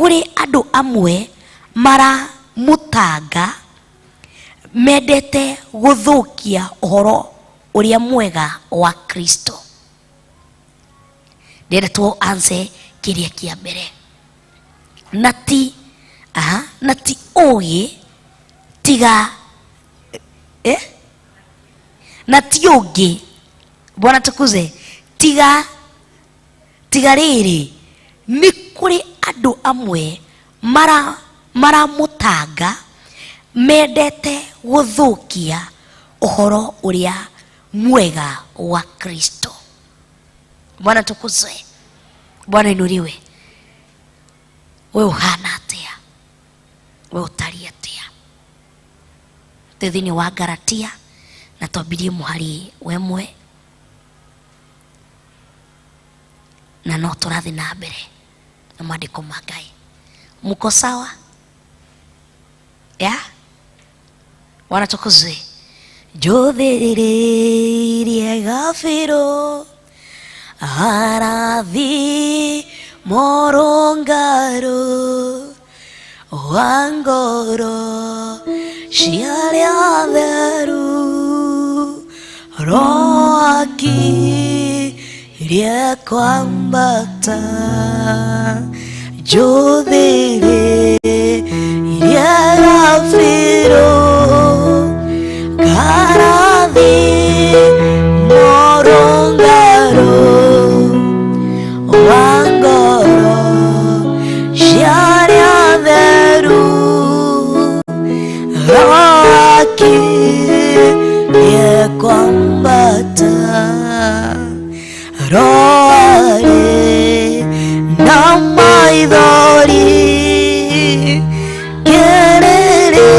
Kũrĩ andũ amwe maramũtanga mendete gũthũkia ũhoro ũrĩa mwega wa Kristo. Ndĩrenda tũ answer kĩrĩa kĩa mbere. Na ti aha, na ti ũgĩ tiga eh? Na ti ũngĩ Bwana tukuze tiga Tiga rĩrĩ, nĩ kũrĩ andũ amwe mara maramũtanga mendete gũthũkia ũhoro ũrĩa mwega wa Kristo. Bwana tukuzwe, Bwana inuliwe. We ũhana atĩa? We ũtariĩ atĩa? Twĩ thĩinĩ wa Galatia na twambirie mũhari wa ĩmwe na no tũrathiĩ na mbere na maandĩko ma Ngai. Mko sawa? Ya? Bwana tukuzwe. Njũthĩrĩrie gabirũ arathi mũrũngarũ wa ngoro cia arĩa atheru roakirie kwambata njũthĩrĩrie gabirũ karathi mũrũngarũ wa ngoro cia arĩa atheru roakirie kwambata roarĩ na maithori kĩrĩrĩ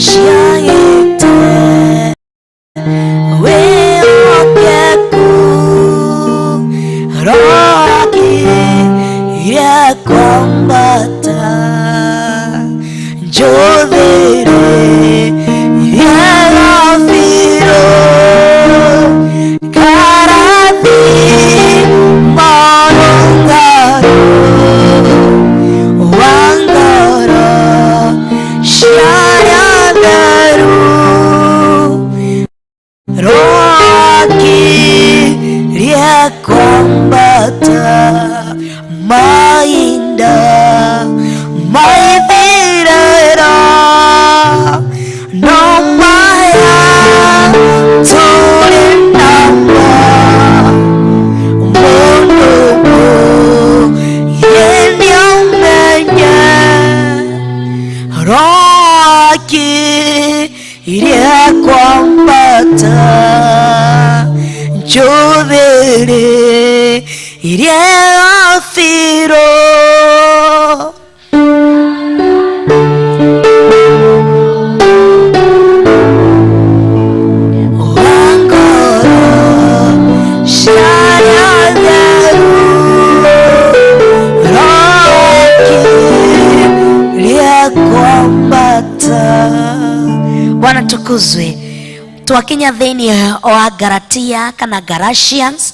ciagĩte wĩhokeku roakirie kwambata njũthĩrĩrie gabirũ karathi marũngarũ wa ngoro cia arĩa atheru rwakirie kwambata mainda maithirĩro no maya tũrĩ namo mũndũ mũũgĩ nĩamenye roakirie kwambata njũthĩrĩrie gabirũ wa ngoro cia arĩa atheru roakirie kwambata. Bwana tukuzwe. Twakinya thĩinĩ wa Galatia kana Galatians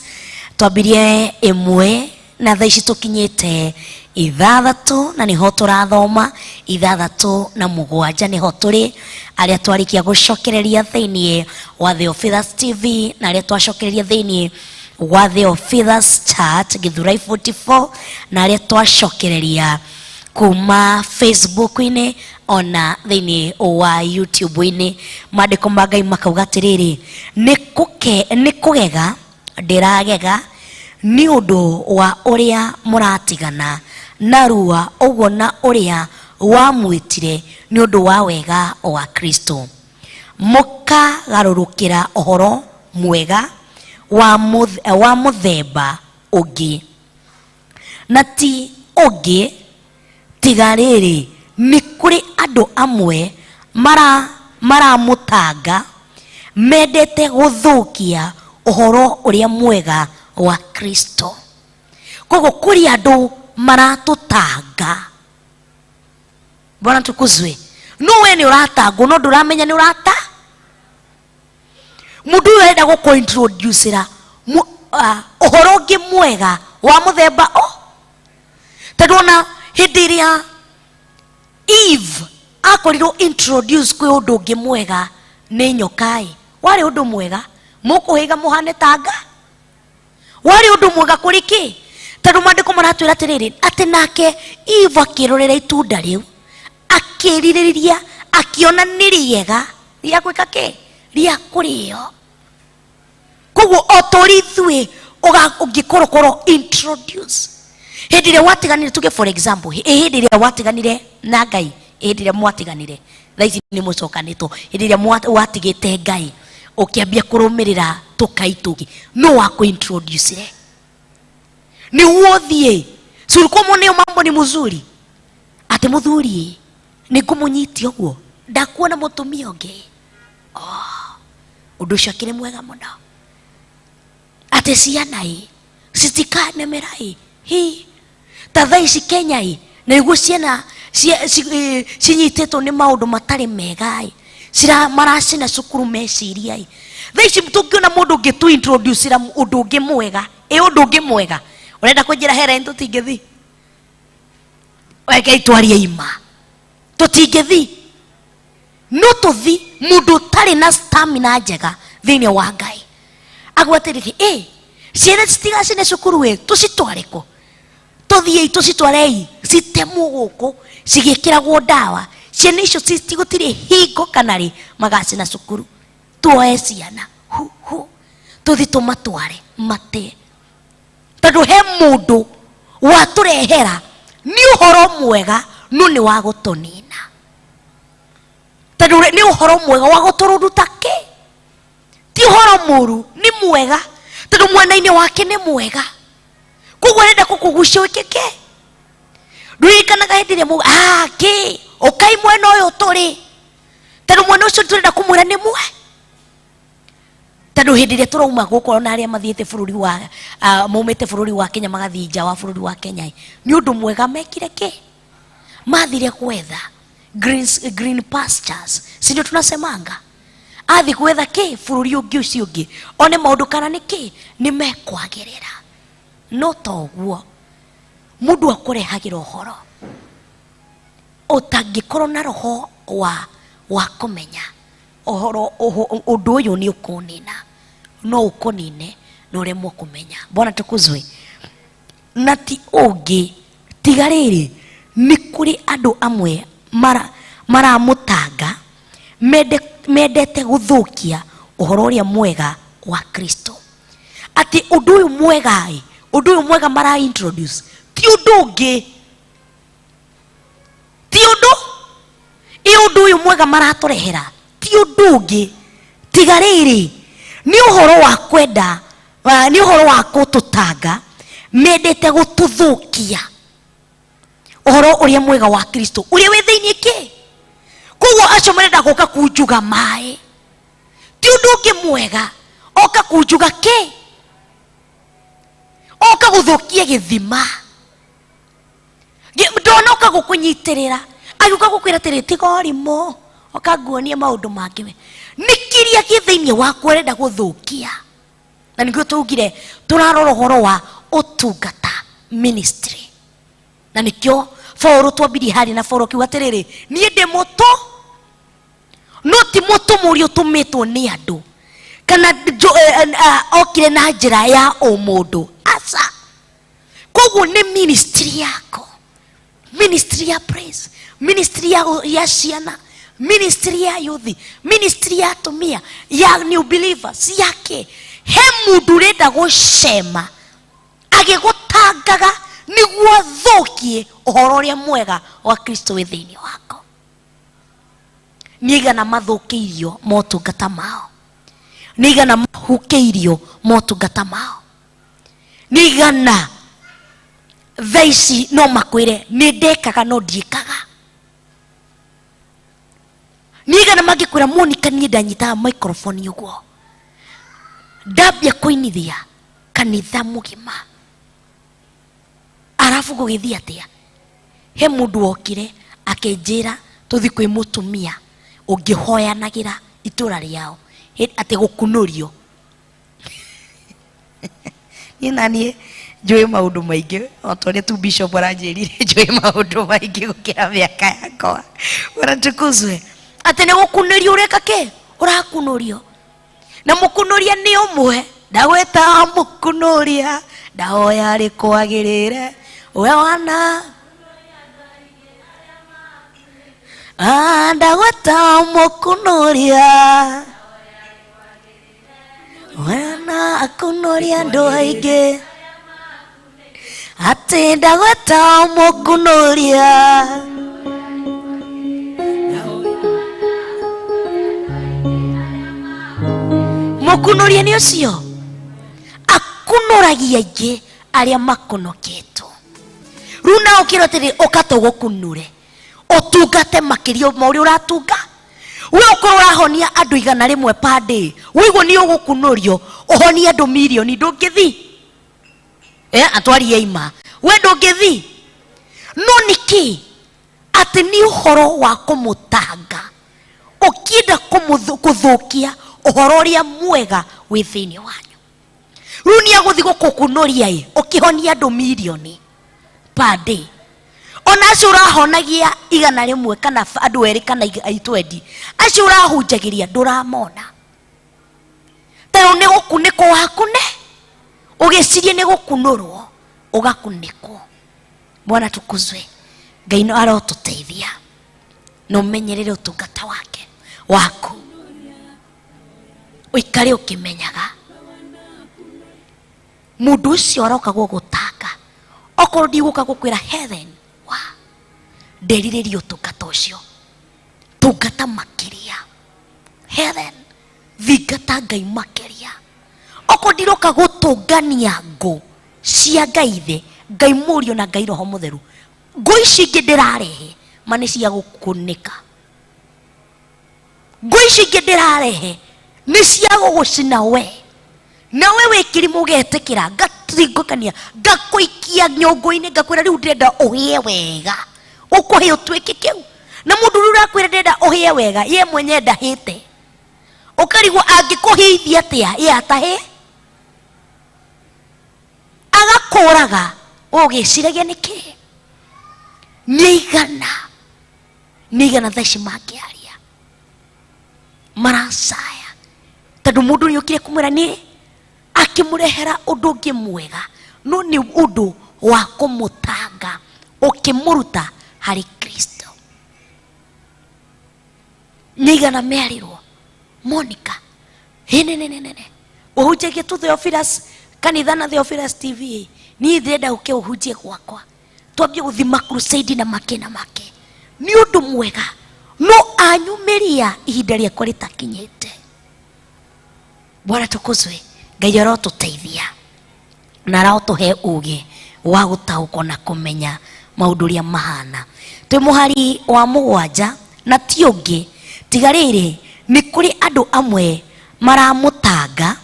twambirie ĩmwe na thaa ici tũkinyĩte ithathatũ na nĩho tũrathoma ithathatũ na mũgwanja nĩho tũrĩ arĩa twarĩkia gũcokereria thĩinĩ wa Theophilus TV na arĩa twacokereria thĩinĩ wa Theophilus Church Githurai 44 na arĩa twacokereria kuma Facebook-inĩ ona thĩinĩ wa YouTube-inĩ. Maandĩko ma Ngai makauga atĩrĩrĩ, nĩ kũgega ndĩragega nĩ ũndũ wa ũrĩa mũratigana narua ũguo na ũrĩa wamwĩtire nĩ ũndũ wa wega wa Kristo, mũkagarũrũkĩra ũhoro mwega wa mũthemba ũngĩ, na ti ũngĩ tiga rĩrĩ, nĩ kũrĩ andũ amwe maramũtanga mendete gũthũkia ũhoro ũrĩa mwega wa Kristo. Koguo kũrĩ andũ maratũtanga. Bwana tukuzwe. No we nĩ ũratangwo no ndũramenya nĩ ũrata. Mũndũ ũyũ arenda gũkũ introduce-ra Ũhoro ũngĩ mwega wa mũthemba o tondũ ona hĩndĩ ĩrĩa Eve akorirwo introduce kwĩ ũndũ ũngĩ mwega nĩ nyoka ĩ, warĩ ũndũ mwega mũkũhĩga mũhane tanga, warĩ ũndũ mwega kũrĩ kĩ? Tondũ maandĩko maratwĩra atĩrĩrĩ, atĩ nake Eve akĩrorera itunda rĩu, akĩrirĩria, akĩona nĩ rĩega rĩa gwĩka kĩ? Rĩa kũrĩo. Koguo o ta ũrĩa ithuĩ ũngĩkorwo introduce hĩndĩ ĩrĩa watiganire, tuge for example, hĩndĩ ĩrĩa watiganire na Ngai, hĩndĩ ĩrĩa mwatiganire, thaa ici nĩ mũcokanĩtwo, hĩndĩ ĩrĩa watigĩte Ngai ũkĩambia kũrũmĩrĩra tũkai tũngĩ, no wakũ-introduce-ire nĩguo ũthiĩ. Si ulikuwa umeona hiyo mambo ni mzuri, atĩ mũthuri nĩ ngũmũnyitia ũguo, ndakuona mũtumia ũngĩ. Oh, ũndũ ũcio akĩrĩ mwega mũno, atĩ ciana ĩ citikanemera ĩ hi ta thaa ici Kenya ĩ, na nĩguo ciana cinyitĩtwo nĩ maũndũ matarĩ mega ĩ, maracina cukuru meciria ĩ. Thaa ici tũngĩona mũndũ ũngĩ tu introduce ũndũ ũngĩ mwega ĩ, ũndũ ũngĩ mwega ũrenda kũnjĩra Helen tũtingĩthi? Rekei twarie ima, tũtingĩthi. No tũthi mũndũ ũtarĩ na stamina njega thĩinĩ wa Ngai agwatĩrĩrie ĩ ciana citigacine cukuru ĩ, tũcitware kũ? Tũthiĩi tũcitwarei citemwo gũkũ cigĩkĩragwo ndawa, ciana icio gũtirĩ hingo kana rĩ magacina cukuru. Tuoe ciana hu hu tũthi tũmatware mate, tondũ he mũndũ watũrehera nĩ ũhoro mwega no nĩ wa gũtũnina, tondũ nĩ ũhoro mwega wa gũtũrũruta kĩ, ti ũhoro mũru, nĩ mwega tondũ mwena-inĩ wake nĩ mwega. Koguo arenda gũkũgucia wĩke kĩ? Ndũririkanaga hĩndĩ ĩrĩa kĩ ũkai mwena ũyũ tũrĩ, tondũ mwena ũcio tũrenda kũmwĩra nĩ mwe, tondũ hĩndĩ ĩrĩa tũrauma gũkũ ona arĩa mathiĩte bũrũri wa maumĩte bũrũri wa Kenya magathiĩ nja wa bũrũri wa Kenya ĩ, nĩ ũndũ mwega mekire kĩ? Mathire gwetha green pastures, si ndio tunasemanga? Athi gwetha kĩ bũrũri ũngĩ ũcio ũngĩ one maũndũ kana nĩ kĩ nĩ mekwagĩrĩra. No toguo mũndũ akũrehagĩra ũhoro ũtangĩkorwo na roho wa kũmenya ũhoro ũndũ ũyũ nĩ ũkũnina, no ũkũnine na ũremwo kũmenya. Bwana tukuzwe. Na ti ũngĩ tiga rĩrĩ, nĩ kũrĩ andũ amwe maramũtanga mendete gũthũkia ũhoro ũrĩa mwega wa Kristo, atĩ ũndũ ũyũ mwega ĩ, ũndũ ũyũ mwega mara introduce ti ũndũ ũngĩ, ti ũndũ ĩ, ũndũ ũyũ mwega maratũrehera ti ũndũ ũngĩ tiga rĩrĩ, nĩ ũhoro wa kwenda, nĩ ũhoro wa gũtũtanga, mendete gũtũthũkia ũhoro ũrĩa mwega wa Kristo ũrĩa wĩ thĩinĩ kĩ. Koguo acio marenda gũka kunjuga maĩ ti ũndũ ũngĩ mwega, oka kunjuga kĩ? Oka gũthũkia gĩthima. Ndonoka gũkũnyitĩrĩra, agĩũka gũkwĩra atĩrĩ, tiga ũrimũ, oka nguonie maũndũ mangĩ we. Nĩ kĩrĩa kĩ thĩinĩ waku ũrenda gũthũkia. Na nĩkĩo twaugire tũrarora ũhoro wa ũtungata, ministry. Na nĩkĩo Paũlũ twambirie harĩa na Paũlũ akiuga atĩrĩrĩ, niĩ ndĩ mũtũ, no ti mũtũmwo ũrĩa ũtũmĩtwo nĩ andũ kana okire na njĩra ya ũmũndũ, aca. Koguo nĩ ministry yako, ministry ya praise, ministry ya ciana, ministry ya youth, ministry ya atumia, ya new believers, yake. He mũndũ ũrenda gũcema agĩgũtangaga nĩguo athũkie ũhoro ũrĩa mwega wa Kristo wĩ thĩinĩ wako. Nĩ igana mathũkĩirio motungata mao, nĩ igana mahukĩirio motungata mao, nĩ igana thaa ici no makwĩre nĩ ndekaga no ndiĩkaga. Nĩ igana mangĩkwĩra Monica niĩ ndanyitaga microphone ũguo ndambia kũinithia kanitha mũgima, arabu gũgĩthiĩ atĩa? He mũndũ wokire akĩnjĩra tũthiĩ kwĩ mũtumia ũngĩhoyanagĩra itũra rĩao atĩ gũkunũrio. Niĩ na niĩ njũĩ maũndũ maingĩ o ta ũrĩa tu bishop aranjĩrire, njũĩ maũndũ maingĩ gũkĩra mĩaka yakwa. Bwana tukuzwe. Atĩ nĩ gũkunũrio ũreka kĩ? Ũrakunũrio. Na mũkunũria nĩ ũmwe, ndagwĩta mũkunũria, ndahoya rĩkwagĩrĩre we wana. Ah, ndagwĩta mũkunũria, wana akunũria andũ aingĩ, atĩ ndagwĩta mũkunũria. Mũkunũria nĩ ũcio akunũragia aingĩ arĩa makunũkĩtwo. Rĩu na ũkĩrwo atĩrĩ, ũka tũgũkunũre ũtungate makĩria ma ũrĩa ũratunga. We ũkorwo ũrahonia andũ 100 per day, wĩiguo nĩ ũgũkunũrio ũhonie andũ mirioni, ndũngĩthi. Atwarie ima, we ndũngĩthi. No nĩkĩ atĩ nĩ ũhoro wa kũmũtanga, ũkĩenda kũthũkia ũhoro ũrĩa mwega wĩ thĩinĩ wanyu? Rĩu nĩ agũthi gũkũkunũria ĩ, ũkĩhonia andũ mirioni per day, ona acio ũrahonagia 100 kana andũ erĩ kana 20, acio ũrahunjagĩria ndũramona. Tayo nĩ gũkunĩkwo wakune, ũgĩcirie nĩ gũkunũrwo, ũgakunĩkwo. Bwana tukuzwe. Ngai no arotũteithia na ũmenyerere ũtungata wake waku, ũikare ũkĩmenyaga mũndũ ũcio aroka gũgũtanga. Okorwo ndigũka gũkwĩra heaven wa nderirĩria ũtungata ũcio, tungata makĩria heaven, thingata Ngai makĩria. Okorwo ndiroka gũtũngania ngũ cia Ngai thĩ, Ngai Mũriũ na Ngai Roho Mũtheru, ngũ ici ingĩ ndĩrarehe ma nĩ cia gũkunĩka, ngũ ici ingĩ ndĩrarehe nĩ cia gũgũcina we, nawe wĩ kĩrimũ ũgetĩkĩra, ngaringũkania ngakũikia nyũngũ-inĩ, ngakwĩra rĩu ndĩrenda ũhĩe wega, ũkũhĩa ũtuĩke kĩu. Na mũndũ ũrĩa ũrakwĩra ndĩrenda ũhĩe wega, ye mwenye ndahĩte, ũkarigwo angĩkũhĩithia atĩa ye atahĩ, agakũraga ũgĩciragia nĩkĩ. Nĩ igana, nĩ igana thaa ici mangĩaria maracaya, tondũ mũndũ nĩ okire kũmwĩra nĩ akĩmũrehera ũndũ ũngĩ mwega, no nĩ ũndũ wa kũmũtanga ũkĩmũruta harĩ Kristo. Nĩ igana mearirwo Monica hinenenene ũhunjagia tu Theophilus kanitha na Theophilus TV, niĩ ndĩrenda ũke ũhunjie gwakwa, twambie gũthima crusade na make na make. Nĩ ũndũ mwega, no anyumĩria ihinda rĩakwa rĩtakinyĩte. Bwana tukuzwe. Ngai arotũteithia na arotũhe ũgĩ wa gũtaũkwo na kũmenya maũndũ ũrĩa mahana. Twĩ mũhari wa 7, na ti ũngĩ tiga rĩrĩ, nĩ kũrĩ andũ amwe maramũtanga,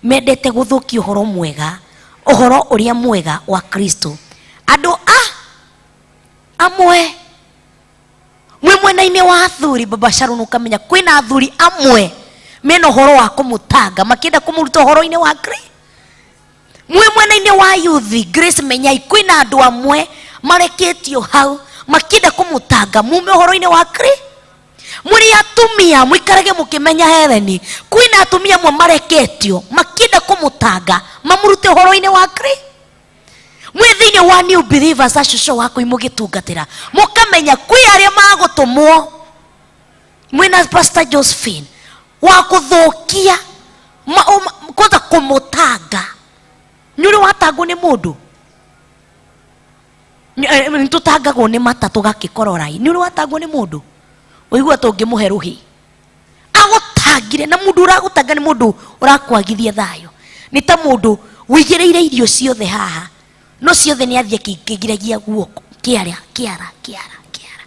mendete gũthũkia ũhoro mwega, ũhoro ũrĩa mwega wa Kristo. Andũ a amwe mwĩ mwena-inĩ wa athuri, Baba Sharon, ũkamenya kwĩna athuri amwe mena ũhoro wa kũmũtanga, makĩenda kũmũruta ũhoro-inĩ wa Kristo. Mwĩ mwena-inĩ wa youth, Grace Menyai, kwĩna andũ amwe mareketio hau makĩenda kũmũtanga mume ũhoro-inĩ wa Kristo. Mũrĩ atumia mũikarage mũkĩmenya Helen, kwĩna atumia amwe mareketio makĩenda kũmũtanga mamũrute ũhoro-inĩ wa Kristo. Mwĩ thĩinĩ wa New Believers, acuco wakwa mũgĩtungatĩra, mũkamenya kwĩ arĩa magũtũmwo mwĩna Pastor Josephine wa kũthũkia kwanza kũmũtanga. Nĩ ũrĩ watangwo nĩ mũndũ? Nĩ tũtangagwo nĩ mata tũgakĩkororai. Nĩ ũrĩ watangwo nĩ mũndũ? Ũigua tũngĩmũhe rũhĩ agũtangire. Na mũndũ ũragũtanga nĩ mũndũ ũrakwagithia thayũ, nĩ ta mũndũ wĩigĩrĩire irio ciothe haha, no ciothe nĩ athiĩ akĩingĩragia guoko kĩara kĩara kĩara kĩara,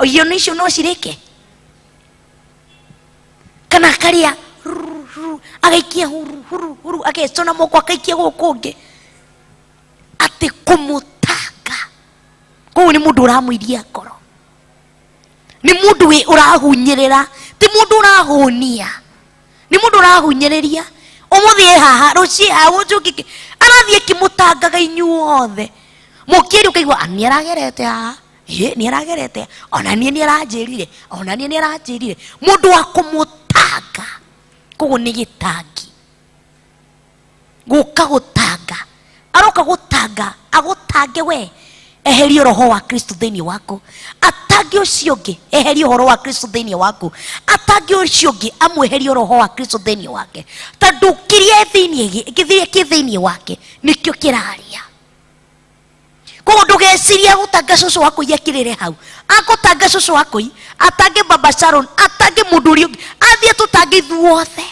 irio nĩ icio no cirĩke, kana akarĩa ruru, ruru, agaikia huru huru huru, agecũna moko akaikia gũkũ ũngĩ, atĩ kũmũtanga kũu nĩ mũndũ ũramũiria ngoro, nĩ mũndũ wĩ ũrahunyĩrĩra, ti mũndũ ũrahũnia, nĩ mũndũ ũrahunyĩrĩria. Ũmũthĩ ĩ haha, rũciũ ĩ haha, rũciũ ũngĩ arathiĩ akĩmũtangaga inyuothe. Mũkĩaria ũkaigua, "Ah, nĩ aragerete haha, ĩ nĩ aragerete, ona niĩ nĩ aranjĩrire, ona niĩ nĩ aranjĩrire." Mũndũ wa kũmũtanga, koguo nĩ gĩtangi. Gũka gũtanga, aroka gũtanga, agũtange we, eherie roho wa Kristo thĩinĩ waku, atange ũcio ũngĩ, eherie ũhoro wa Kristo thĩinĩ waku, atange ũcio ũngĩ, amweherie roho wa Kristo thĩinĩ wake, tondũ kĩrĩa thĩinĩ, kĩrĩa kĩ thĩinĩ wake nĩkĩo kĩraria. Koguo ndũgecirie gũtanga cũcũ waku akĩrĩre hau, agũtanga cũcũ waku, atange baba Sharon, atange mũndũ ũrĩa ũngĩ, athiĩ tũtange ithuothe.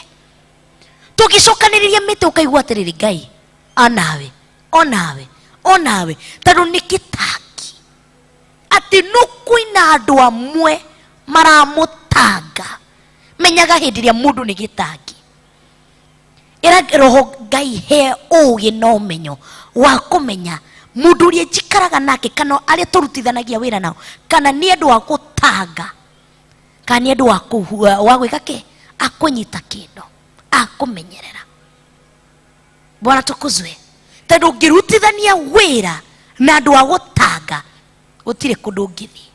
Tũgĩcokanĩrĩria mĩtĩ ũkaigua atĩrĩrĩ, Ngai onawe, onawe, onawe, tondũ nĩ gĩtangi atĩ nũ kwĩna andũ amwe maramũtanga. Menyaga hĩndĩ ĩrĩa mũndũ nĩ gĩtangi. Ĩra roho Ngai he ũgĩ na ũmenyo wa kũmenya mũndũ ũrĩa njikaraga nake, kana arĩa tũrutithanagia wĩra nao, kana nĩ andũ a gũtanga, kana nĩ andũ wa gwĩka kĩ, a kũnyita kĩndũ, a kũmenyerera. Bwana tukuzwe. Tondũ ũngĩrutithania wĩra na andũ a gũtanga, gũtirĩ kũndũ ũngĩthiĩ,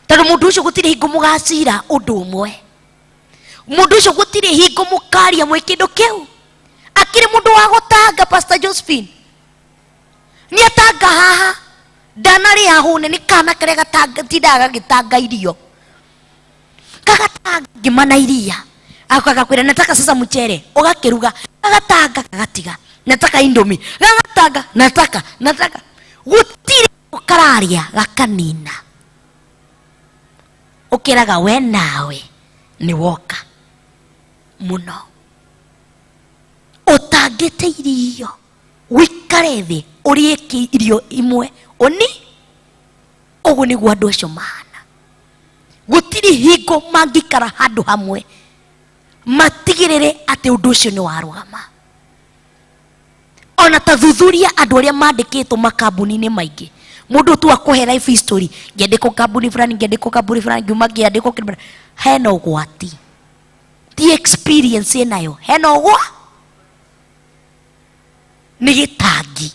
tondũ mũndũ ũcio gũtirĩ hingo mũgacira ũndũ ũmwe, mũndũ ũcio gũtirĩ hingo mũkaria mwĩ kĩndũ kĩu. Akĩrĩ mũndũ wa gũtanga. Pastor Josephine nĩ atanga haha, ndanarĩa hũne nĩ kana karĩa gatindaga gagĩtanga irio, kagatanga ngima na iria, agakwĩra nataka sasa mchere, ũgakĩruga, gagatanga gagatiga, nataka indomie, gagatanga, nataka, nataka, gũtirĩ kararia gakanina. Ũkĩraga we nawe nĩ woka mũno ũtangĩte irio, wĩikare thĩ ũrĩe irio imwe ũni. Ũguo nĩguo andũ acio mahana, gũtirĩ hingo mangĩikara handũ hamwe matigĩrĩre atĩ ũndũ ũcio nĩ warũgama. Ona ta thuthuria andũ arĩa mandĩkĩtwo makambuni-inĩ maingĩ, mũndũ tu akũhe life history, ngĩandĩkwo kambuni fulani, ngĩandĩkwo kambuni fulani, ngiuma ngĩandĩkwo kĩndũ fulani. Hena ũgwati, ti experience ĩnayo, hena ũgwa nĩ gĩtangi.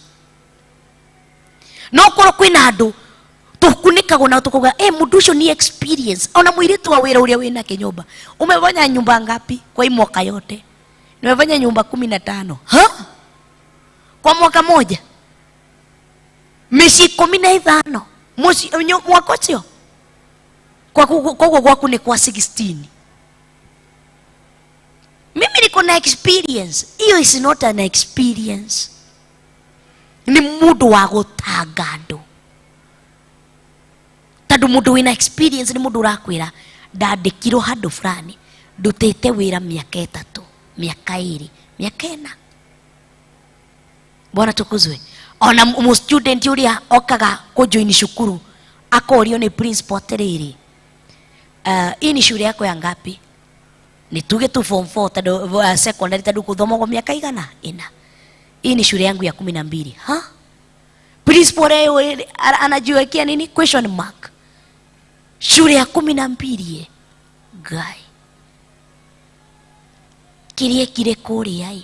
No korwo kwĩna andũ tũkunĩkagwo na tũkauga, mũndũ ũcio ni experience. Ona mũirĩtu wa wĩra ũrĩa wĩnake nyũmba, umefanya nyumba ngapi kwa hii mwaka yote? Nimefanya nyumba 15. Ha? Kwa mwaka moja mĩciĩ 15 mũciĩ mwaka ũcio, koguo gwaku nĩ kwa 16. Mimi niko na experience. Hiyo is not an experience, nĩ mũndũ wa gũtanga andũ, tondũ mũndũ wĩna experience nĩ mũndũ ũrakwĩra ndandĩkirwo handũ fulani, ndutĩte wĩra mĩaka 3, mĩaka 2, mĩaka 4. Bwana tukuzwe. Ona mu student ũrĩa okaga kũjoin cukuru akorio nĩ principal atĩrĩrĩ, hii ni shule yako ya ngapi? Nĩ tuge tu form 4, tondũ secondary, tondũ gũthomagwo mĩaka igana ĩna. Hii ni shule yangu ya 12. Ha? Principal leo anajiwekea nini? Question mark. Shule ya 12 ye. Ngai. Kĩrĩa kire kũrĩa ĩ.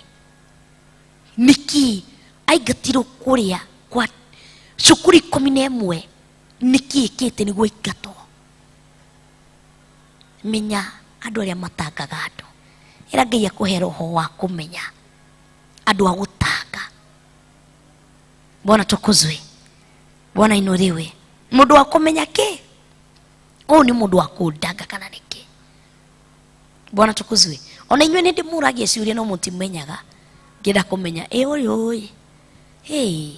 Nĩkĩ aingatirwo kũrĩa kwa cukuru 11? Nĩkĩ ĩkĩte nĩguo aingatwo? Menya andũ arĩa matangaga andũ. Ĩra Ngai akũhe roho wa kũmenya andũ a gũtanga. Bwana tukuzwe. Bwana inuliwe. Mũndũ wa kũmenya kĩ? Ũyũ nĩ mũndũ wa kũndanga kana nĩkĩ? Bwana tukuzwe. Ona inyuĩ nĩ ndĩmũragia ciũria no mũtimenyaga. Ngĩenda kũmenya, ĩ ũyũ ĩ, hey,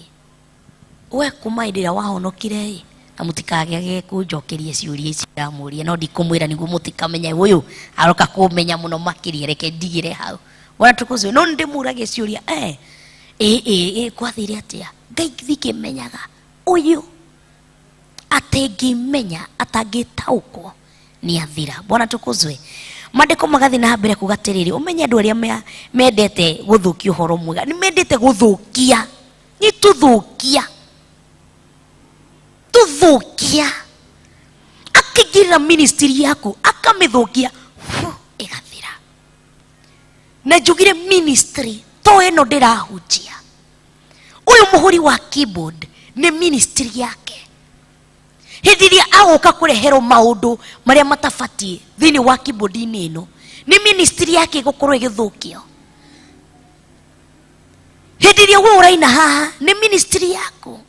we kuma hĩndĩ ĩrĩa wahonokire ĩ, na mũtikagege kũnjokeria ciũria ici ndamũria, no ndikũmwĩra nĩguo mũtikamenye ũyũ aroka kũmenya mũno makĩria, reke ndigĩre hau. Bwana tukuzwe. No nĩndĩmũragia ciũria, ĩ, ĩ, ĩ, gwathire atĩa? Ngai thingĩmenyaga ũyũ atengĩmenya, atangĩtaũkwo nĩ athira. Bwana tukuzwe. Maandĩko magathiĩ na mbere kuga atĩrĩrĩ, ũmenye andũ arĩa mendete gũthũkia ũhoro mwega, nĩ mendete gũthũkia, nĩ tũthũkia, tũthũkia, akĩingĩrĩra ministry yaku akamĩthũkia, fu, ĩgathira. Na njugire ministry to ĩno ndĩrahunjia, ũyũ mũhũri wa keyboard nĩ ministry yake. Hĩndĩ ĩrĩa agũka kũreherwo maũndũ marĩa matabatiĩ thĩinĩ wa keyboard-inĩ ĩno, nĩ ministry yake ĩgũkorwo ĩgĩthũkio. Hĩndĩ ĩrĩa we ũraina haha, nĩ ministry yaku.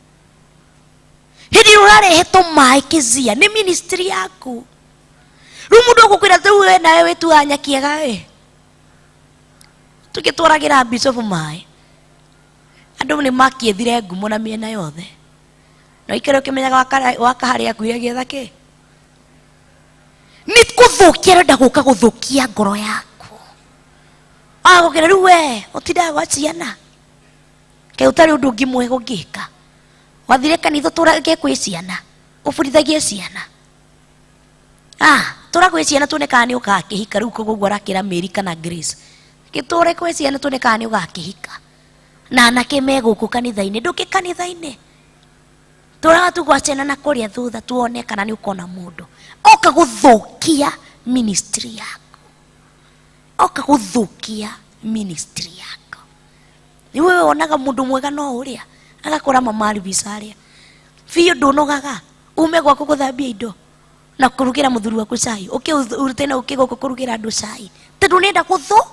Hĩndĩ ĩrĩa ũrarehe tũmaĩ kĩzia, nĩ ministry yaku. Rĩu mũndũ agũkwĩra rĩu we nawe wĩtuaga nyakiega ĩ, tũgĩtwaragĩra bishop maĩ, andũ nĩ makĩethire ngumo na mĩena yothe, na ikare ũkĩmenyaga wakaharĩa akuire agĩetha kĩ. Nĩ kũthũkia arenda gũka gũthũkia ngoro yaku. Agũkĩra rĩu we ũtindaga gwa ciana, kaĩ ũtarĩ ũndũ ũngĩ mwega ũngĩka? Wathire kanitha ũtũrage kwĩ ciana, ũbundithagie ciana. Tũra gwĩ ciana tuone kana nĩ ũgakĩhika. Rĩu koguo arakĩra Mary kana Grace, gĩtũre kwĩ ciana tuone kana nĩ ũgakĩhika. Na anake me gũkũ kanitha-inĩ, ndũkĩ kanitha-inĩ, tũraga tu gwa ciana na kũrĩa thutha, tuone kana nĩ ũkona mũndũ. Oka gũthũkia ministry yaku, oka gũthũkia ministry yaku. Nĩ wewe wonaga mũndũ mwega no ũrĩa agakora mama Arvisa arĩa biũ, ndũnogaga ume gwaku gũthambia indo na kũrugĩra mũthuri waku cai, ũkĩ ũrute na ũkĩ gũkũ kũrugĩra andũ cai, tondũ nĩenda gũthũ.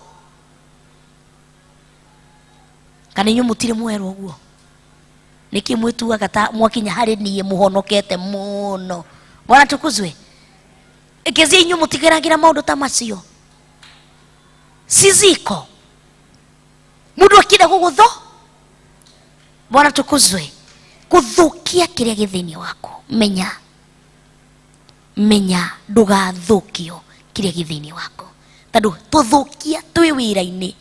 Kana inyuĩ mũtirĩ mwerwo ũguo? Nĩkĩ mwĩtuaga ta mwakinya harĩ niĩ mũhonokete mũno? Bwana tukuzwe. Kezia, inyuĩ mũtigeragĩra maũndũ ta macio siziko mũndũ akĩenda gũgũthũ. Bwana tukuzwe. Gũthũkia kĩrĩa gĩ thĩinĩ waku, menya, menya ndũgathũkio kĩrĩa gĩ thĩinĩ waku, tondũ tũthũkia twĩ wĩra-inĩ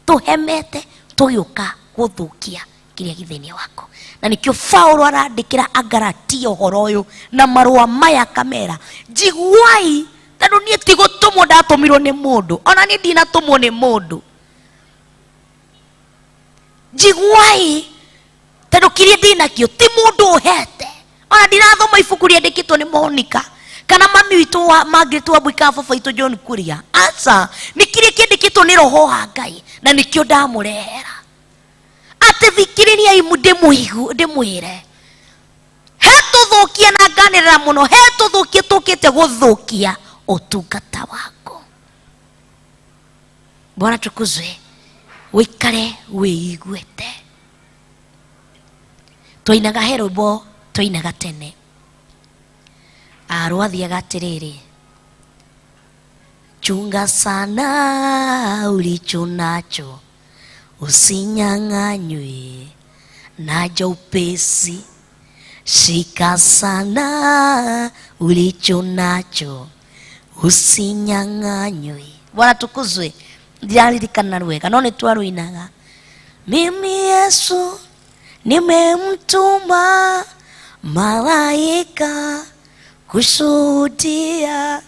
tũhemete tũgĩũka gũthũkia kĩrĩa gĩ thĩinĩ waku. Na nĩkĩo Paulo arandĩkĩra Agalatia ũhoro ũyũ na marũa maya, akamera, njiguai, tondũ niĩ ti gũtũmwo ndatũmirwo nĩ mũndũ, ona niĩ ndinatũmwo nĩ mũndũ. Njiguai, tondũ kĩrĩa ndĩnakĩo ti mũndũ ũhete, ona ndirathoma ibuku rĩandĩkĩtwo nĩ Monica kana mami witũ wa Margaret wa Mbui kana baba witũ John Kuria. Aca, nĩ kĩrĩa kĩandĩkĩtwo nĩ roho wa Ngai, na nĩkĩo ndamũrehera. Atĩ thikĩrĩriai ndĩmwĩre, he tũthũkie na nganĩrĩra mũno, he tũthũkie tũkĩte gũthũkia ũtungata waku. Bwana tukuzwe. Wĩikare wĩiguĩte. Twainaga he rwĩmbo twainaga tene, rwathiaga atĩrĩrĩ, chunga sana ulicho nacho, usinyang'anywe, naja upesi, shika sana ulicho nacho, usinyang'anywe. Bwana tukuzwe. Ndiraririkana rwega, no nĩ twarũinaga. Mimi Yesu nimemtuma malaika kushuhudia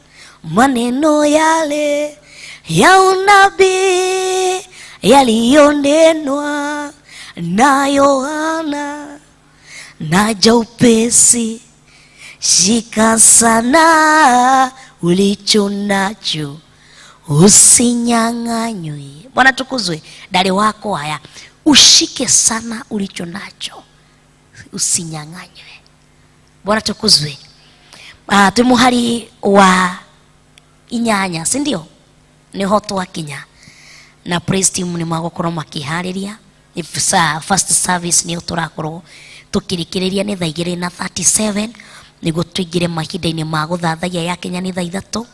maneno yale ya unabii yaliyonenwa na Yohana, naja upesi, shika sana ulicho nacho, usinyang'anywe. Bwana tukuzwe. Dale wako haya, ushike sana ulicho nacho, usinyang'anywe. Bwana tukuzwe. Twĩ mũhari wa 8, si ndio? Niho twakinya, na praise team nĩ magũkorwo makĩharĩria. First service nĩyo tũrakorwo tũkĩrĩkĩrĩria, nĩ thaa 2:37, nĩguo tũingĩre mahinda-inĩ ma gũthathaiya. Ya Kenya nĩ thaa 3,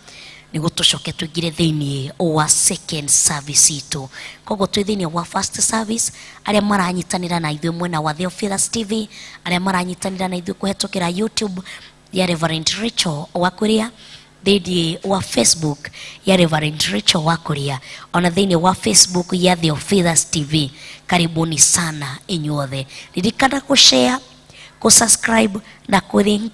nĩguo tũcoke tũingĩre thĩinĩ wa second service itũ. Koguo twĩ thĩinĩ wa first service. Arĩa maranyitanĩra na ithuĩ mwena wa Theophilus TV, arĩa maranyitanĩra na ithuĩ kũhetũkĩra YouTube ya Reverend Rachel Wakuria, thĩinĩ wa Facebook ya Reverend Rachel Wakuria, ona thĩinĩ wa Facebook ya Theophilus TV, karibuni sana inyuothe. Ririkana kũshare, kũsubscribe na kũlink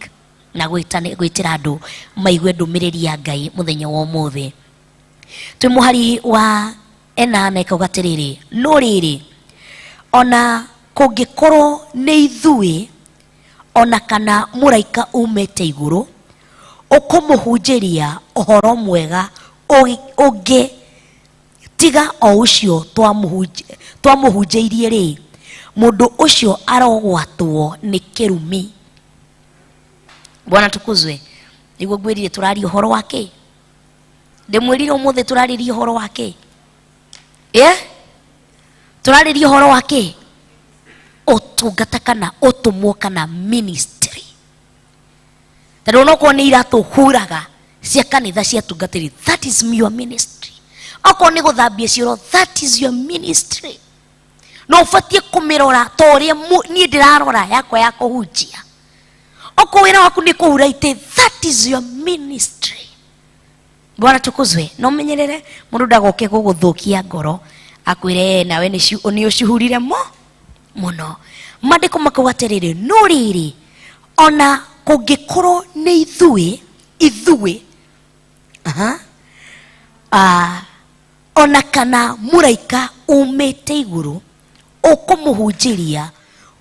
na gwĩtĩra andũ maigue ndũmĩrĩri ya Ngai mũthenya wa ũmũthĩ. Twĩ mũhari wa 8, ĩkauga atĩrĩrĩ, no rĩrĩ, ona kũngĩkorwo nĩ ithuĩ ona kana mũraika umĩte igũrũ ũkũmũhunjĩria ũhoro mwega ũngĩ Tiga o ũcio twamũhunjĩirie rĩ, mũndũ ũcio arogwatwo nĩ kĩrumi. Bwana tukuzwe. Nĩguo ngwĩrire tũraria ũhoro wa kĩ? Ndĩmwĩrire ũmũthĩ tũrarĩria ũhoro wa kĩ? Ĩ? Tũrarĩria ũhoro wa kĩ? Ũtungata kana ũtũmwo kana ministry. Tondũ onokorwo nĩ iratũ huraga cia kanitha cia tungatĩri, that is your ministry. Okorwo nĩ gũthambia cioro, that is your ministry. Na ũbatiĩ kũmĩrora ta ũrĩa niĩ ndĩrarora yakwa ya kũhunjia. Okorwo wĩra waku nĩ kũhura itĩ, that is your ministry. Bwana tukuzwe. Na ũmenyerere mũndũ ndagoke gũgũthũkia ngoro akwĩre nawe nĩ ũcihurire mũno. Maandĩko makauga atĩrĩrĩ, no rĩrĩ, ona kũngĩkorwo nĩ ithuĩ, ithuĩ, aha, ona kana mũraika umĩte igũrũ ũkũmũhunjĩria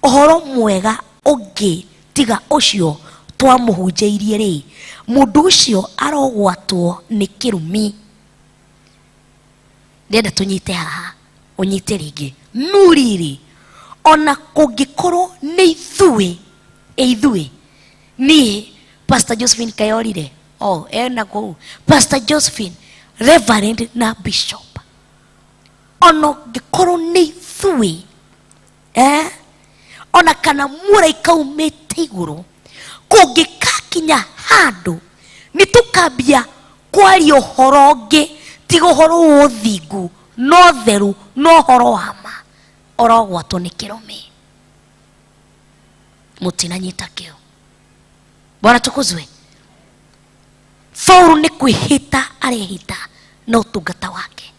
ũhoro mwega ũngĩ tiga ũcio twamũhunjĩirie rĩ, mũndũ ũcio arogwatwo nĩ kĩrumi. Ndĩrenda tũnyite haha, ũnyite rĩngĩ. No rĩrĩ, ona kũngĩkorwo nĩ ithuĩ, ithuĩ, niĩ Pastor Josephine Kayorire, oh, ena kũu, Pastor Josephine, Reverend na Bishop, ona ũngĩkorwo nĩ ithuĩ, ona kana mũraika umĩte igũrũ, kũngĩkakinya handũ nĩ tũkambia kwaria ũhoro ũngĩ tiga ũhoro wa ũthingu na ũtheru na ũhoro wa ma, ũrogwatwo nĩ kĩrumi. Mũtinanyita kĩo. Bwana tukuzwe. Saulu nĩ kwĩhĩta arehĩta na ũtungata wake,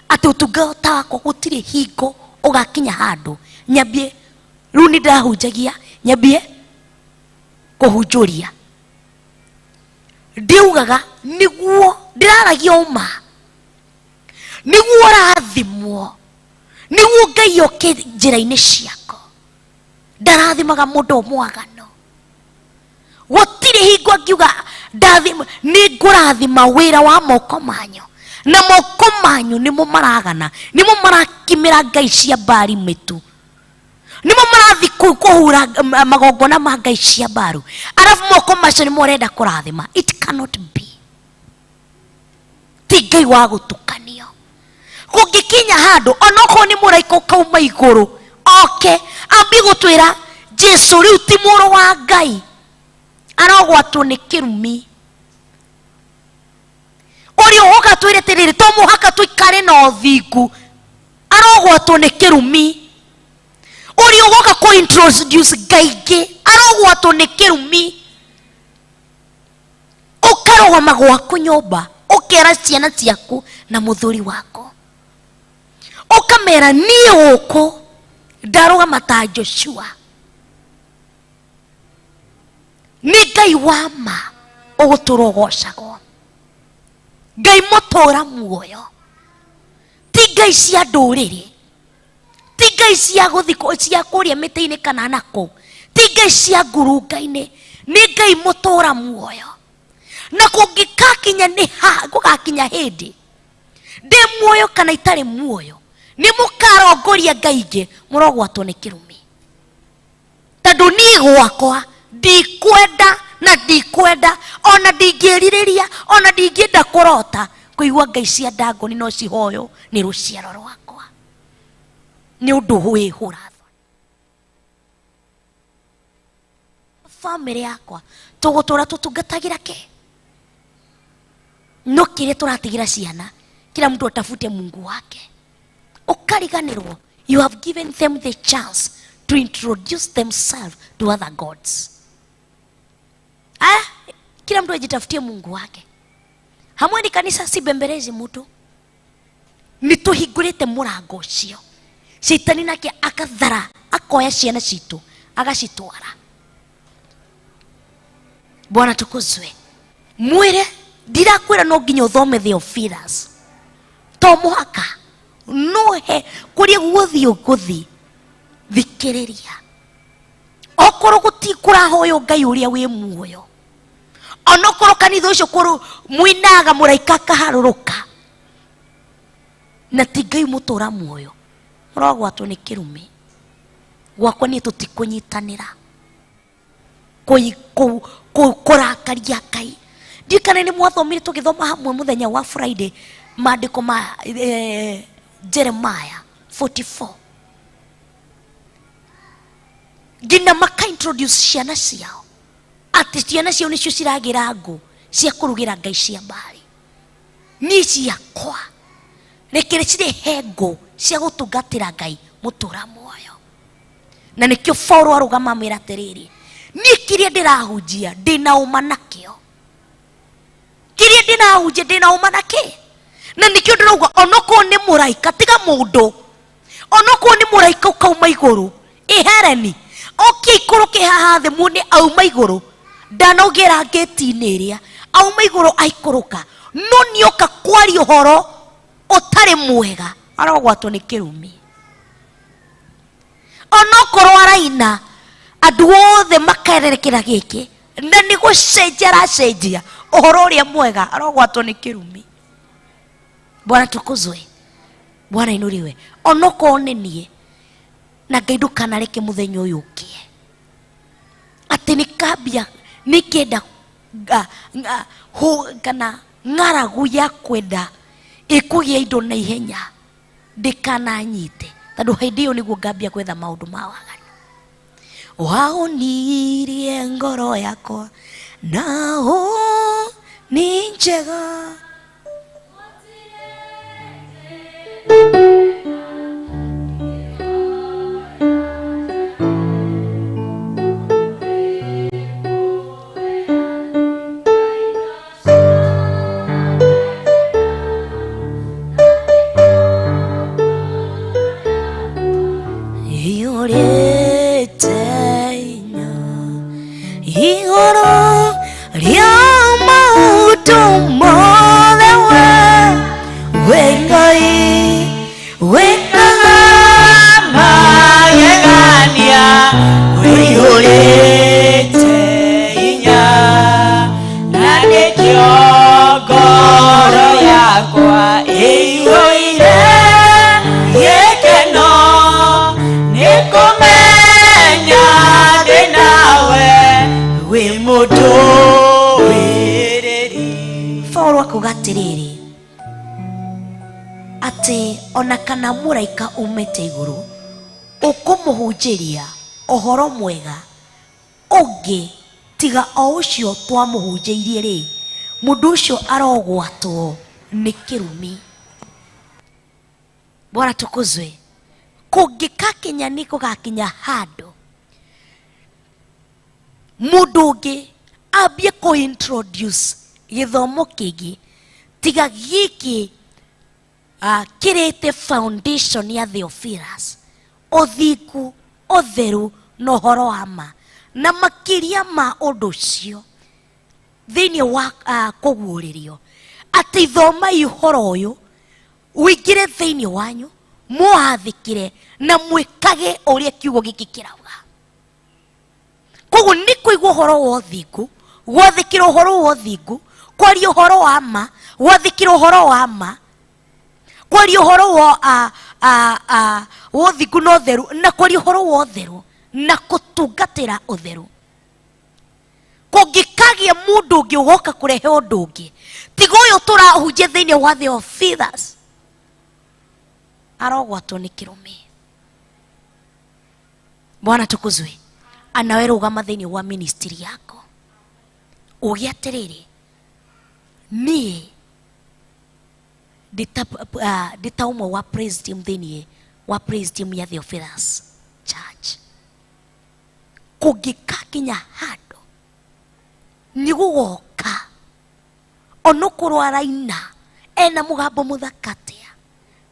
atĩ ũtungata wakwa gũtirĩ hingo ũgakinya handũ nyambie rĩu nĩ ndahunjagia nyambie kũhunjũria. Ndiugaga nĩguo ndĩraragia ũma, nĩguo ũrathimwo, nĩguo Ngai oke njĩra-inĩ ciako. Ndarathimaga mũndũ mwagano. Gũtirĩ hingo angiuga ndathima, nĩ ngũrathima wĩra wa moko manyu, na moko manyu nĩmo maragana, nĩmo marakimĩra ngai cia Baali mĩtu, nĩmo marathi kũhura magongona ma ngai cia Baali, arabu moko macio nĩmo ũrenda kũrathima. It cannot be. Ti Ngai wa gũtukanio. Kũngĩkinya handũ onokorwo nĩ mũraika ũkauma igũrũ oke ambie gũtwĩra Jesu rĩu ti mũrũ wa Ngai, arogwatwo nĩ kĩrumi. Ũrĩa ũgoka twĩre atĩrĩrĩ, to mũhaka tũikare na ũthingu, arogwatwo nĩ kĩrumi. Ũrĩa ũgoka kũ introduce Ngai ingĩ, arogwatwo nĩ kĩrumi. Ũkarũgama gwaku nyũmba, ũkera ciana ciaku na mũthuri waku, ũkamera niĩ gũkũ ndarũgama ta Joshua, nĩ Ngai wa ma ũgũtũra ũgocagwo, Ngai mũtũra muoyo, ti Ngai cia ndũrĩrĩ, ti Ngai cia gũthi cia kũrĩa mĩtĩ-inĩ kana nakũu, ti Ngai cia ngurunga-inĩ, nĩ Ngai mũtũra muoyo. Na kũngĩkakinya nĩ ha, gũgakinya hĩndĩ ndĩ muoyo kana itarĩ muoyo, nĩ mũkarongoria Ngai ingĩ, mũrogwatwo nĩ kĩrumi. Tondũ niĩ gwakwa ndikwenda na ndikwenda ona ndingĩrirĩria ona ndingĩenda kũrota kũigua ngai cia Ndangoni no cihoywo nĩ rũciaro rwakwa, nĩ ũndũ wĩhũra bamĩrĩ yakwa tũgũtũra tũtungatagĩra kĩ? No kĩrĩa tũratigĩra ciana, kila mtu atafute Mungu wake. Ũkariganĩrwo, you have given them the chance to introduce themselves to other gods. Kila mtu ajitafutie Mungu wake. Hamwe ni kanisa, si bembelezi mtu. Nĩ tũhingũrĩte mũrango ũcio. Shaitani nake akathara, akoya ciana citũ, agacitwara. Bwana tukuzwe. Mwĩre, ndirakwĩra no nginya ũthome Theophilus. To mũhaka. No he kũrĩa guothe ũgũthiĩ, thikĩrĩria. Okorwo gũtikũrahoywo Ngai ũrĩa wĩ muoyo, onokorwo kanitha ũcio kũrũ mwinaga mũraika akaharũrũka, Na ti Ngai mũtũra muoyo, mũrogwatwo nĩ kĩrumi. Gwakwa niĩ tũtikũnyitanĩra kũrakaria Ngai. Ndiũĩ kana nĩ mwathomire tũgĩthoma hamwe mũthenya wa Friday maandĩko ma Jeremiah 44, nginya maka introduce ciana ciao atĩ ciana ciao nĩcio ciragĩra ngũ cia kũrugĩra ngai cia Baali. Niĩ ciakwa reke cirehe ngũ cia gũtungatĩra Ngai mũtũra muoyo. Na nĩkĩo Paulo arũgama amwĩra atĩrĩrĩ, niĩ kĩrĩa ndĩrahunjia ndĩna ũma nakĩo, kĩrĩa ndĩrahunjia ndĩna ũma nakĩ. Na nĩkĩo ndĩrauga onokorwo nĩ mũraika, tiga mũndũ, onokorwo nĩ mũraika ũkauma igũrũ ĩhereni oke ikũrũke haha thĩ, muone auma igũrũ, ndanaugĩra ngĩti-inĩ ĩrĩa auma igũrũ aikũrũka, no nĩoka kwaria ũhoro ũtarĩ mwega, arogwatwo nĩ kĩrumi. Onokorwo araina andũ othe makererekera gĩkĩ, na nĩ gũcenjia aracenjia ũhoro ũrĩa mwega, arogwatwo nĩ kĩrumi. Bwana tukuzwe, Bwana inuriwe. Onokorwo nĩ niĩ na Ngai, ndũkanareke mũthenya ũyũ ũkie atĩ nĩ kambia nĩngĩenda kana ng'aragu ya kwenda ĩkũgĩa indo na ihenya ndĩkananyite, tondũ hĩndĩ ĩyo nĩguo ngambia gwetha maũndũ ma waganu. Waonirie ngoro yakwa nao nĩ njega. Iyũrĩte hinya igũrũ rĩa maũndũ mothe, we wĩ Ngai wĩkaga magegania, wĩihũrĩte hinya, na nĩkĩo ngoro yakwa ĩiyũire gĩkeno nĩ kũmenya ndĩ nawe wĩ mũndũĩrĩri. Paulo akuga atĩrĩrĩ, atĩ ona kana mũraika umĩte igũrũ ũkũmũhunjĩria ũhoro mwega ũngĩ tiga o ũcio twamũhunjĩirie rĩ, mũndũ ũcio arogwatwo nĩ kĩrumi. Bwana tukuzwe. Kũngĩkakinya nĩ gũgakinya handũ mũndũ ũngĩ ambie kũ-introduce gĩthomo kĩngĩ tiga gĩkĩ kĩrĩte foundation ya Theophilus, ũthingu, ũtheru na ũhoro wa ma, na makĩria ma ũndũ ũcio thĩinĩ wa kũguũrĩrio atĩ thomai ũhoro ũyũ ũingĩre thĩinĩ wanyu, mũwathĩkĩre na mwĩkage ũrĩa kiugo gĩkĩ kĩrauga. Koguo nĩ kũigua ũhoro wa ũthingu, gwathĩkĩra ũhoro wa ũthingu, kwaria ũhoro wa ma, gwathĩkĩra ũhoro wa ma, kwaria ũhoro wa ũthingu na ũtheru, na kwaria ũhoro wa ũtheru na kũtungatĩra ũtheru. Kũngĩkagĩa mũndũ ũngĩ ũgoka kũrehe ũndũ ũngĩ tiga ũyũ tũrahunjia thĩinĩ wa Theophilus, arogwatwo nĩ kĩrumi. Bwana tukuzwe. Anawe rũgama thĩinĩ wa ministry yako uge atĩrĩrĩ, niĩ ndĩ ta ũmwe wa praise team thĩinĩ wa praise team ya Theophilus Church, kũngĩkakinya handũ nĩ gũgoka onokorwo araina ena mũgambo mũthaka atĩa,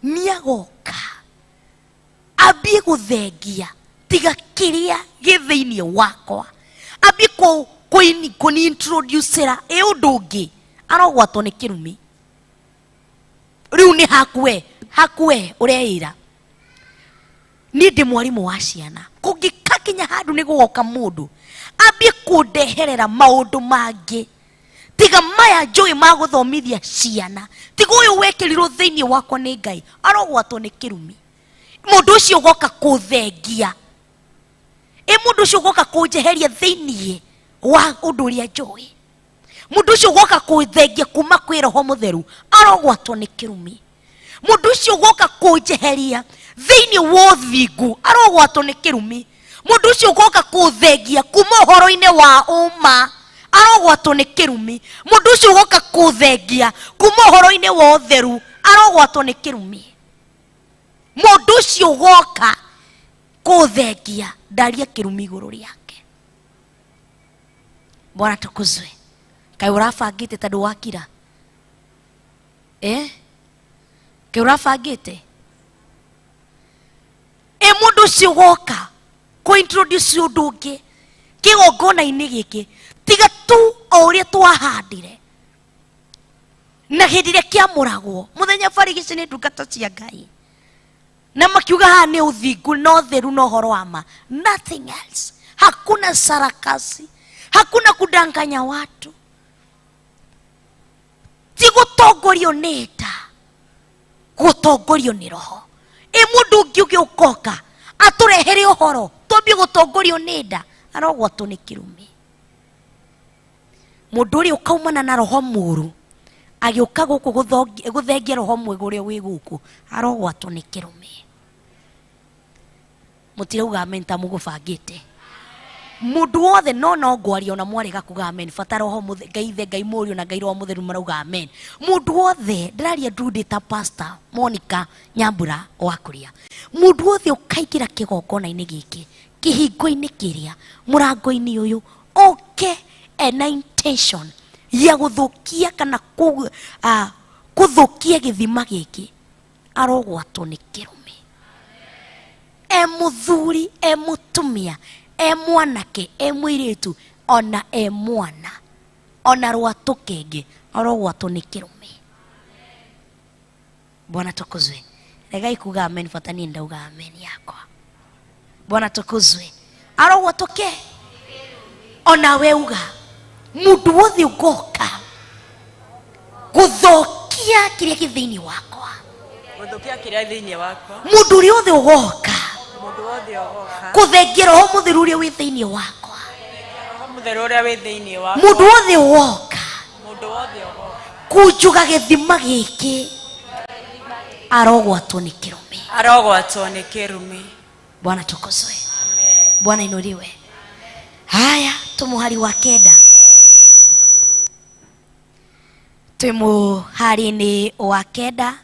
nĩagoka ambie gũthengia tiga kĩrĩa gĩ thĩinĩ wakwa, ambie kũni-introducera ĩ ũndũ ũngĩ, arogwatwo nĩ kĩrumi. Rĩu nĩ hakwe hakwe ũreĩra niĩ ndĩ mwarimũ wa ciana, kũngĩkakinya handũ nĩ gũgoka mũndũ ambie kũndeherera maũndũ mangĩ. Tiga maya njũĩ ma gũthomithia ciana, tiga ũyũ wekĩrirwo thĩinĩ wakwa nĩ Ngai, arogwatwo nĩ kĩrumi. Mũndũ ũcio ũgoka kũthengia, ĩ mũndũ ũcio ũgoka kũnjeheria thĩinĩ wa ũndũ ũrĩa njũĩ, mũndũ ũcio ũgoka kũthengia kuma kwĩ Roho Mũtheru, arogwatwo nĩ kĩrumi. Mũndũ ũcio ũgoka kũnjeheria thĩinĩ wa ũthingu, arogwatwo nĩ kĩrumi. Mũndũ ũcio ũgoka kũthengia kuma ũhoro-inĩ wa ũma, arogwatwo nĩ kĩrumi. Mũndũ ũcio ũgoka kũthengia kuma ũhoro-inĩ wa ũtheru, arogwatwo nĩ kĩrumi. Mũndũ ũcio ũgoka kũthengia, ndaria kĩrumi igũrũ rĩake. Bwana tukuzwe. Kaĩ ũrabangĩte tondũ wakira? Eh? Kaĩ ũrabangĩte? Ĩ mũndũ ũcio ũgoka kũ introduce ũndũ ũngĩ kĩgongona-inĩ gĩkĩ, tiga tu o ũrĩa twahandire na hĩndĩ ĩrĩa kĩamũragwo mũthenya barigici nĩ ndungata cia Ngai, na makiuga haha nĩ ũthingu na ũtheru na ũhoro wa ma, nothing else. Hakuna sarakasi, hakuna kudanganya watu, ti gũtongorio nĩ nda, gũtongorio nĩ roho. Ĩ mũndũ ũngĩ ũngĩ ũkoka atũrehere ũhoro twambie gũtongorio nĩ nda, arogwatwo nĩ kĩrumi. Mũndũ ũrĩa ũkaumana na roho mũũru agĩũka gũkũ gũthengia roho mwega ũrĩa wĩ gũkũ, arogwatwo nĩ kĩrumi. Mũtirauga amen ta mũgũbangĩte. Mũndũ wothe no no ngwaria ona mwarega kuga amen, bata roho Ngai Ithe, Ngai Mũriũ na Ngai Roho Mũtheru marauga amen. Mũndũ wothe ndĩraria ndunde ta Pastor Monica Nyambura wa Kuria, mũndũ wothe ũkaingĩra kĩgongona-inĩ gĩkĩ, kĩhingo-inĩ kĩrĩa, mũrango-inĩ ũyũ, oke ena intention ya gũthũkia kana kũthũkia gĩthima gĩkĩ, arogwatwo nĩ kĩrumi. E mũthuri, e mũtumia, e mwanake, e mũirĩtu, ona e mwana, ona rwatũkenge, arogwatwo nĩ kĩrumi. Bwana tukuzwe. Regai kuga amen, bata niĩ ndauga amen yakwa. Bwana tukuzwe. Arogwatwo ke ona we uga mũndũ wothe ũgoka gũthũkia kĩrĩa kĩ thĩinĩ wakwa, gũthũkia kĩrĩa thĩinĩ wakwa, mũndũ ũrĩa wothe ũgoka mũndũ wothe ũgoka kũthengia roho mũtheru ũrĩa wĩ thĩinĩ wakwa, roho mũtheru ũrĩa wĩ thĩinĩ wakwa, mũndũ wothe ũgoka mũndũ wothe ũgoka kunjuga gĩthima gĩkĩ, arogwatwo nĩ kĩrumi. Arogwatwo nĩ kĩrumi. Bwana tukuzwe. Bwana inuliwe. Haya, tu muhari wa kenda, twĩ mũhari-inĩ wa kenda,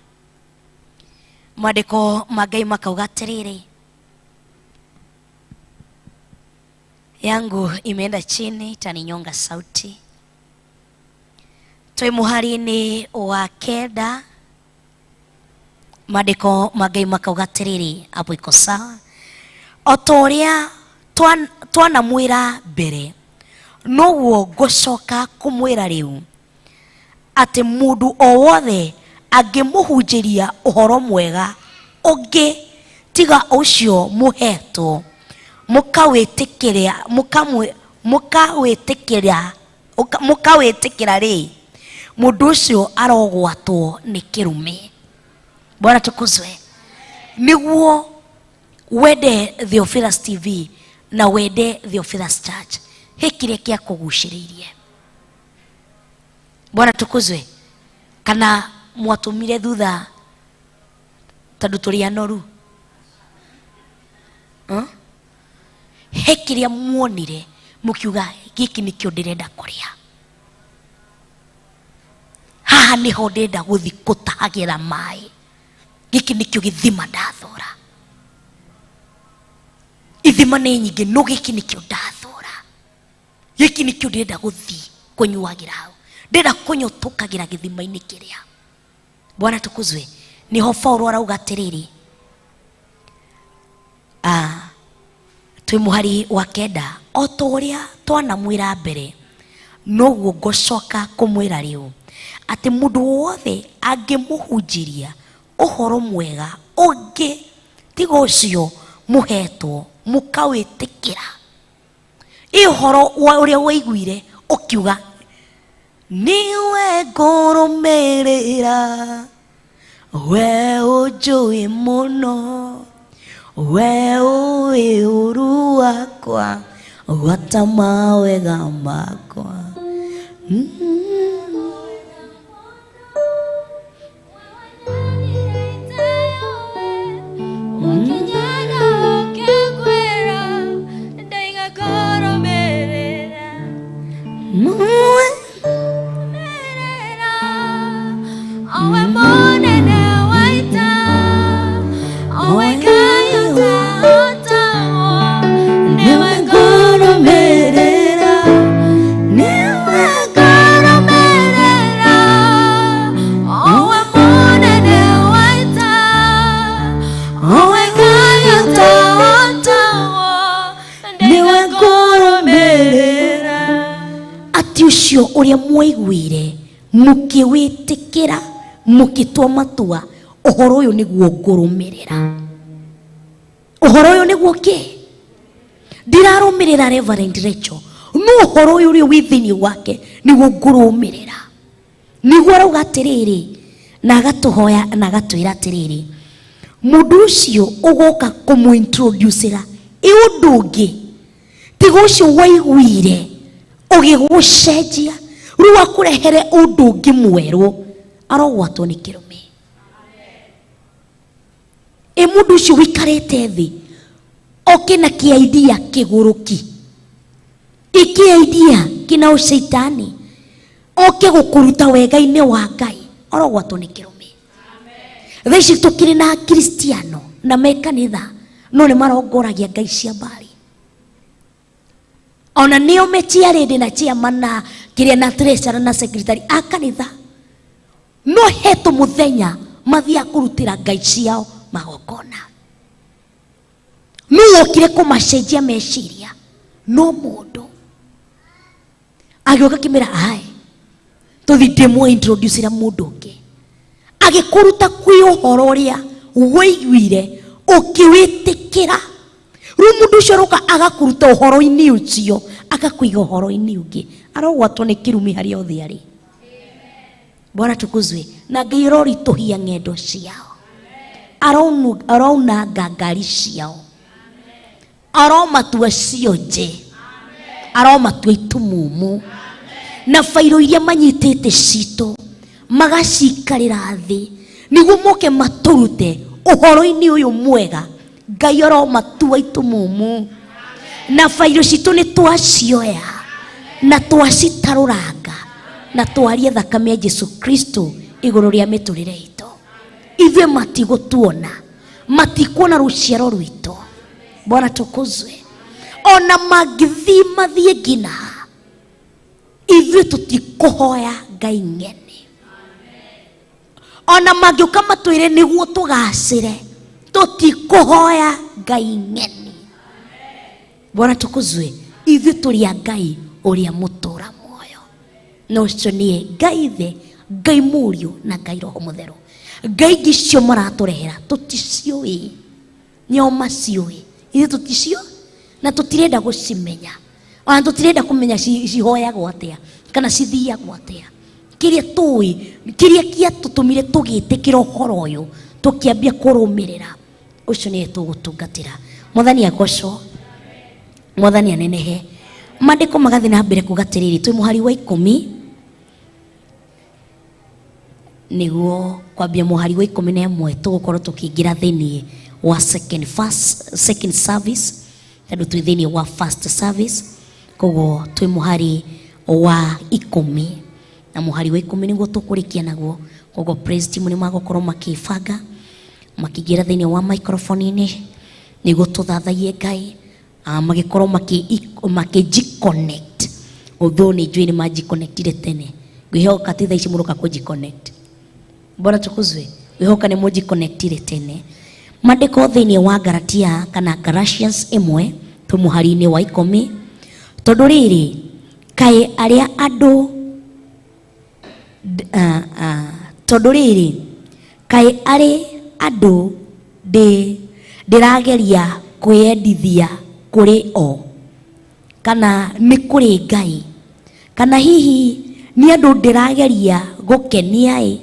mwandĩko ma Ngai makauga atĩrĩrĩ, yangu imeenda chini itaninyonga sauti. Twĩ mũhari-inĩ wa kenda, maandĩko ma Ngai makauga atĩrĩrĩ, hapo iko sawa. O ta ũrĩa twanamwĩra mbere, noguo ngũcoka kũmwĩra rĩu, atĩ mũndũ o wothe angĩmũhunjĩria ũhoro mwega ũngĩ tiga ũcio mũhetwo, mũkawĩtĩkĩra, mũkawĩtĩkĩra, mũkawĩtĩkĩra rĩ, mũndũ ũcio arogwatwo nĩ kĩrumi. Bwana tukuzwe. Nĩguo wende Theophilus TV na wende Theophilus Church, he kĩrĩa kĩa kũgucĩrĩirie. Bwana tukuzwe. Kana mwatũmire thutha tondũ tũrĩ anoru? He kĩrĩa muonire mũkiuga gĩkĩ nĩkĩo ndĩrenda kũrĩa, haha nĩho ndĩrenda gũthi kũtahagĩra maĩ, gĩkĩ nĩkĩo gĩthima ndathũra. Ithima nĩ nyingĩ, no gĩkĩ nĩkĩo ndathũra, gĩkĩ nĩkĩo ndĩrenda gũthi kũnyuagĩra hau, ndĩrenda kũnyotũkagĩra gĩthima-inĩ kĩrĩa. Bwana tukuzwe. Niho Paulo arauga atĩrĩrĩ, twĩ mũhari wa kenda, o ta ũrĩa twanamwĩra mbere, noguo ngũcoka kũmwĩra rĩu, atĩ mũndũ wothe angĩmũhunjĩria ũhoro mwega ũngĩ tiga ũcio mũhetwo, mũkawĩtĩkĩra. Ĩ ũhoro wa ũrĩa waiguire ũkiuga Niwe ngũrũmĩrĩra, we ũnjũĩ mũno, we ũĩ ũru wakwa, gwata mawega makwa. Niwe ngũrũmĩrĩra, niwe ngũrũmĩrĩra, owe Ngai ũtahotagwo, niwe ngũrũmĩrĩra. Atĩ ũcio ũrĩa mwaiguire mũkĩwĩtĩkĩra mũkĩtua matua, ũhoro ũyũ nĩguo ngũrũmĩrĩra, ũhoro ũyũ nĩguo kĩ ndirarũmĩrĩra Reverend Rachel, no ũhoro ũyũ ũrĩa wĩ thĩinĩ wake nĩguo ngũrũmĩrĩra. Nĩguo arauga atĩrĩrĩ na agatũhoya na agatwĩra atĩrĩrĩ, mũndũ ũcio ũgoka kũmũintroducera ĩ ũndũ ũngĩ tiga ũcio waiguire ũgĩgũcenjia, rĩu akũrehere ũndũ ũngĩ mwerũ, arogwatwo nĩ kĩrumi. Ĩ mũndũ ũcio ũikarĩte thĩ oke na kĩaidia kĩgũrũki, ĩkĩaidia kĩna ũcaitani, oke gũkũruta wega-inĩ wa Ngai, arogwatwo nĩ kĩrumi. Thaa ici tũkĩrĩ na Akristiano na me kanitha no nĩ marongoragia ngai cia mbari, ona nĩo me chairlady na chairman na kĩrĩa na treasurer na secretary a kanitha, no hetũ mũthenya mathiaga kũrutĩra ngai ciao magongona. Nũ wokire kũmacenjia meciria? No mũndũ agĩũka akĩmera ae tũthi ndĩmũ introducera mũndũ ũngĩ, agĩkũruta kwĩ ũhoro ũrĩa waiguire ũkĩwĩtĩkĩra. Rĩu mũndũ ũcio aroka agakũruta ũhoro-inĩ ũcio, agakũiga ũhoro-inĩ ũngĩ, arogwatwo nĩ kĩrumi harĩa othe arĩ. Bwana tukuzwe. Na Ngai aroritũhia ng'endo ciao, arounanga ngari ciao, aromatua cionje, aromatua itumumu, na bairo iria manyitĩte citũ magacikarĩra thĩ nĩguo moke matũrute ũhoro-inĩ ũyũ mwega. Ngai aromatua itumumu, na bairo citũ nĩ twacioya na twacitarũranga na twarie thakame ya Jesu Kristo igũrũ rĩa mĩtũrĩre itũ. Ithuĩ matigũtuona, matikuona rũciaro rwitũ. Bwana tukuzwe. Ona mangĩthiĩ mathiĩ nginya ithuĩ tũtikũhoya Ngai ng'eni. Ona mangĩũka matwĩre nĩguo tũgacĩre, tũtikũhoya Ngai ng'eni. Bwana tukuzwe. Ithuĩ tũrĩ a Ngai ũrĩa mũtũra muoyo, na ũcio nĩye Ngai Ithe, Ngai Mũriũ na Ngai Roho Mũtheru. Ngai ingĩ icio maratũrehera tũticiũĩ, nĩo maciũĩ, ithuĩ tũticio na tũtirenda gũcimenya, ona tũtirenda kũmenya cihoyagwo atĩa kana cithiagwo atĩa. Kĩrĩa tũĩ, kĩrĩa gĩatũtũmire tũgĩtĩkĩra ũhoro ũyũ tũkĩambia kũrũmĩrĩra, ũcio nĩwe tũgũtungatĩra. Mwathani agocwo, Mwathani anenehe. Maandĩko magathiĩ na mbere kuga atĩrĩrĩ, twĩ mũhari wa 10, nĩguo kwambia mũhari wa 11 tũgũkorwo tũkĩingĩra thĩinĩ wa second first, second service, tondũ twĩ thĩinĩ wa first service, koguo twĩ mũhari wa 10 na mũhari wa 10 nĩguo tũkũrĩkia naguo. Koguo praise team nĩ magũkorwo makĩbanga makĩingĩra thĩinĩ wa microphone-inĩ nĩguo tũthathaiye Ngai, magĩkorwo makĩji-connect. Although nĩ njũĩ nĩ manji-connectire tene, ngwĩhoka ti thaa ici mũroka kũji-connect. Bwana tukuzwe. Ngwĩhoka nĩ mũji-connectire tene. Maandĩko thĩinĩ wa Galatia kana Galatians 1 twĩ mũhari-inĩ wa 10, tondũ rĩrĩ kaĩ arĩa andũ tondũ rĩrĩ kaĩ arĩ andũ ndĩrageria kwĩyendithia kũrĩ o, kana nĩ kũrĩ Ngai, kana hihi Nĩ andũ ndĩrageria gũkenia ĩ,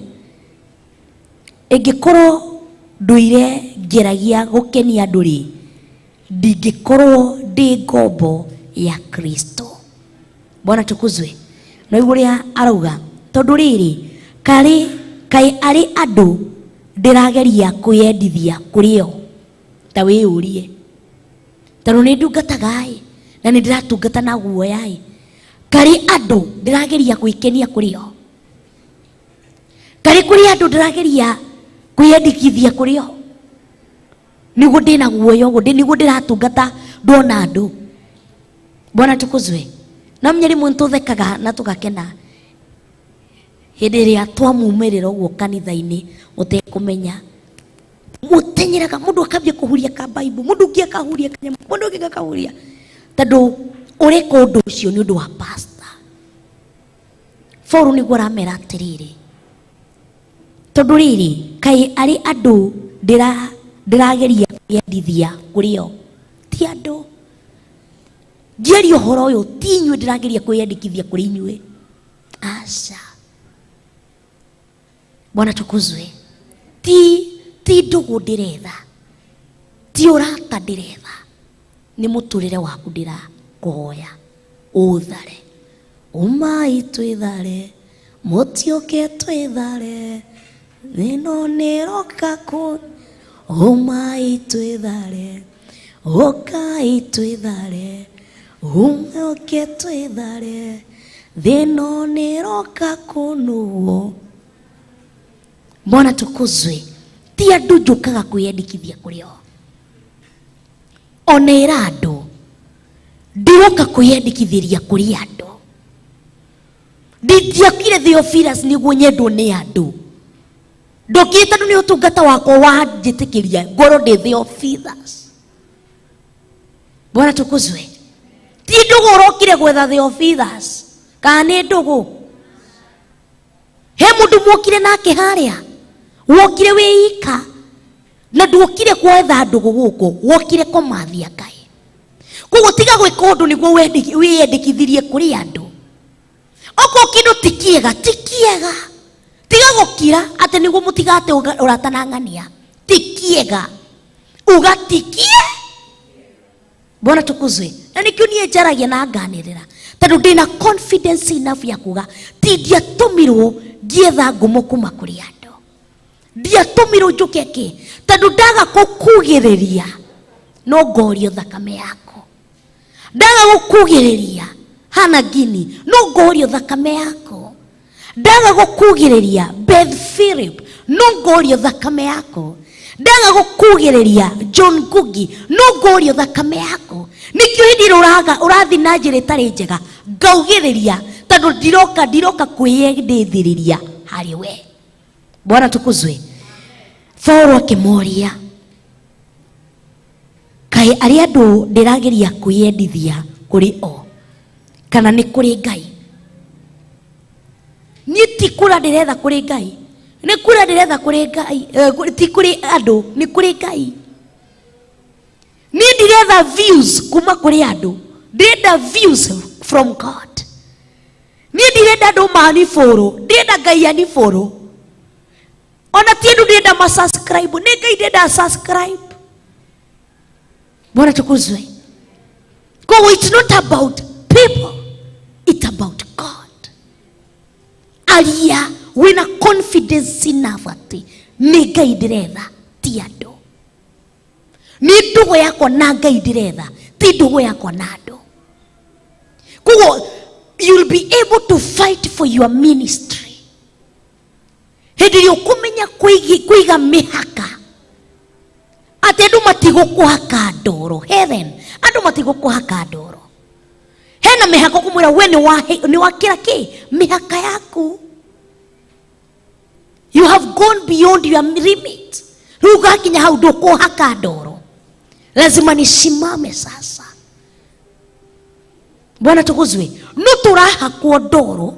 ĩngĩkorwo ndũire ngeragia gũkenia andũ rĩ, ndingĩkorwo ndĩ ngombo ya Kristo. Bwana tukuzwe. No igũ ũrĩa arauga, tondũ rĩrĩ, karĩ kaĩ arĩ andũ ndĩrageria kwĩyendithia kũrĩ o, ta wĩyũrie, tondũ nĩ ndungataga ĩ, na nĩ ndĩratungata na guoya ĩ, karĩ andũ ndĩrageria gwĩkenia kũrĩ o, karĩ kũrĩ andũ ndĩrageria kwĩyendekithia kũrĩ o, nĩguo ndĩna guoya ũguo, nĩguo ndĩratungata ndona andũ. Bwana tukuzwe. Na menya rĩmwe nĩtũthekaga na tũgakena hĩndĩ ĩrĩa twamumĩrĩra ũguo kanitha-inĩ ũtekũmenya, mũtenyeraga mũndũ akambia kũhuria ka Bible, mũndũ ũngĩ akahuria kanyamũ, mũndũ ũngĩ akahuria, tondũ ũreka ũndũ ũcio nĩ ũndũ wa pastor. Paul nĩguo aramera atĩrĩrĩ, tondũ rĩrĩ, kaĩ arĩ andũ ndĩrageria kwĩyendithia kũrĩ o, ti andũ. Ngĩaria ũhoro ũyũ ti inyuĩ ndĩrageria kwĩyandĩkithia kũrĩ inyuĩ, aca. Bwana tukuzwe. Ti ndũgũ ndĩretha, ti ũrata ndĩretha, nĩ mũtũrĩre waku ndĩrakũhoya ũthare. Umai twĩthare, mũtiũke twĩthare, ĩno nĩroka kũ. Umai twĩthare, ũkai twĩthare, ũke twĩthare, thĩno nĩroka kũnũgwo. Bwana tukuzwe. Ti andũ njũkaga kwĩyandĩkithia kũrĩ o, ona ĩra andũ ndiroka kwĩyandĩkithĩria kũrĩ andũ. Ndingĩokire Theophilus nĩguo nyendwo nĩ andũ, ndokire tondũ nĩ ũtungata wakwa wanjĩtĩkĩria ngorwo ndĩ Theophilus. Bwana tukuzwe. Ti ndũgũ ũrokire gwetha Theophilus, kana nĩ ndũgũ? He mũndũ mwokire nake harĩa, wokire wĩ ika, na nduokire gwetha ndũgũ gũkũ, wokire kũmathia Ngai. Koguo tiga gwĩka ũndũ nĩguo wĩyendekithirie kũrĩ andũ. Okorwo kĩndũ ti kĩega, ti kĩega, tiga gũkira atĩ nĩguo mũtigate ũrata na ng'ania. Ti kĩega, uga ti kĩega. Bwana tukuzwe. Na nĩkĩo niĩ njaragia na nganĩrĩra, tondũ ndĩna confidence enough ya kuga ti ndiatũmirwo ngĩetha ngumo kuma kũrĩ andũ, ndiatũmirwo njũke kĩ, tondũ ndaga gũkugĩrĩria no ngorio thakame yako, ndaga gũkugĩrĩria hana ngini no ngorio thakame yako, ndaga gũkugĩrĩria Beth Philip no ngorio thakame yako, ndaga gũkugĩrĩria John Ngugi no ngorio thakame yako. Nĩkĩo hĩndĩ ĩrĩa ũrathi na njĩra ĩtarĩ njega ngaugĩrĩria, tondũ ndiroka kwĩyendithĩrĩria harĩ we. Bwana tukuzwe. Paul akĩmoria, kaĩ arĩ andũ ndĩrageria kwĩyendithia kũrĩ o, kana nĩ kũrĩ Ngai? Niĩ ti kũra ndĩretha kũrĩ Ngai, nĩ kũra ndĩretha kũrĩ Ngai, ti kũrĩ andũ, nĩ kũrĩ Ngai. Niĩ ndiretha views kuma kũrĩ andũ, ndĩrenda views from God. Niĩ ndirenda andũ manibũrũ, ndĩrenda Ngai anibũrũ. Ona ti andũ ndĩrenda ma subscribe, nĩ Ngai ndĩrenda subscribe. Bwana tukuzwe. Koguo it's not about people, it's about God. Aria wĩna confidence enough atĩ nĩ Ngai ndĩretha, ti andũ. Nĩ ndũgũ yakwa na Ngai ndĩretha, ti ndũgũ yakwa na andũ. Koguo you'll be able to fight for your ministry. Hĩndĩ ĩrĩa ũkũmenya kũiga mĩhaka, atĩ andũ matigũkũhaka ndoro. Heaven, andũ matigũkũhaka ndoro. Hena mĩhaka ũkũmwĩra we nĩ wakĩra kĩ mĩhaka yaku. You have gone beyond your limit. Rĩu gakinya hau ndũkũhaka ndoro, lazima nisimame sasa. Bwana tukuzwe. No tũrahakwo ndoro,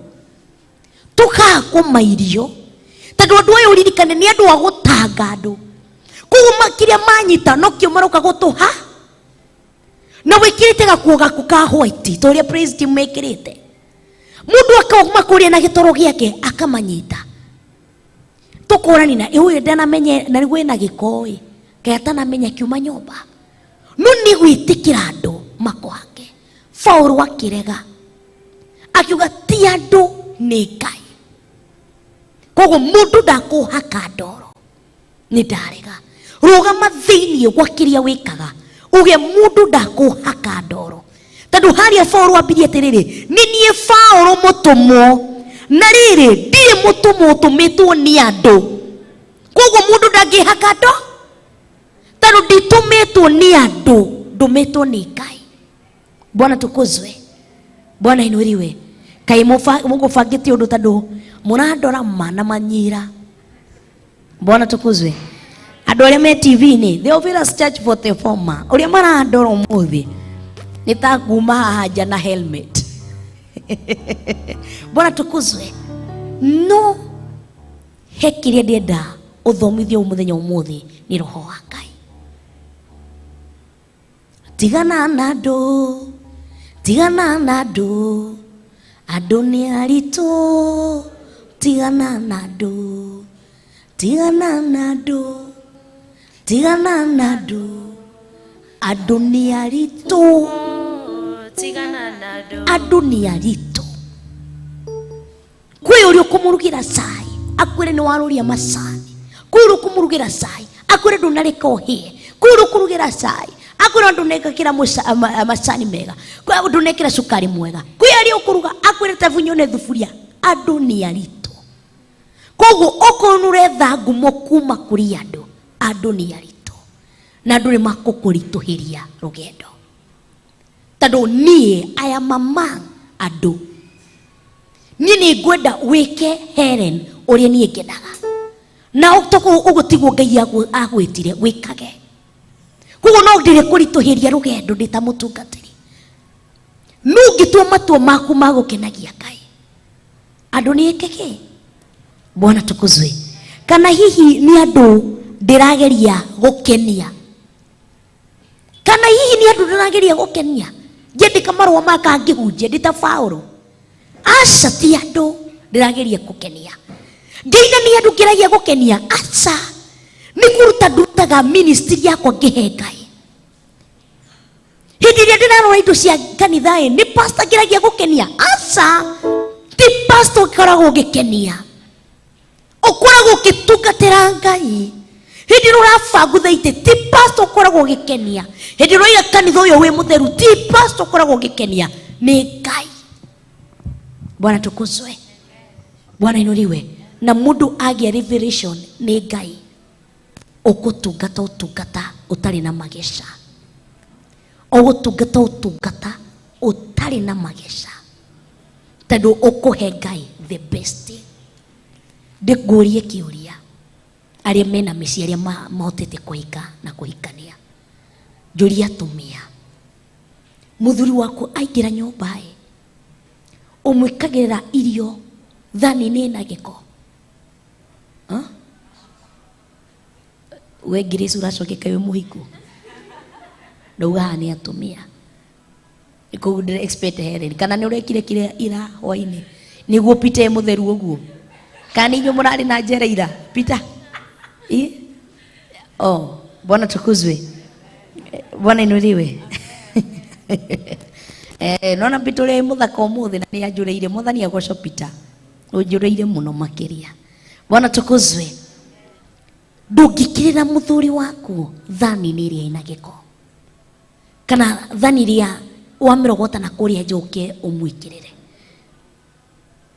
tũkahakwo mairio, tondũ andũ aya ũririkane nĩ andũ a gũtanga andũ. Koguo kĩrĩa manyita nokĩo maroka gũtũha. Na wĩkĩrĩte gakuo gaku ka white ta ũrĩa praise team mekĩrĩte. Mundu akauma kuria na gitoro giake akamanyita. Tukurani na uyu ndanamenye na rĩu ena gĩko ĩ kaĩ atanamenya kiuma nyũmba. No nĩ gwĩtĩkĩra andũ makwake. Paũlũ akĩrega akiuga ti andũ nĩ Ngai. Koguo mũndũ ndakũhaka ndoro nĩ ndarega. Rũgama thĩinĩ gwa kĩrĩa wĩkaga uge mũndũ ndakũhaka ndoro. Tondũ harĩa Paũlũ ambirie atĩrĩrĩ, nĩ niĩ Paũlũ mũtũmwo na rĩrĩ ndirĩ mũtũmwo ũtũmĩtwo nĩ andũ. Koguo mũndũ ndangĩhaka ndo tondũ nditũmĩtwo nĩ andũ, ndũmĩtwo nĩ Ngai. Bwana tukuzwe. Bwana inuliwe. Kaĩ mũgũbangĩte ũndũ tondũ mũrandora ma na manyira. Bwana tukuzwe. Andũ arĩa me TV-inĩ, Theophilus Church 44 ma, ũrĩa marandora ũmũthĩ nĩ ta kuma haha nja na helmet. Bwana tukuzwe. No he kĩrĩa ndĩrenda ũthomithio mũthenya ũmũthĩ nĩ roho wa Ngai. Tigana na andũ, tigana na andũ, andũ nĩ aritũ, tigana na andũ, tigana na andũ, tigana na andũ, andũ nĩ aritũ, Tigana na andũ. Andũ nĩ aritũ. Kwĩ ũrĩa ũkũmũrugĩra cai akwĩre nĩ warũria macani, kwĩ ũrĩa ũkũmũrugĩra cai akwĩre ndũnareka ũhĩe, kwĩ ũrĩa ũkũrugĩra cai akwĩre ndũnekĩra macani mega, kwĩ ndũnekĩra cukari mwega, kwĩ arĩa ũkũruga akwĩre ta bunyone thuburia. Andũ nĩ aritũ. Koguo okorwo nĩ ũretha ngumo kuma kũrĩ andũ, andũ nĩ aritũ na andũ nĩ makũkũritũhĩria rũgendo. Tondũ niĩ I am among andũ. Niĩ nĩ ngwenda wĩke Helen ũrĩa niĩ ngendaga. Na tokorwo ũguo tiguo Ngai agwĩtire wĩkage. Koguo no ndĩrĩ kũritũhĩria rũgendo ndĩ ta mũtungatĩri. No ũngĩtua matua maku ma gũkenagia Ngai, andũ nĩ ĩke kĩ? Bwana tukuzwe. Kana hihi nĩ andũ ndĩrageria gũkenia? Kana hihi nĩ andũ ndĩrageria gũkenia? Ngĩandĩka marũa maka ngĩhunjia ndĩ ta Paũlũ. Aca, ti andũ ndĩrageria gũkenia. Ngĩina nĩ andũ ngĩragia gũkenia? Aca, nĩ kũruta ndutaga ministry yakwa ngĩhe Ngai. Hĩndĩ ĩrĩa ndĩrarora indo cia kanitha ĩ, nĩ pastor ngĩragia gũkenia? Aca, ti pastor ũkoragwo ũgĩkenia, ũkoragwo ũgĩtungatĩra Ngai. Hĩndĩ ĩrĩa ũrabangutha itĩ, ti pastor ũkoragwo ũgĩkenia. Hĩndĩ ĩrĩa ũraiga kanitha ũyũ wĩ mũtheru, ti pastor ũkoragwo ũgĩkenia, nĩ Ngai. Bwana tukuzwe. Bwana inuliwe. Na mũndũ agĩa revelation nĩ Ngai, ũgũtungata ũtungata ũtarĩ na mageca. Ũgũtungata ũtungata ũtarĩ na mageca. Tondũ ũkũhe Ngai the best. Ndĩngũrie kĩũria arĩa mena mĩciĩ, arĩa mahotete kũhika na kũhikania, njũrie atumia, mũthuri waku aingĩra nyũmba ĩ, ũmwĩkagĩrĩra irio thani-inĩ ĩna gĩko? We Grace ũracoke wĩ mũhiku, ndauga haha nĩ atumia, koguo ndĩra expect Helen kana nĩ ũrekire kĩrĩa ira hwainĩ nĩguo Peter e mũtheru ũguo, kana nĩ inyuĩ mũrarĩ na njera ira Peter? Ĩ? Oh, Bwana tukuzwe. Bwana inuliwe. Nona Peter ũrĩa wĩ mũthaka ũmũthĩ na nĩ anjũrĩire. Mwathani agocwo Peter, ũnjũrĩire mũno makĩria. Bwana tukuzwe. Ndũngĩkĩrĩra mũthuri waku thani-inĩ ĩrĩa ĩna gĩko, kana thani ĩrĩa wamĩrogota na kũrĩa nja ũke ũmwĩkĩrĩre.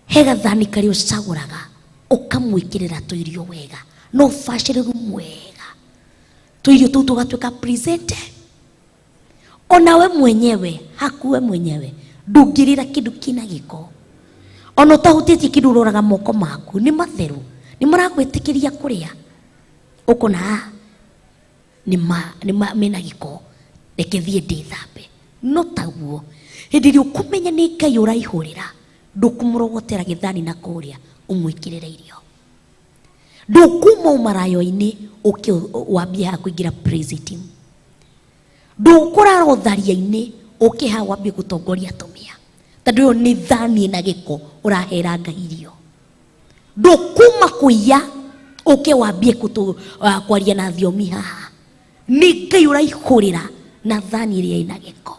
He gathani karĩa ũcagũraga ũkamwĩkĩrĩra tũirio wega na ũbacĩrĩru mwega, tũirio tũu tũgatuĩka present. Onawe mwenyewe hakuwe mwenyewe ndũngĩrĩra kĩndũ kĩna gĩko, ona ũtahutĩtie kĩndũ ũroraga moko maku nĩ matheru, nĩ maragwĩtĩkĩria kũrĩa, ũkona nĩ ma mena gĩko, reke thiĩ ndĩthambe. No taguo hĩndĩ ĩrĩa ũkũmenya nĩ Ngai ũraihũrĩra, ndũkũmũrogotera gĩthani na kũrĩa ũmwĩkĩrĩre irio, ndũkuma ũmarayo-inĩ ũke wambie haha kũingĩra praise team, ndũkũrara ũtharia-inĩ ũke haha wambie gũtongoria atumia. Tondũ ĩyo nĩ thani ĩna gĩko ũrahera Ngai irio. Ndũkuma kũiya ũke wambie kwaria na thiomi haha. Nĩ Ngai ũraihũrĩra na thani ĩrĩa ĩna gĩko.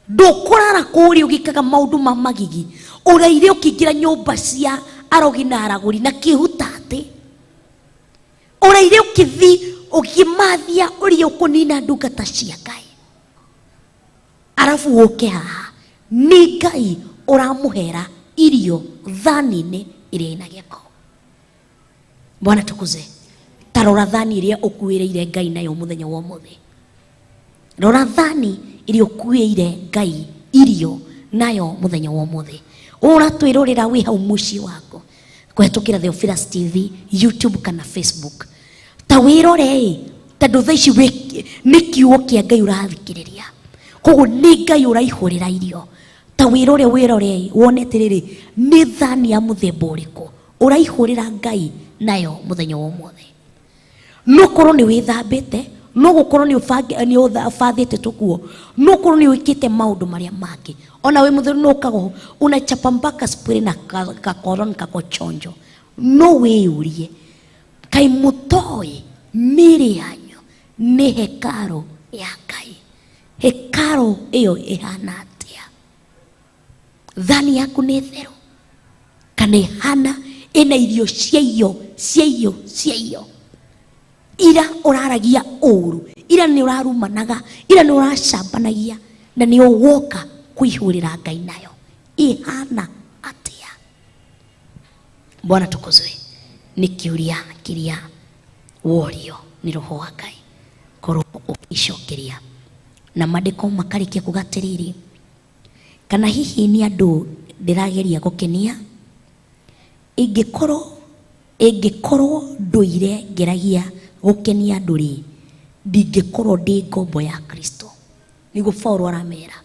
Ndũkũrara kũrĩa ũgĩkaga maũndũ ma magigi. Ũraire ũkĩingĩra nyũmba cia arogi na aragũri na kĩhutatĩ. Ũraire ũkĩthi ũkĩmathia ũrĩa ũkũnina ndungata cia Ngai. Arabu ũke haha nĩ Ngai ũramũhera irio thani-inĩ ĩrĩa ĩna gĩko. Bwana tukuze. Ta rora thani ĩrĩa ũkuĩrĩire Ngai nayo mũthenya wa ũmũthĩ. Rora thani ĩrĩa ũkuĩire Ngai irio nayo mũthenya wa ũmũthĩ. Ũratwĩrorera wĩ hau mũciĩ waku kũhetũkĩra Theophilus TV, YouTube kana Facebook. Ta wĩrore-ĩ, tondũ thaa ici nĩ kiugo kĩa Ngai ũrathikĩrĩria. Koguo nĩ Ngai ũraihũrĩra irio. Ta wĩrore wĩrore-ĩ, wone atĩrĩrĩ, nĩ thani ya mũthemba ũrĩkũ ũraihũrĩra Ngai nayo mũthenya wa ũmũthĩ. No korwo nĩ wĩthambĩte, no gũkorwo nĩ ũbathĩte tũkuo, no korwo nĩ wĩkĩte maũndũ marĩa mangĩ. Ona wĩ mũtheru no ũkaga unachapa mpaka spray na kakoron kako chonjo. No wĩyũrie, kaĩ mũtoĩ mĩĩrĩ yanyu nĩ hekaro ya Ngai? Hekaro ĩyo ĩhana atĩa? Thani yaku nĩ theru kana ĩhana ĩna irio cia iyo cia iyo cia iyo? Ira ũraragia ũru, ira nĩ ũrarumanaga, ira nĩ ũracambanagia, na nĩ ũgũka kũihũrĩra Ngai nayo. Ĩhana atĩa? Bwana tukuzwe. Nĩ kĩũria kĩrĩa worio nĩ Roho wa Ngai, korwo ũgĩcokeria na maandĩko makarĩkia kuga atĩrĩrĩ, kana hihi nĩ andũ ndĩrageria gũkenia? Ingĩkorwo ndũire ngeragia gũkenia andũ rĩ, ndingĩkorwo ndĩ ngombo ya Kristo. Nĩguo Paulo aramera.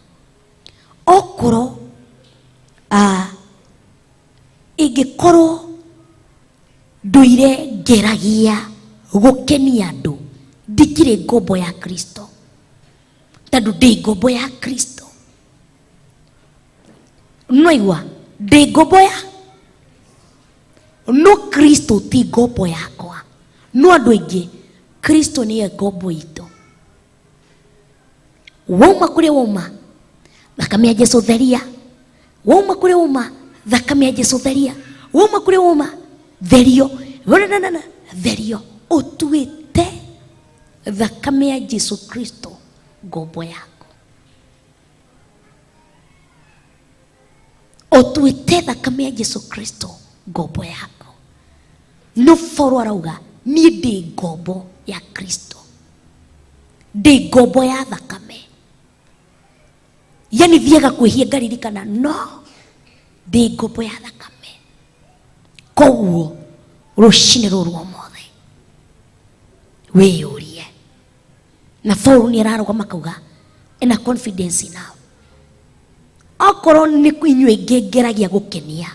Okorwo, ingĩkorwo ndũire ngeragia gũkenia andũ, ndikĩrĩ ngombo ya Kristo. Tondũ ndĩ ngombo ya Kristo. No igua, ndĩ ngombo ya no Kristo ti ngombo yakwa. No andũ aingĩ Kristo nĩye ngombo itũ. Wauma kũrĩa wauma, thakame ya Jesu theria. Wauma kũrĩa wauma, thakame ya Jesu theria. Wauma kũrĩa wauma, therio. Na, therio. Ũtuĩte thakame ya Jesu Kristo ngombo yaku. Ũtuĩte thakame ya Jesu Kristo ngombo yaku. No Paulo arauga niĩ ndĩ ngombo ya Kristo, ndĩ ngombo ya thakame. Yani thiaga kwĩhia ngaririkana no ndĩ ngombo ya thakame. Koguo rũcinĩ rũrũ rwa ũmũthĩ wĩyũrie. Na Paulo nĩ ararũgama akauga ena confidence now. Okorwo nĩ inyuĩ ngĩngeragia gũkenia,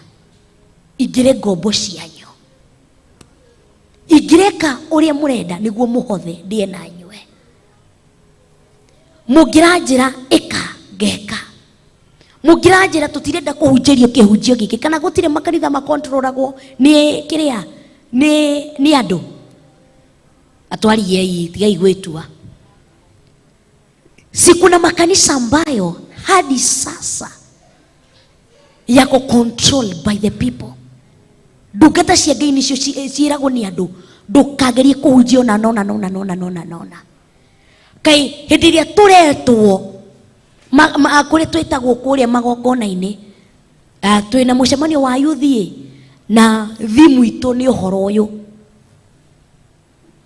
ingĩrĩ ngombo cianyu, ingĩreka ũrĩa mũrenda nĩguo mũhothe ndĩe na nyue. Mũngĩranjĩra ĩka, ngeka. Mũngĩranjĩra tũtirenda kũhunjĩrio kĩhunjio gĩkĩ, kana gũtirĩ makanitha makontrolagwo nĩ kĩrĩa, nĩ andũ. Atwariei, tigai gwĩtua. Si kuna makanisa ambayo hadi sasa yako controlled by the people. Ndungata cia Ngai nicio ciĩragwo nĩ andũ, ndũkagerie kũhunjia ona nona nona nona nona nona. Kaĩ hĩndĩ ĩrĩa tũretwo kũrĩa twĩtagwo kũrĩa magongona-inĩ, twĩna mũcemanio wa youth-ĩ, na thimu itũ nĩ ũhoro ũyũ.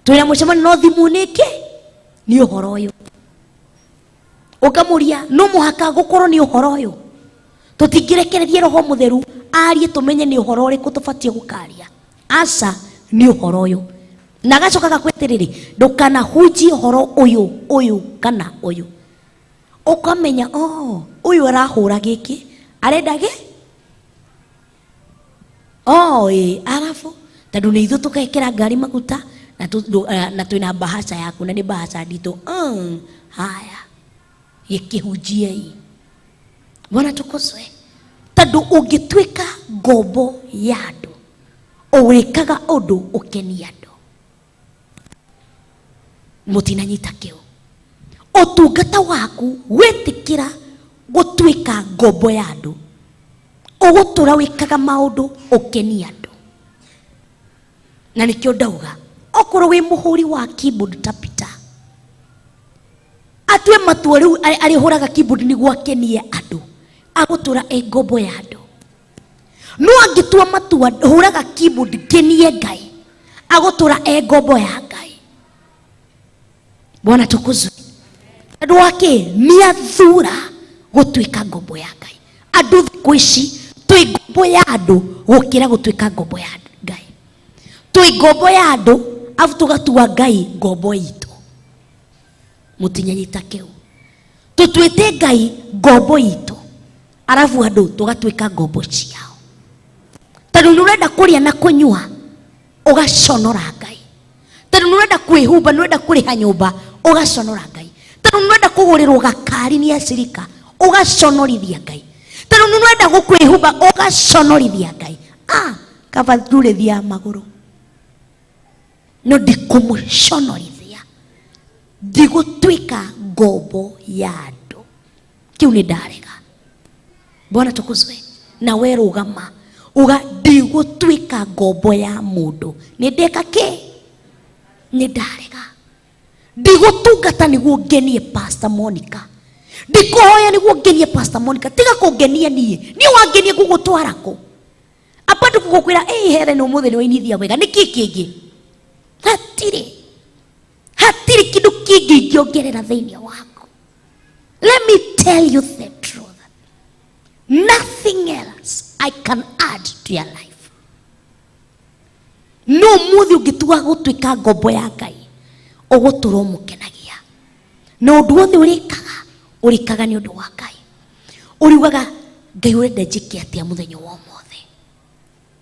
Twĩna mũcemanio no thimu nĩ kĩ? Nĩ ũhoro ũyũ. Ũkamũria no mũhaka gũkorwo nĩ ũhoro ũyũ. Tũtingĩrekereria Roho Mũtheru arie tũmenye nĩ ũhoro ũrĩkũ tũbatiĩ gũkaria. Aca, nĩ ũhoro ũyũ. Na agacoka agakwĩra atĩrĩrĩ, ndũkanahunjie ũhoro ũyũ, ũyũ kana ũyũ. Ũkamenya, oh, ũyũ arahũra gĩkĩ, arenda gĩ? Oh, ĩ, arabu, tondũ nĩ ithuĩ tũgekĩra ngari maguta, na twĩna bahasha yaku, na nĩ bahasha nditũ. Haya, gĩkĩhunjiei. Bwana tukuzwe. Tondu ungituika ngombo ya andu wikaga undu ukenia andu. Mutinanyita kiu. Utungata waku witikira gutuika ngombo ya andu ugutura wikaga maundu ukenia andu. Na nikio ndauga okorwo wi muhuri wa keyboard ta Peter atue matua riu arihuraga keyboard niguo akenie andu agutura e ngombo ya andu. No angitua matua huraga keyboard ngenie Ngai agutura e ngombo ya Ngai. Bwana tukuzwe. Andu ake niathura gutuika ngombo ya Ngai. Andu thiku ici twi ngombo ya andu gukira gutuika ngombo ya Ngai. Twi ngombo ya andu afu tugatua Ngai ngombo itu. Mutinyanyita kiu. Tutuite Ngai ngombo itu arafu andu tugatuika ngombo ciao. Tondu nurenda kuria na kunyua ugaconora Ngai. Tondu nurenda kwihumba nurenda kuriha nyumba ugaconora Ngai. Tondu nurenda kugurirwo gakari ni acirika ugaconorithia Ngai. Tondu nurenda gukwihumba ugaconorithia Ngai. Ah, kaba ndurithia maguru no ndikumuconorithia ndigutwika ngombo ya andu. Kiu ni ndarega. Bwana tukuzwe. Na we rugama uga ndigutwika ngombo ya mundu. Ni ndeka ki? Ni ndarega. Ndigutungata niguo ngenie Pastor Monica. Ndikuhoya niguo ngenie Pastor Monica. Tiga kungenia nie. Ni wangenie gugutwara ku. Apa ndugukwira eh here no muthe ni wainithia wega. Niki kingi? Hatiri. Hatiri kindu kingi ingiongerera thiini waku. Let me tell you the truth. Nothing else I can add to your life. No muthi ungitua gutuika ngombo ya Ngai uguturwo mukenagia. Na undu wothe urikaga urikaga ni undu wa Ngai. Uriugaga Ngai urenda njike atia muthenya wa umuthi.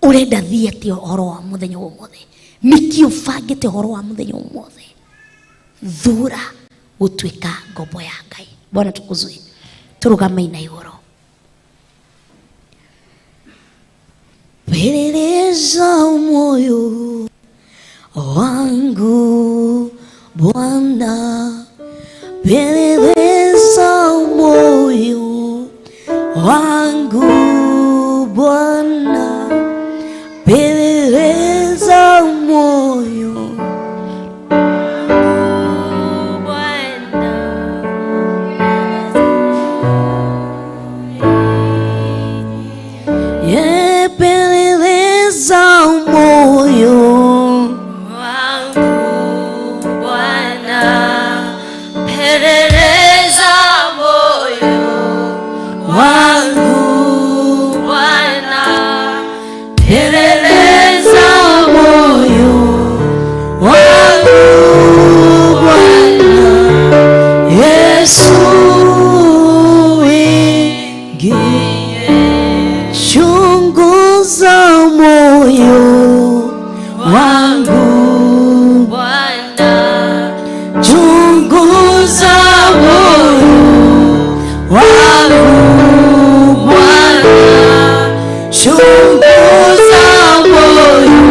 Urenda thie atia uhoro wa muthenya wa umuthi. Niki ubangite uhoro wa muthenya wa umuthi. Thura gutuika ngombo ya Ngai. Bwana tukuzwe. Turugame na iguru. Peleleza moyo wangu Bwana, peleleza moyo wangu Bwana, peleleza moyo Bwana. Ye peleleza moyo wangu Bwana, peleleza moyo wangu Bwana, peleleza moyo wangu Bwana, Yesu ingie, chunguza moyo wangu Bwana, chunguza moyo wangu Bwana, chunguza moyo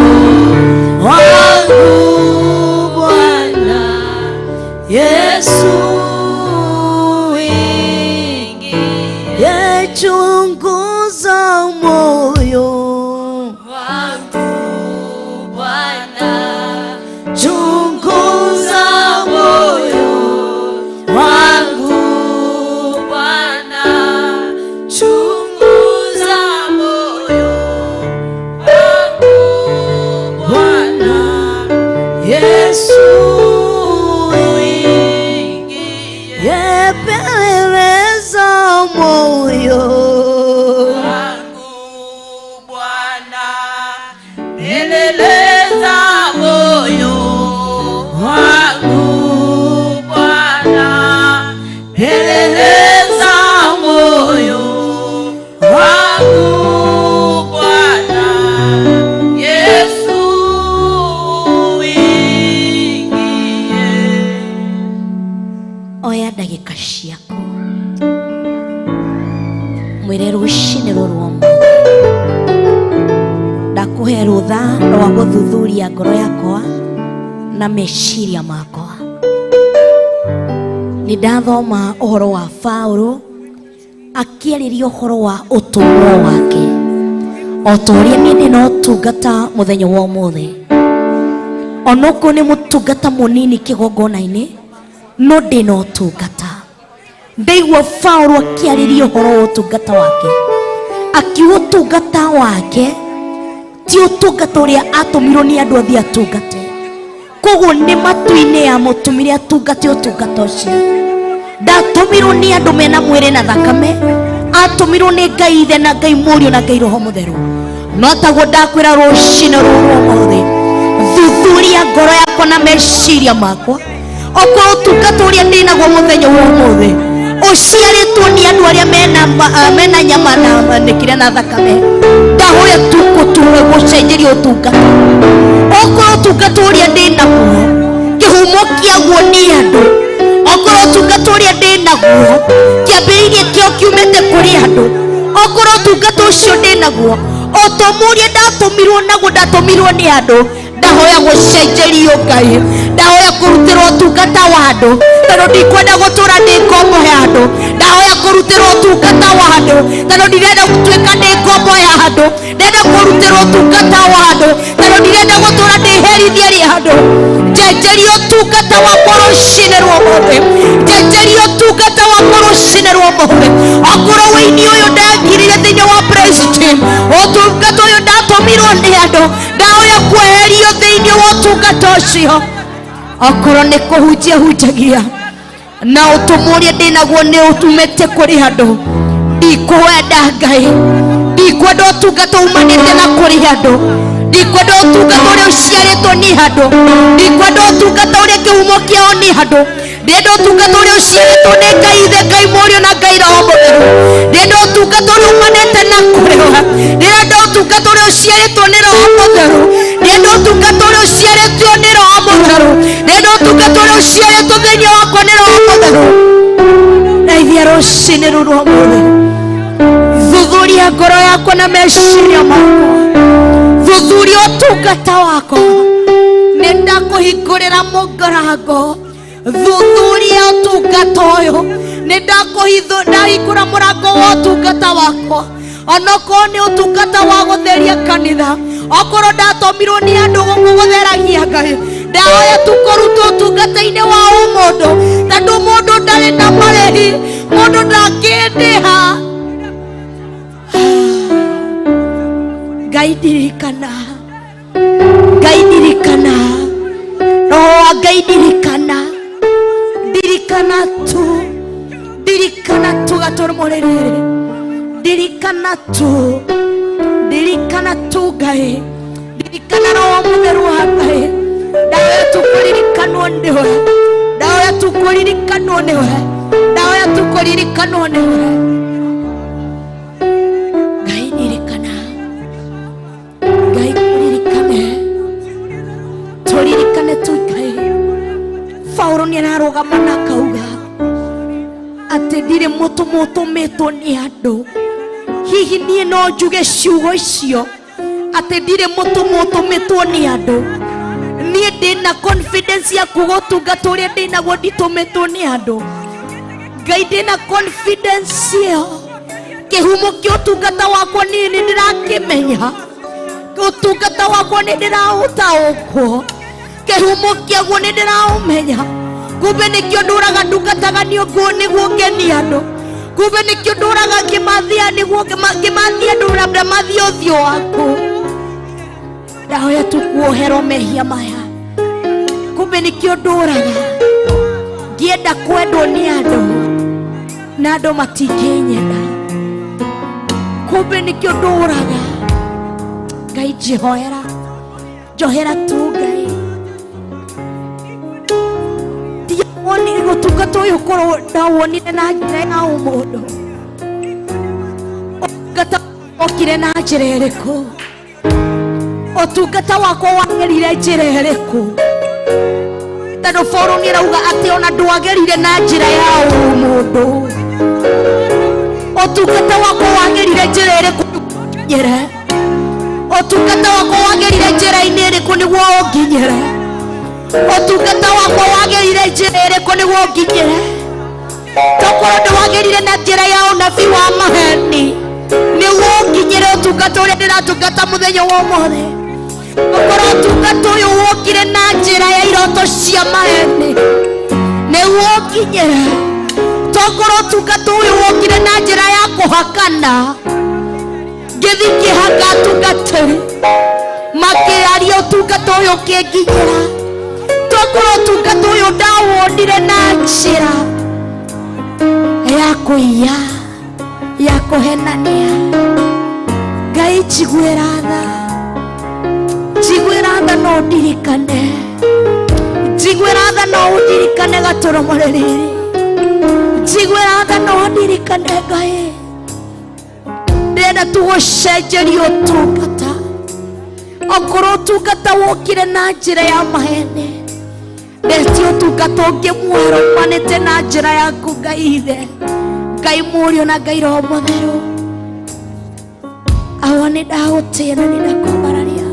wangu Bwana, Yesu ingie, chunguza moyo wangu Bwana, chunguza moyo wangu Bwana, chunguza moyo wangu Bwana, Yesu ingie, peleleza moyo Mwĩre rũcinĩ rũrũ ũmũthĩ ndakũhe rũtha rwa gũthuthuria ngoro yakwa na meciria makwa. Nĩ ndathoma ũhoro wa Paulo akĩarĩria ũhoro wa ũtũmwo wake, o ta ũrĩa niĩ ndĩ na ũtungata mũthenya wa ũmũthĩ. Onokorwo nĩ mũtungata mũnini kĩgongona-inĩ, no ndĩ na ũtungata. Ndaigua Paulo akĩarĩria ũhoro wa ũtungata wake, akiuga ũtungata wake ti ũtungata ũrĩa atũmirwo nĩ andũ athiĩ atungate. Koguo nĩ matu-inĩ ya mũtumire atungate ũtungata ũcio. Ndatũmirwo nĩ andũ mena mwĩrĩ na thakame, atũmirwo nĩ Ngai Ithe na Ngai Mũriũ na Ngai Roho Mũtheru. No taguo ndakwĩra rũcinĩ rũrũ ũmũthĩ, thuthuria ngoro yakwa na meciria makwa. Okorwo ũtungata ũrĩa ndĩnaguo mũthenya wa ũmũthĩ ũciarĩtwo nĩ andũ arĩa mena nyama na nĩkĩrĩa na thakame, ndahoya tu gũcenjeria ũtungata. Okorwo ũtungata ũrĩa ndĩnaguo kĩhumo kĩaguo nĩ andũ, okorwo ũtungata ũrĩa ndĩnaguo kĩambĩrĩirie kĩo kiumĩte kũrĩ andũ, okorwo ũtungata ũcio ndĩnaguo ũtũmwo ũrĩa ndatũmirwo naguo ndatũmirwo nĩ andũ, ndahoya gũcenjerio Ngai, ndahoya kũrutĩrwo ũtungata wa andũ, tondũ ndikwenda gũtũra ndĩ ngombo ya andũ. Ndahoya kũrutĩrwo ũtungata wa andũ, tondũ ndirenda gũtuĩka ndĩ ngombo ya andũ. Ndĩrenda kũrutĩrwo ũtungata wa andũ, tondũ ndirenda gũtũra ndĩ herithia rĩa andũ. Njenjeria ũtungata wakwa rũcinĩ rwa ũmũthĩ, njenjeria ũtungata wakwa rũcinĩ rwa ũmũthĩ. Okorwo wĩini ũyũ ndangirire thĩinĩ wa praise team, ũtungata ũyũ ndatũmirwo nĩ andũ, ndahoya kweherio thĩinĩ wa ũtungata ũcio. Okorwo nĩ kũhunjia hunjagia na ũtũmwo ũrĩa ndĩnaguo nĩ ũtumĩte kũrĩ andũ, ndikwenda Ngai, ndikwenda ũtungata umanĩte na kũrĩ andũ, ndikwenda ũtungata ũrĩa ũciarĩtwo nĩ andũ, ndikwenda ũtungata ũrĩa kĩhumo kĩao nĩ andũ, ndĩrenda ũtungata ũrĩa ũciarĩtwo nĩ Ngai Ithe, Ngai Mũriũ na Ngai Roho Mũtheru. Ndĩrenda ũtungata ũrĩa umanĩte na kũrĩwa, ndĩrenda ũtungata ũrĩa ũciarĩtwo nĩ Roho Mũtheru, ndĩrenda ũtungata ũrĩa ũciarĩtwo nĩ Roho Mũtheru, ndĩrenda ũtungata ũrĩa ũciarĩtwo thĩinĩ wakwa nĩ Roho Mũtheru. Ndeithia rũcinĩ rũrũ ũmũthĩ, thuthuria ngoro yakwa na meciria makwa, thuthuria ũtungata wakwa. Nĩ ndakũhingũrĩra mũrango, thuthuria ũtungata ũyũ. Nĩ ndahingũra mũrango wa ũtungata wakwa, onokorwo nĩ ũtungata wa gũtheria kanitha, okorwo ndatũmirwo nĩ andũ gũkũ gũtheragia Ngai, ndahoya tu kũrutwo ũtungata-inĩ wa ũmũndũ, tondũ mũndũ ndarĩ na marĩhi, mũndũ ndangĩndĩha. Ngai ndirikana, Ngai ndirikana, Roho wa Ngai ndirikana, ndirikana tu, ndirikana tu gatũrũmo rĩrĩ, ndirikana tu, ndirikana tu Ngai, ndirikana Roho Mũtheru wa Ngai. Ndahoya tu kũririkanwo nĩwe, ndahoya tu kũririkanwo nĩwe, ndahoya tu kũririkanwo nĩwe. Ngai ndirikana, Ngai kũririkane, tũririkane tu Ngai. Paulo nĩ ararũgama na akauga atĩ ndirĩ mũtũmwo ũtũmĩtwo nĩ andũ. Hihi niĩ no njuge ciugo icio atĩ ndirĩ mũtũmwo ũtũmĩtwo nĩ andũ? Niĩ ndĩna confidence ya kuga ũtungata ũrĩa ndĩnaguo nditũmĩtwo nĩ andũ. Ngai, ndĩna confidence ĩyo. Kĩhumo kĩa ũtungata wakwa niĩ nĩ ndĩrakĩmenya, ũtungata wakwa nĩ ndĩraũtaũkwo, kĩhumo kĩaguo nĩ ndĩraũmenya. Kumbe nĩkĩo ndũraga ndungataga nĩguo ngenie andũ, kumbe nĩkĩo ndũraga ngĩmathia nĩguo ngĩmathia andũ na ndamathia ũthiũ waku. Ndahoya tu kuoherwo mehia maya. Kumbe nĩkĩo ndũraga ngĩenda kwendwo nĩ andũ na andũ matingĩnyenda. Kumbe nĩkĩo ndũraga. Ngai njihoera, njohera tu Ngai. Ndiawonire ũtungata ũyũ korwo ndawonire na njĩra ya ũmũndũ. Ũtungata okire na njĩra ĩrĩkũ? Ũtungata wakwa wagerire njĩra ĩrĩkũ? Tondũ Paulo nĩ arauga atĩ ona ndwagerire na njĩra ya ũmũndũ, ũtungata wakwa. Wagerire njĩra ĩrĩkũ nginyĩre? Ũtungata wakwa wagerire njĩra-inĩ ĩrĩkũ nĩguo ũnginyĩre? Ũtungata wakwa wagerire njĩra ĩrĩkũ nĩguo ũnginyĩre? Tokorwo ndĩwagerire na njĩra ya ũnabii wa maheni nĩguo ũnginyĩre ũtungata ũrĩa ndĩratungata mũthenya wa ũmũthĩ. Okorwo ũtungata ũyũ wokire na njĩra ya iroto cia maheni nĩguo ũnginyĩre. Tokorwo ũtungata ũyũ wokire na njĩra ya kũhakana, ngĩthi ngĩhaka atungatĩri makĩaria ũtungata ũyũ ũkĩnginyĩra. Tokorwo ũtungata ũyũ ndawonire na njĩra ya kũiya, ya kũhenania. Ngai njiguĩra tha, njiguĩra tha no ũndirikane, njiguĩra tha no ũndirikane gatũrũmo rĩrĩ, njiguĩra tha no ũndirikane. Ngai, ndĩrenda tu gũcenjeria ũtungata. Okorwo ũtungata wokire na njĩra ya mahene, ndetie ũtungata ũngĩ mwerũ umanĩte na njĩra yaku, Ngai Ithe, Ngai Mũriũ na Ngai Roho Mũtheru. Awa, nĩ ndagũtĩĩa na nĩ ndakwambararia.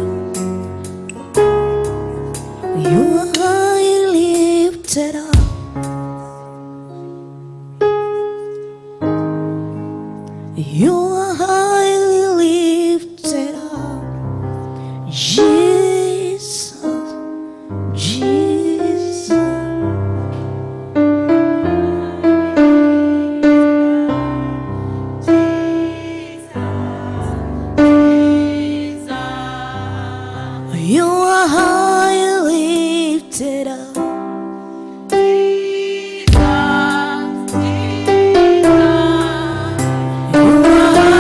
You are high lifted up. You are highly lifted up. Jesus, Jesus. You are highly lifted up. You are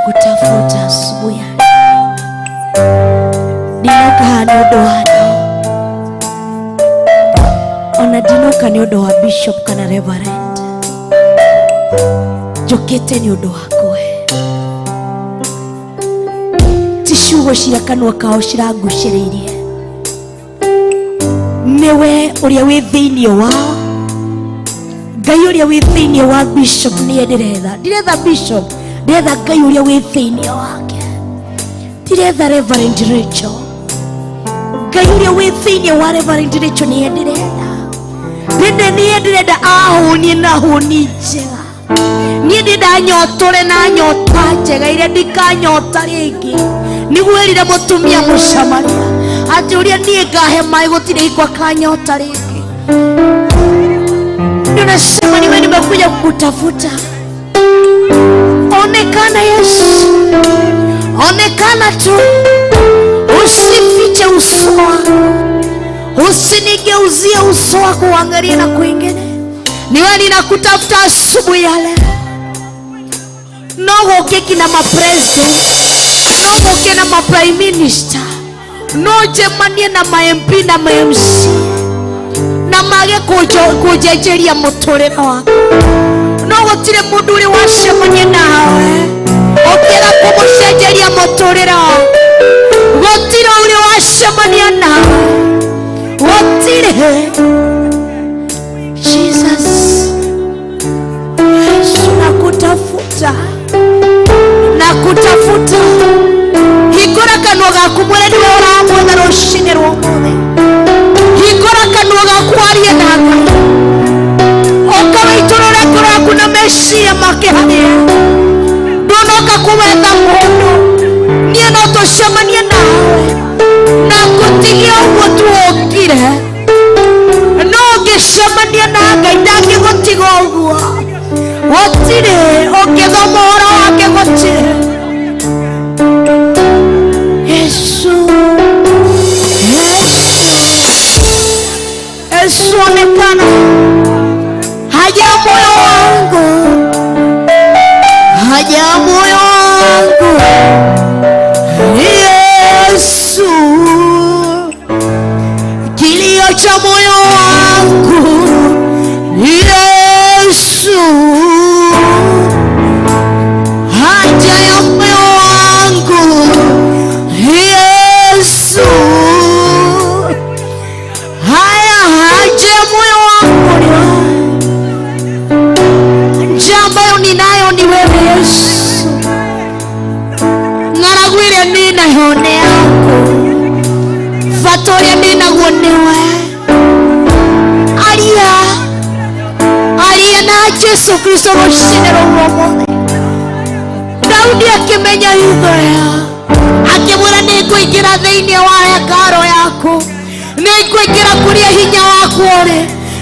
Kutafuta asubuhi ndinoka nĩ ũndũ wa andũ ona ndinoka nĩ ũndũ wa bishop kana reverend, njũkĩte nĩ ũndũ waku we. Ti ciugo cia kanua kao cirangucĩrĩirie, nĩwe ũrĩa wĩ thĩinĩ wao, Ngai ũrĩa wĩ thĩinĩ wa bishop nĩye ndĩretha. Ndiretha bishop, ndiretha Ngai ũrĩa wĩ thĩinĩ wake, ndiretha Reverend Rachel. Ngai ũrĩa wĩ thĩinĩ wa Reverend Rachel nĩye ndĩretha. Ndĩndĩ niĩ ndĩrenda ahũnie na hũni njega, niĩ ndĩrenda nyotore na nyota njega iria ndikanyota rĩngĩ. Nĩguo erire mũtumia Mũsamaria atĩ ũrĩa niĩ ngahe maĩ gũtirĩ hingo akanyota rĩngĩ. Ndio nasema niwe nimekuja kukutafuta. Onekana Yesu, onekana tu, usifiche uso wako, usinigeuzie uso wako uangalie na kwingine. Niwe ninakutafuta asubuhi ya leo. No gũke kina ma president, no gũke na ma prime minister, no njemanie na ma MP na ma MC, na mage kũnjenjeria mũtũrĩre wakwa. No gũtirĩ mũndũ ũrĩ wacemania nawe ũkĩaga kũmũcenjeria mũtũrĩre waku. Gũtirĩ ũrĩ wacemania nawe, gũtirĩ. Jesus, Yesu, nakutafuta, nakutafuta. Hingũra kanua gaku mwene, nĩwe ũramwetha rũcinĩ rwa ũmũthĩ. Hingũra kanua gaku warie na Meciria make harĩ ndunoka kuwetha mundu niĩ no tũcemanie nawe na ngũtigie ũguo tuokire no ũngĩcemania na Ngai ndangĩgũtiga ũguo gũtirĩ ũngĩthoma ũhoro wake gũtirĩ. Yesu, Yesu, Yesu onekana haja ya moyo wangu, haja ya moyo wangu Yesu, kilio cha moyo wangu Yesu, haja ya moyo wangu Yesu, haya haja ya moyo wangu ni wewe. Njia ambayo ninayo ni wewe Yesu, ng'aragu ĩrĩa ndĩnayo nĩ yaku, bata ũrĩa ndĩnaguo nĩwe. Aria, aria na Jesu Kristo rũcinĩ rũu ũmũthĩ. Daudi akĩmenya hitho ĩyo, akĩmwĩra nĩngũingĩra thĩinĩ wa hekaro yaku, nĩngũingĩra kũrĩa hinya waku ũrĩ,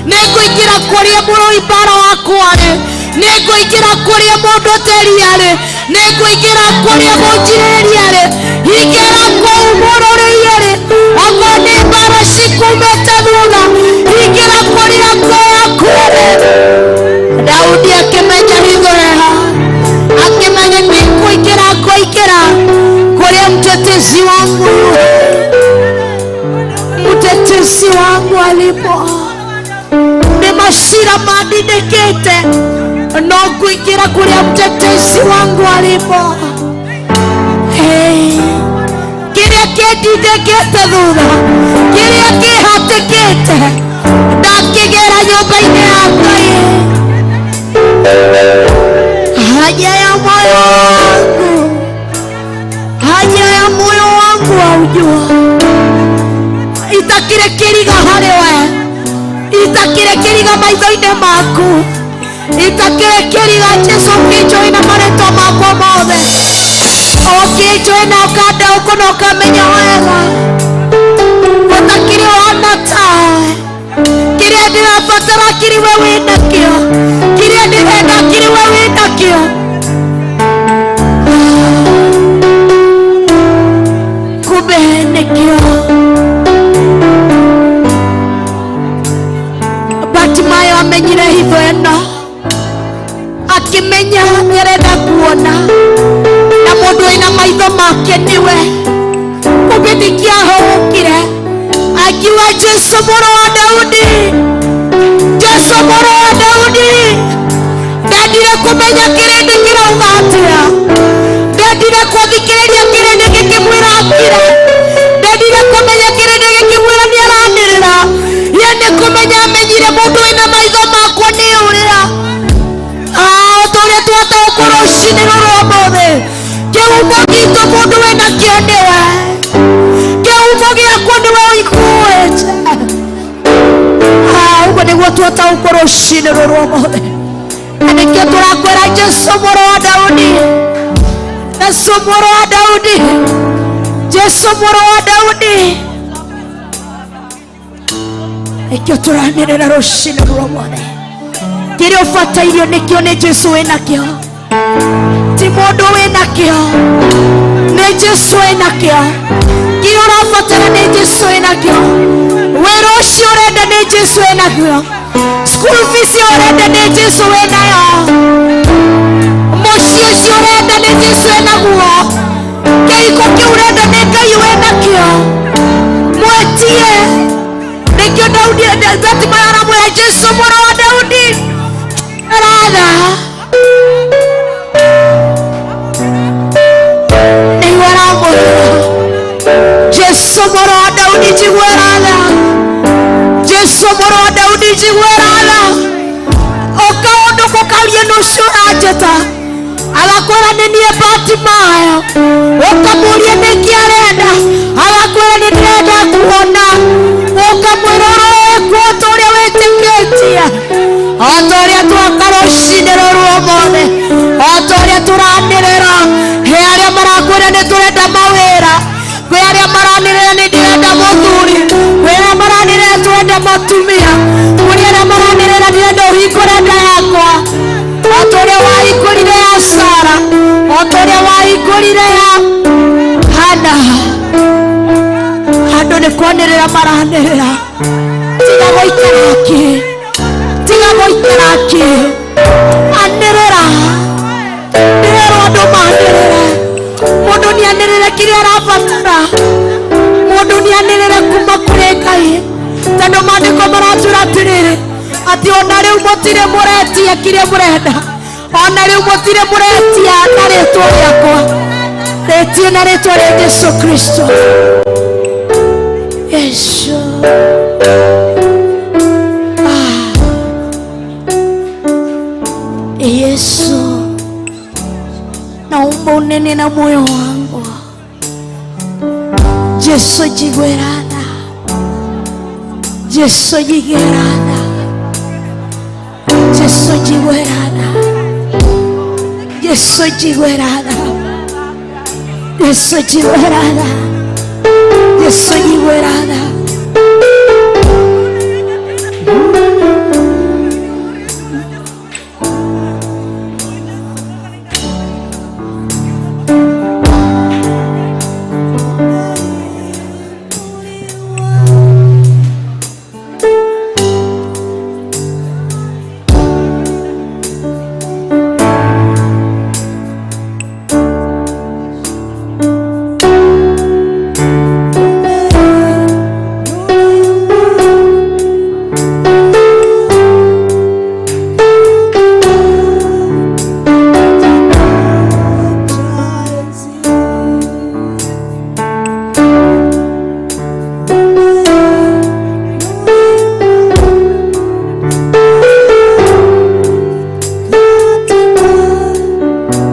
nĩngũingĩra kũrĩa mũrũi mbara waku arĩ, nĩngũingĩra kũrĩa mũndũ teri arĩ, nĩngũingĩra kũrĩa mũnjirĩri arĩ, ingĩra kũu mũrũrĩi arĩ, okorwo nĩ mbara cikumĩte thutha, ingĩra kũrĩa ngo yaku ĩrĩ. Daudi akĩmenya hitho ĩyo, akĩmenya nĩngũingĩra, ngũingĩra kũrĩa mtetezi wangu, mtetezi wangu alipo. Nĩ macira mandindĩkĩte no ngũingĩra kũrĩa mtetezi wangu alipo. Hey, kĩrĩa kĩndindĩkĩte thutha, kĩrĩa kĩhatĩkĩte ndakĩgera nyũmba-inĩ ya Ngai. Haja ya moyo wangu, haja ya moyo wangu waujua, itakĩrĩ kĩriga harĩ we, itakĩrĩ kĩriga maitho-inĩ maku, itakĩrĩ kĩriga. Jesu ũkĩnjũĩ na marĩtwa makwa mothe, ũkĩnjũĩ na ũkandaũkũ na ũkamenya wega gũtakĩrĩ ũhana tawe. Kĩrĩa ndĩrabatara kĩrĩ we wĩnakĩo, kĩrĩa ndĩrenda kĩrĩ we wĩnakĩo. Kumbe nĩkĩo Batimayo amenyire hitho ĩno, akĩmenya nĩarenda kuona na mũndũ wĩna maitho make nĩwe. Kumbe nĩkĩo ahũgũkire akiuga, Jesu mũrũ wa Daudi, Jesu mũrũ wa Daudi. Ndendire kũmenya kĩrĩndĩ kĩrauga atĩa, ndendire gũthikĩrĩria kĩrĩndĩ gĩkĩmwĩra akire, ndendire kũmenya kĩrĩndĩ gĩkĩmwĩra nĩ aranĩrĩra. Ye nĩ kũmenya amenyire mũndũ wĩna maitho makwa nĩ ũrĩa o ta ũrĩa twataũkwo rũcinĩ rũrũ ũmũthĩ. Kĩhumo gitũ mũndũ wĩna kĩo nĩwe, kĩhumo gĩakwa nĩwe ũikuĩte. Ũguo nĩguo twataũkwo rũcinĩ rũrũ ũmũthĩ, na nĩkĩo tũrakwĩra Jesu mũrũ wa Daudi, Jesu mũrũ wa Daudi, Jesu mũrũ wa Daudi. Nĩkĩo tũranĩrĩra rũcinĩ rũrũ ũmũthĩ. Kĩrĩa ũbatairio nĩkĩo nĩ Jesu wĩnakĩo, ti mũndũ wĩnakĩo, nĩ Jesu wĩnakĩo. Kĩrĩa ũrabatara nĩ Jesu wĩnakĩo, wĩra ũcio ũrenda nĩ Jesu wĩnakĩo, school fees ĩyo ũrenda nĩ Jesu wĩnayo, mũciĩ ũcio ũrenda nĩ Jesu wĩnaguo, kĩhiko kĩu ũrenda nĩ Ngai wĩnakĩo. Mwetie. Nĩkĩo Daudi Batimayo aramwĩra, Jesu mũrũ wa Daudi, ratha. Nĩguo aramwĩra, Jesu mũrũ wa Daudi, njiguĩra tha. Jesu mũrũ wa Daudi, njiguĩra tha. Ũkaũndũ gũkaria nũ ũcio ũranjĩta, agakwĩra nĩ niĩ Batimayo. Ũkamũria nĩkĩ arenda, agakwĩra nĩ ndĩrenda kuona. Ũkamwĩra ũroekwo ta ũrĩa wĩtĩkĩtie, o ta ũrĩa twaka rũcinĩ rũrũ. O ta ũrĩa wahingũrire ya Hana, andũ nĩ kwanĩrĩra maranĩrĩra. Tiga gũikara kĩ, tiga gũikara kĩ, anĩrĩra. Ndĩrerwo andũ manĩrĩre. Mũndũ nĩ anĩrĩre kĩrĩa arabatara. Mũndũ nĩ anĩrĩre kuma kũrĩ Ngai, tondũ maandĩko maratwĩra atĩrĩrĩ, atĩ ona rĩu mũtirĩ mũretia kĩrĩa mũrenda, ona rĩu mũtirĩ mũretia na rĩtwa rĩakwa, rĩtie na rĩtwa rĩa Jesu Kristo. Yesu. Ah. Yesu, naomba unene na moyo wangu. Jesu jigwerana, Jesu jigwerana, Jesu jigwerana, Jesu jigwerana, Jesu jigwerana, Jesu jigwerana.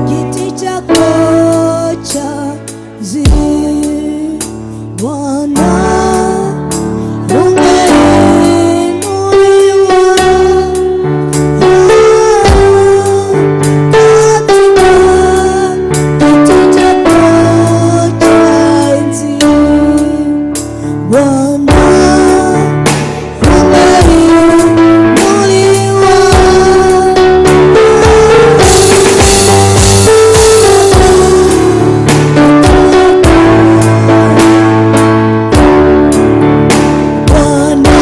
Kiti chako cha enzi, Bwana, umeinuliwa katika kiti chako cha enzi, Bwana, umeinuliwa. Bwana,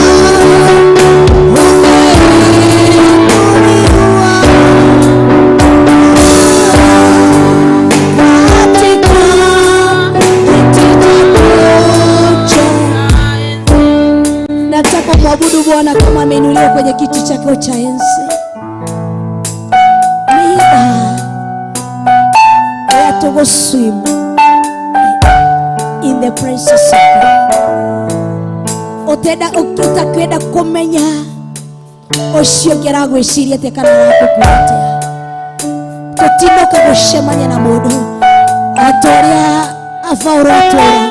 umeinuliwa katika kiti chako cha. Nataka mwabudu Bwana kama ameinuliwa kwenye kiti chake cha enzi. Nina to swim in the presence of God. Utenda utakwenda kumenya ucio ũngĩ aragwĩciria atĩa kana arakũkua atĩa. Tũtinoka gũcemania na mũndũ o ta ũrĩa Paũlũ atwĩra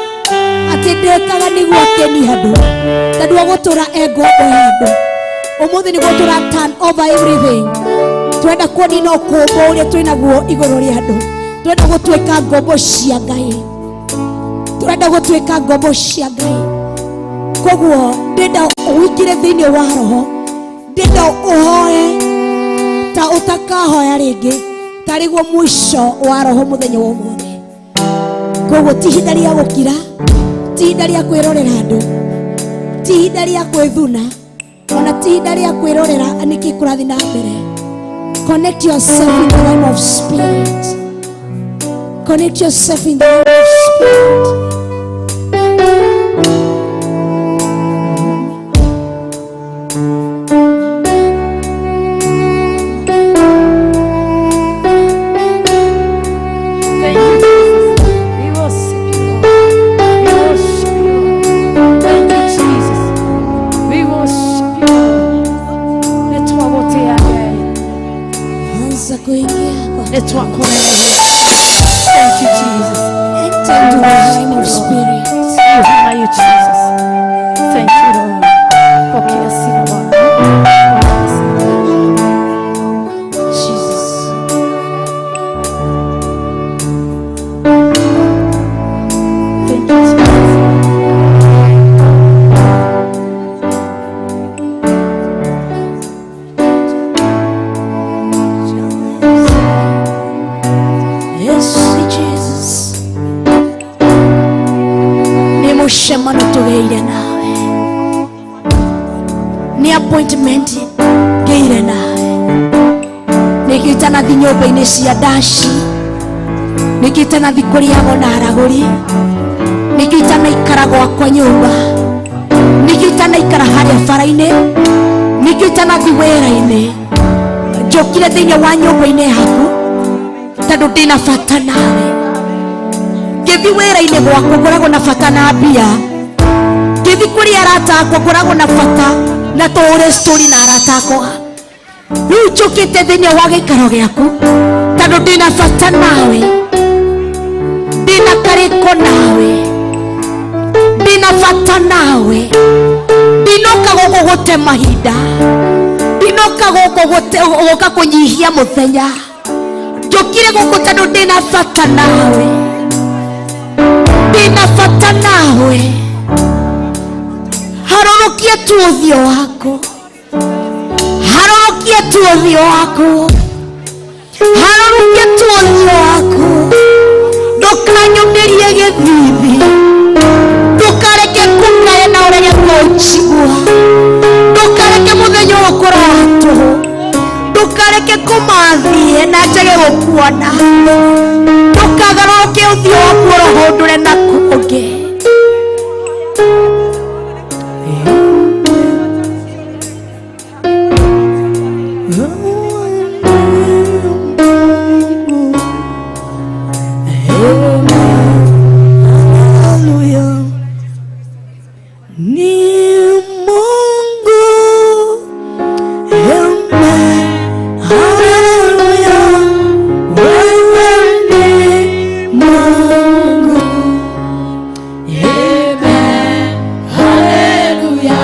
atĩ ndĩkaga nĩguo akenie andũ, tondũ agũtũra e ngombo ya andũ. Ũmũthĩ nĩguo tũra turn over everything. Twenda kũnina ũkũmbo ũrĩa twĩnaguo igũrũ rĩa andũ. Twenda gũtuĩka ngombo cia Ngai, twenda gũtuĩka ngombo cia Ngai. Koguo ndĩrenda ũingĩre thĩinĩ wa roho, ndĩrenda ũhoe ta ũtakahoya rĩngĩ, tarĩguo mũico wa roho mũthenya wa ũmũthĩ. Koguo ti ihinda rĩa gũkira, ti ihinda rĩa kwĩrorera andũ, ti ihinda rĩa kwĩthuna, ona ti ihinda rĩa kwĩrorera nĩkĩ kũrathiĩ na mbere. Connect yourself in the realm of spirit. Connect yourself in the realm of spirit. Thank you, Jesus. We worship you, Lord. We worship you, Lord. Thank you, Jesus. We worship you, Lord. Nĩtwagũtĩa Ngai. Anza kuingia kwa Nĩtwakũneneria. Thank you, Jesus. Enter into the realm of spirit. We honor you, Jesus. Thank you, Lord. Pokea sifa Bwana. Pokea sifa. Jesus. Thank you, Jesus. Yesu. Mũcemano tũgĩire nawe, nĩ appointment ngĩire nawe. Nĩkĩo itanathi nyũmba-inĩ cia ndaci, nĩkĩo itanathi kũrĩagwo na aragũri, nĩkĩo itanaikara gwakwa nyũmba, nĩkĩo itanaikara harĩa bara-inĩ, nĩkĩo itanathi wĩra-inĩ. Njũkire thĩinĩ wa nyũmba-inĩ yaku tondũ ndĩna bata nawe. Ngĩthi wĩra-inĩ gwakwa ngoragwo na bata na mbia, ngĩthi kũrĩ arata akwa ngoragwo na bata na tũhũre story na arata akwa. Rĩu njũkĩte thĩinĩ wa gĩikaro gĩaku tondũ ndĩna bata nawe, ndĩna karĩko nawe, ndĩna bata nawe. Ndinoka gũkũ gũte mahinda, ndinoka gũkũ gũka kũnyihia mũthenya. Njũkire gũkũ tondũ ndĩna bata nawe, ndĩna bata nawe. Harũrũkie tu ũthiũ waku, harũrũkie tu ũthiũ waku, harũrũkie tu ũthiũ waku. Ndũkanyumĩrie gĩthithi, ndũkareke kũngaya na ũrege kũnjigua, ndũkareke mũthenya ũyũ ũkorwo wa tũhũ, ndũkareke kũmathiĩ na njage gũkuona, ndũkagarũrũke ũthiũ waku ũrohũndũre na kũngĩ. Haleluya. Ni Mungu. Amen. Haleluya. Wewe ni Mungu. Amen. Haleluya.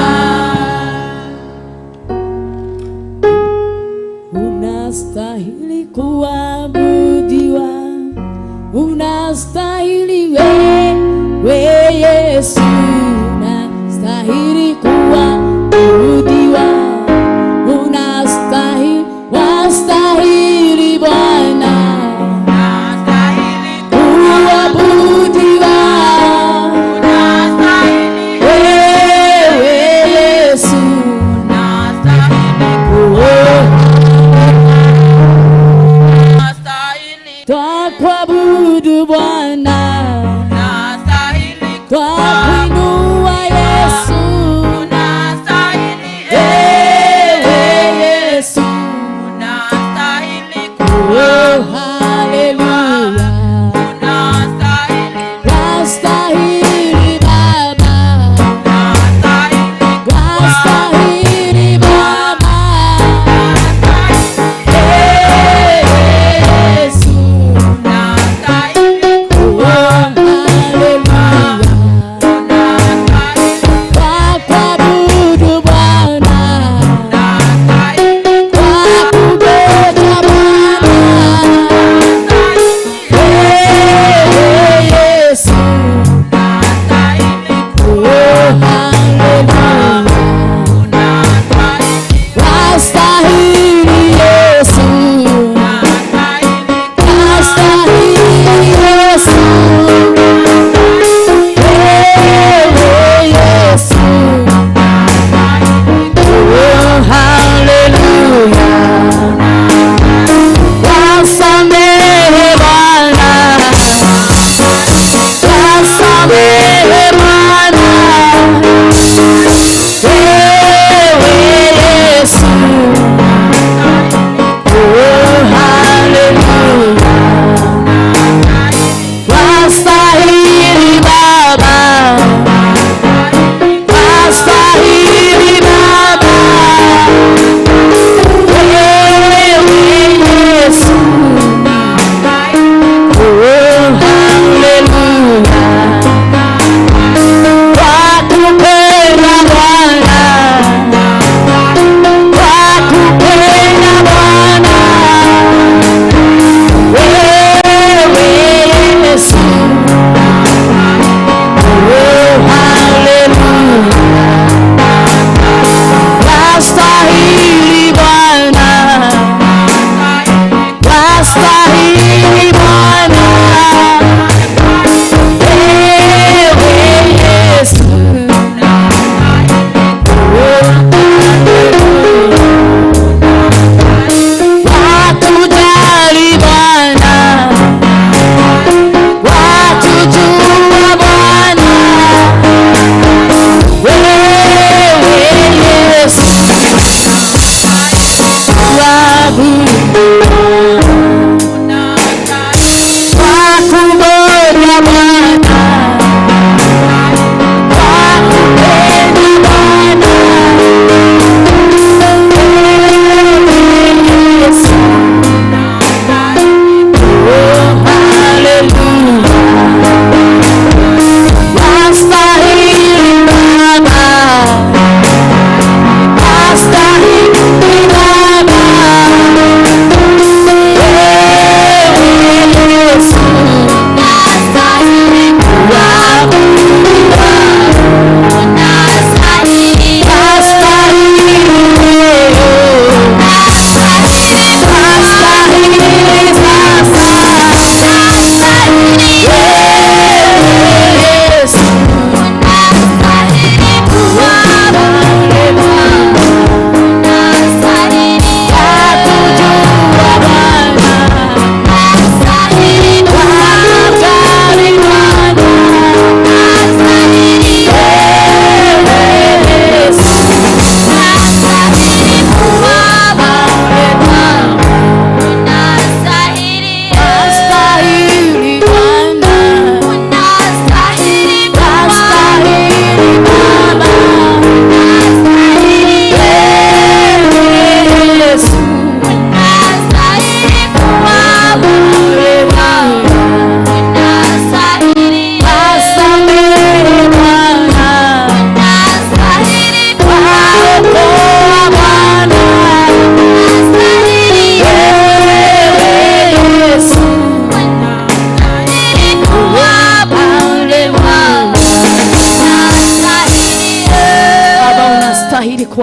Unastahili kuabudiwa, unastahili we Yesu, unastahili kuabudiwa, unastahili, wastahili Bwana kuabudiwa, wewe Yesu, oh.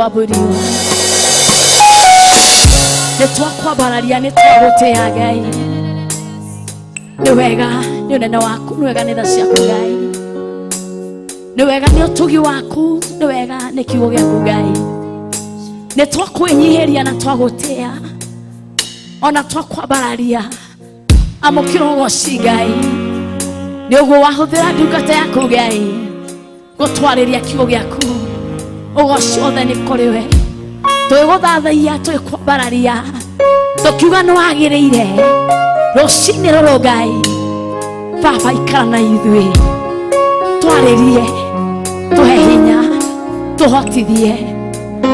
Kuabudiwa. Nĩ twakwambararia, nĩ twagũtĩa Ngai. Nĩ wega nĩ ũnene waku, nĩ wega nĩ tha ciaku Ngai, nĩ wega nĩ ũtugi waku, nĩ wega nĩ kiugo gĩaku Ngai. Nĩ twakwĩnyihĩria na twagũtĩa ona twakwambararia. Amũkĩra ũgoci Ngai, nĩ ũguo wahũthĩra ndungata yaku Ngai gũtwarĩria kiugo gĩaku. Ũgoci othe nĩ kũrĩ we. Twĩgũthathaiya, twĩkwambararia, tũkiuga nĩ wagĩrĩire rũcinĩ rũrũ Ngai. Baba, ikara na ithuĩ, twarĩrie, tũhe hinya, tũhotithie.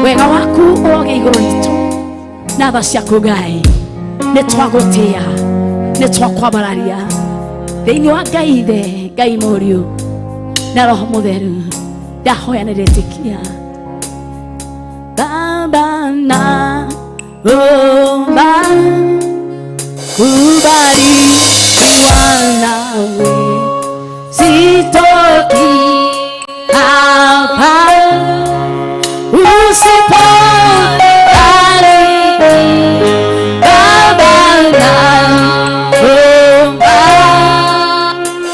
Wega waku ũroge igũrũ ritũ na tha ciaku Ngai. Nĩ twagũtĩa, nĩ twakwambararia thĩinĩ wa Ngai Ithe, Ngai Mũriũ na Roho Mũtheru. Ndahoya nĩ ndĩtĩkia. Baba, na omba kubarikiwa nawe, sitoki hapa usiponibariki. Baba, naomba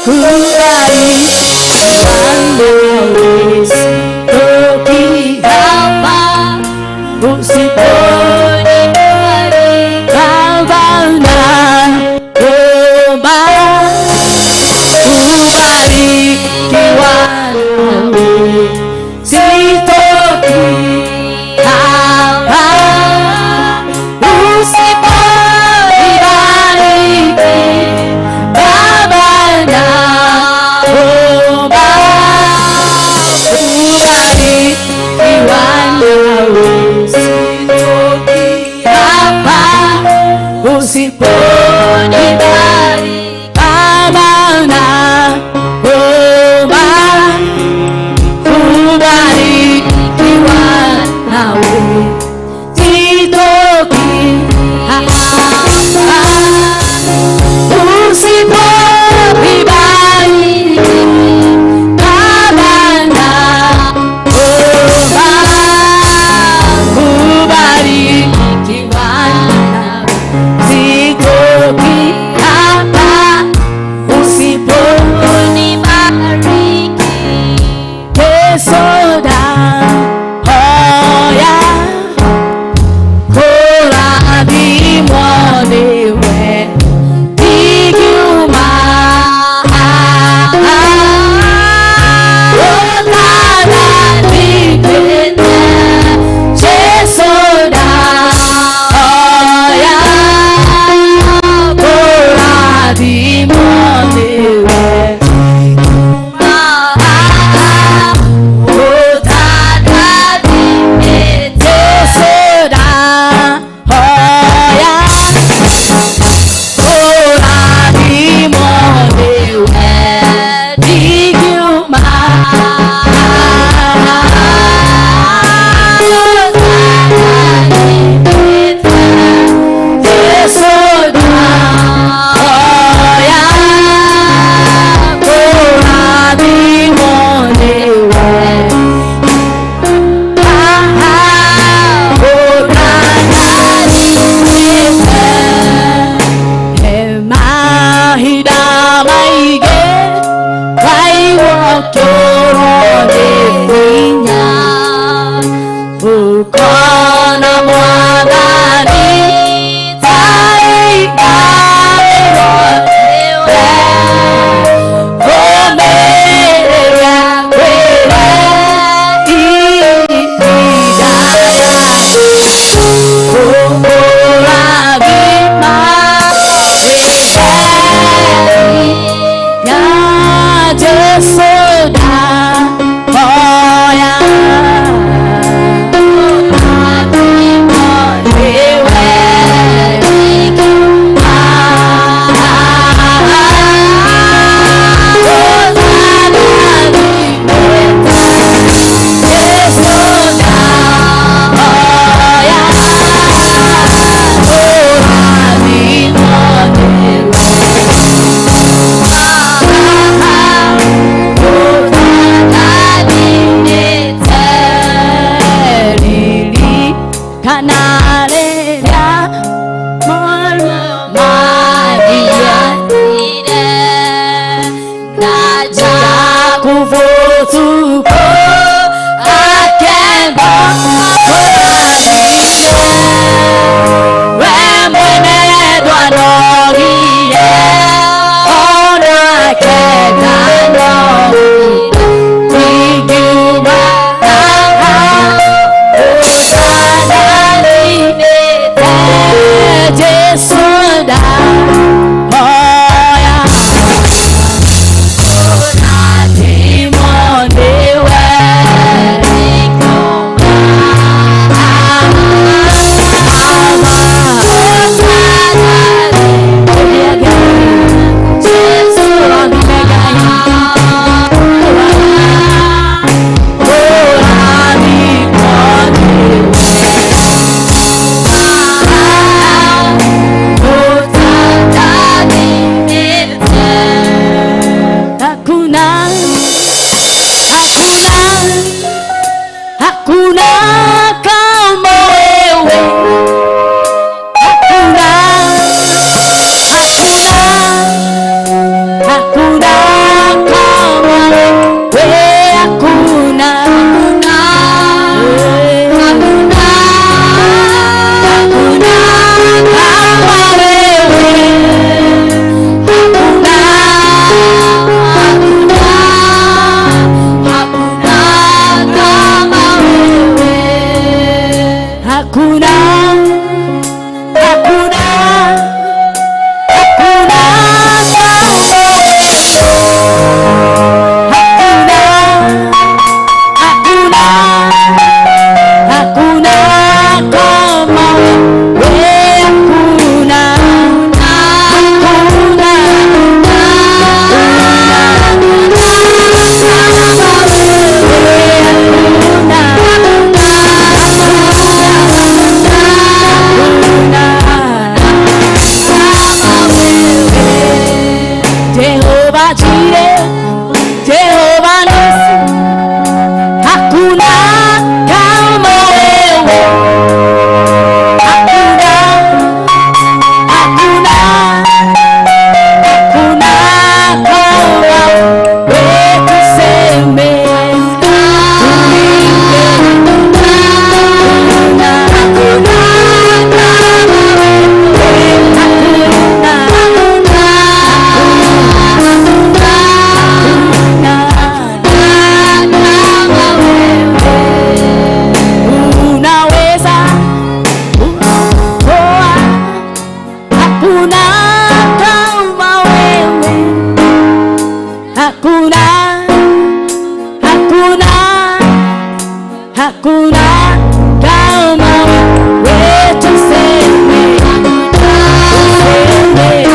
kubarikiwa nawe, sitoki hapa usiponibariki. Rĩrĩa mathiire na Jakubu ũtukũ akenda kũrathime. We mwene ndwanogire, onake ndanogire. Tingiuma haha ũtananinĩte Jesũ ndahoya. Hakuna, hakuna, hakuna kama wewe. Hakuna, hakuna, hakuna kama wewe. Hakuna, hakuna, hakuna kama wewe. Hakuna, hakuna, hakuna kama wewe. Hakuna, hakuna, hakuna kama wewe. Hakuna, hakuna, Jehovah Jireh, Jehovah Nissi, hakuna kama wewe. Hakuna, hakuna, hakuna kama wewe. Tuseme, tuimbe, hakuna, hakuna kama wewe. Hakuna, unaweza kuokoa, hakuna kama wewe, hakuna, hakuna, hakuna kama wewe. Tuseme, tuseme,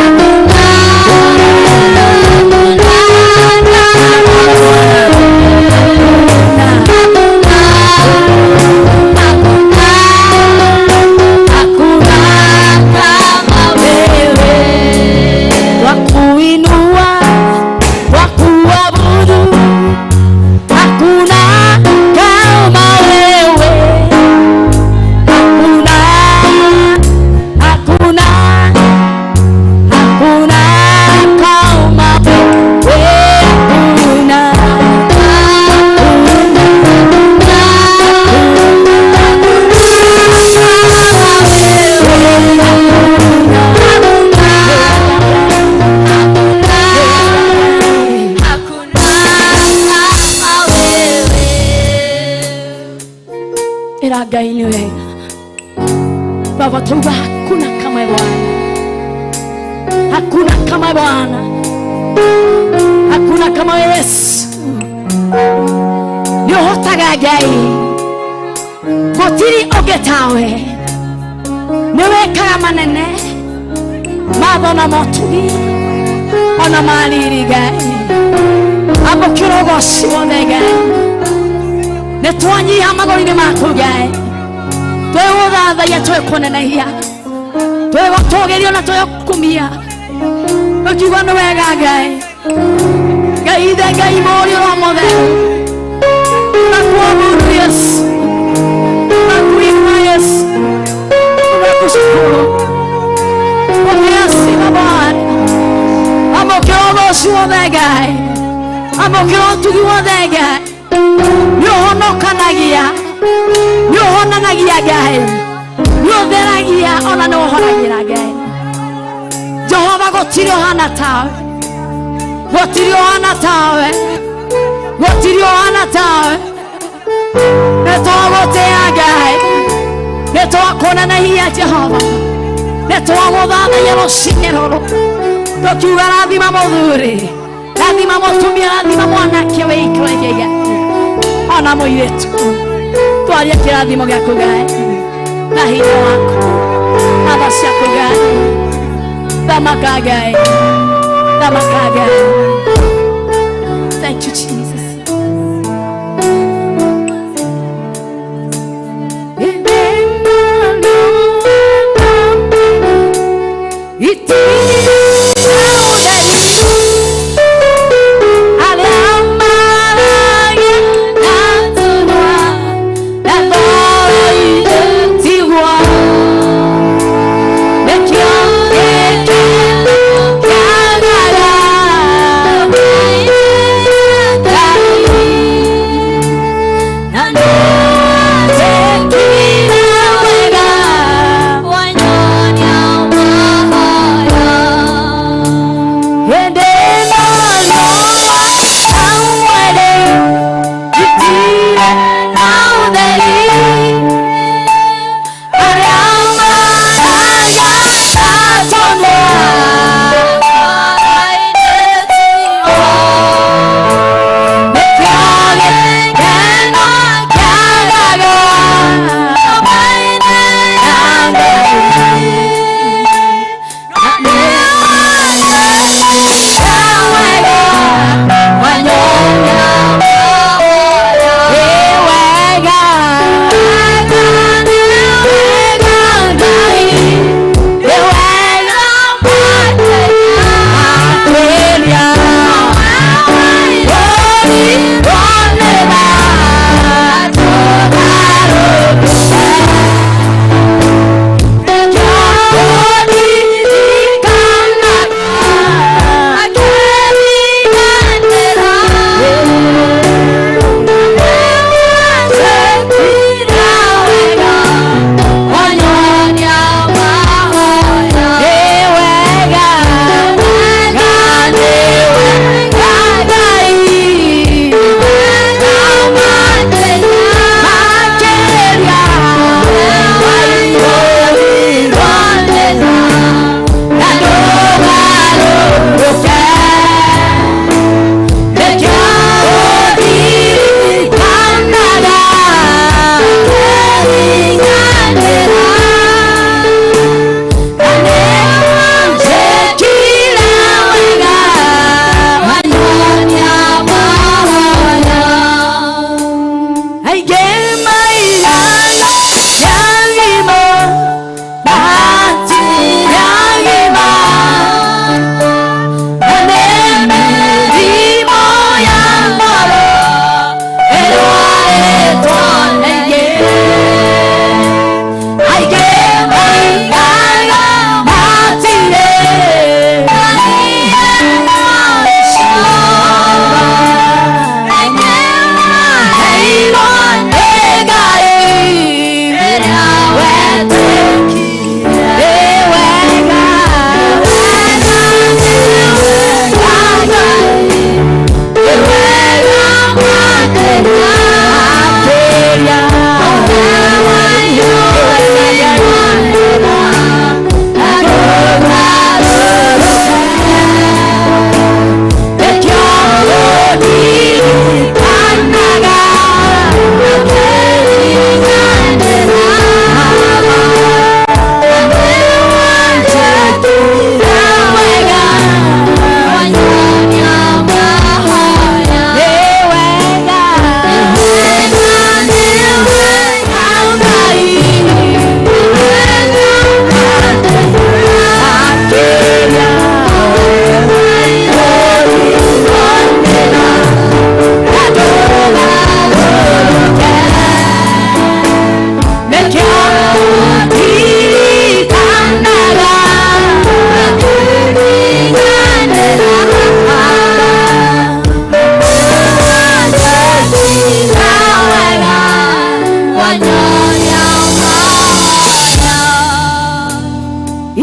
hakuna kama wewe. Twakuinua, twakuabudu, hakuna kama wewe. Hakuna, hakuna, hakuna kama wewe. Hakuna, Ĩra Ngai nĩ wega. Baba, tuga hakuna kama Bwana, hakuna kama Bwana, hakuna kama Yesu. Nĩ ũhotaga Ngai, gũtirĩ ũngĩ tawe. Nĩ wĩkaga manene matho na motugi ona mariri Ngai. Amũkĩra ũgoci wothe Ngai. Nĩ twanyiha magũrũ-inĩ maku Ngai, twĩgũthathaiya, twĩkũnenehia, twĩgũtũgĩria na twĩgũkumia, tũkiuga nĩ wega Ngai. Ngai ithe, Ngai Mũriũ, Roho Mũtheru, na kuabudu Yesu, na kuinua Yesu. Wothe Ngai, amũkĩra ũtugi wothe Ngai. Nĩ ũhonokanagia, nĩ ũhonanagia Ngai, nĩ ũtheragia, ona nĩ ũhonagĩra Ngai. Jehova, gũtirĩ ũhana tawe, gũtirĩ ũhana tawe, gũtirĩ ũhana tawe. Nĩ twagũtĩa Ngai, nĩ twakũnenehia Jehova, nĩ twagũthathaiya rũcinĩ rũrũ tũkiuga rathima mũthuri, rathima mũtumia, rathima mwanake wĩikaragia Ngai, ona mũirĩtu. Twaria kĩrathimo gĩaku Ngai, na hinya waku na tha ciaku Ngai. Thamaka Ngai, thamaka Ngai. Thank you, Jesus.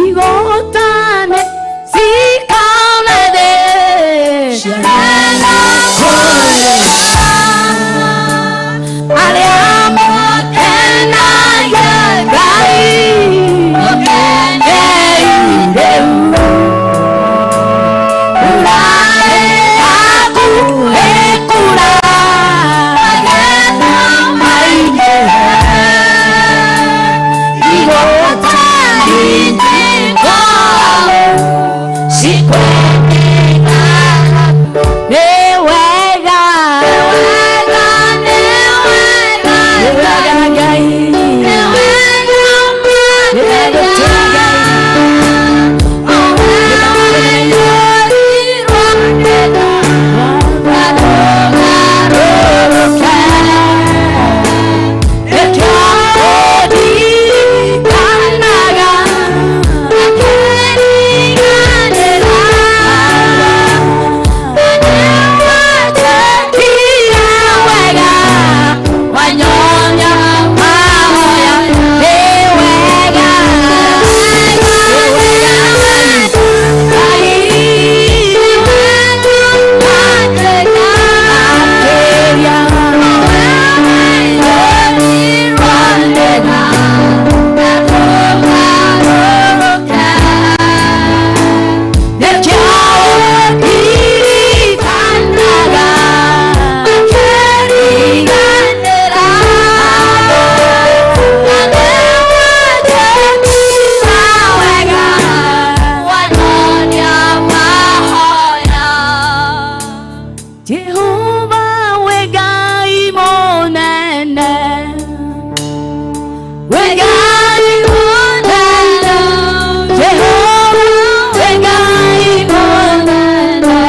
Igotane sikaonade Jehova we Ngai monene, we Ngai monene, Jehova we Ngai monene,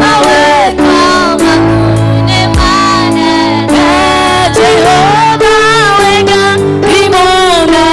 maweko maku manene, Jehova we Ngai monene.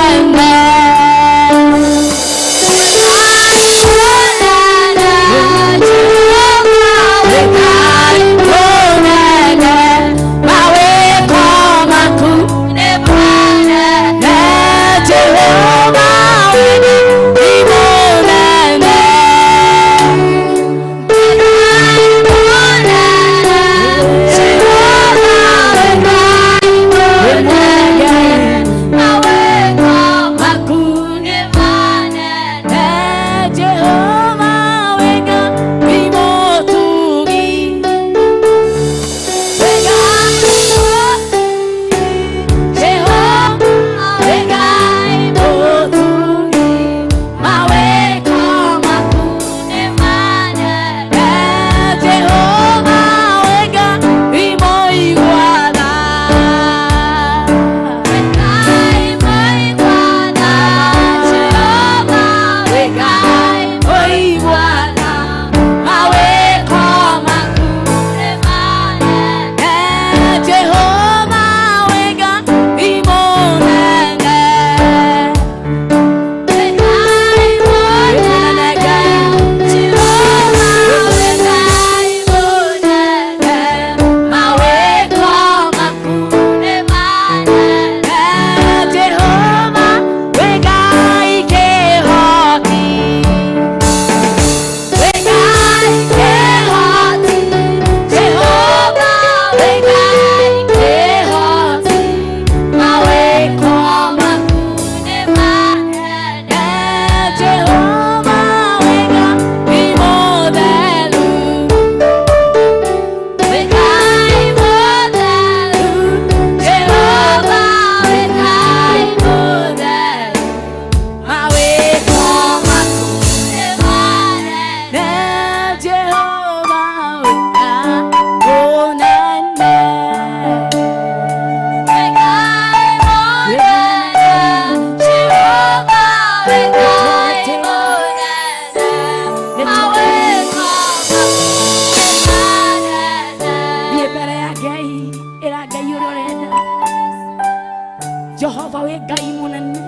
Jehova we Ngai munene,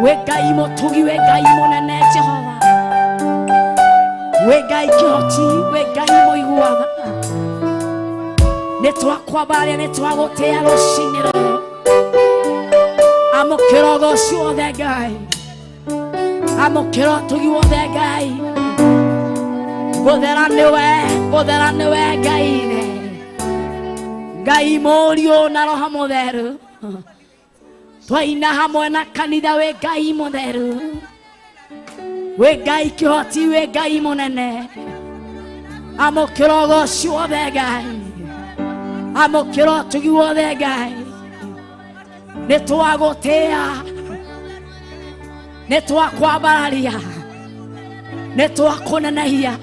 we Ngai mutugi, we Ngai munene, Jehova we Ngai kihoti, we Ngai muiguaga, nĩ twakwambaria, nĩ twagũtĩa rũcinĩ rũrũ. Amũkĩra ũgoci wothe Ngai, amũkĩra ũtugi wothe Ngai. Gũthera nĩwe, gũthera nĩwe Ngai ithe, Ngai Mũriũ na Roho Mũtheru. Twaina hamwe na kanitha wĩ Ngai mũtheru, wĩ Ngai kĩhoti, wĩ Ngai mũnene. Amũkĩra ũgoci wothe Ngai, amũkĩra ũtugi wothe Ngai. Nĩ twagũtĩa, nĩ twakwambararia, nĩ twakũnenehia.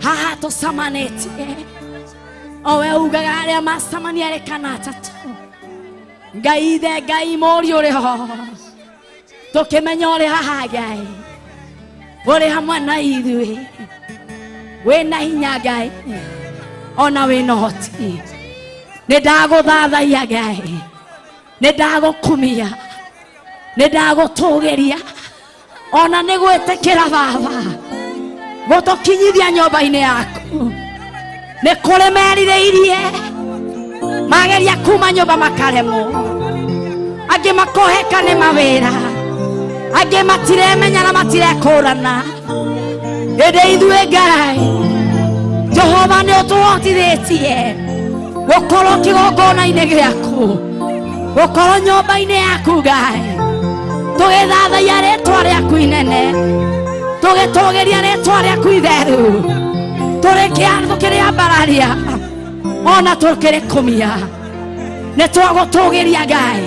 Haha tũcamanĩtie o we ugaga arĩa macamania erĩ kana atatũ, Ngai ithe, Ngai Mũriũ ũrĩ ho, tũkĩmenya ũrĩ haha Ngai, ũrĩ hamwe na ithuĩ, wĩna hinya Ngai, ona wĩna ũhoti. Nĩ ndagũthathaiya Ngai, nĩ ndagũkumia, nĩ ndagũtũgĩria, ona nĩ gwĩtĩkĩra Baba gũtũkinyithia nyũmba-inĩ yaku. Nĩ kũrĩ merirĩirie mageria kuma nyũmba makaremwo, angĩ makoheka nĩ mawĩra, angĩ matiremenya na matirekũrana. Ĩndĩ ithuĩ Ngai Jehova nĩ ũtũhotithĩtie gũkorwo kĩgongona-inĩ gĩaku, gũkorwo nyũmba-inĩ yaku Ngai, tũgĩthathaiya rĩtwa rĩaku inene, tũgĩtũgĩria rĩtwa rĩaku itheru, tũkĩrĩambararia ona tũkĩrĩkumia. Nĩ twagũtũgĩria Ngai,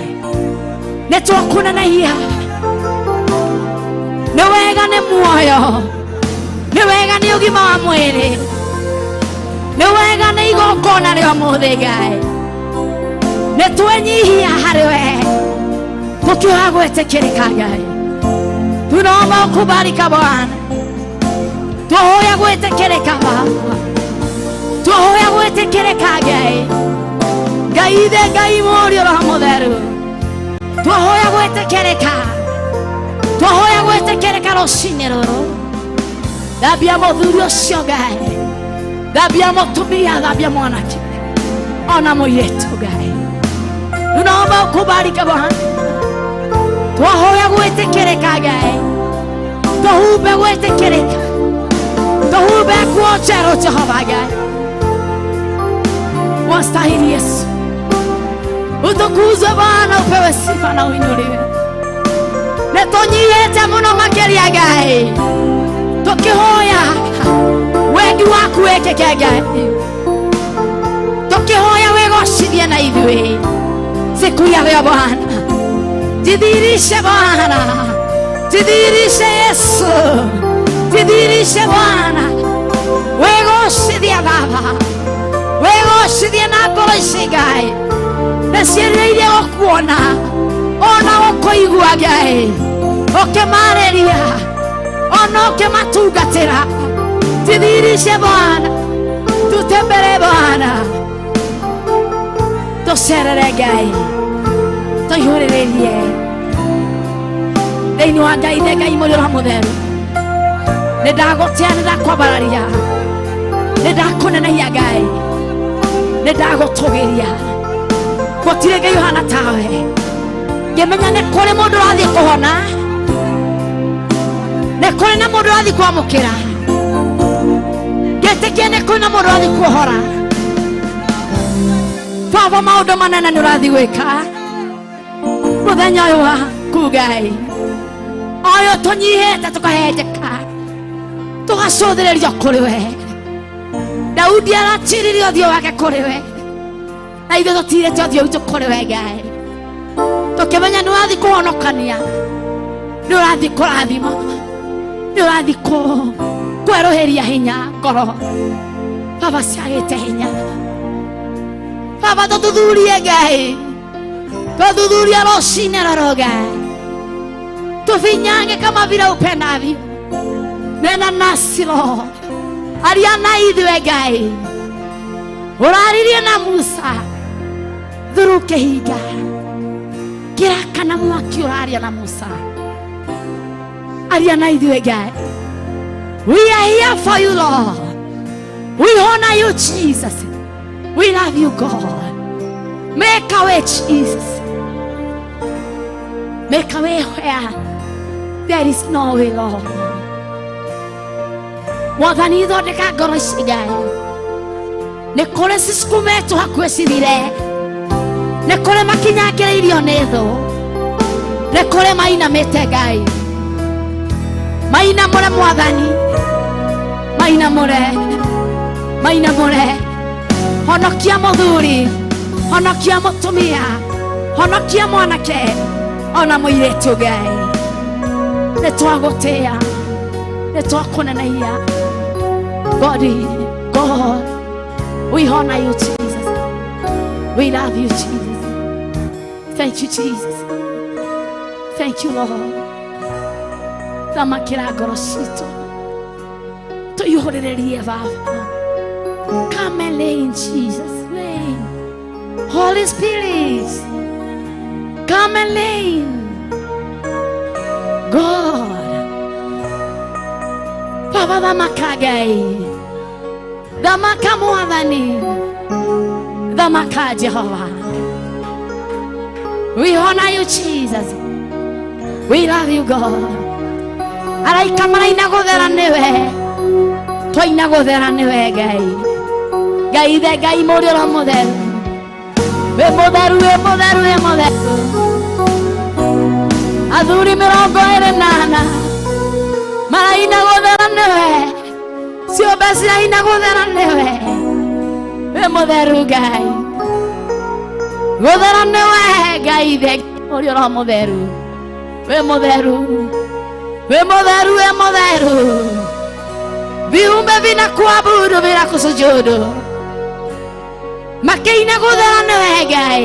nĩ twakũnenehia. Nĩ wega nĩ muoyo, nĩ wega nĩ ũgima wa mwĩrĩ, nĩ wega nĩ igongona rĩa ũmũthĩ Ngai. Nĩ twenyihia harĩ we tũkiuga gwĩtĩkĩrĩka Ngai. Tunaomba ukubalika Bwana, twahoya gwĩtĩkĩrĩka Baba, twahoya gwĩtĩkĩrĩka Ngai. Ngai ithe, Ngai Mũriũ, Roho Mũtheru, twahoya gwĩtĩkĩrĩka, twahoya gwĩtĩkĩrĩka rũcinĩ rũrũ. Thambia mũthuri ũcio Ngai, thambia mũtumia, thambia mwanake ona mũirĩtu Ngai. Tunaomba ukubalika Bwana, twahoya gwĩtĩkĩrĩka Ngai, tũhumbe gwĩtĩkĩrĩka, tũhumbe nguo njerũ Jehova Ngai. Wastahili Yesu, utukuzwe Bwana, upewe sifa na uinuliwe. Nĩ tũnyihĩte mũno makĩria Ngai, tũkĩhoya wendi waku wĩkĩke Ngai, tũkĩhoya wĩgocithie na ithuĩ siku ya leo Bwana. Jidhihirishe Bwana, jidhihirishe Yesu, jidhihirishe Bwana, wĩgocithie Baba, wĩgocithie na ngoro ici Ngai, nĩ ciĩrirĩirie gũkuona ona gũkũigua Ngai, ũkĩmarĩria ona ũkĩmatungatĩra. Jidhihirishe Bwana, tutembere Bwana, tũcerere Ngai, tũihũrĩrĩrie thĩinĩ wa Ngai ithe, Ngai Mũriũ, Roho Mũtheru. Nĩ ndagũtĩa, nĩ ndakwambararia, nĩ ndakũnenehia Ngai, nĩ ndagũtũgĩria. Gũtirĩ Ngai ũhana tawe. Ngĩmenya nĩ kũrĩ mũndũ ũrathiĩ kũhona, nĩ kũrĩ na mũndũ ũrathiĩ kwamũkĩra, ngĩtĩkia nĩ kũrĩ na mũndũ ũrathiĩ kuohora. Baba, maũndũ manene nĩ ũrathiĩ gwĩka mũthenya ũyũ waku Ngai, ũyũ tũnyihĩte tũkahenjeka tũgacũthĩrĩrio kũrĩ we. Daudi aratiririe ũthiũ wake kũrĩ we, na ithuĩ tũtirĩte ũthiũ witũ kũrĩ we Ngai, tũkĩmenya nĩ ũrathiĩ kũhonokania, nĩ ũrathiĩ kũrathima, nĩ ũrathiĩ kwerũhĩria hinya ngoro Baba ciagĩte hinya. Baba, tũthuthurie Ngai, tũthuthurie rũcinĩ rũrũ Ngai, tufinyange kama vile upendavyo. Nena nasi Lord, aria na ithuĩ Ngai, ũraririe na Musa through kĩhinga kĩrakana mwaki, ũraria na Musa, aria na ithuĩ Ngai. We are here for you, Lord. We honor you, Jesus. We love you, God. Make a way, Jesus. Make a way where there is no way, Lord. Mwathani thondeka ngoro ici Ngai. Nĩ kũrĩ cisukumetwo hakuhĩ cithire. Nĩ kũrĩ makinyangĩrĩirio nĩ thũ. Nĩ kũrĩ mainamĩte Ngai. Mainamũre Mwathani. Mainamũre. Mainamũre. Honokia mũthuri. Honokia mũtumia. Honokia mwanake. Ona mũirĩtu Ngai. Nĩ twagũtĩa. Nĩ twakũneneia. God, God, we honor you, Jesus. We love you, Jesus. Thank you, Jesus. Thank you, Lord. Thamakĩra ngoro citũ. Tũihũrĩrĩrie Baba. Come and lay in Jesus' name. Holy Spirit, come and lay. God. Baba thamaka Ngai. Thamaka Mwathani. Thamaka Jehova. We honor you, Jesus. We love you, God. Araika maraina gũthera nĩwe. Twaina gũthera nĩwe Ngai. Ngai the Ngai mũrĩ ũrĩa mũtheru. Wĩ mũtheru, wĩ mũtheru, wĩ mũtheru. Athuri 24 maraina gũthera nĩwe. Ciũmbe ciraina gũthera nĩwe. Wĩ mũtheru Ngai. Gũthera nĩwe Ngai the mũrĩ ũrĩa mũtheru. Wĩ mũtheru. Wĩ mũtheru, wĩ mũtheru. Viumbe vinakuabudu vinakusujudu. Makĩina gũthera nĩwe Ngai.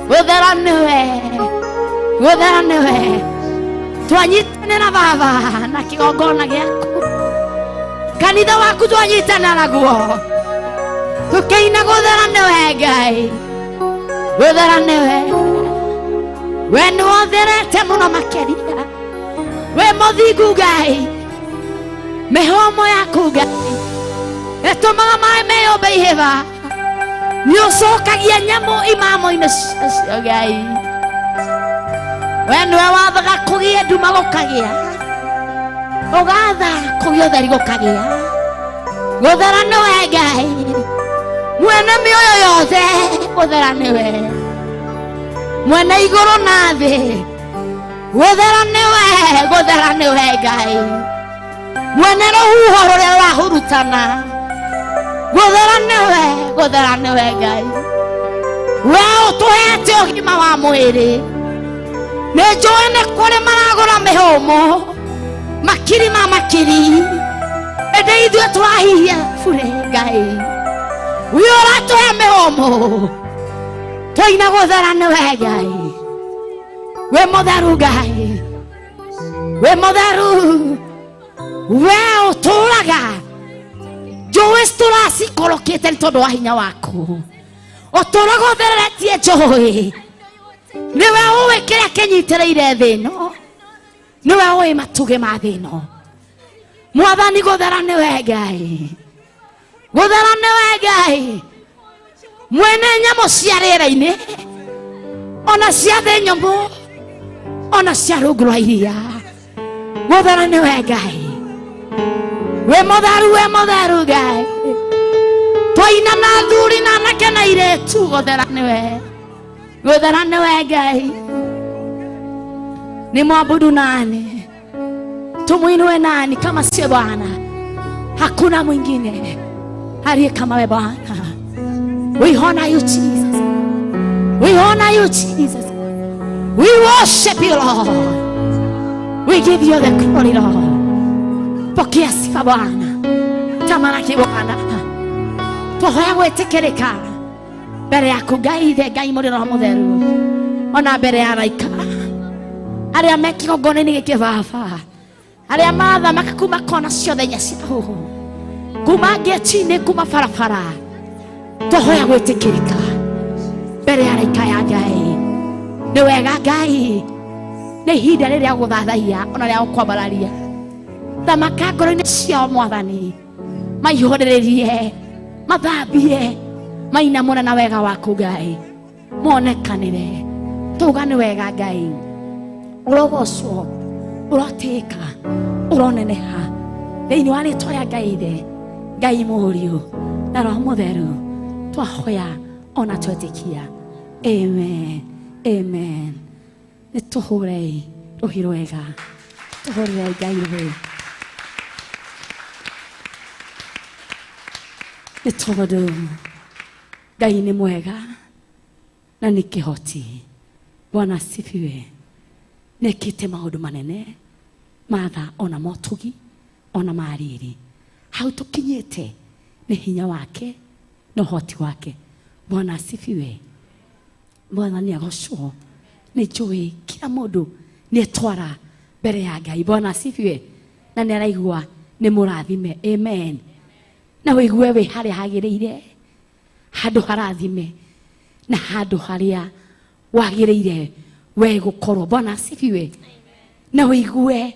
Gũthera nĩwe. Gũthera nĩwe. Twanyitanĩra Baba na kĩgongona gĩaku. Kanitha waku twanyitanĩra naguo. Tũkĩina gũthera nĩwe Ngai. Gũthera nĩwe. We nĩwotherete mũno makĩria. Wĩ mũthingu Ngai. Mĩhũmũ yaku Ngai ĩtũmaga maĩ meyũmbe ihĩba. Nĩ ũcokagia nyamũ imamo-inĩ ciacio Ngai. We nĩwe wathaga kũgĩe nduma gũkagĩa. Ũgatha kũgĩe ũtheri gũkagĩa. Gũthera nĩwe Ngai. Mwene mĩoyo yothe gũthera nĩwe. Mwene igũrũ na thĩ gũthera nĩwe, gũthera nĩwe Ngai. Mwene rũhuho rũrĩa rũrahurutana gũthera nĩwe, gũthera nĩwe Ngai. We ũtũhete ũgima wa mwĩrĩ. Nĩ njũĩ nĩ kũrĩ maragũra mĩhũmũ makiri ma makiri, ĩndĩ ithuĩ tũrahihia bure Ngai. We ũratũhe mĩhũmũ twaina gũthera nĩwe Ngai. Wĩ mũtheru Ngai. Wĩ mũtheru. We ũtũraga njũĩ tũracikorokĩte nĩ tondũ wa hinya waku. Ũtũraga ũthereretie njũĩ. Nĩwe ũĩ kĩrĩa kĩnyitĩrĩire thĩ ĩno. Nĩwe ũĩ matugĩ ma thĩ ĩno. Mwathani gũthera nĩwe Ngai. Gũthera nĩwe Ngai. Mwene nyamũ cia rĩera-inĩ ona cia thĩ nyũmũ ona cia rungu rwa iria. Gũthera nĩwe Ngai. Wĩ mũtheru, wĩ mũtheru Ngai. Twaina na athuri na anake na airĩtu gũthera nĩwe. Gũthera nĩwe Ngai. Ni mwabudu nani? Tumuinue nani kama sio Bwana? Hakuna mwingine aliye kama we Bwana. We honor you, Jesus. We honor you, Jesus. We worship you, Lord. We give you the glory, Lord. Pokea sifa Bwana. Tamalaki Bwana. Twahoya gwĩtĩkĩrĩka mbere yaku Ngai the Ngai mũrĩ Roho Mũtheru. Ona mbere ya araika arĩa me kĩgongona-inĩ gĩkĩ Baba, arĩa marathamaka kuma kona ciothe inya cia huhu, kuma ngĩti-inĩ, kuma barabara. Twahoya gwĩtĩkĩrĩka mbere ya araika ya Ngai. Nĩ wega Ngai, nĩ ihinda rĩrĩa gũthathaiya ona rĩa gũkwambararia. Thamaka ngoro-inĩ ciao Mwathani, maihũrĩrĩrie, mathambie, mainamũre na wega waku Ngai, monekanĩre. Tuga nĩ wega Ngai. Ũrogocwo, ũrotĩĩka, ũroneneha thĩinĩ wa rĩtwa rĩa Ngai Ithe, Ngai Mũriũ na Roho Mũtheru, twahoya ona twetĩkia. Amen, amen. Nĩ tũhũrei rũhĩ rwega, tũhũrĩrei Ngai rũhĩ, nĩ tondũ Ngai nĩ mwega na nĩ kĩhoti. Bwana asifiwe. Nĩekĩte maũndũ manene matha ona motugi ona mariri. Hau tũkinyĩte nĩ hinya wake na ũhoti wake. Bwana asifiwe. Bwana nĩ agocwo. Nĩ njũĩ kila mũndũ nĩ etwara mbere ya Ngai. Bwana asifiwe. Na nĩ araigua nĩ mũrathime. Amen. Na wĩigue wĩ harĩa hagĩrĩire, handũ harathime na handũ harĩa wagĩrĩire we gũkorwo. Bwana asifiwe. Na wĩigue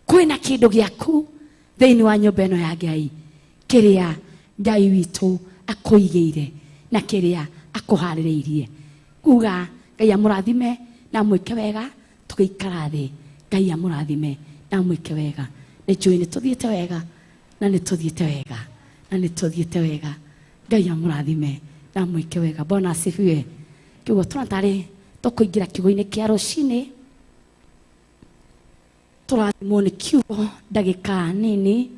kwĩna kĩndũ gĩaku thĩinĩ wa nyũmba ĩno ya Ngai, kĩrĩa Ngai witũ akũigĩire na kĩrĩa akũharĩrĩirie. Kuga Ngai amũrathime na amwĩke wega, tũgĩikara thĩ. Ngai amũrathime na amwĩke wega. Nĩ njũĩ nĩ tũthiĩte wega na nĩ tũthiĩte wega na nĩ tũthiĩte wega. Ngai amũrathime na amwĩke wega. Bwana asifiwe. Kiugo tũratarĩ tũkũingĩra kiugo-inĩ kĩa rũcinĩ, tũrathimwo nĩ kiugo ndagĩka nini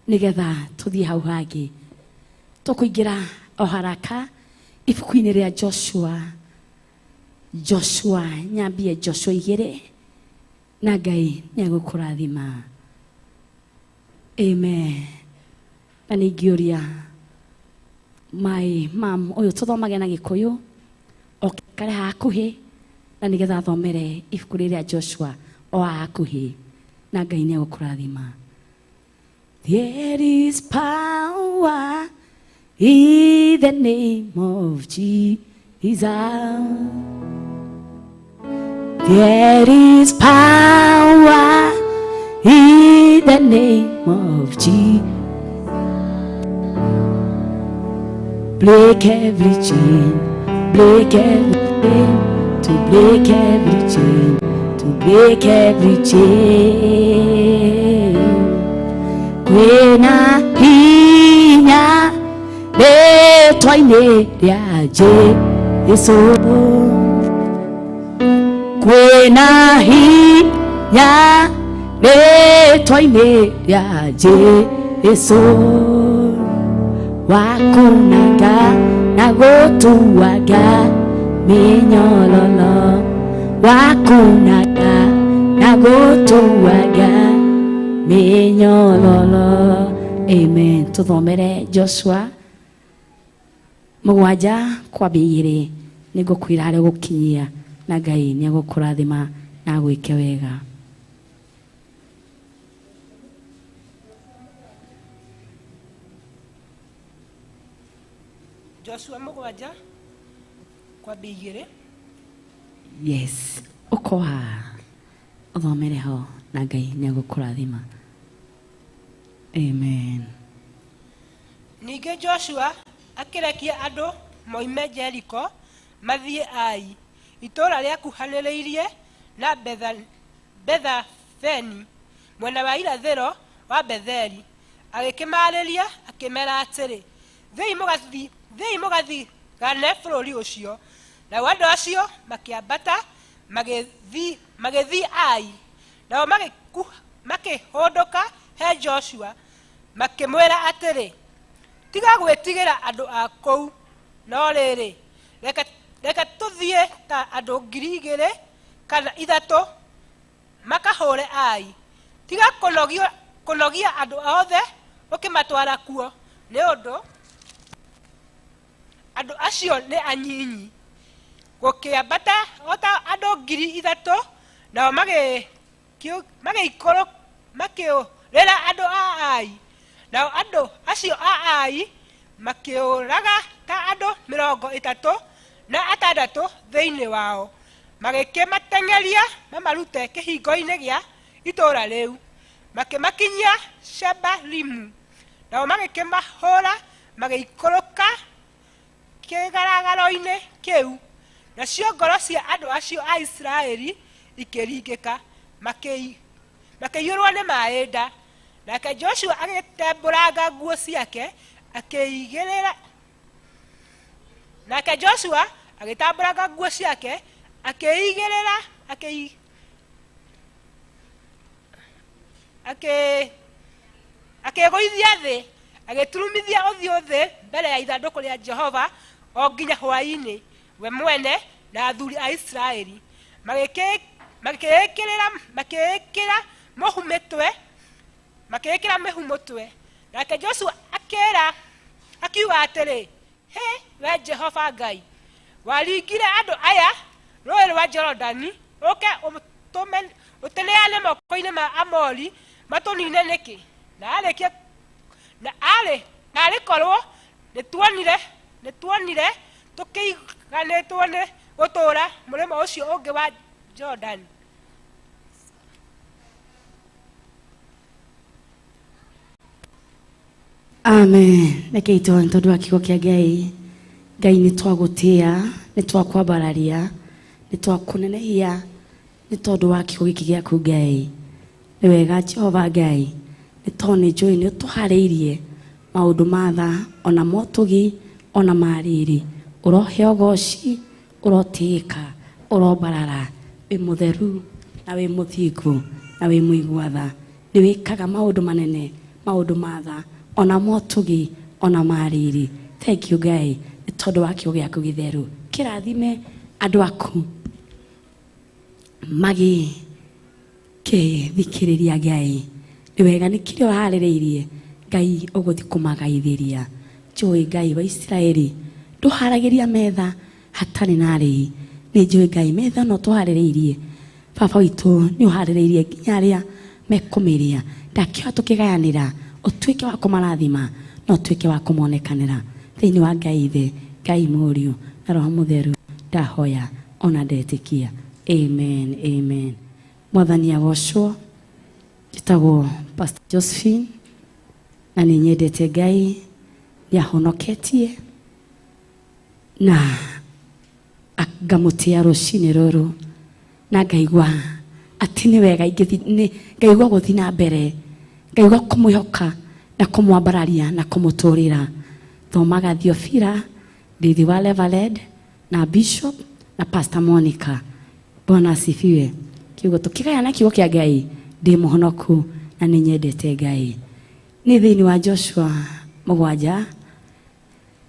nĩgetha tũthiĩ hau hangĩ. Tũkũingĩra o haraka ibuku-inĩ rĩa Joshua. Joshua, nyambie Joshua 2 na Ngai nĩ egũkũrathima. Amen. Na ningĩũria my mam ũyũ tũthomage na Gĩkũyũ oke kare hakuhĩ na nĩgetha athomere ibuku rĩrĩa Joshua o hakuhĩ na Ngai nĩ egũkũrathima. There is power in the name of Jesus. There is power in the name of Jesus. Break every chain, break every chain, to break every chain, to break every chain. Kwĩna hinya rĩtwa-inĩ rĩa Jesũ. Kwĩna hinya rĩtwa-inĩ rĩa Jesũ. Wakunanga na gũtuaga mĩnyororo, wakunanga na gũtuaga mĩnyororo. Amen. Tũthomere Joshua 7 kwambia 2 nĩngũkwĩra harĩa ũgũkinyia na Ngai nĩ egũkũrathima na agwĩke wega. Joshua 7 kwambia 2. Yes, ũkoha ũthomere ho na Ngai nĩ egũkũrathima. Amen. Ningĩ Joshua akĩrekia andũ moime Jeriko mathiĩ Ai, itũũra rĩakuhanĩrĩirie na Bethaveni mwena wa irathĩro wa Betheli. Agĩkĩmaarĩria akĩmeera atĩrĩ, thiĩi mũgathigane bũrũri ũcio. Nao andũ acio makĩambata magĩthiĩ Ai. Nao makĩhũndũka he Joshua makĩmwĩra atĩrĩ, tiga gwĩtigĩra andũ a kũu, no rĩrĩ, reke tũthiĩ ta andũ 2,000 kana 3 makahũre Ai. Tiga kũnogia andũ othe ũkĩmatwara kuo, nĩ ũndũ andũ acio nĩ anyinyi. Gũkĩambata o ta andũ 3,000, nao makĩũrĩra andũ a Ai. Nao andũ acio a Ai makĩũraga ta andũ 36 thĩinĩ wao, magĩkĩmateng'eria mamarute kĩhingo-inĩ gĩa itũũra rĩu, makĩmakinyia Shebarimu. Nao magĩkĩmahũra magĩikũrũka kĩgaragaro-inĩ kĩu Nacio ngoro cia andũ acio a Isiraeli ikĩringĩka, makĩiyũrwo nĩ maĩ nda. Nake Joshua agĩtembũranga nguo ciake, akĩigĩrĩra nake Joshua agĩtambũranga nguo ciake, akĩigĩrĩra akĩ akĩ akĩgũithia thĩ, agĩturumithia ũthiũ thĩ mbere ya ithandũkũ rĩa Jehova o nginya hwaĩ-inĩ, we mwene na athuri a Isiraeli. Magĩkĩra makĩĩkĩra mũhu mĩtwe, makĩĩkĩra mĩhu mũtwe. Nake Joshua akĩra akiuga atĩrĩ, Hĩ, we Jehova Ngai, waringire andũ aya rũĩ rwa Jorodani ũke ũtũneane moko-inĩ ma Amori matũnine nĩkĩ? Na arĩkia na arĩ narĩ korwo nĩtuonire tũkĩiganĩtwo nĩ gũtũũra mũrĩmo ũcio ũngĩ wa Jorodani. Amen. Reke itũ nĩ tondũ wa kiugo kĩa Ngai. Ngai nĩ twagũtĩa, nĩ twakwambararia, nĩ twakũnenehia nĩ tondũ wa kiugo gĩkĩ gĩaku Ngai. Nĩ wega Jehova Ngai, nĩ tondũ nĩ njũĩ nĩ ũtũharĩirie maũndũ ma tha ona motũgi ona ma riri. Ũrohe ũgoci, ũrotĩĩka, ũrombarara, wĩ mũtheru na wĩ mũthingu na wĩ mũigua tha. Nĩ wĩkaga maũndũ manene, maũndũ ma tha ona motũgi ona ma riri. Thank you Ngai nĩ tondũ wa kiugo gĩaku gĩtheru. Kĩrathime andũ aku magĩkĩthikĩrĩria Ngai. Nĩ wega nĩ kĩrĩa ũharĩrĩirie Ngai ũgũthiĩ kũmagaithĩria. Njũĩ Ngai wa Isiraeli ndũharagĩria metha hatarĩ na arĩi. Nĩ njũĩ Ngai metha no tũharĩrĩirie. Baba witũ nĩ ũharĩrĩirie nginya arĩa mekũmĩrĩa. Ndakĩoya tũkĩgayanĩra ũtuĩke wa kũmarathima na ũtuĩke wa kũmonekanĩra. Thĩinĩ wa Ngai Ithe, Ngai Mũriũ na Roho Mũtheru ndahoya ona ndetĩkia. Amen, amen. Mwathani agocwo. Njĩtagwo Pastor Josephine na nĩ nyendete Ngai, nĩ ahonoketie na ngamũtĩa rũcinĩ rũrũ na ngaigua atĩ nĩ wega ngaigua gũthiĩ na mbere, ngaigua kũmwĩhoka na kũmwambararia na kũmũtũrĩra. Thomaga Theophila, ndĩthi wa Reverend na Bishop na Pastor Monica. Bwana asifiwe. Kiugo tũkĩgayana kiugo kĩa Ngai, ndĩ mũhonoku na nĩ nyendete Ngai. Nĩ thĩinĩ wa Joshua 7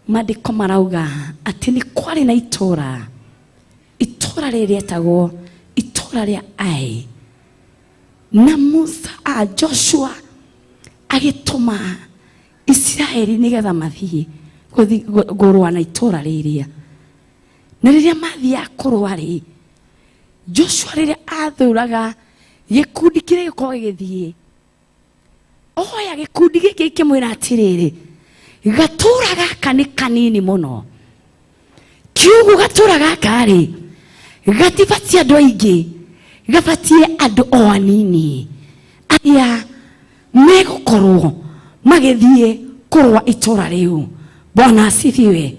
maandĩko marauga atĩ nĩ kwarĩ na itũũra, itũũra rĩrĩ rĩetagwo itũũra rĩa Ai. Na Musa a Joshua agĩtũma Isiraeli nĩgetha mathiĩ kũrũa na itũũra rĩrĩa. Na rĩrĩa mathiaga kũrũa rĩ, Joshua rĩrĩa athuraga gĩkundi kĩrĩa gĩkoragwo gĩgĩthiĩ, oya gĩkundi gĩkĩ gĩkĩmwĩra atĩrĩrĩ, gatũũra gaka nĩ kanini mũno, kiugo gatũũra gaka rĩ gatibatiĩ andũ aingĩ, gabatiĩ andũ o anini arĩa megũkorwo magĩthiĩ kũrũa itũũra rĩu. Bwana asifiwe.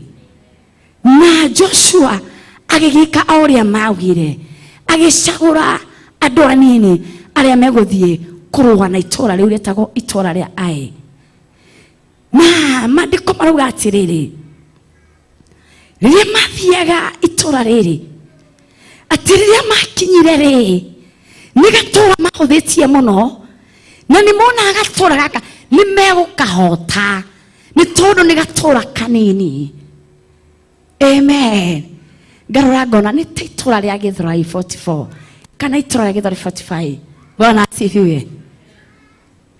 Na Joshua agĩgĩka o ũrĩa maugire, agĩcagũra andũ anini arĩa megũthiĩ kũrũa na itũũra rĩu rĩetagwo itũũra rĩa Ai. Na maandĩko marauga atĩrĩrĩ, rĩrĩa mathiaga itũũra rĩrĩ, atĩ rĩrĩa makinyire rĩ, nĩ gatũũra mahũthĩtie mũno, na nĩ monaga gatũũra gaka nĩ megũkahota nĩ tondũ nĩ gatũũra kanini. Amen. Ngarora ngona nĩ ta itũũra rĩa Gĩthũrai 44 kana itũũra rĩa Gĩthũrai 45. Bwana asifiwe.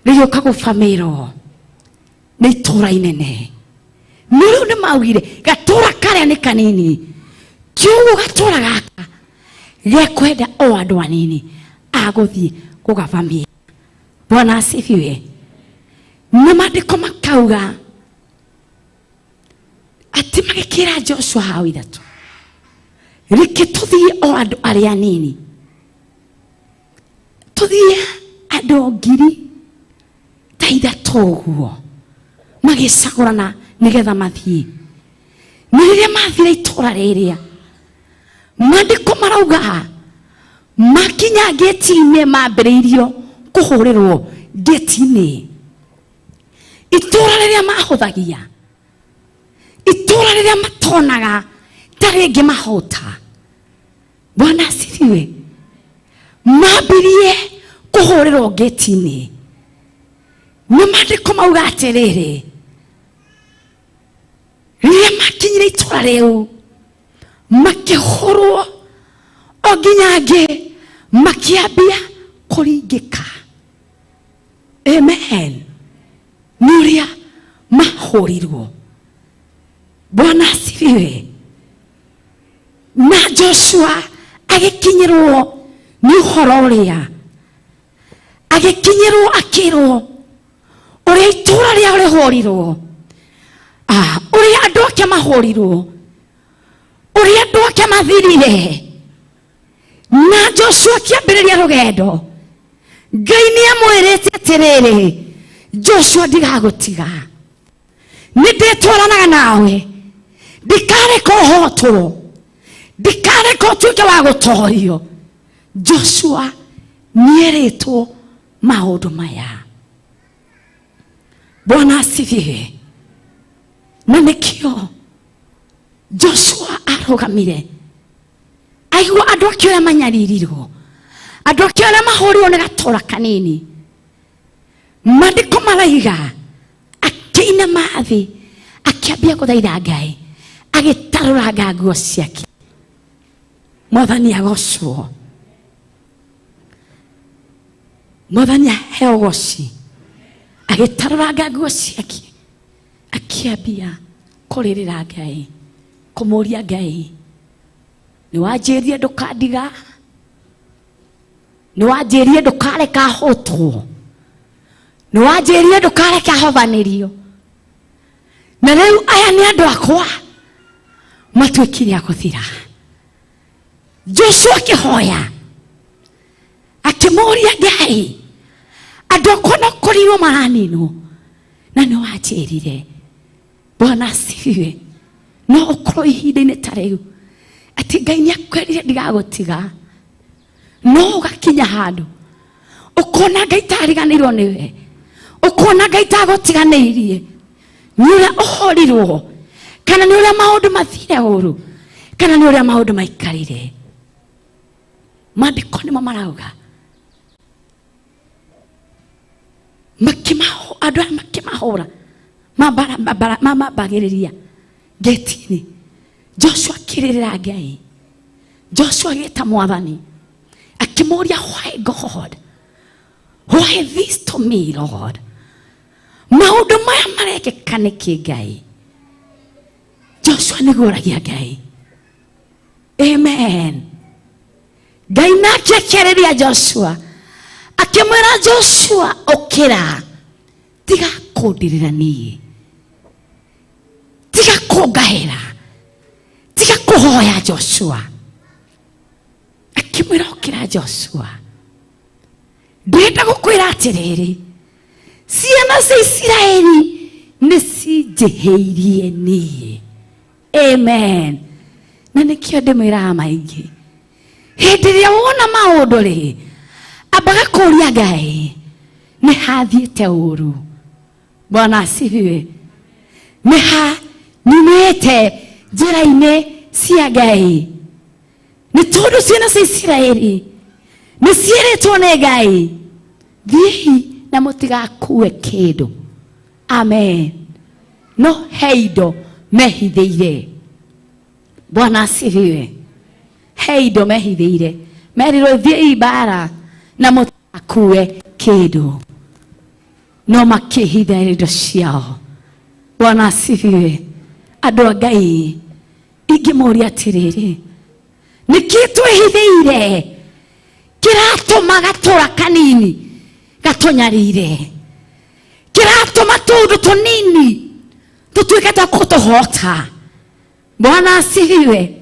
Rĩgĩũka gũbamĩrwo nĩ itũũra inene. Nĩ rĩu nĩ maugire gatũũra karĩa nĩ kanini, kiugo gatũũra gaka gekwenda o andũ anini agũthiĩ gũgabamia. Bwana asifiwe. Na maandĩko makauga atĩ magĩkĩra Joshua hau ithatũ, reke tũthiĩ o andũ arĩa anini, tũthiĩ andũ ngiri ta ithatũ ũguo, magĩcagũrana nĩgetha mathiĩ. Na rĩrĩa mathire itũũra rĩrĩa, Maandĩko marauga makinya ngĩti-inĩ mambĩrĩirio kũhũrĩrwo ngĩti-inĩ. Itũra rĩrĩa mahũthagia, itũra rĩrĩa matonaga ta rĩngĩ mahota. Bwana asifiwe. Mambirie kũhũrĩrwo ngĩti-inĩ. Nĩ maandĩko mauga atĩrĩrĩ, rĩrĩa makinyire itũra rĩu makĩhũrwo o nginya angĩ makĩambia kũringĩka. Amen. Nĩ ũrĩa mahũrirwo. Bwana asifiwe. Na Joshua agĩkinyĩrwo nĩ ũhoro ũrĩa, agĩkinyĩrwo akĩrwo ũrĩa itũra rĩao rĩhũrirwo, ũrĩa andũ ake mahũrirwo, ũrĩa andũ ake mathirire. Na Joshua akĩambĩrĩria rũgendo. Ngai nĩ amwĩrĩte atĩrĩrĩ, Joshua ndigagũtiga, nĩ ndĩtwaranaga nawe, ndikareka ũhotwo, ndikareka ũtuĩke wa gũtorio. Joshua nĩerĩtwo maũndũ maya. Bwana asifiwe. Na nĩkĩo Joshua arũgamire aigua andũ ake ũrĩa manyaririrwo, andũ ake ũrĩa mahũrirwo nĩ gatũra kanini. Maandĩko maraiga akĩinama thĩ akĩambia gũthaitha Ngai, agĩtarũranga nguo ciake. Mwathani agocwo, Mwathani aheo ũgoci. Agĩtarũranga nguo ciake akĩambia kũrĩrĩra Ngai, kũmũria Ngai, nĩ wanjĩrire ndũkandiga, nĩ wanjĩrire ndũkareka hotwo, nĩ wanjĩrire ndũkareka hobanĩrio, na rĩu aya nĩ andũ akwa matuĩkire a gũthira. Joshua akĩhoya akĩmũria Ngai, andũ akwa no kũninwo maraninwo, na nĩ wanjĩrire. Bwana asifiwe. No ũkorwo ihinda-inĩ ta rĩu atĩ Ngai nĩ akwĩrire ndigagũtiga, no ũgakinya handũ ũkona Ngai tariganĩirwo nĩwe, ũkona Ngai tagũtiganĩirie, nĩ ũrĩa ũhorirwo, kana nĩ ũrĩa maũndũ mathire ũru, kana nĩ ũrĩa maũndũ maikarire. Maandĩko nĩmo marauga andũ aya makĩmahũra, mamambagĩrĩria ngĩti-inĩ. Joshua akĩrĩrĩra Ngai, Joshua agĩta Mwathani akĩmũria, why God, why this to me Lord? Maũndũ maya marekĩka nĩkĩ Ngai? Joshua nĩguo oragia Ngai. Amen. Ngai nake akĩarĩria Joshua akĩmwĩra, Joshua ũkĩra, tiga kũndirĩra niĩ, tiga kũngahĩra, tiga kũhoya. Joshua akĩmwĩra, ũkĩra Joshua, ndĩrenda gũkwĩra atĩrĩrĩ, ciana cia Isiraeli nĩ cinjĩhĩirie niĩ. Amen. Na nĩkĩo ndĩmwĩraga maingĩ, hĩndĩ ĩrĩa wona maũndũ rĩ, ambaga kũria Ngai, nĩ hathiĩte ũru? Bwana asifiwe. Nĩ ha nyumĩte njĩra-inĩ cia Ngai? Nĩ tondũ ciana cia Isiraeli nĩ ciĩrĩtwo nĩ Ngai, thiĩi na mũtigakue kĩndũ. Amen. No he indo mehithĩire. Bwana asifiwe. He indo mehithĩire, merirwo thiĩi mbara na mũtigakue kĩndũ, no makĩhitha indo ciao. Bwana asifiwe. Andũ a Ngai, ingĩmũria atĩrĩrĩ, nĩkĩ twĩhithĩire kĩratũma gatũra kanini gatũnyarire, kĩratũma tũũndũ tũnini tũtuĩke twa kũtũhota? Bwana asifiwe.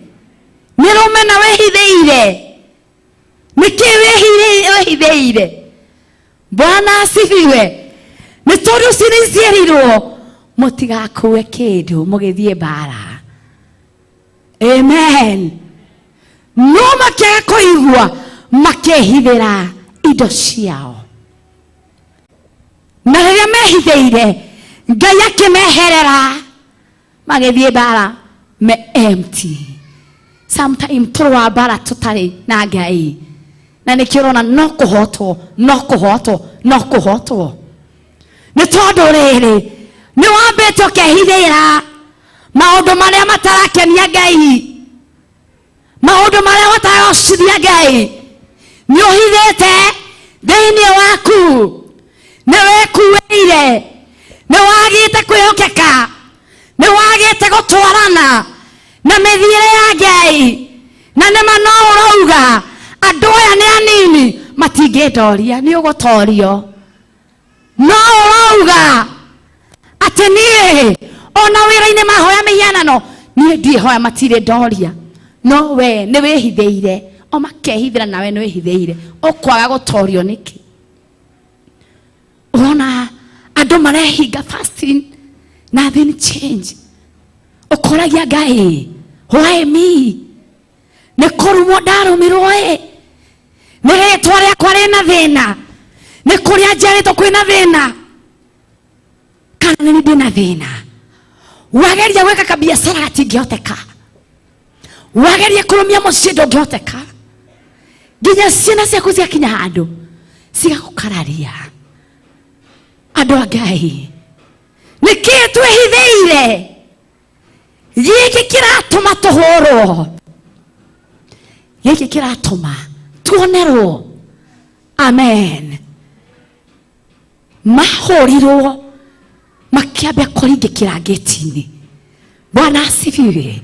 Nĩ rũmena wĩhithĩire? Nĩkĩ wĩhithĩire? Bwana asifiwe. Nĩ tondũ ciana ciĩrirwo mũtigakue kĩndũ mũgĩthiĩ mbara. Amen. No makĩaga kũigua, makehithĩra indo ciao, na rĩrĩa mehithĩire, Ngai akĩmeherera, magĩthiĩ mbara me empty. Sometime tũrũa mbara tũtarĩ na Ngai, na nĩkĩo ũrona no kũhotwo, no kũhotwo, no kũhotwo, nĩ tondũ rĩrĩ nĩ wambĩte ũkehithĩra maũndũ marĩa matarakenia Ngai, maũndũ marĩa mataragocithia Ngai. Nĩ ũhithĩte thĩinĩ waku, nĩ wĩkuĩire, nĩ wagĩte kwĩhokeka, nĩ wagĩte gũtwarana na mĩthiĩre ya Ngai. Na nĩma no ũrauga andũ aya nĩ anini, matingĩndoria. Nĩ ũgũtorio. No ũrauga atĩ niĩ ona wĩra-inĩ mahoya mĩhianano, niĩ ndiĩhoya, matirĩ ndoria. No we nĩ wĩhithĩire, o makehithĩra, nawe nĩ wĩhithĩire, ũkwaga gũtorio nĩkĩ? Ũrona andũ marehinga fasting, nothing change. Ũkoragia Ngai, why me? Nĩ kũrumwo ndarũmirwo ĩ? Nĩ rĩtwa rĩakwa rĩna thĩna? Nĩ kũrĩa njiarĩtwo kwĩna thĩna? Kana nĩ ndĩna thĩna? Wageria gwĩka kabiacara gatingĩhoteka, wageria kũrũmia mũciĩ ndũngĩhoteka, nginya ciana ciaku ciakinya handũ cigagũkararia. Andũ a Ngai, nĩ kĩĩ twĩhithĩire gĩkĩ kĩratũma tũhũrwo, gĩkĩ kĩratũma tuonerwo? Amen. Mahũrirwo makĩambia kũringĩkĩra ngĩti-inĩ. Bwana asifiwe.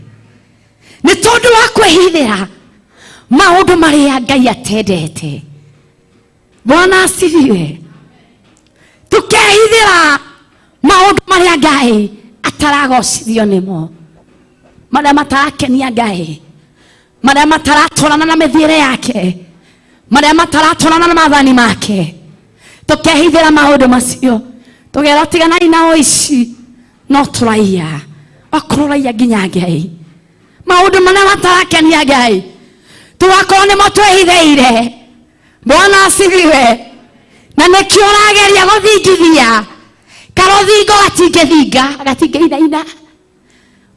Nĩ tondũ wa kwĩhithĩra maũndũ marĩa Ngai atendete. Bwana asifiwe. Tukehithĩra maũndũ marĩa Ngai ataragocithio nĩmo, marĩa matarakenia Ngai, marĩa mataratwarana na mĩthiĩre yake, marĩa mataratwarana na maathani make. Tukehithĩra maũndũ macio, tũgerwo tiganai na ũici, no tũraiya. Okorwo ũraiya nginya Ngai, maũndũ marĩa matarakenia Ngai tũgakorwo nĩmo twĩhithĩire. Bwana asifiwe. Na nĩkĩo ũrageria gũthingithia karũthingo, gatingĩthinga, gatingĩinaina.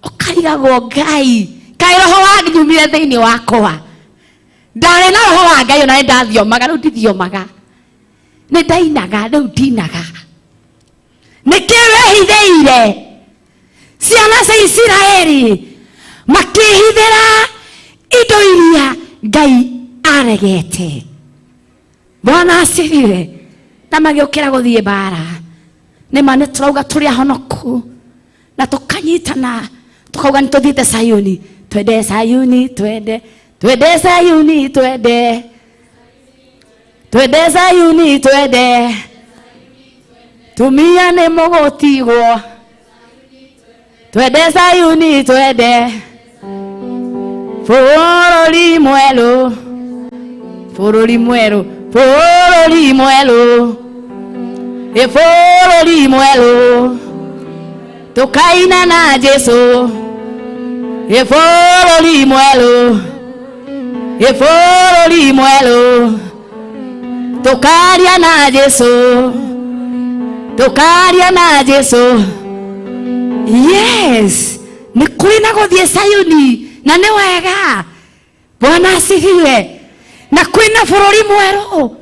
Ũkarigagwo, Ngai, kaĩ roho wanyumire thĩinĩ wakwa? Ndarĩ na roho wa Ngai, ona nĩ ndathiomaga, rĩu ndithiomaga; nĩ ndainaga, rĩu ndinaga. Nĩkĩ wehithĩire? Ciana cia Isiraeli makĩhithĩra indo iria Ngai aregete. Bwana asifiwe. Na magĩũkĩra gũthiĩ mbara. Nĩma nĩ tũrauga tũrĩ ahonoku na tũkanyitana, tũkauga nĩ tũthiĩte Sayuni. Twende Sayuni, twende, twende Sayuni, twende, twende Sayuni, twende. Tumia nĩ mũgũtigwo. Twende Sayuni, twende bũrũri mwerũ, bũrũri mwerũ, bũrũri mwerũ, ĩ bũrũri mwerũ, tũkaina na Jesu, ĩ bũrũri mwerũ, ĩ bũrũri mwerũ, tũkaria na Jesu, tũkaria na Jesu. Yes, nĩ kũrĩ na gũthiĩ Sayuni, na nĩ wega. Bwana asifiwe. Na kwĩna bũrũri mwerũ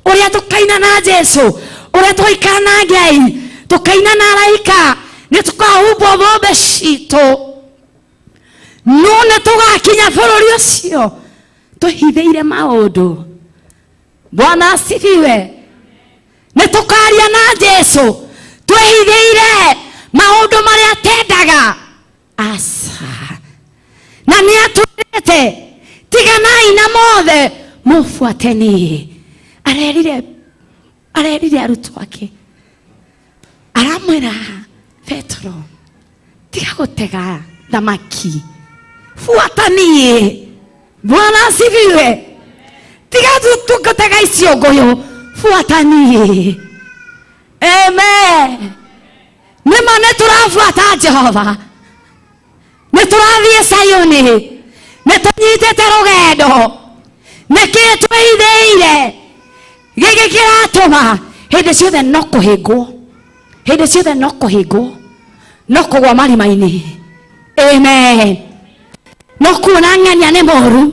ũrĩa tũkaina na Jesu, ũrĩa tũgaikara na Ngai, tũkaina na araika, nĩ tũkahumbwo thũmbĩ citũ. No nĩ tũgakinya bũrũri ũcio twĩhithĩire maũndũ? Bwana asifiwe. Nĩ tũkaria na Jesu twĩhithĩire maũndũ marĩa atendaga? Aca. Na nĩ atwĩrĩte, tiganai na mothe, mũbuate niĩ. Arerire, arerire arutwo ake, aramwĩra Petro, tiga gũtega thamaki, buata niĩ. Bwana asifiwe. Tiga gũtega icio ngũyũ, buata niĩ. Amen. Nĩma nĩ tũrabuata Jehova, nĩ tũrathiĩ Sayuni, Nĩ tũnyitĩte rũgendo. Nĩkĩ twĩhithĩire gĩkĩ kĩratũma hĩndĩ ciothe no kũhĩngwo, hĩndĩ ciothe no kũhĩngwo, no kũgwa marima-inĩ. Amen. No kuona ng'ania nĩ mũru,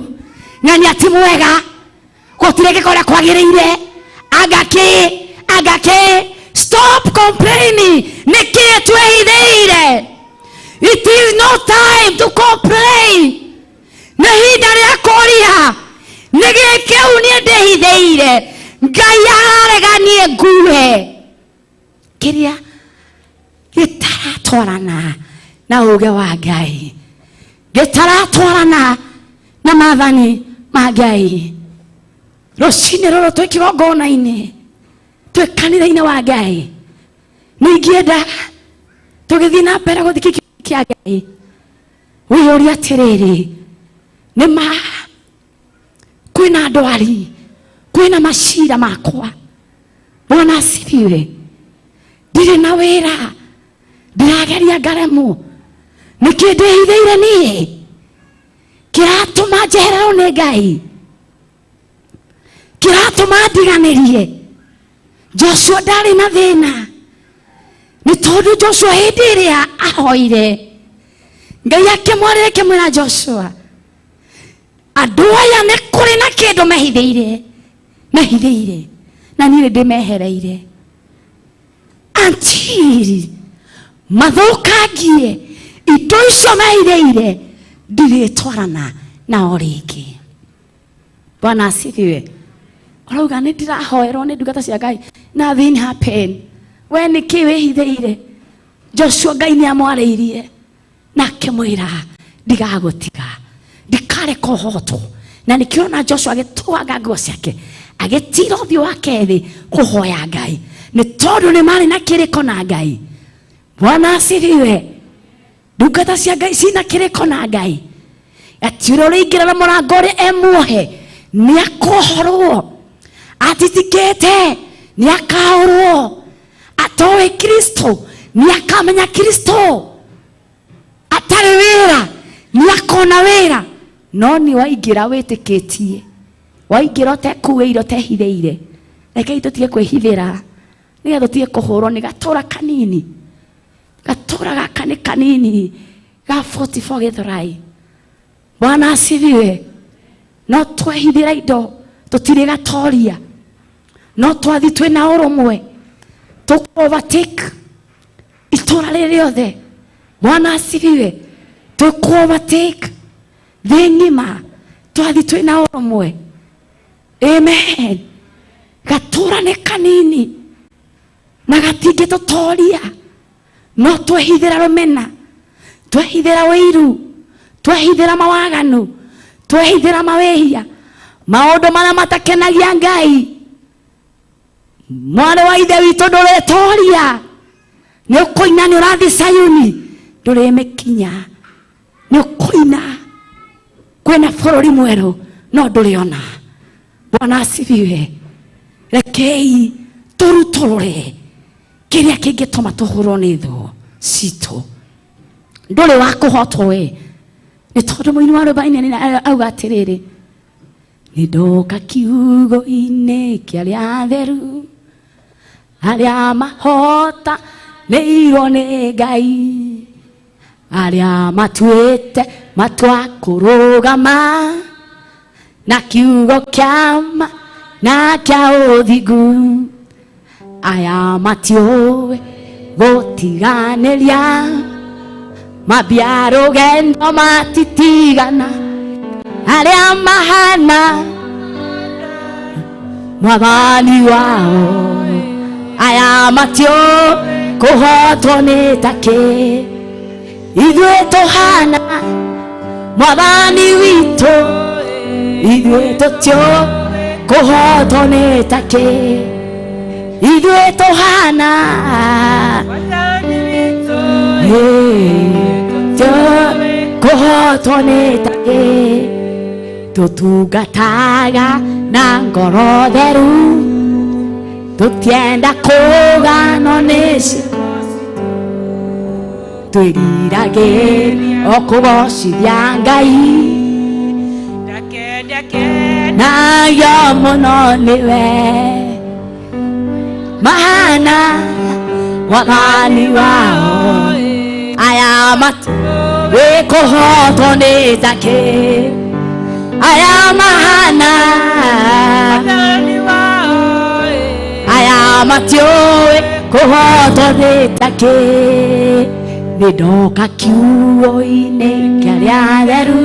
ng'ania ti mwega, gũtirĩ gĩko ũrĩa kwagĩrĩire, anga kĩ, anga kĩ. Stop complaining. Nĩkĩ twĩhithĩire? It is no time to complain. Nĩ ihinda rĩa kũria nĩ gĩkĩu niĩ ndĩhithĩire, Ngai ararega niĩ ngue kĩrĩa gĩtaratwarana na ũge wa Ngai, gĩtaratwarana na maathani ma Ngai. Rũcinĩ rũrũ twĩ kĩgongona-inĩ, twĩ kanitha-inĩ wa Ngai, ningĩenda tũgĩthiĩ na mbere gũthiĩ kĩa Ngai, wĩyũrie atĩrĩrĩ, nĩ ma kwĩna ndwari, kwĩna macira makwa, Bwana asifiwe, ndirĩ na wĩra, ndĩrageria ngaremwo, nĩkĩ ndĩhithĩire niĩ kĩratũma njehererwo nĩ Ngai, kĩratũma ndiganĩrie? Joshua ndarĩ na thĩna, nĩ tondũ Joshua hĩndĩ ĩrĩa ahoire Ngai akĩmwarĩra, akĩmwĩra, Joshua, andũ aya nĩ kũrĩ na kĩndũ mehithĩire, mehithĩire, na niĩ nĩ ndĩmehereire until mathũkangie indo icio mehithĩire, ndirĩtwarana nao rĩngĩ. Bwana asifiwe. Ũrauga nĩ ndĩrahoerwo nĩ ndungata cia Ngai, nothing happen. We nĩkĩ wĩhithĩire? Joshua Ngai nĩ amwarĩirie na akĩmwĩra, ndigagũtiga, ndikareka ũhotwo. Na nĩkĩo ona Joshua agĩtwanga nguo ciake, agĩtira ũthiũ wake thĩ kũhoya Ngai, nĩ tondũ nĩ marĩ na kĩrĩko na Ngai. Bwana asifiwe. Ndungata cia Ngai cina kĩrĩko na Ngai, atĩ ũrĩa ũrĩingĩra na mũrango ũrĩa emuohe nĩ akohorwo, atitikĩte nĩ akaũrwo, atoĩ Kristo nĩ akamenya Kristo, atarĩ wĩra nĩ akona wĩra. No nĩ waingĩra wĩtĩkĩtie, waingĩra ũtekuĩire, ũtehithĩire. Rekei tũtige kwĩhithĩra nĩgetha tũtige kũhũrwo nĩ gatũra kanini. Gatũra gaka nĩ kanini ga 44 Gĩthũrai. Bwana asifiwe. No twehithĩra indo tũtirĩ gatoria, no twathi twĩna ũrũmwe tũkũ overtake itũra rĩrĩ rĩothe. Bwana asifiwe. Tũkũ overtake thĩ ng'ima twathi twĩna ũrũmwe. Amen. Gatũra nĩ kanini na gatingĩtũtoria, no twehithĩra rũmena, twehithĩra ũiru, twehithĩra mawaganu, twehithĩra mawĩhia, maũndũ marĩa matakenagia Ngai, mwarĩ wa ithe witũ, ndũrĩtoria. Nĩ ũkũina, nĩ ũrathiĩ Sayuni, ndũrĩmĩkinya. Nĩ ũkũina kwĩna bũrũri mwerũ, no ndũrĩona. Bwana asifiwe. Rekei tũrutũrũre kĩrĩa kĩngĩtũma tũhũrwo nĩ thũ citũ. Ndũrĩ wa kũhotwo we, nĩ tondũ mũini wa rwĩmbo ainĩ auga atĩrĩrĩ, nĩ ndoka kiugo-inĩ kĩa arĩa atheru, arĩa mahota nĩirwo nĩ Ngai, arĩa matuĩte matua kũrũgama na kiugo kĩa ma na kĩa ũthingu, aya matiũĩ gũtiganĩria, mambia rũgendo matitigana, arĩa mahana mwathani wao, aya matiũĩ kũhotwo nĩ takĩ. Ithuĩ tũhana mwathani witũ, ithuĩ tũtiũĩ kũhotwo nĩ takĩ. Ithuĩ tũhana tiũĩ kũhotwo nĩ takĩ. Tũtungataga na ngoro theru, tũtienda kũgano nĩ ciĩko, twĩriragĩria o kũgocithia Ngai. Nayo mũno nĩwe mahana wathani wao aya matiũĩ kũhotwo nĩ takĩ aya mahana aya matiũĩ kũhotwo nĩ takĩ nĩ ndoka kiugo-inĩ kĩa arĩa atheru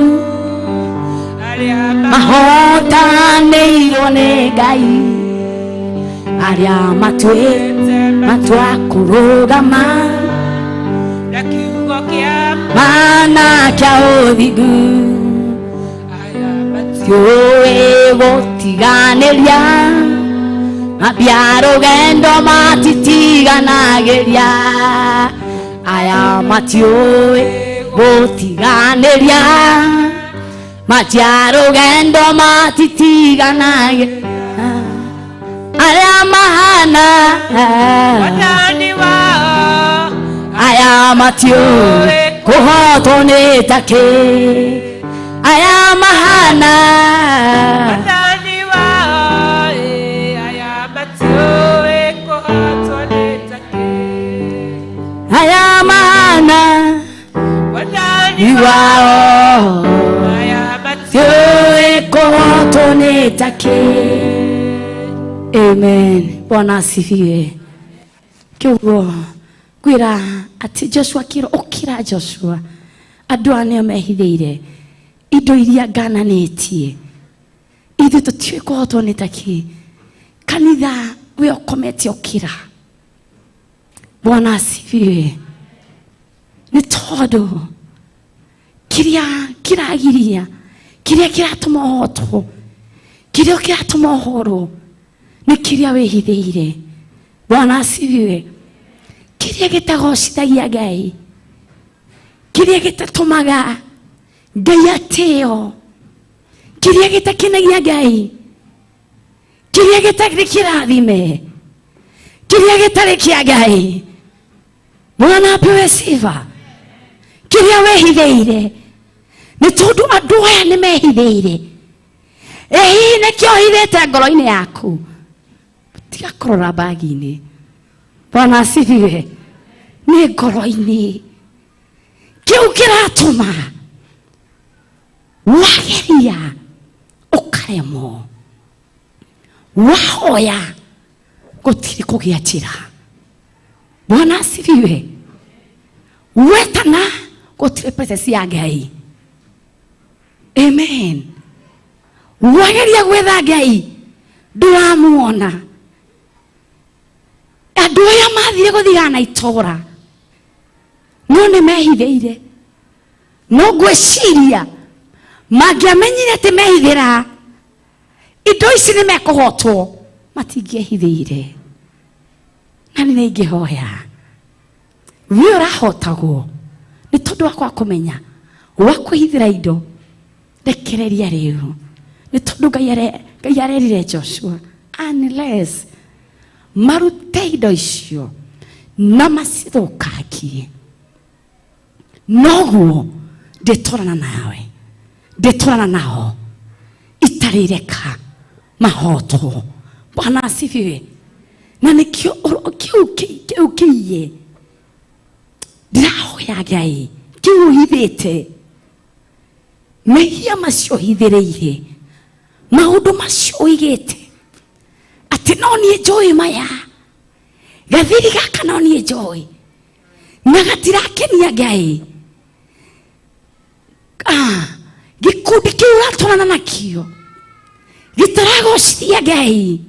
mahotanĩirwo nĩ Ngai arĩa matuĩte matua kũrũgama mana kĩa ũthingu tiũĩ gũtiganĩria mambia rũgendo matitiganagĩria aya matiũĩ gũtiganĩria mambia rũgendo matitiganagĩria arĩa mahana aya matiũĩ kũhotwo nĩ takĩ aya mahana aya mahana iwao matiũĩ kũhotwo nĩ takĩ. Amen. Bwana asifiwe. Kiugo kwira ati Joshua kiro ukira Joshua andu aya nĩo mehithĩire indo iria ngananĩtie ithuĩ tũtiũĩ kũhotwo nĩ takĩ. Kanitha we ũkomete ũkĩra. Bwana asifiwe. Nĩ tondũ kĩrĩa kĩragiria kĩrĩa kĩratũma ũhotwo kĩrĩa kĩratũma ũhorwo nĩ kĩrĩa wĩhithĩire. Bwana asifiwe. Kĩrĩa gĩtagocithagia Ngai kĩrĩa gĩtatũmaga Ngai atĩo kĩrĩa gĩtakenagia Ngai kĩrĩa gĩtarĩ kĩrathime kĩrĩa gĩtarĩ kĩa Ngai. Bwana apewe sifa. Kĩrĩa wehithĩire nĩ tondũ andũ aya nĩ mehithĩire. Ĩ hihi nĩkĩo ũhithĩte ngoro-inĩ yaku? Tiga kũrora bagi-inĩ. Bwana asifiwe. Nĩ ngoro-inĩ kĩu kĩratũma wageria ũkaremwo wahoya gũtirĩ kũgĩa njĩra. Bwana asifiwe. Wetana gũtirĩ presence ya Ngai. Amen. Wageria gwetha Ngai ndũramuona. Andũ aya mathire gũthigana itũra no nĩ mehithĩire no ngwĩciria mangĩamenyire atĩ mehithĩra indo ici nĩ mekũhotwo matingĩehithĩire. Na nĩ ingĩhoya we ũrahotagwo nĩ tondũ wa kwaga kũmenya wa kwĩhithĩra indo rekereria rĩu nĩ tondũ Ngai arerire Joshua unless marute indo icio na macithũkangie noguo ndĩtwarana nawe ndĩtwarana nao itarĩreka mahotwo. Bwana asifiwe. Na nĩkĩo kĩu kĩiye ndĩrahoya Ngai kĩu ũhithĩte mehia macio ũhithĩrĩire maũndũ macio ũigĩte atĩ no niĩ njũĩ maya gathiri gaka no niĩ njũĩ na gatirakenia Ngai. Gĩkundi kĩu ũratwarana nakĩo gĩtaragocithia Ngai.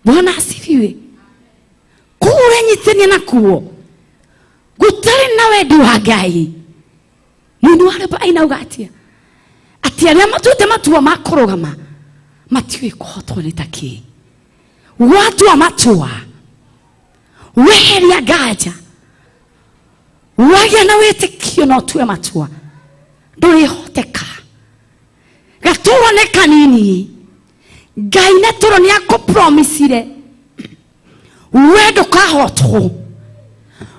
Bwana asifiwe. Kũu ũrenyitania nakuo gũtarĩ na wendi wa Ngai. Mũini wa rwĩmbo ainauga atĩa? Atĩ arĩa matuĩte matua ma kũrũgama matiũĩ kũhotwo nĩ takĩ. Watua matua weheria nganja wagĩa na wĩtĩkio na ũtue matua ndũrĩhoteka. Gatũrwa nĩ kanini Ngai na tũrwa nĩ akũpromisire we ndũkahotwo.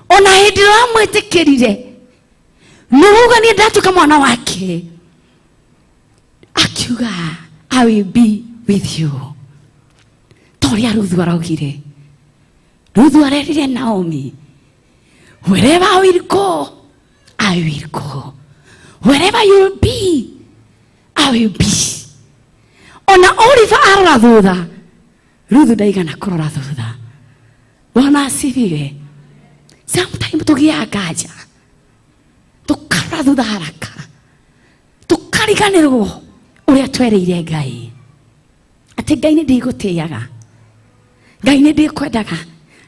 Ona hĩndĩ ĩrĩa wamwĩtĩkĩrire nĩwauga niĩ ndatuĩka mwana wake akiuga I will be with you. Ta ũrĩa Ruthu araugire, Ruthu arerire Naomi, wherever I will go, I will go. Wherever you will be, I will be. Ona Oliver arora thutha, Ruthu ndaigana kũrora thutha. Bwana asifiwe. Sometimes tũgĩaga nganja, tũkarora thutha haraka, tũkariganĩrwo ũrĩa twerĩire Ngai atĩ Ngai nĩ ndĩgũtĩaga, Ngai nĩ ndĩkwendaga,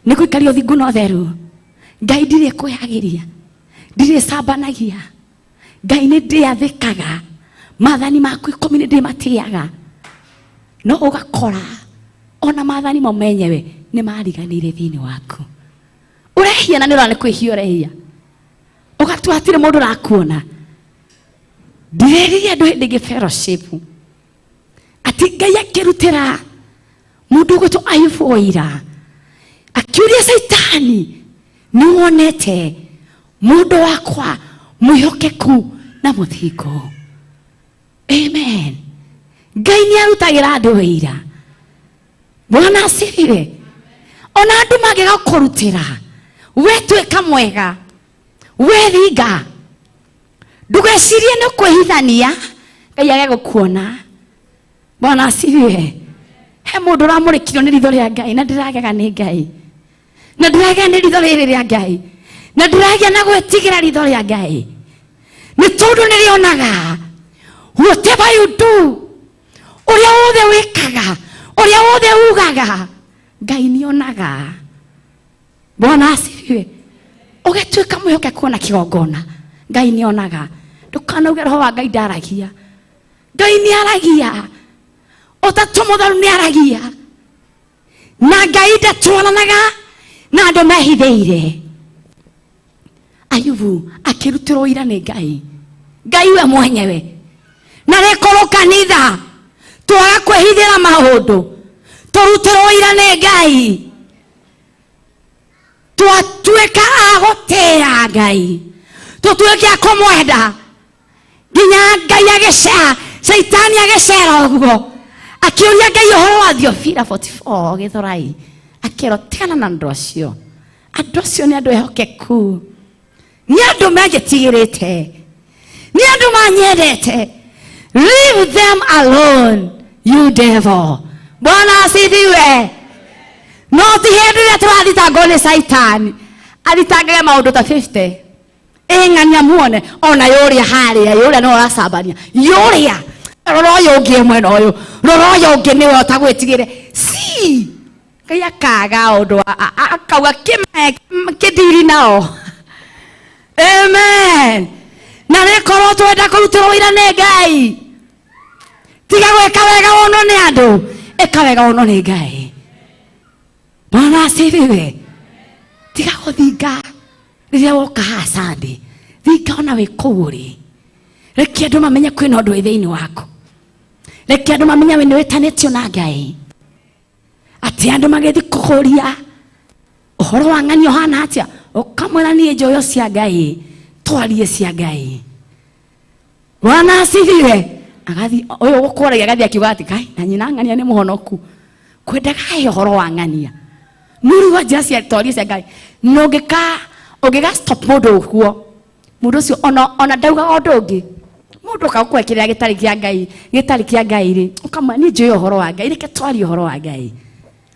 nĩ gũikaria ũthingu na ũtheru, Ngai ndirĩ kwĩhagĩria, ndirĩ cambanagia, Ngai nĩ ndĩathĩkaga, maathani maku 10 nĩ ndĩmatĩaga. No ũgakora ona maathani mo menyewe nĩ mariganĩire thĩinĩ waku. Ũrehia na nĩ ũrona nĩ kwĩhia ũrehia, ũgatua hatirĩ mũndũ ũrakuona. Ndireririe andũ hĩndĩ ĩngĩ fellowship atĩ Ngai akĩrutĩra mũndũ ũgwĩtwo Ayubu ũira, akiũria Caitani, nĩ wonete mũndũ wakwa mwĩhokeku na mũthingu? Amen. Ngai nĩ arutagĩra andũ wĩira. Bwana asifiwe. Ona andũ mangĩaga kũrutĩra, we tuĩka mwega, we thinga, ndũgecirie nĩ kwĩhithania Ngai age gũkuona. Bwana asifiwe. He mũndũ ũramũrĩkirio nĩ ritho rĩa Ngai, na ndĩragega nĩ Ngai, na ndĩragega nĩ ritho rĩrĩ rĩa Ngai, na ndĩragĩa na gwĩtigĩra ritho rĩa Ngai, nĩ tondũ nĩ rĩonaga whatever you do, ũrĩa wothe wĩkaga, ũrĩa wothe ugaga, Ngai nĩonaga. Bwana asifiwe. Ũgĩtuĩka mwĩhokeku na kĩgongona, Ngai nĩonaga. Ndũkanauge roho wa Ngai ndaragia. Ngai nĩaragia, Ũtatũ Mũtheru nĩaragia, na Ngai ndatwaranaga na andũ mehithĩire. Ayubu akĩrutĩrwo ũira nĩ Ngai, Ngai we mwenyewe. Na rĩkorwo kanitha twaga kwĩhithĩra maũndũ, tũrutĩrwo ũira nĩ Ngai, twatuĩka a gũtĩĩa Ngai, tũtuĩke a kũmwenda, nginya Ngai agĩcera, Caitani agĩcera ũguo akĩũria Ngai ũhoro wa Thiofila 44 Gĩthũrai, akĩrwo tigana na andũ acio, andũ acio nĩ andũ ehokeku, nĩ andũ manjĩtigĩrĩte, nĩ andũ manyendete. Leave them alone, you devil. Bwana asifiwe. No ti hĩndĩ ĩrĩa tũrathitangwo nĩ Caitani athitangage maũndũ ta 50 ĩng'ania muone ona yũrĩa harĩa yũrĩa no ũracambania yũrĩa, rora ũyũ ũngĩ mwena ũyũ, rora ũyũ ũngĩ nĩwe ũtagwĩtigĩre. Si Ngai akaga ũndũ akauga kĩndiri nao. Amen. Na rĩkorwo twenda kũrutĩrwo wĩra nĩ Ngai, tiga gwĩka wega wonwo nĩ andũ, ĩka wega wonwo nĩ Ngai. Bwana asifiwe. Tiga gũthinga rĩrĩa woka haha Sunday, thinga ona wĩ kũu ũrĩ. Reke andũ mamenye kwĩna ũndũ wĩ thĩinĩ waku, reke andũ mamenye we nĩ wĩtanĩtio na Ngai. Atĩ andũ magĩthiĩ kũhũria ũhoro wa ng'ania ũhana atĩa, ũkamwĩra niĩ njoyo cia Ngai, twarie cia Ngai. Bwana asifiwe. Agathi ũyũ gũkũragia agathiĩ akiuga atĩ kai na nyina ng'ania nĩ mũhonoku, kwendaga he ũhoro wa ng'ania nũru wa njĩra cia twarie cia Ngai. Na ũngĩka stop mũndũ ũguo, mũndũ ũcio ona ndaugaga ũndũ ũngĩ, mũndũ ũka kĩrĩa gĩtarĩ kĩa Ngai, gĩtarĩ kĩa Ngai rĩ, ũkamwĩra niĩ njũĩ ũhoro wa Ngai, reke twarie ũhoro wa Ngai.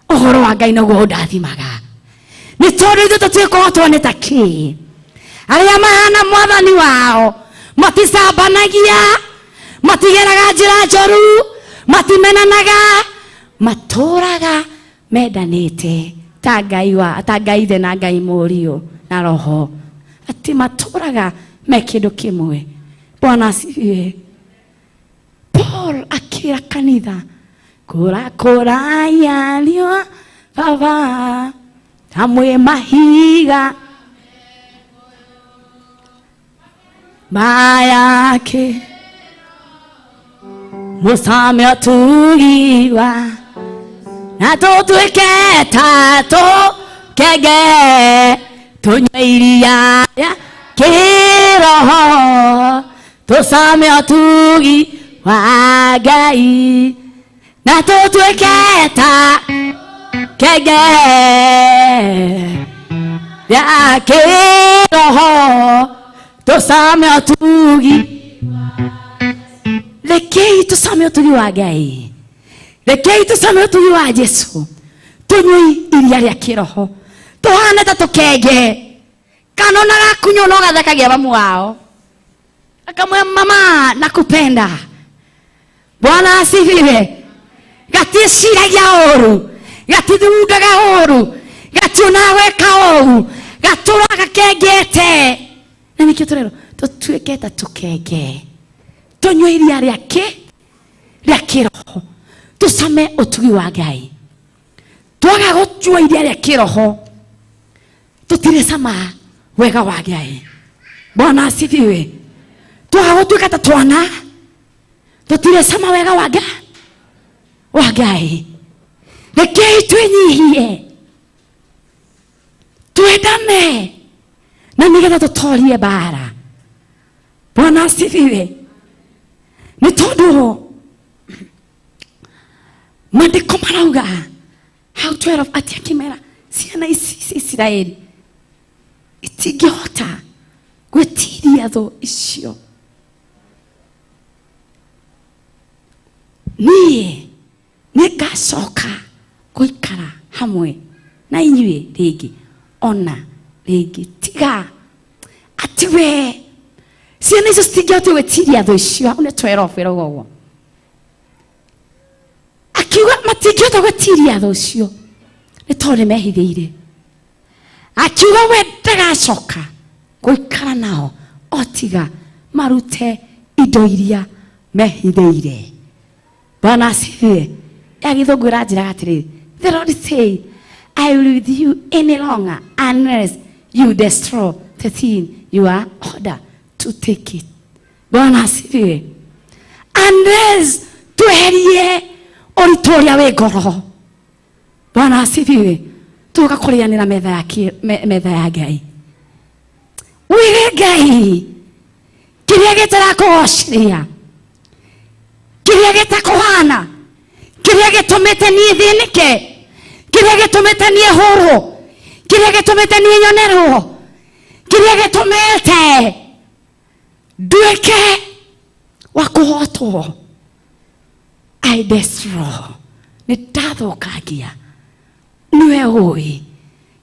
Ũhoro wa Ngai noguo ũndathimaga, nĩ tondũ ithuĩ tũtuĩkaga tuone ta kĩ arĩa mahana mwathani wao, maticambanagia, matigeraga njĩra njũru, matimenanaga, matũraga mendanĩte ta Ngai wa ta Ngai Ithe na Ngai Mũriũ na Roho, atĩ matũraga me kĩndũ kĩmwe. Bwana asifiwe. Paul akĩra kanitha, kũra kũraya riũa baba hamwe mahiga mayake mũcame ũtugiwa na tũtuĩke ta tũkenge tũnyue iria rĩa kĩroho, tũcame ũtugi wa Ngai. Na tũtuĩke ta kenge ya kĩroho tũcame ũtugi. Rekei tũcame ũtugi wa Ngai, rekei tũcame ũtugi wa Jesu, tũnyue iria rĩa kĩroho, tũhane ta tũkenge. Kana ona gakunywo no gathekagia mamu wao, akamwĩra, "Mama, nakupenda." Bwana asifiwe. Gatiĩciragia ũru, gatithugundaga ũru, gationaga gwĩka ũru, gatũraga gakengete. Na nĩkĩo tũrerwo tũtuĩke ta tũkenge, tũnyue iria rĩa kĩ rĩa kĩroho, tũcame ũtugi wa Ngai. Twaga gũtua iria rĩa kĩroho, tũtirĩcama wega wa Ngai. Bwana asifiwe. Twaga gũtuĩka ta twana, tũtirĩcama wega wa Ngai, wa Ngai. Rekei twĩnyihie, twendane, na nĩgetha tũtorie mbara. Bwana asifiwe. Nĩ tondũ maandĩko marauga hau 12 atĩ akĩmera ciana ici cia Isiraeli itingĩhota gwĩtiria thũ icio, niĩ nĩngacoka gũikara hamwe na inyuĩ rĩngĩ ona rĩngĩ, tiga ati we ciana icio citingĩhota gwĩtiria thũ icio. Hau nĩ 12 ĩrauga ũguo, akiuga matingĩhota gwĩtiria thũ icio nĩ tondũ nĩ mehithĩire. Akiuga we ndagacoka gũikara nao o tiga marute indo iria mehithĩire. Bwana asifiwe. Ya Gĩthũngũ ĩranjĩraga atĩrĩrĩ, "The Lord say, I will with you any longer unless you destroy the thing you are ordered to take it." Bwana asifiwe. Unless tweherie ũritũ ũrĩa wĩ ngoro. Bwana asifiwe. Tũgoka kũrĩanĩra metha ya metha ya Ngai. Wĩre Ngai kĩrĩa gĩtarakũgocithia, kĩrĩa gĩtakũhana, kĩrĩa gĩtũmĩte niĩ thĩnĩke, kĩrĩa gĩtũmĩte niĩ hũrwo, kĩrĩa gĩtũmĩte niĩ nyonerwo, kĩrĩa gĩtũmĩte nduĩke wa kũhotwo. I destroy, nĩ ndathũkangia. Nĩwe ũĩ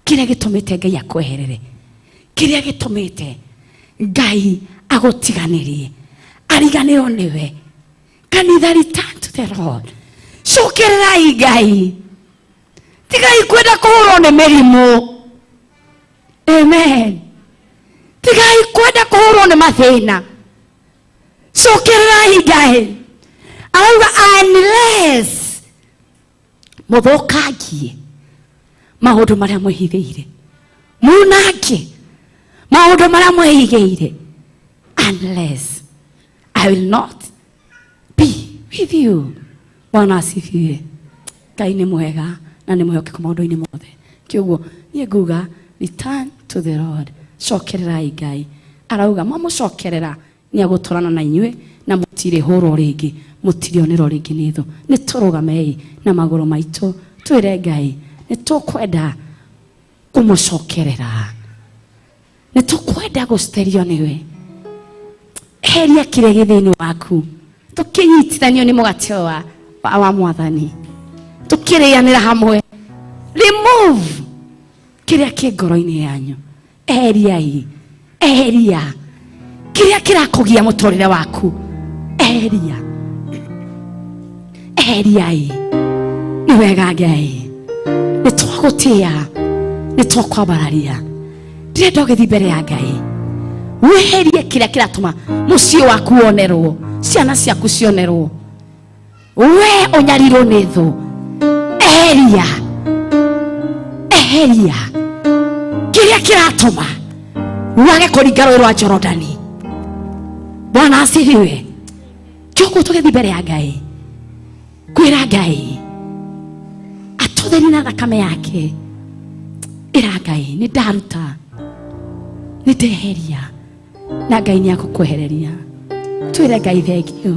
kĩrĩa gĩtũmĩte Ngai akweherere, kĩrĩa gĩtũmĩte Ngai agũtiganĩrie, ariganĩrwo nĩwe. Kanitha, return to the Lord. Cokererai Ngai, tigai kwenda kũhũrwo nĩ mĩrimũ. Amen. Tigai kwenda kũhũrwo nĩ mathĩna, cokererai Ngai. Arauga unless mũthũkangie maũndũ marĩa mwĩhithĩire, munange maũndũ marĩa mwĩigĩire, unless I will not be with you. Bwana asifiwe. Ngai nĩ mwega na nĩ mwĩhokeku maũndũ-inĩ mothe. Kĩũguo niĩ nguga, return to the Lord. Cokererai Ngai. Arauga mamũcokerera nĩ agũtũrana na inyuĩ, na mũtirĩ hũrwo rĩngĩ, mũtirĩonerwo rĩngĩ nĩ thũ. Nĩ tũrũgamei na magũrũ maitũ, twĩre Ngai nĩ tũkwenda kũmũcokerera, nĩ tũkwenda gũcerio nĩwe. Heria kĩrĩa gĩ thĩinĩ waku, tũkĩnyitithanio nĩ mũgate ũyũ wa Mwathani, tũkĩrĩanĩra hamwe. Remove kĩrĩa kĩ ngoro-inĩ yanyu. Eheriai, eheria kĩrĩa kĩrakũgia mũtũrĩre waku. Eheria, eheriai. Nĩ wega Ngai, nĩ twagũtĩa, nĩ twakwambararia. Ndĩrenda ũgĩthiĩ mbere ya Ngai, weherie kĩrĩa kĩratũma mũciĩ waku wonerwo, ciana ciaku cionerwo, we ũnyarirwo nĩ thũ. Eheria, eheria kĩrĩa kĩratũma wage kũringa rũĩ rwa Jorodani. Bwana asifiwe. Kĩoguo tũgĩthiĩ mbere ya Ngai kwĩra Ngai atũtherie na thakame yake. Ĩra Ngai, nĩ ndaruta, nĩ ndeheria, na Ngai nĩ agũkwehereria. Twĩre Ngai thengio.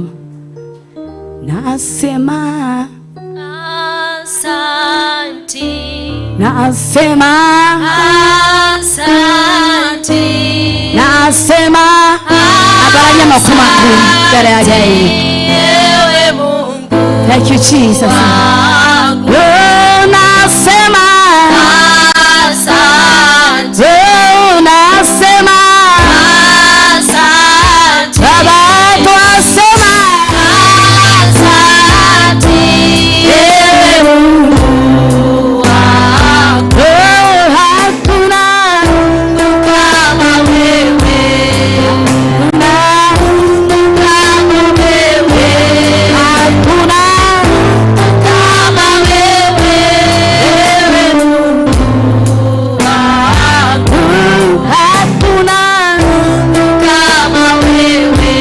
Nasema Nasema Asante. Nasema agaranya moko maku mbere ya Ngai. Ewe Mungu Thank you, Jesus. Wangu. Oh, nasema Asante. Oh, nasema Asante. Baba twasema Asante. Ewe Mungu Wangu. Oh, hakuna Kama wewe. Hakuna Kama wewe. Hakuna Kama wewe. Ewe Mungu Wangu. Hakuna Kama wewe.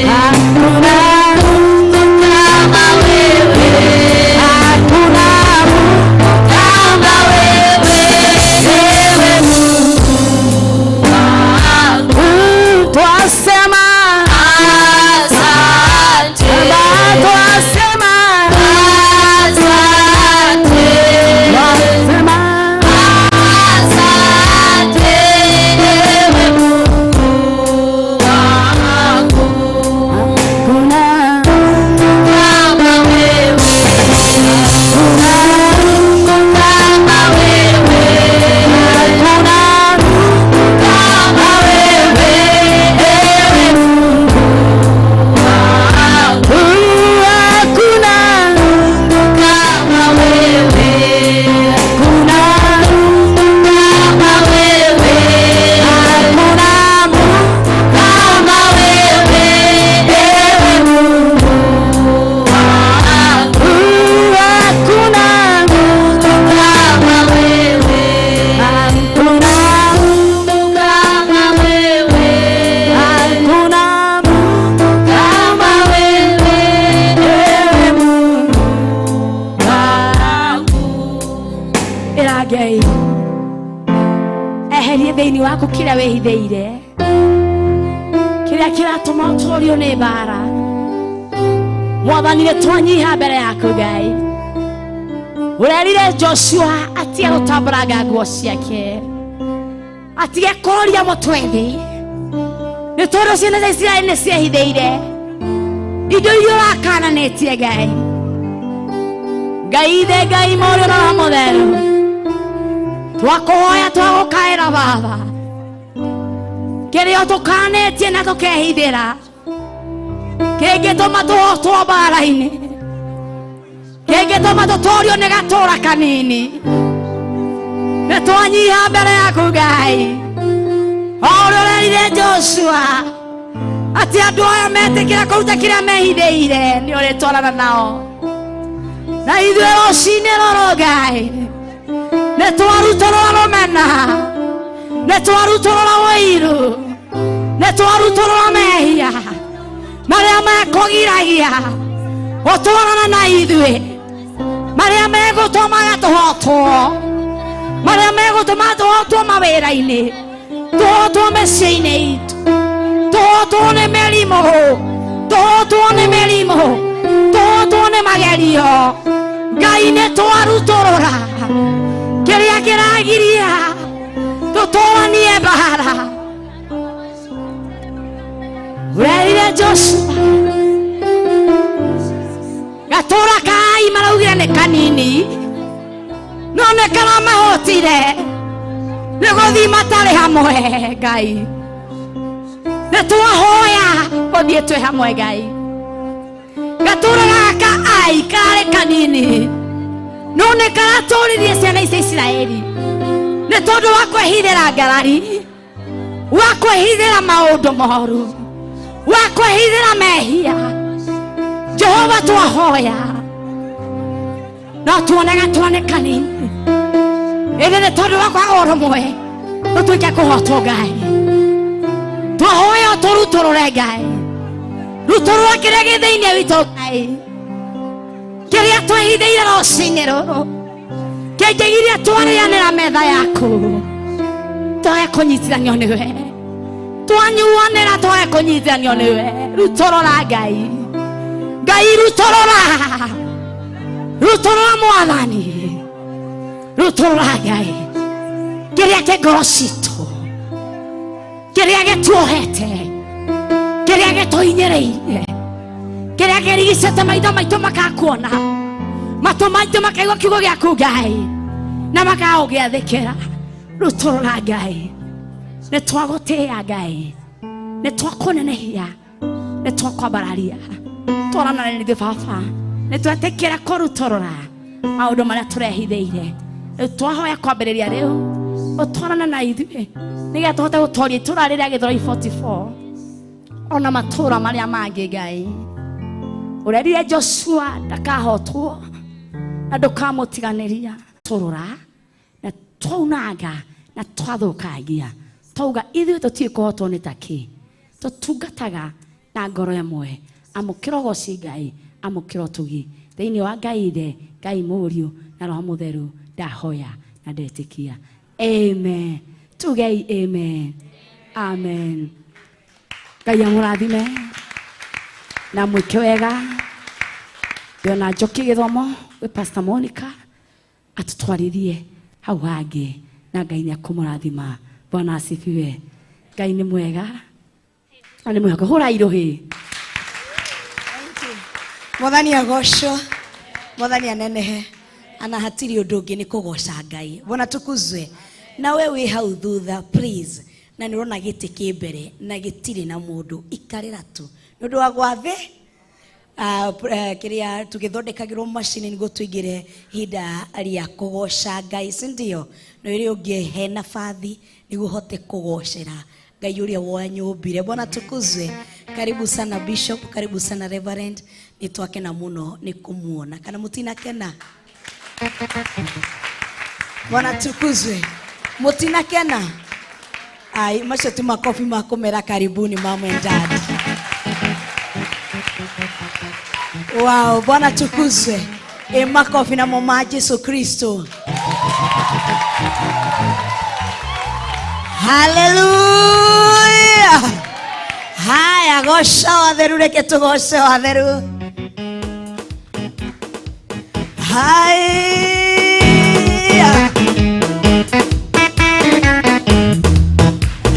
Hakuna Kama wewe. Hakuna Kama wewe. Ewe Mungu Wangu. Twasema Asante. Baba twasema Asante. Twasema Asante. Ewe Mungu wangu. Hakuna Kama wewe. Kama wewe. Hakuna Kama wewe. Ewe Mungu wangu. Hakuna Kama wewe. Hakuna Kama wewe. Hakuna Kama wewe. Ewe Mungu wangu. Hakuna Kama wewe. Hakuna Kama wewe. Hakuna Kama wewe. Ewe Mungu Wangu. Ĩra Ngai eherie thĩinĩ waku kĩrĩa wĩhithĩire kĩrĩa kĩratũma ũtũrio nĩ mbara. Mwathani nĩ twanyiha mbere yaku Ngai. Ũrerire Joshua atige gũtambaranga nguo ciake, atige kũroria mũtwe thĩ, nĩ tondũ ciana cia Isiraeli nĩ ciehithĩire indo iria ũrakananĩtie Ngai. Ngai ithe Ngai mũrĩ na Roho Mũtheru, twakũhoya twagũkaĩra Baba kĩrĩa tũkanĩtie na tũkehithĩra kĩngĩtũma tũhotwo mbara-inĩ, kĩngĩtũma tũtũrio nĩ gatũra kanini, nĩ twanyiha mbere yaku Ngai. O ũrĩa ũrerire Joshua atĩ andũ aya metĩkĩra kũruta kĩrĩa mehithĩire nĩ ũrĩtwarana nao, na ithuĩ rũcinĩ rũrũ Ngai nĩ twarutũrũra rũmena, nĩ twarutũrũra ũiru, nĩ twarutũrũra mehia marĩa mekũgiragia gũtwarana na ithuĩ, marĩa megũtũmaga tũhotwo, marĩa megũtũma tũhotwo mawĩra-inĩ, tũhotwo mĩciĩ-inĩ itũ, tũhotwo nĩ mĩrimũ, tũhotwo nĩ mĩrimũ, tũhotwo nĩ magerio. Ngai nĩ twarutũrũra kĩrĩa kĩragiria tũtũranie mbara. Ũrerire Joshua gatũra kai maraugire nĩ kanini no nĩ karamahotire nĩ gũthiĩ matarĩ hamwe Ngai. Nĩ twahoya gũthiĩ twĩ hamwe Ngai. Gatũra gaka ai karĩ kanini no nĩ karatũririe ciana ici Isiraeli nĩ tondũ wa kwĩhithĩra ngarari, wa kwĩhithĩra maũndũ moru, wa kwĩhithĩra mehia. Jehova twahoya no tuone gatũra nĩ kanini ĩndĩ nĩ tondũ wa kwaga ũrũmwe tũtuĩke kũhotwo Ngai. Twahoya tũrutũrũre Ngai, rutũrũra kĩrĩa gĩ thĩinĩ witũ Ngai, kĩrĩa twĩhithĩire rũcinĩ rũrũ kĩngĩgiria twarĩanĩra metha yaku twage kũnyitithanio nĩwe, twanyuanĩra twage kũnyitithanio nĩwe. Rutũrũra Ngai, Ngai rutũrũra, rutũrũra Mwathani. Rutũrũra Ngai kĩrĩa kĩ ngoro citũ, kĩrĩa gĩtuohete, kĩrĩa gĩtũhinyĩrĩirie, kĩrĩa kĩrigicĩte maitho maitũ makakuona, matũ maitũ makaigua kiugo gĩaku Ngai na makaũgĩathĩkĩra. Rutũrũra Ngai, nĩ twagũtĩĩa Ngai, nĩ twakũnenehia, nĩ twakwambararia. Twarana na ithuĩ Baba, nĩ twetĩkĩra kũrutũrũra maũndũ marĩa tũrehithĩire. Rĩu twahoya kwambĩrĩria rĩu ũtwarane na ithuĩ nĩgetha tũhote gũtoria itũra rĩrĩa Gĩthũrai 44 ona matũra marĩa mangĩ. Ngai, ũrerire Joshua ndakahotwo na ndũkamũtiganĩria. Tũrũra na twaunanga na twathũkangia, twauga ithuĩ tũtiĩ kũhotwo nĩ takĩ, tũtungataga na ngoro ĩmwe. Amũkĩra ũgoci Ngai, amũkĩra ũtugi thĩinĩ wa Ngai Ithe, Ngai Mũriũ na Roho Mũtheru. Ndahoya na ndetĩkia, amen. Tugei amen, amen. Ngai amũrathime na mwĩke wega. Ndĩona njoki gĩthomo gwĩ Pastor Monica atũtwarithie hau hangĩ, na Ngai nĩ akũmũrathima. Bwana asifiwe. Ngai nĩ mwega na nĩ mwega. Hũra irũhĩ. Mwathani agocwo, Mwathani anenehe. Ana hatirĩ ũndũ ũngĩ nĩ kũgoca Ngai. Bwana tukuzwe. Na we wĩ hau thutha, please, na nĩ ũrona gĩtĩ kĩ mbere na gĩtirĩ na mũndũ, ikarĩra tu nĩ ũndũ wa gwathĩ kĩrĩa tũgĩthondekagĩrwo macini nĩguo tũingĩre ihinda rĩa kũgoca Ngai, si ndio? Na ũrĩa ũngĩ he nabathi nĩguo ũhote kũgocera Ngai ũrĩa wanyũmbire. Bwana tukuzwe. Karibu sana Bishop, karibu sana Reverend. Nĩ twakena mũno nĩ kũmuona. Kana mũtinakena? Bwana tukuzwe. Mũtinakena? Ai, macio ti makobi ma kũmera karibuni mom and dad. Wow, Bwana tukuzwe. E makofi na mama Jesu Kristo. Haleluya. Haya, goca watheru, reke tũgoce watheru. Haya.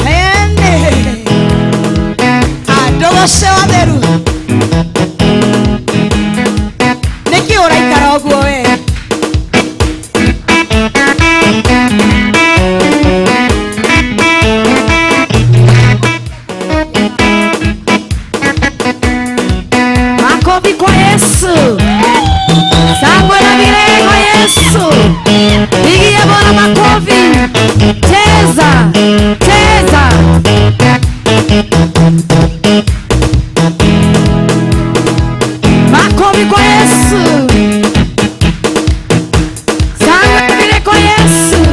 Hene. Andũgoce watheru. Nĩkĩ ũraikara ũguo we? Makofi kwa Yesu. Shangwe na vigelegele kwa Yesu. Pigia Bwana makofi. Cheza, cheza. Makofi kwa Yesu. Shangwe na vigelegele kwa Yesu.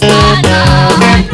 Bwana.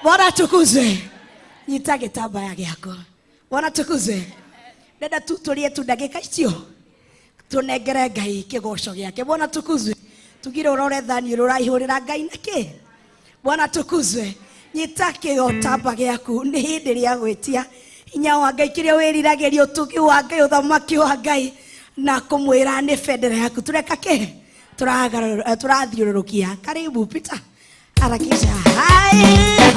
Bwana tukuzwe. Nyita gĩtambaya gĩaku. Bwana tukuzwe. Ndenda tu tũrie tu ndagĩka icio tũnengere Ngai kĩgoco gĩake. Bwana tukuzwe. Tugire ũrore thani ũraihũrĩra Ngai nakĩ. Bwana tukuzwe. Nyita kĩgotamba gĩaku nĩ hĩndĩ rĩa gwĩtia hinya wa Ngai kĩrĩa wĩriragĩria ũtugi wa Ngai ũthamaki wa Ngai na kũmwĩra nĩ bendera yaku. Tũreka kĩ? Tũrathiũrũrũkia. Karibu Peter. Harakisha. Haya.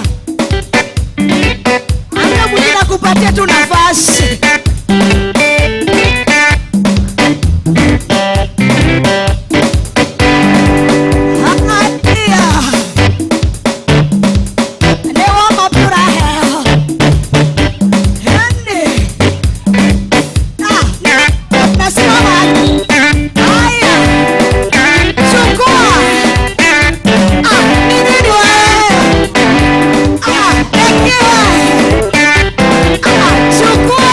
Hamna mwingine kupatia tu nafasi. Haya. Leo mapura heo. Hende. Ah, nasimama. Haya. Chukua. Ah, ni nini wewe? Ah, ekiwa. Ah, chukua.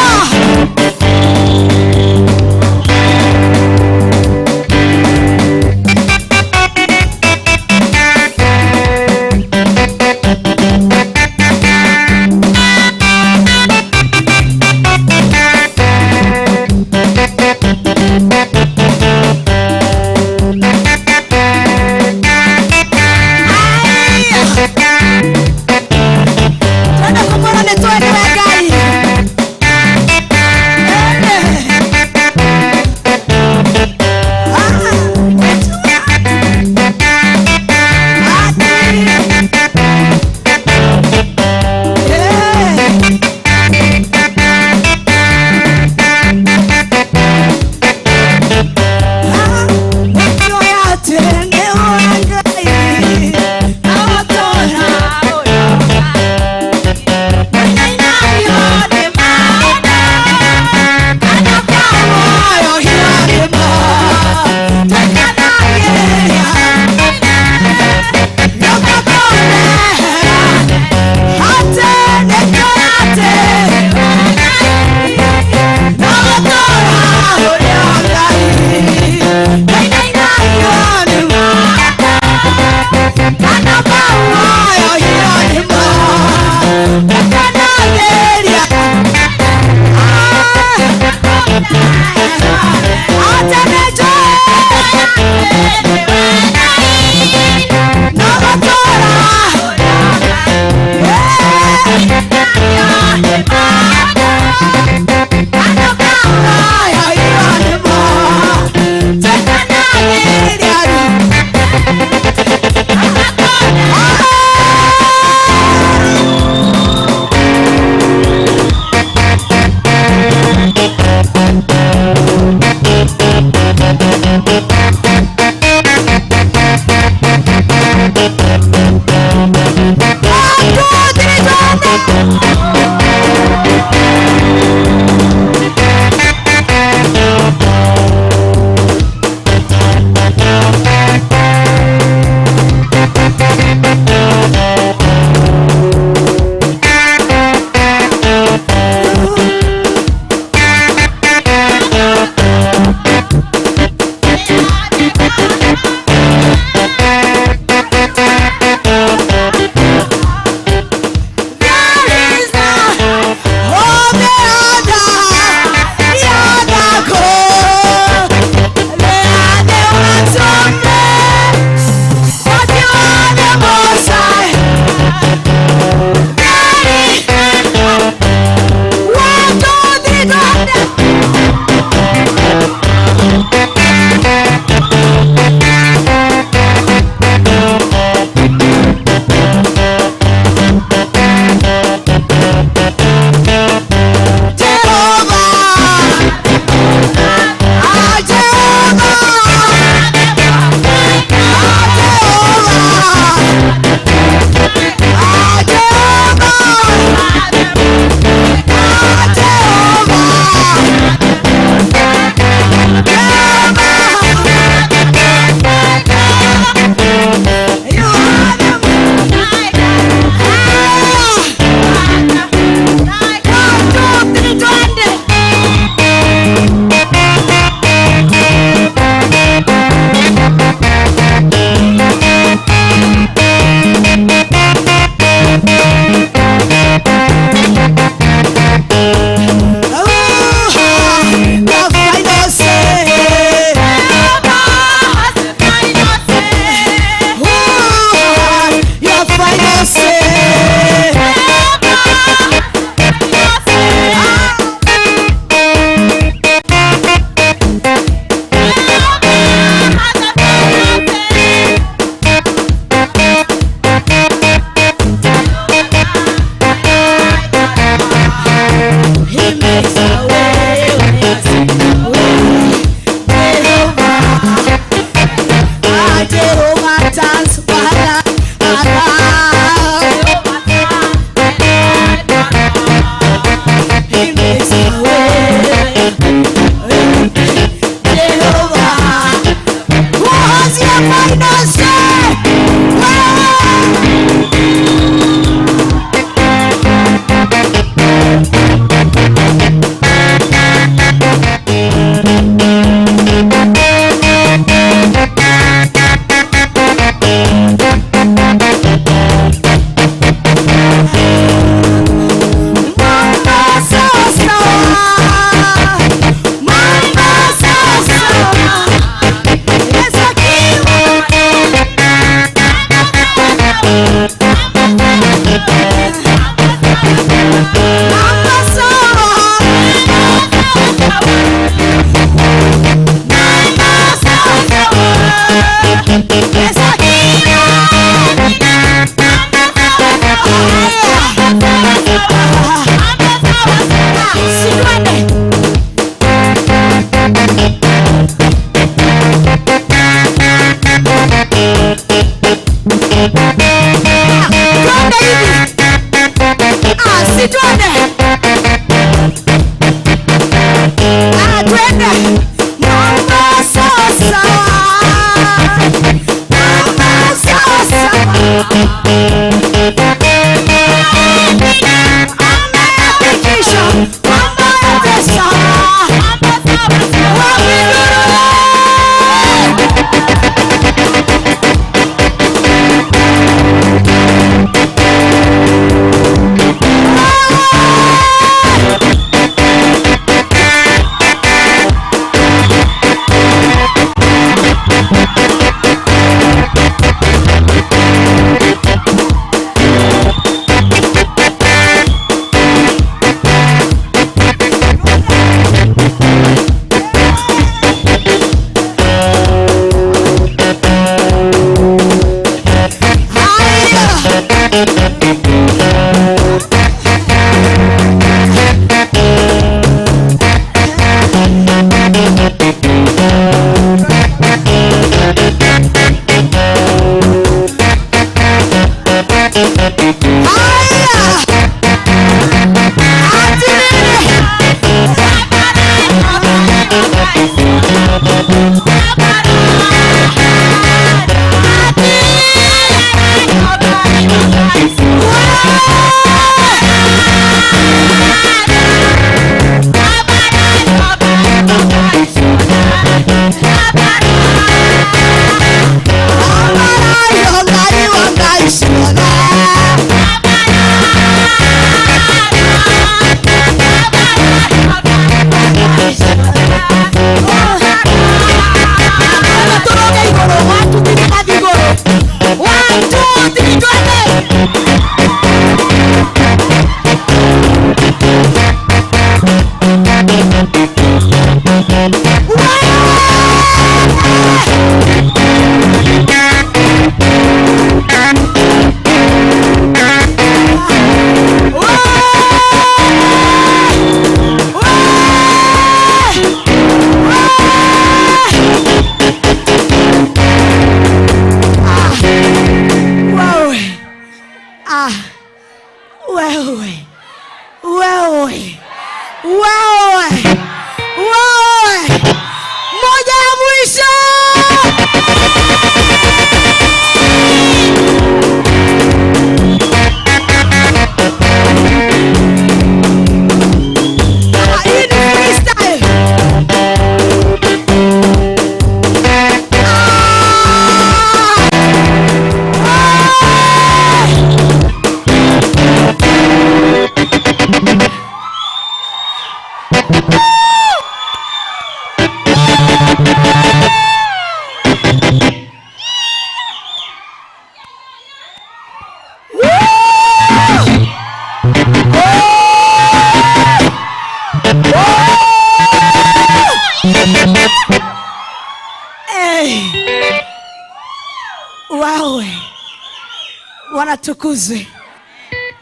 Wanatukuzwe.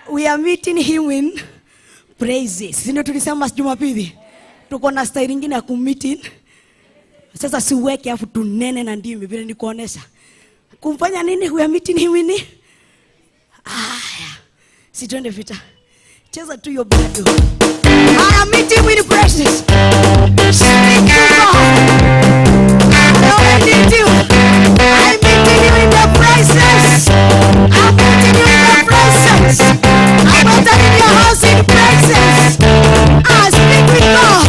We are meeting him in praises. Si ndio tulisema Jumapili? Tuko na style nyingine ya kumeeting. Sasa siweke afu tunene na ndimi vile nikuonesha. Kumfanya nini? We are meeting him in. Haya. Si tuende vita. Cheza tu hiyo bado. I am meeting with praises. Speak to God. I need you. I'm meeting you in the praises. I'm meeting you in the presence. I'm entering your house in presence. I speak with God.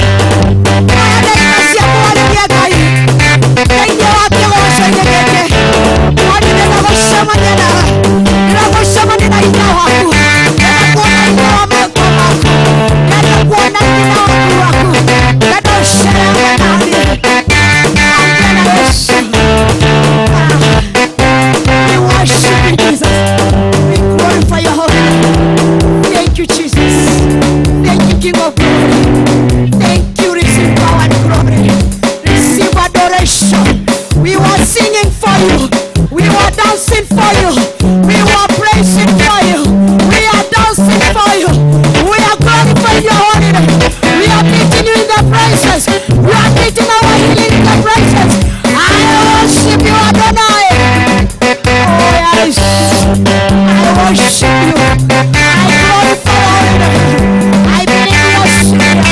praise. I worship you. I glorify your name. I believe you are serious.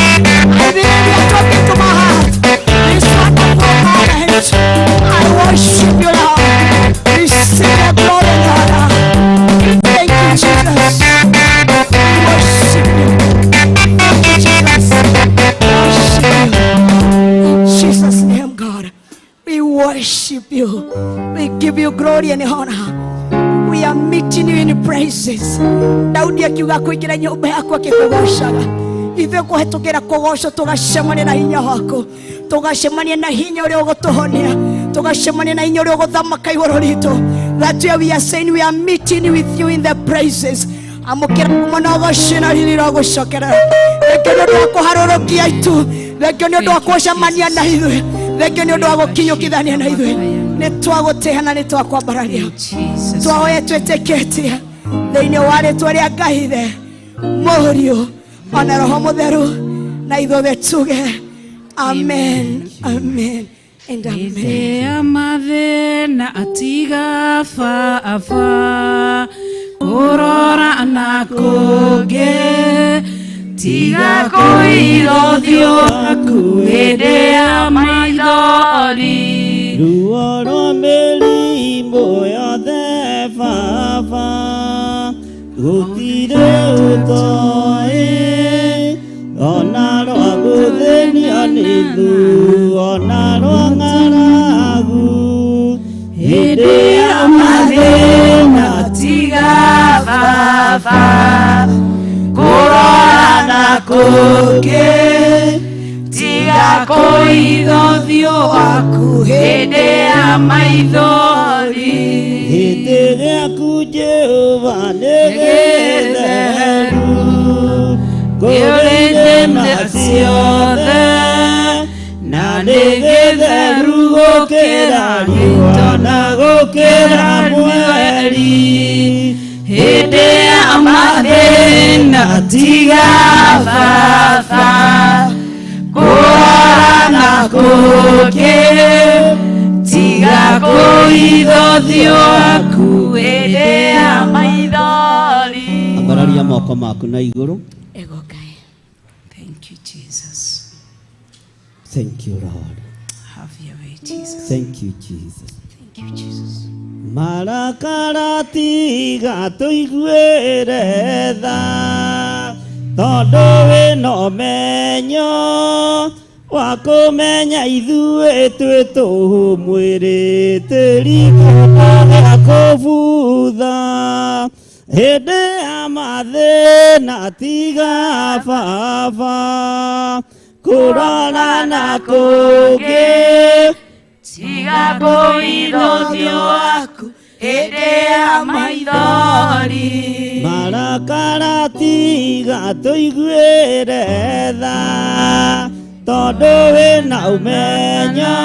I believe you are talking to my heart. This wonderful moment. I worship you, Lord. Receive the glory and honor. Thank you, Jesus. We worship you. Thank you, Jesus. Worship you. In Jesus' name, God. We worship you. We give you glory and honor. We are meeting you in praises. Daudi akiuga kuingira nyumba yaku akikugocaga. Ithuĩ kũhetũkĩra kũgocwo tũgacemania na hinya waku, tũgacemania na hinya ũrĩa ũgũtũhonia, tũgacemania na hinya ũrĩa ũgũthamaka igũrũ ritũ. That way we are saying we are meeting with you in the praises. Amũkĩra kuma na ũgoci na riri rwa gũcokerera. Thengio nĩ ũndũ wa kũharũrũkia itu, thengio nĩ ũndũ wa kũcemania na ithuĩ, thengio nĩ ũndũ wa gũkinyũkithania na ithuĩ. Nĩ twagũtĩĩa na nĩ twakwambararia. Jesus. Twahoya twĩtĩkĩtie thĩinĩ wa rĩtwa rĩa Ngai Ithe, Mũriũ ona Roho Mũtheru, na ithuothe tuge amen, amen and amen. Hĩndĩ ya mathĩna atiga baba kũrora na kũngĩ tiga kũiga ũthiũ waku hĩndĩ ya maithori. Ruo rwa mĩrimũ yothe baba gũtirĩ ũtoĩ ona rwa gũthĩnio nĩ thu ona rwa ng'aragu hĩndĩ ya mathĩna tiga baba kũrora na kũngĩ tiga kũiga ũthiũ waku hĩndĩ ya maithori. Gĩtĩ gĩaku Jehova nĩ gĩtheru kũrĩ irĩma ciothe na nĩ gĩtheru gũkĩra riũa na gũkĩra mweri. Hĩndĩ ya mathĩna tiga baba kũrora na kũngĩ tiga kũiga ũthiũ waku hĩndĩ ya maithori. Ambararia moko maku na igũrũ. Ego Ngai. Thank you, Jesus. Thank you, Lord. Have your way, Jesus. Thank you, Jesus. Thank you, Jesus. Marakara tiga tũiguĩre tha tondũ wĩna ũmenyo wa kũmenya ithuĩ twĩ tũhũ mwĩrĩ tĩri gĩa kũbutha hĩndĩ ya mathĩna tiga baba kũrora na kũngĩ tiga kũiga ũthiũ waku hĩndĩ ya maithori. Marakara tiga tũiguĩre tha tondũ wĩna ũmenyo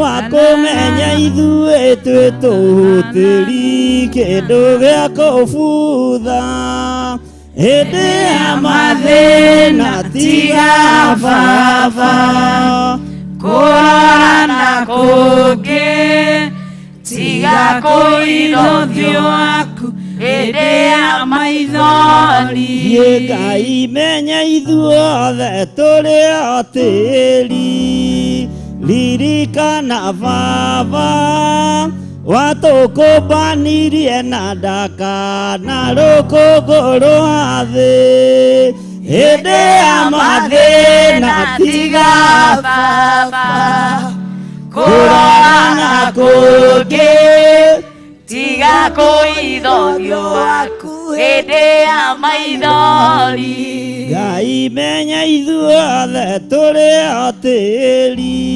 wa kũmenya ithuĩ twĩ tũhũ tĩri kĩndũ gĩa kũbutha hĩndĩ ya mathĩna tiga baba kũrora na kũngĩ tiga kũiga ũthiũ waku hĩndĩ ya maithori. Thiĩ Ngai menya ithuothe tũrĩ o tĩri ririkana baba watũkũmbanirie na ndaka na rũkũngũ rwa thĩ hĩndĩ ya mathĩna tiga baba kũrora na kũngĩ tiga kũiga ũthiũ waku hĩndĩ ya maithori. Ngai menya ithuothe tũrĩ o tĩri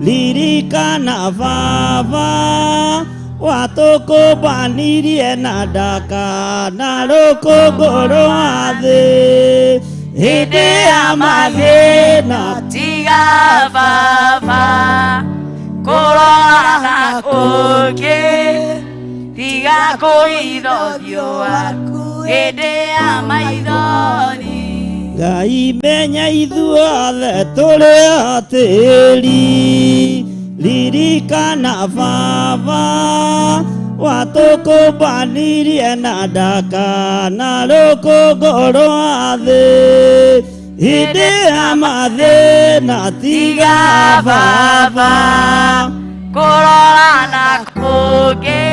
ririkana baba watũkũmbanirie na ndaka na rũkũngũ rwa thĩ hĩndĩ ya mathĩna tiga baba kũrora na kũngĩ tiga kũiga ũthiũ waku hĩndĩ ya maithori. Ngai menya ithuothe tũrĩ o tĩri ririkana baba Watũkũmbanirie na ndaka na rũkũngũ rwa thĩ hĩndĩ ya mathĩna tiga baba kũrora na kũngĩ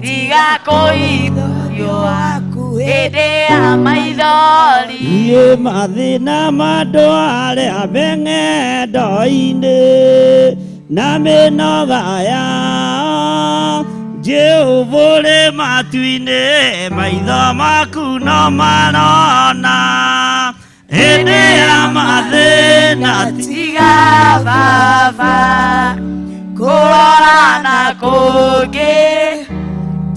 tiga kũithũrio waku hĩndĩ ya maithori iĩ mathĩna ma andũ arĩa me ng'endo-inĩ na mĩnoga yao Jehova ũrĩ matu-inĩ maitho maku no marona hĩndĩ ya mathĩna tiga baba kũrora na kũngĩ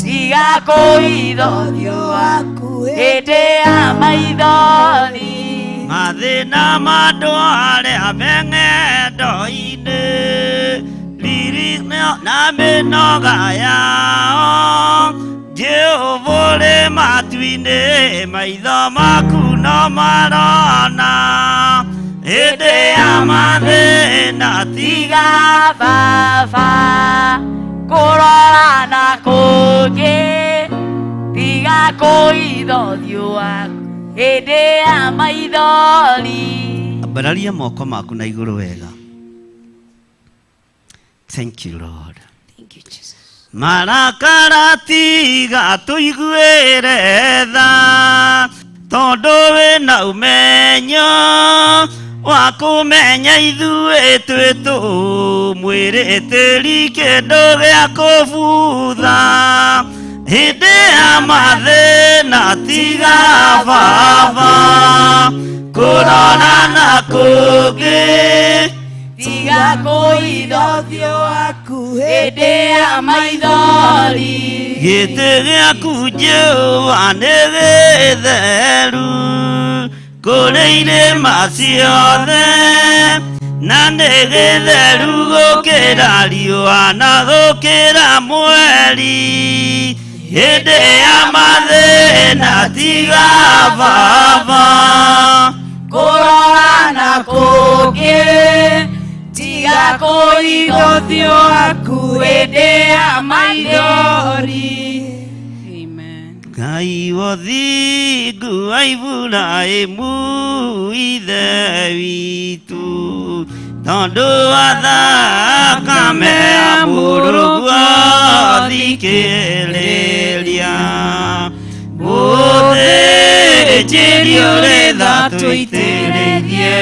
tiga kũithũrio waku hĩndĩ ya maithori mathĩna ma andũ arĩa me ng'endo-inĩ riri na mĩnoga yao Jehova ũrĩ matu-inĩ maitho maku no marona hĩndĩ ya mathĩna tiga baba kũrora na kũngĩ tiga kũithũrio waku hĩndĩ ya maithori. Ambararia moko maku na igũrũ wega. Thank you, Lord. Thank you, Jesus. Marakara tiga tũiguĩre tha tondũ wĩna ũmenyo wa kũmenya ithuĩ twĩ tũmwĩrĩ tĩri kĩndũ gĩa kũbutha hĩndĩ ya mathĩna tiga baba kũrora na kũngĩ tiga kũithũrio waku hĩndĩ ya maithori gĩtĩ gĩaku Jehova nĩ gĩtheru kũrĩ irĩma ciothe na nĩ gĩtheru gũkĩra riũa na gũkĩra mweri hĩndĩ ya mathĩna tiga baba kũrora na kũngĩ tiga kũithũrio waku hĩndĩ ya maithori. Amen. Ngai wothingu wa Iburahĩmu ithe witũ tondũ wa thakame ya mũrũguo thikĩrĩria mũthĩnjĩri ũrĩ tha tũitĩrĩrie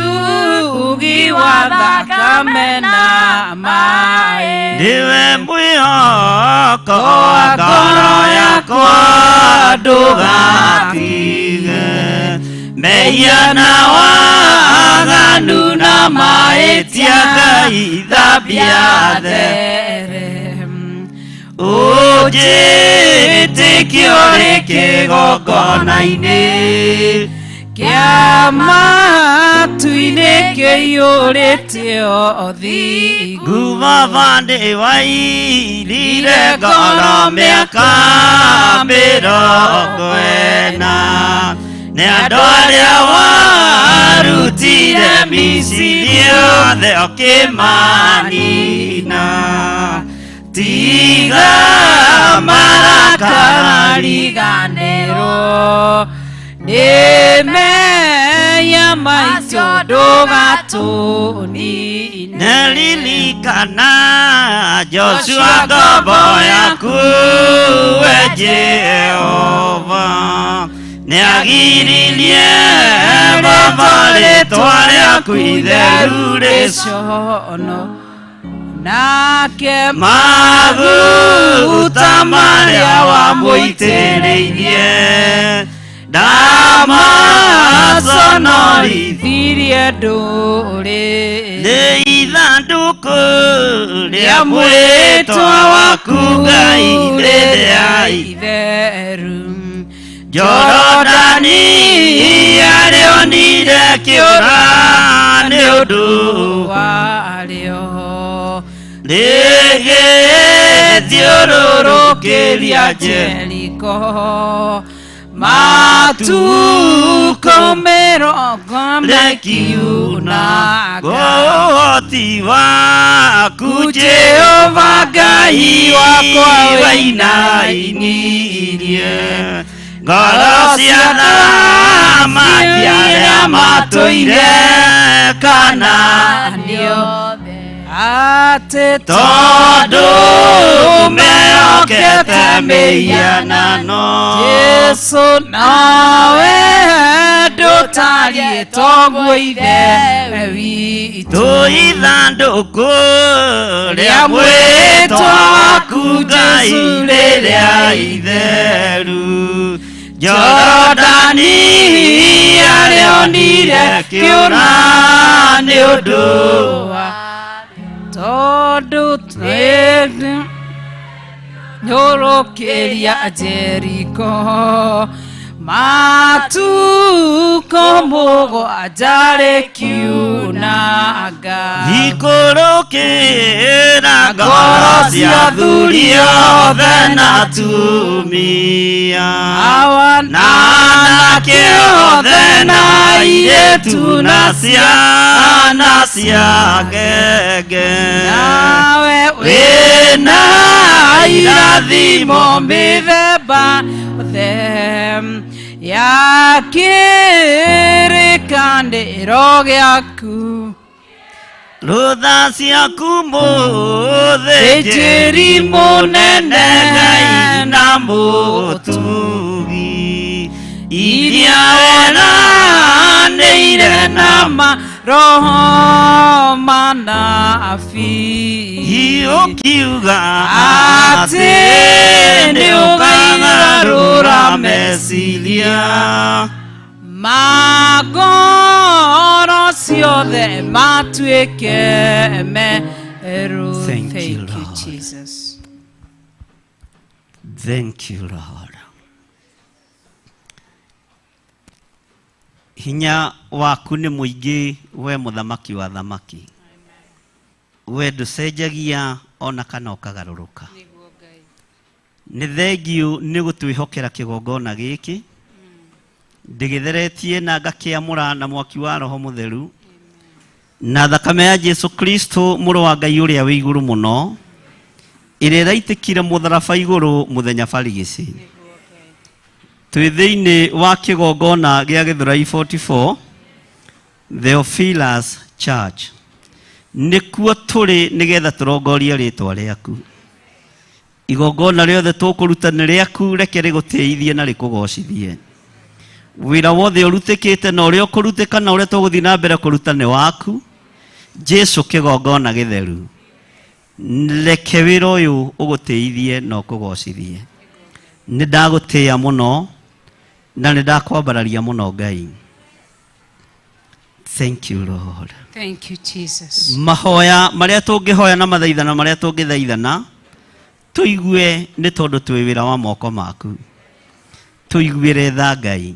Ũtugi wa thakame na maĩ nĩwe mwĩhoko wa ngoro yakwa ndũgatige mehia na waganu na mahĩtia Ngai thambia there ũnjĩtĩkie ũrĩ kĩgongona-inĩ kĩa matu-inĩ kĩiyũrĩte ũthingu Ngubaba nĩ wairire ngoro mĩaka 40 nĩ andũ arĩa warutire Misiri othe ũkĩmanina tiga marakara riganĩrwo nĩ mehia maitũ ndũgatũnine Nelilikana Joshua ngombo yaku we Jehova nĩagiririe Baba rĩtwa rĩaku itheru rĩcono nake maguta marĩa wamũitĩrĩirie ndamaconorithirie ndũrĩrĩ nĩ ithandũkũ rĩa mwĩtwa waku Ngai rĩrĩa itheru Jorodani arĩonire kĩũra nĩ ũndũ warĩo rĩgĩthiũrũrũkĩria Jeriko Matuko mĩrongo Rekiuna mekiunaga Ũhoti waku Jehova Ngai wakwa wainainirie ngoro cia thamaki arĩa matũire kana atĩ tondũ mehokete mĩhianano Jesu nawe ndũtariĩ toguo ithe witũ Tũithandũkũ rĩa mwĩtwa waku Ngai rĩrĩa itheru Jorodani arĩonire kĩũra nĩ ũndũ wa tondũ nyũrũkĩria Jeriko matuko mũgwanja rĩkiunanga Ikũrũkĩra ngoro cia athuri othe na atumia awa na anake othe na airĩtu na ciana cia ngenge nawe wĩna wĩna irathimo mĩthemba yothe ya kĩrĩkanĩro gĩaku rũtha ciaku mũthĩnjĩri Thĩnjĩri mũnene mũnene Ngai na mũtugi iria weranĩire na maroho manabii ũkiuga atĩ atĩ nĩ ũkagarũra meciria magoro ciothe matuĩke merũ. Thank you, Thank you, Lord. Jesus. Thank you, Lord. Hinya waku nĩ mũingĩ we mũthamaki wa thamaki we ndũcenjagia ona kana ũkagarũrũka nĩ thengiũ nĩ gũtwĩhokera kĩgongona gĩkĩ ndĩgĩtheretie na ngakĩamũra na mwaki wa roho mũtheru na thakame ya Jesu Kristo mũrũ wa Ngai ũrĩa wĩ igũrũ mũno ĩrĩa ĩraitĩkire mũtharaba igũrũ mũthenya barigĩcĩ twĩ thĩinĩ wa kĩgongona gĩa Gĩthũrai 44 Theophilus Church nĩkuo tũrĩ nĩgetha tũrongorie rĩtwa rĩaku igongona rĩothe tũkũruta nĩ rĩaku reke rĩgũtĩithie na rĩkũgocithie wĩra wothe ũrutĩkĩte na ũrĩa ũkũrutĩka na ũrĩa tũgũthiĩ na mbere kũruta nĩ waku Jesu kĩgongona gĩtheru reke wĩra ũyũ ũgũtĩithie na ũkũgocithie nĩ ndagũtĩĩa mũno na nĩ ndakwambararia mũno Ngai. Thank you, Lord. Thank you, Jesus. Mahoya marĩa tũngĩhoya na mathaithana marĩa tũngĩthaithana tũigue nĩ tondũ twĩ wĩra wa moko maku tũiguĩre tha Ngai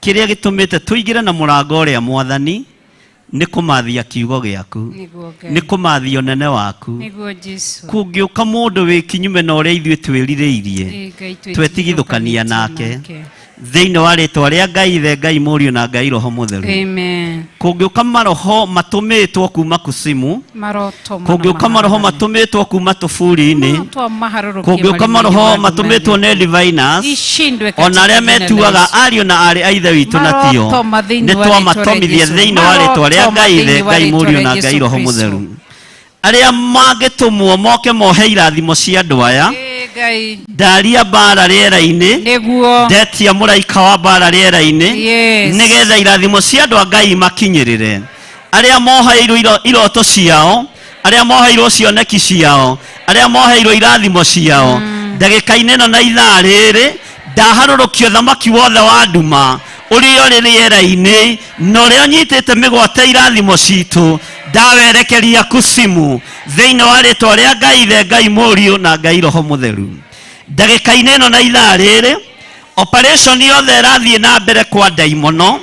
kĩrĩa gĩtũmĩte tũingĩre na mũrango ũrĩa mwathani nĩ kũmathia kiugo gĩaku Nĩguo Ngai. nĩ kũmathia ũnene waku Nĩguo Jesu. kũngĩũka mũndũ wĩ kinyume na ũrĩa ithuĩ twĩrirĩirie Ĩ, Ngai twetigithũkania nake thĩinĩ wa rĩtwa rĩa Ngai Ithe Ngai Mũriũ na Ngai Roho Mũtheru Amen. kũngĩũka maroho matũmĩtwo kuma kusimu Maroto kũngĩũka maroho matũmĩtwo kuma tũburi-inĩ maharũrũkie kũngĩũka maroho matũmĩtwo nĩ diviners ishindwe ona arĩa katika jina la metuaga Yesu. ariũ na aarĩ a ithe witũ na tio Marotoma thĩinĩ nĩ wa rĩĩtwa rĩa twamatomithia Yesu. thĩinĩ wa rĩtwa rĩa Marotoma Ngai Ithe thĩinĩ wa Ngai rĩĩtwa Mũriũ rĩa na Ngai Yesu Roho Kristo. Mũtheru arĩa mangĩtũmwo moke mohe irathimo cia andũ aya Ĩ, Ngai ndaria mbara rĩera-inĩ nĩguo ndetia mũraika wa mbara rĩera-inĩ Yes. nĩgetha irathimo cia andũ a Ngai makinyĩrĩre arĩa moheirwo iroto ciao arĩa moheirwo cioneki ciao arĩa moheirwo irathimo ciao ndagĩka-inĩ ĩno na ithaa rĩrĩ ndaharũrũkio thamaki wothe wa nduma ũrĩa ũrĩ rĩera-inĩ na ũrĩa ũnyitĩte mĩgwate irathimo citũ ndawerekeria kusimu thĩinĩ wa rĩtwa rĩa Ngai Ithe Ngai Mũriũ na Ngai Roho Mũtheru ndagĩka-inĩ ĩno na ithaa rĩrĩ operation yothe ĩrathiĩ na mbere kwa ndaimono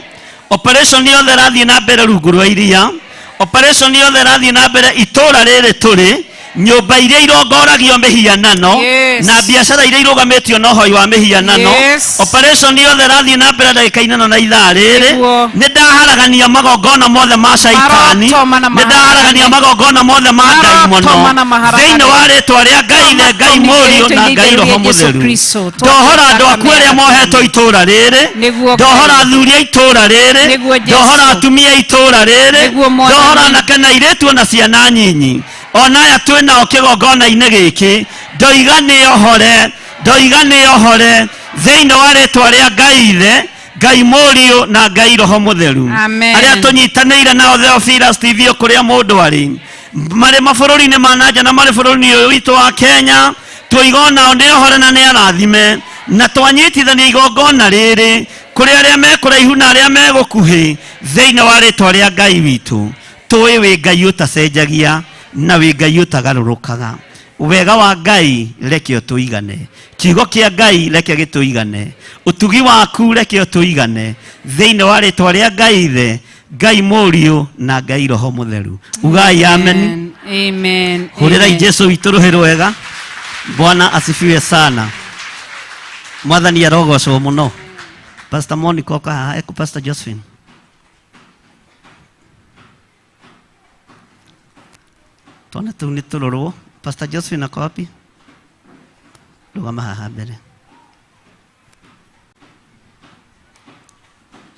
operation yothe ĩrathiĩ na mbere rungu rwa iria operation yothe ĩrathiĩ na mbere itũra rĩrĩ tũrĩ Nyũmba iria irongoragio mĩhianano Yes. na biacara iria irũgamĩtio na ũhoi wa mĩhianano, Yes. operation yothe ĩrathiĩ na mbere ndagĩka-inĩ ĩno na ithaa rĩrĩ, Nĩguo. nĩ ndaharagania magongona mothe ma caitani, Marotoma na nĩ ndaharagania maharagane. magongona mothe ma Marotoma ndaimono na maharagane. thĩinĩ wa rĩtwa rĩa Ngai Ithe, Ngai Mũriũ na Ngai Roho Jesu Mũtheru. Kristo. Ndohora andũ aku arĩa mohetwo itũũra rĩrĩ, Nĩguo. ndohora athuri a itũũra rĩrĩ, Nĩguo, Jesu. ndohora atumia a itũũra rĩrĩ, Nĩguo, Mwathani. ndohora anake na airĩtu ona ciana nyinyi, ona aya twĩ nao kĩgongona-inĩ gĩkĩ, ndoiga nĩ ohore, ndoiga nĩ ohore thĩinĩ wa rĩtwa rĩa Ngai Ithe, Ngai Mũriũ na Ngai Roho Mũtheru. Amen. Arĩa tũnyitanĩire nao Theophilus TV o kũrĩa mũndũ arĩ, marĩ mabũrũri-inĩ ma nanja na marĩ bũrũri-inĩ ũyũ witũ wa Kenya, tũiga onao nĩ ohore na nĩ arathime, na twanyitithania igongona rĩrĩ kũrĩ arĩa me kũraihu na arĩa me gũkuhĩ thĩinĩ wa rĩtwa rĩa Ngai witũ. Tũĩ wĩ Ngai ũtacenjagia na wĩ Ngai ũtagarũrũkaga. Wega wa Ngai reke ũtũigane, kiugo kĩa Ngai reke gĩtũigane, ũtugi waku reke ũtũigane thĩinĩ wa rĩtwa rĩa Ngai Ithe, Ngai Mũriũ na Ngai Roho Mũtheru. Ugai amen. Amen. Hũrĩrai Amen. Jesu witũ rũhĩ rwega. Bwana asifiwe sana. Mwathani arogocwo mũno. Pastor Monica oka haha, eku Pastor Josephine. Twana tũu nĩ tũrorwo. Pastor Josephine ako wapi? Rũgama haha mbere.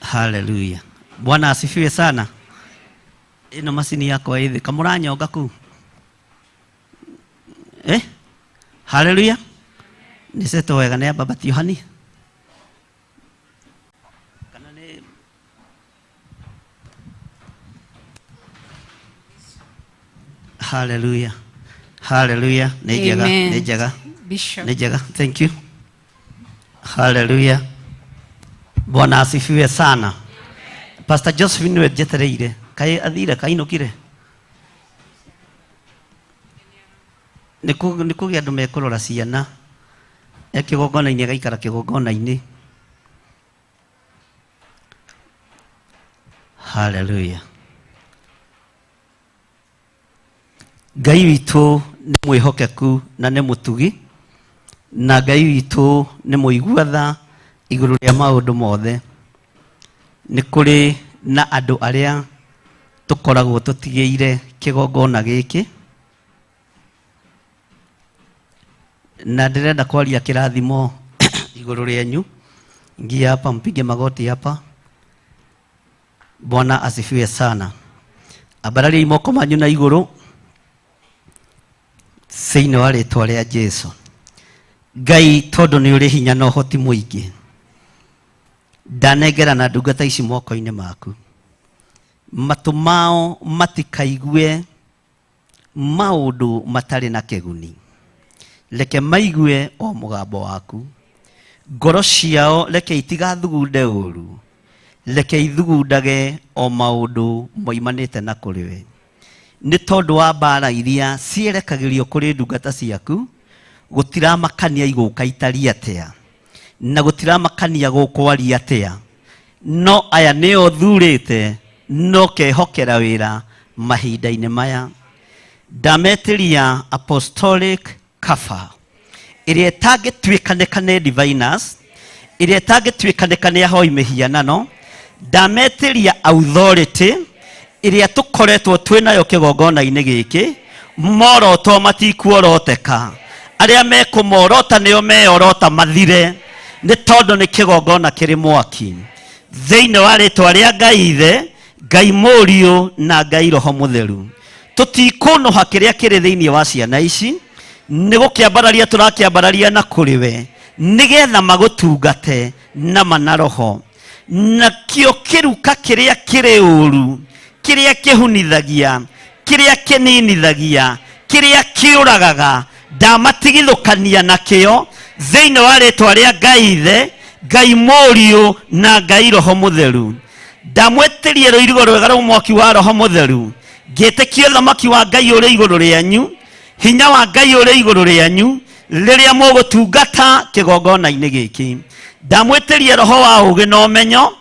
Haleluya. Bwana asifiwe sana. Ĩno macini yakwa ĩthĩ kamũranyonga kũu. Eh? Haleluya. Nĩ setwo wega nĩ Baba Tiohani. Kana nĩ Haleluya. Haleluya. Nĩ njega, Amen. nĩ njega. Bishop. Nĩ njega. Thank you. Haleluya. Bwana asifiwe sana. Pastor Josephine nĩwe njetereire. Kaĩ athire kainũkire? Nĩ kũgĩa andũ mekũrora ciana. E kĩgongona-inĩ agaikara kĩgongona-inĩ. Haleluya. Ngai witũ nĩ mwĩhokeku na nĩ mũtugi, na Ngai witũ nĩ mũigua tha igũrũ rĩa maũndũ mothe. Nĩ kũrĩ na andũ arĩa tũkoragwo tũtigĩire kĩgongona gĩkĩ, na ndĩrenda kwaria kĩrathimo igũrũ rĩanyu. Ingia hapa mpige magoti hapa. Bwana asifiwe sana. Ambarariai moko manyu na igũrũ thĩinĩ wa rĩtwa rĩa Jesu. Ngai, tondũ nĩ ũrĩ hinya na ũhoti mũingĩ, ndanengera na ndungata ici moko-inĩ maku. Matũ mao matikaigue maũndũ matarĩ na kĩguni, reke maigue o mũgambo waku. Ngoro ciao reke itigathugunde ũru, reke ithugundage o maũndũ moimanĩte na kũrĩ we. Nĩ tondũ wa mbara iria cierekagĩrio kũrĩ ndungata ciaku, gũtiramakania igũka itari atĩa, na gũtiramakania gũkwaria atĩa, no aya nĩo thurĩte no kehokera wĩra mahinda-inĩ maya. Ndametĩria apostolic cover ĩrĩa ĩtangĩtuĩkanĩka nĩ diviners, ĩrĩa ĩtangĩtuĩkanĩka nĩ ahoi mĩhianano. Ndametĩria authority ĩrĩa tũkoretwo twĩ nayo kĩgongona-inĩ gĩkĩ. Moroto matikuoroteka, arĩa mekũmorota nĩo meorota mathire, nĩ tondũ nĩ kĩgongona kĩrĩ mwaki. Thĩinĩ wa rĩtwa rĩa Ngai Ithe, Ngai Mũriũ na Ngai Roho Mũtheru, tũtikũnũha kĩrĩa kĩrĩ thĩinĩ wa ciana ici, nĩ gũkĩambararia tũrakĩambararia na kũrĩ we, nĩgetha magũtungate na mana roho. Nakĩo kĩruka kĩrĩa kĩrĩ ũru, kĩrĩa kĩhunithagia, kĩrĩa kĩninithagia, kĩrĩa kĩũragaga, ndamatigithũkania nakĩo thĩinĩ wa rĩtwa rĩa Ngai Ithe, Ngai Mũriũ na Ngai Roho Mũtheru. Ndamwĩtĩrie rũirigo rwega rwa mwaki wa Roho Mũtheru, ngĩtĩkia ũthamaki wa Ngai ũrĩ igũrũ rĩanyu, hinya wa Ngai ũrĩ igũrũ rĩanyu rĩrĩa mũgũtungata kĩgongona-inĩ gĩkĩ. Ndamwĩtĩrie roho wa ũũgĩ na ũmenyo,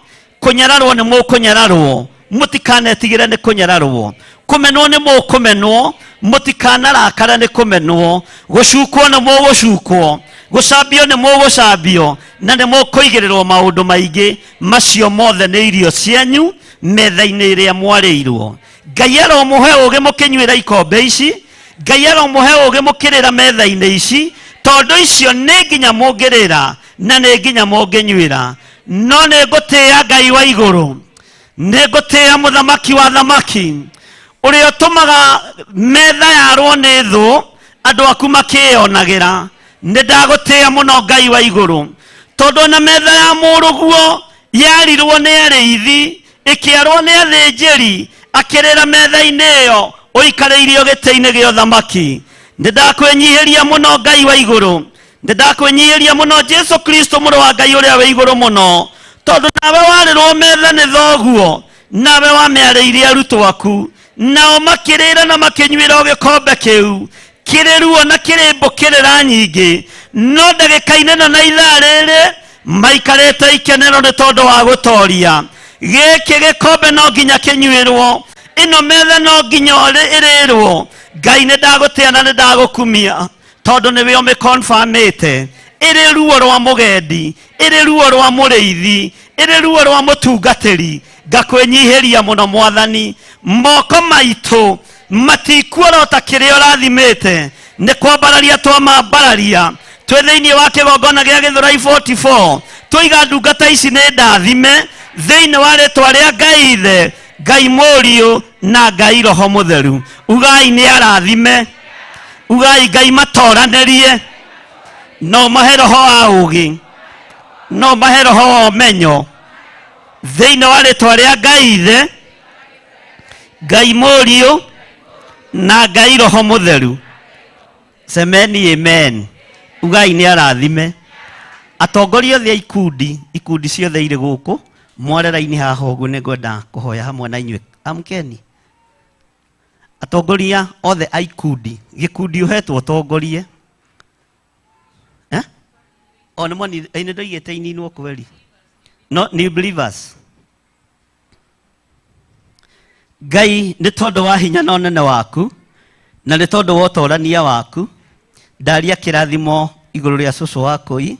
kũnyararwo nĩ mũkũnyararwo, mũtikanetigĩre nĩ kũnyararwo, kũmenwo nĩ mũkũmenwo, Mũtikanarakare nĩ kũmenwo, gũcukwo nĩ mũgũcukwo, gũcambio nĩ mũgũcambio, na nĩ mũkũigĩrĩrwo maũndũ maingĩ. Macio mothe nĩ irio cianyu metha-inĩ ĩrĩa mwarĩirwo. Ngai aromũhe ũũgĩ mũkĩnyuĩra ikombe ici, Ngai aromũhe ũũgĩ mũkĩrĩra metha-inĩ ici, tondũ icio nĩ nginya mũngĩrĩra na nĩ nginya mũngĩnyuĩra. No nĩ ngũtĩĩa Ngai wa igũrũ, nĩ ngũtĩĩa mũthamaki wa thamaki, ũrĩa ũtũmaga metha yarwo nĩ thũ andũ aku makĩyonagĩra. Nĩ ndagũtĩĩa mũno Ngai wa igũrũ, tondũ ona metha ya mũrũguo yarirwo nĩ arĩithi, ĩkĩarwo nĩ athĩnjĩri, akĩrĩra metha-inĩ ĩyo ũikarĩirio gĩtĩ-inĩ gĩa ũthamaki. Nĩ ndakwĩnyihĩria mũno Ngai wa igũrũ, nĩ ndakwĩnyihĩria mũno Jesu Kristo mũrũ wa Ngai ũrĩa wĩ igũrũ mũno, tondũ nawe warĩrwo metha nĩ thoguo, nawe wamĩarĩirie arutwo aku, nao makĩrĩra na makĩnyuĩra o gĩkombe kĩu kĩrĩ ruo na kĩrĩ mbũkĩrĩra nyingĩ. No ndagĩka-inĩ ĩno na ithaa rĩrĩ maikarĩte ikenero nĩ tondũ wa gũtoria. Gĩkĩ gĩkombe no nginya kĩnyuĩrwo, ĩno metha no nginya ĩrĩrwo. Ngai nĩ ndagũtĩa na nĩ ndagũkumia, tondũ nĩwe ũmĩkonfamĩte. Ĩrĩ ruo rwa mũgendi, ĩrĩ ruo rwa mũrĩithi, ĩrĩ ruo rwa mũtungatĩri, ngakwĩnyihĩria mũno Mwathani. Moko maitũ matikuorota kĩrĩa ũrathimĩte, nĩ kwambararia twamambararia twĩ thĩinĩ wa kĩgongona gĩa Gĩthũrai 44. Tũiga ndungata ici nĩ ndathime thĩinĩ wa rĩtwa rĩa Ngai Ithe, Ngai Mũriũ na Ngai Roho Mũtheru. Ugai nĩ arathime, ugai Ngai matoranĩrie, no mahe roho wa ũũgĩ, no mahe roho wa ũmenyo thĩinĩ wa rĩtwa rĩa Ngai Ithe, Ngai Mũriũ na Ngai Roho Mũtheru. Semeni amen. Ugai nĩ arathime. Atongoria othe a ikundi, ikundi ciothe irĩ gũkũ mware raini haha ũguo, nĩ ngwenda kũhoya hamwe na inyuĩ. Amkeni. Atongoria othe a ikundi, gĩkundi ũhetwo ũtongorie. Eh? O nĩ moni, nĩ ndoigĩte ininwo kweri. No, new believers. Ngai nĩ tondũ wa hinya na ũnene waku, na nĩ tondũ wa ũtorania waku, ndaria kĩrathimo igũrũ rĩa cũcũ wa kũi,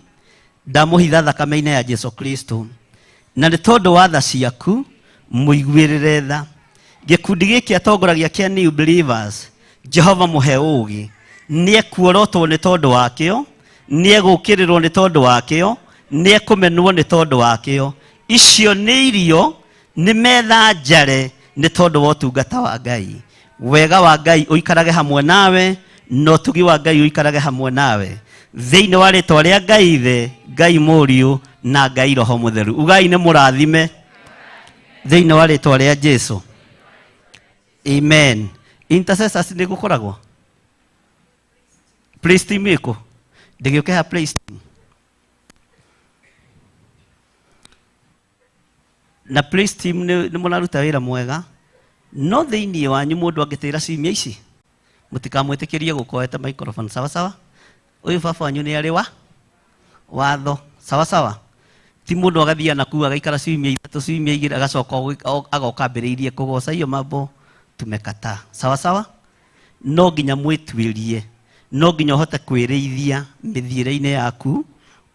ndamũhitha thakame-inĩ ya Jesu Kristo, na nĩ tondũ wa tha ciaku mũiguĩrĩre tha. Gĩkundi gĩkĩ atongoragia kĩa New Believers, Jehova mũhe ũũgĩ, nĩ ekuorotwo nĩ tondũ wakĩo, nĩ egũkĩrĩrwo nĩ tondũ wakĩo, nĩ ekũmenwo nĩ tondũ wakĩo. Icio nĩ irio, nĩ metha njare nĩ tondũ wa ũtungata wa Ngai. Wega wa Ngai ũikarage hamwe nawe, na ũtugi wa Ngai ũikarage hamwe nawe, thĩinĩ wa rĩtwa rĩa Ngai Ithe, Ngai Mũriũ na Ngai Roho Mũtheru. Ugai nĩ mũrathime thĩinĩ wa rĩtwa rĩa Jesu. Amen. Intercessors nĩ gũkoragwo praise team ĩkũ? Ndĩgĩũke ha praise team. Na praise team nĩ mũraruta wĩra mwega, no thĩinĩ wanyu mũndũ angĩtĩra ciumia ici mũtikamwĩtĩkĩrie gũkoete microphone. Sawa sawa. Ũyũ baba wanyu nĩ arĩ wa watho. Sawa sawa. Ti mũndũ agathiĩ na kuu agaikara ciumia ithatũ, ciumia igĩrĩ, agacoka agoka ambĩrĩirie kũgoca. Hiyo mambo tumekataa. Sawa sawa. No nginya mwĩtuĩrie, no nginya ũhote kwĩrĩithia mĩthiĩre-inĩ yaku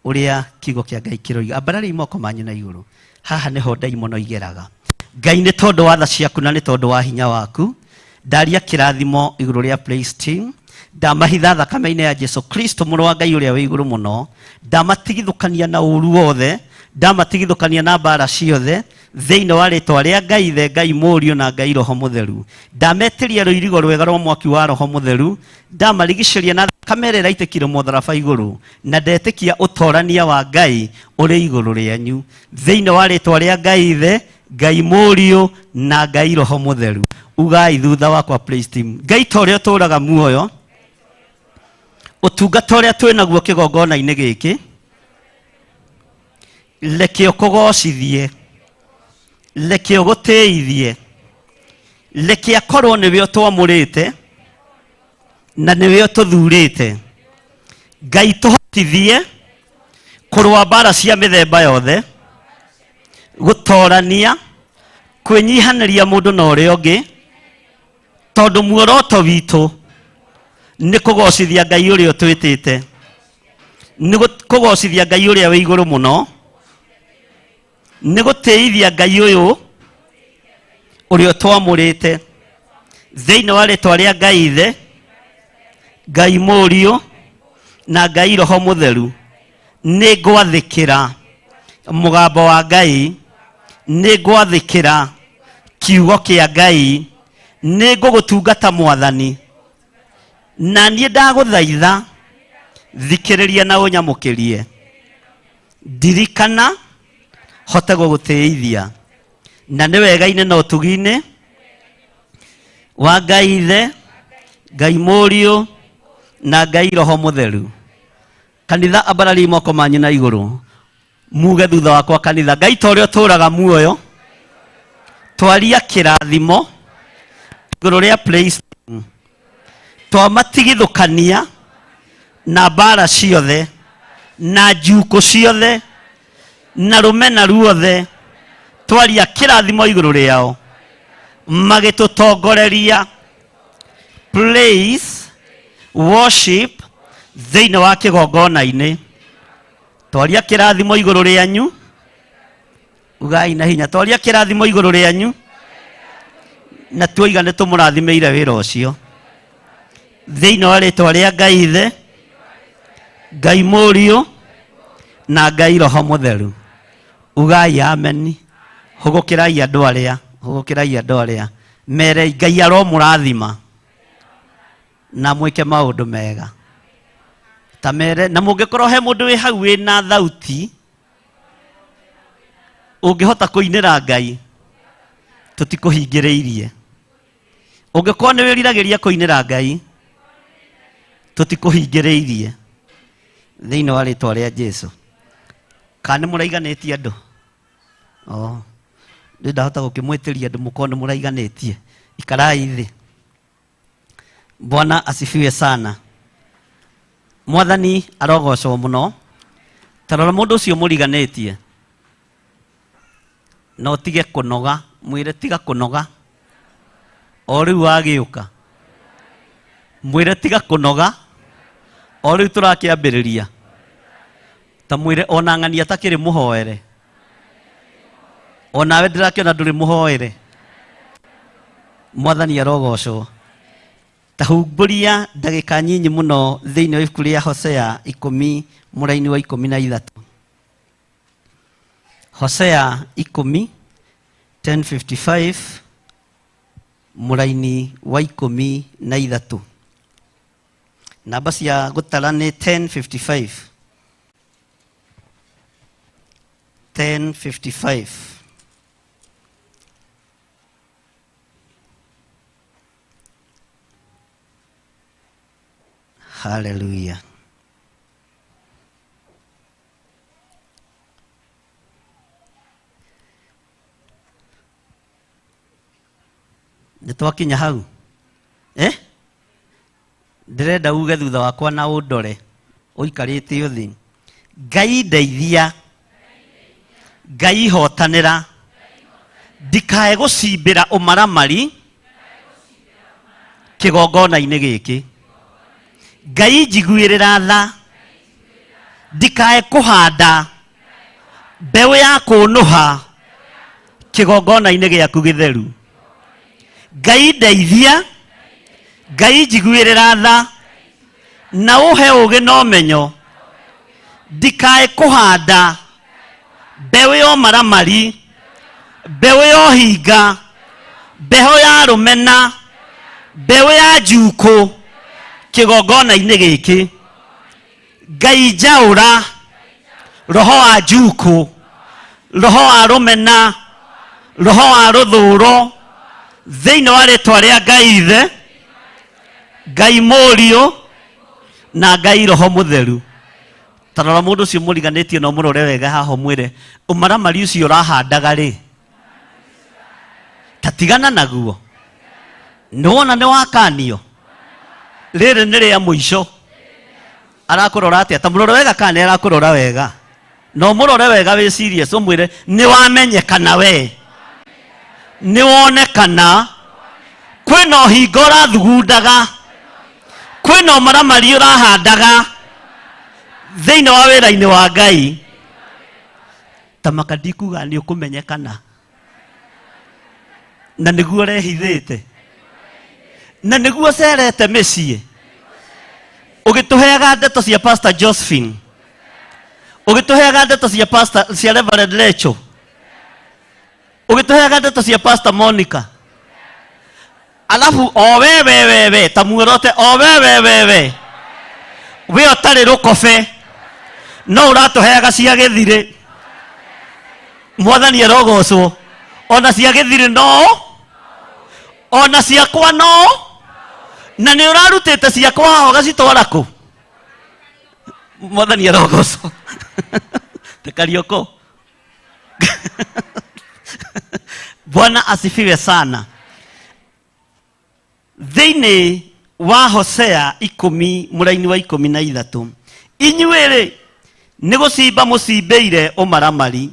ũrĩa kiugo kĩa Ngai kĩroiga. Ambarariai moko manyu na igũrũ. Haha nĩho ndaimono igeraga. Ngai, nĩ tondũ wa tha ciaku na nĩ tondũ wa hinya waku, ndaria kĩrathimo igũrũ rĩa praise team, ndamahitha thakame-inĩ ya Jesu Kristo mũrũ wa Ngai ũrĩa wĩ igũrũ mũno, ndamatigithũkania na ũru wothe, ndamatigithũkania na mbara ciothe thĩinĩ wa rĩtwa rĩa Ngai Ithe, Ngai Mũriũ na Ngai Roho Mũtheru. Ndametĩria rũirigo rwega rwa mwaki wa Roho Mũtheru, ndamarigicĩria na thakame ĩrĩa ĩraitĩkire mũtharaba igũrũ, na ndetĩkia ũtorania wa Ngai ũrĩ igũrũ rĩanyu thĩinĩ wa rĩtwa rĩa Ngai Ithe, Ngai Mũriũ na Ngai Roho Mũtheru. Ugai thutha wakwa praise team. Ngai ta ũrĩa ũtũũraga muoyo, ũtungata ũrĩa twĩ naguo kĩgongona-inĩ gĩkĩ, reke ũkũgocithie, reke ũgũtĩithie, reke akorwo nĩwe ũtwamũrĩte na nĩwe ũtũthurĩte. Ngai tũhotithie kũrũa mbara cia mĩthemba yothe, gũtorania, kwĩnyihanĩria mũndũ na ũrĩa ũngĩ, tondũ muoroto witũ Nĩ kũgocithia Ngai ũrĩa ũtwĩtĩte, nĩ kũgocithia Ngai ũrĩa wĩ igũrũ mũno, nĩ gũtĩithia Ngai ũyũ ũrĩa ũtwamũrĩte thĩinĩ wa rĩtwa rĩa Ngai Ithe, Ngai Mũriũ na Ngai Roho Mũtheru. Nĩ ngwathĩkĩra mũgambo wa Ngai, nĩ ngwathĩkĩra kiugo kĩa Ngai, nĩ ngũgũtungata Mwathani, na niĩ ndagũthaitha thikĩrĩria na ũnyamũkĩrie, ndirikana hote gũgũtĩithia, na nĩ wega-inĩ na ũtugi-inĩ wa Ngai Ithe, Ngai Mũriũ na Ngai Roho Mũtheru. Kanitha, ambarariai moko manyu na igũrũ, muge thutha wakwa, kanitha, Ngai ta ũrĩa ũtũũraga muoyo, twaria kĩrathimo igũrũ rĩa praise, twamatigithũkania na mbara ciothe na njukũ ciothe na rũmena ruothe, twaria kĩrathimo igũrũ rĩao magĩtũtongoreria praise worship thĩinĩ wa kĩgongona-inĩ. Twaria kĩrathimo igũrũ rĩanyu, ugai na hinya, twaria kĩrathimo igũrũ rĩanyu, na tuoiga nĩ tũmũrathimĩire wĩra ũcio thĩinĩ wa rĩtwa rĩa Ngai Ithe, Ngai Mũriũ na Ngai Roho Mũtheru. Ugai ameni. Hũgũkĩrai andũ arĩa, hũgũkĩrai andũ arĩa, mere Ngai aromũrathima na mwĩke maũndũ mega. Ta mere, na mũngĩkorwo he mũndũ wĩ hau wĩna thauti ũngĩhota kũinĩra Ngai, tũtikũhingĩrĩirie. Ũngĩkorwo nĩ wĩriragĩria kũinĩra Ngai, tũtikũhingĩrĩirie thĩinĩ wa rĩtwa rĩa Jesu. Kana nĩ mũraiganĩtie andũ? Oh, ndĩ ndahota gũkĩmwĩtĩria andũ mũkorwo nĩ mũraiganĩtie. Ikarai thĩ. Bwana asifiwe sana. Mwathani arogocwo mũno. Ta rora mũndũ ũcio mũriganĩtie na ũtige kũnoga, mwĩre tiga kũnoga o rĩu wagĩũka, mwĩre tiga kũnoga o rĩu tũrakĩambĩrĩria. Ta mwĩre ona ng'ania takĩrĩ mũhoere, onawe ndĩrakĩona ndũrĩ mũhoere. Mwathani arogocwo. Ta humbũria ndagĩka nyinyi mũno thĩinĩ wa ibuku rĩa Hosea 10 mũraini wa 13. Hosea 10 10:55 mũraini wa 13. Namba cia gũtara nĩ 10:55. 10:55. Hallelujah. Nĩ twakinya hau, eh? Ndĩrenda uge thutha wakwa na ũndore ũikarĩte ũthĩ. Ngai ndeithia, Ngai hotanĩra, ndikae gũcimbĩra ũmaramari kĩgongona-inĩ gĩkĩ. Ngai njiguĩrĩra tha, ndikae kũhanda mbeũ ya kũnũha kĩgongona-inĩ gĩaku gĩtheru. Ngai ndeithia, Ngai njiguĩrĩra tha, na ũhe ũgĩ na ũmenyo, ndikae kũhanda mbeũ ya ũmaramari, mbeũ ya ũhinga, mbeũ ya rũmena, mbeũ ya njukũ kĩgongona-inĩ gĩkĩ. Ngai njaũra roho wa njukũ, roho wa rũmena, roho wa rũthũro thĩinĩ wa rĩtwa rĩa Ngai Ithe, Ngai Mũriũ na Ngai Roho Mũtheru. Ta rora mũndũ ũcio mũriganĩtie na ũmũrore wega haha, ũmwĩre ũmaramari ũcio ũrahandaga rĩ, ta tigana naguo. Nĩwona nĩ wakanio, rĩrĩ nĩ rĩa mũico. Arakũrora atĩa? Ta mũrore wega kana nĩ arakũrora wega, na ũmũrore wega wĩcirie, so mwĩre nĩ wamenyekana, we nĩ wonekana kwĩna ũhinga ũrathugundaga, Kwĩna ũmaramari ũrahandaga thĩinĩ wa wĩra-inĩ wa Ngai. Ta maka ndikuga nĩ ũkũmenyekana na nĩguo ũrehithĩte na nĩguo ũcerete mĩciĩ ũgĩtũheaga ndeto cia Pastor Josephine, ũgĩtũheaga ndeto cia Pastor cia Reverend Lecho, ũgĩtũheaga ndeto cia Pastor Monica, alafu o we we we we ta muorote o we we we we we ũtarĩ rũkobe no ũratũheaga cia gĩthirĩ. Mwathani arogocwo. Ona cia gĩthirĩ no, ona ciakwa no, na nĩ ũrarutĩte ciakwa haha ũgacitwara kũ? Mwathani arogocwo. Te Karioko. Bwana asifiwe sana. Thĩinĩ wa Hosea 10 mũraini wa 13, inyuĩ-rĩ nĩ gũcimba mũcimbĩire ũmaramari,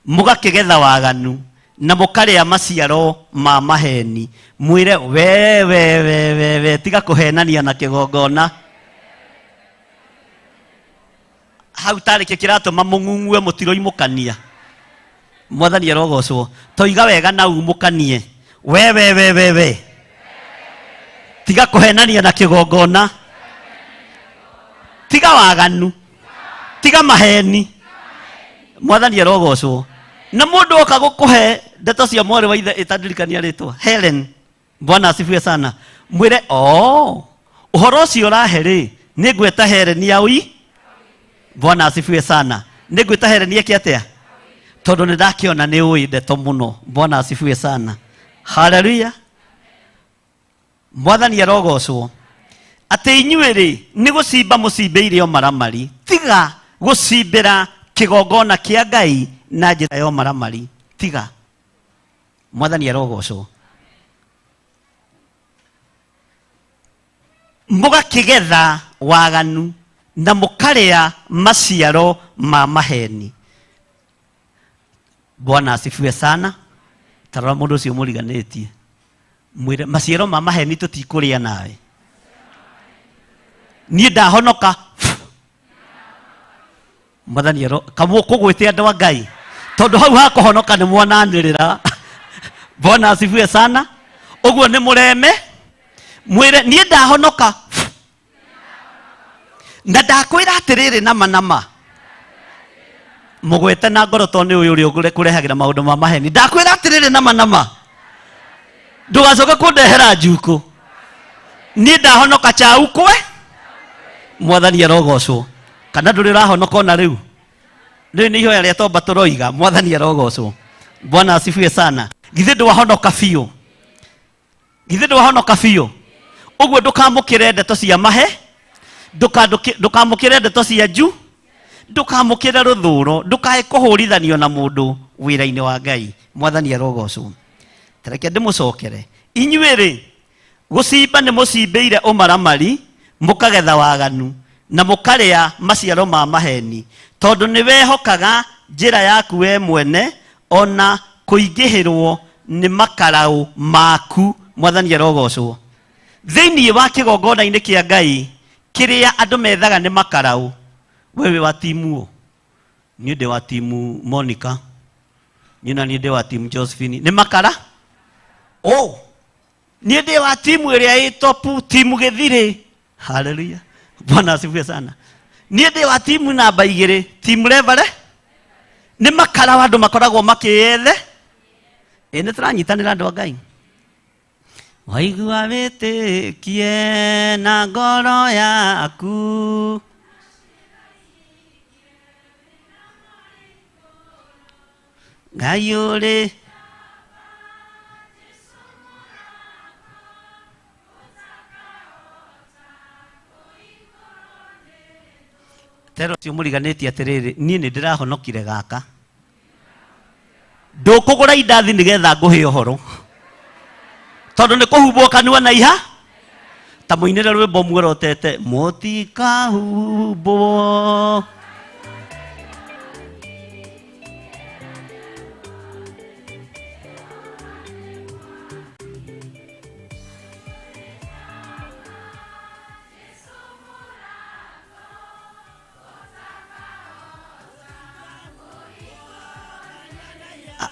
mũgakĩgetha waganu na mũkarĩa maciaro ma maheni. Mwĩre we we we we we, tiga kũhenania na kĩgongona. Hau tarĩ kĩ kĩratũma mũng'ung'ue mũtiroimũkania. Mwathani arogocwo. Toiga wega na umũkanie. We we we we we, tiga kũhenania na kĩgongona, tiga waganu, tiga maheni. Mwathani arogocwo. Na mũndũ oka gũkũhe ndeto cia mwarĩ wa ithe ĩtandirikania rĩtwa Helen, Bwana asifiwe sana, mwĩre o ũhoro ũcio ũrahe rĩ, nĩ ngwĩta Helen yaui. Bwana asifiwe sana. Nĩ ngwĩta Helen eke atĩa? Tondũ nĩ ndakĩona nĩ ũĩ ndeto mũno. Bwana asifiwe sana. Haleluya. Mwathani arogocwo. Atĩ inyuĩ rĩ, nĩ gũcimba mũcimbĩire ũmaramari, tiga gũcimbĩra kĩgongona kĩa Ngai na njĩra ya ũmaramari. Tiga. Mwathani arogocwo. Mũgakĩgetha waganu na mũkarĩa maciaro ma maheni. Bwana asifiwe sana. Tarora mũndũ ũcio mũriganĩtie, mwĩre maciaro ma maheni tũtikũrĩa nawe. Niĩ ndahonoka. Mwathani aro kamũ kũgwĩte andũ a Ngai, tondũ hau hakũhonoka nĩ mwananĩrĩra. Bwana asifiwe sana. Ũguo nĩ mũreme, mwĩre niĩ ndahonoka na ndakwĩra atĩrĩrĩ nama nama, mũgwete na ngoro tondũ nĩ ũyũ ũrĩa ũkũrehagĩra maũndũ ma maheni. Ndakwĩra atĩrĩrĩ nama nama, ndũgacoke kũndehera njukũ, niĩ ndahonoka chau kwe. Mwathani arogocwo. Kana ndũrĩ ũrahonoka ona rĩu? Rĩu nĩ ihoya rĩa tomba tũroiga. Mwathani arogocwo. Bwana asifiwe sana. Githĩ ndwahonoka biũ? Githĩ ndwahonoka biũ? Ũguo ndũkamũkĩre ndeto cia mahe, ndũkamũkĩre ndeto cia nju, ndũkamũkĩre rũthũro, ndũkae kũhũrithanio na mũndũ wĩra-inĩ wa Ngai. Mwathani arogocwo. Tareke ndĩmũcokere. Inyuĩ rĩ, gũcimba nĩ mũcimbĩire ũmaramari, mũkagetha waganu na mũkarĩa maciaro ma maheni, tondũ nĩ wehokaga njĩra yaku we mwene, ona kũingĩhĩrwo nĩ makaraũ maku. Mwathani arogocwo. Thĩinĩ wa kĩgongona-inĩ kĩa Ngai kĩrĩa andũ methaga nĩ makaraũ. We wĩ wa timu ũ? Niĩ ndĩ wa timu Monica, niĩ na niĩ ndĩ wa timu Josephine. Nĩ makara oh, niĩ ndĩ wa timu ĩrĩa ĩ topu, timu gĩthirĩ. Haleluya. Bwana asifiwe sana. Niĩ ndĩ wa timu namba 2, timu Revere. Nĩ makara andũ makoragwo makĩyethe. Ĩ nĩ tũranyitanĩra andũ a Ngai. Waigua wĩtĩkie na ngoro yaku, Ngai ũrĩ tero ũcio mũriganĩtie atĩrĩrĩ, niĩ nĩ ndĩrahonokire gaka. Ndũkũgũra indathi nĩgetha ngũhe ũhoro, tondũ nĩ kũhumbwo kanua na iha. Ta mũinĩre rwĩmbo muorotete, mũtikahumbwo.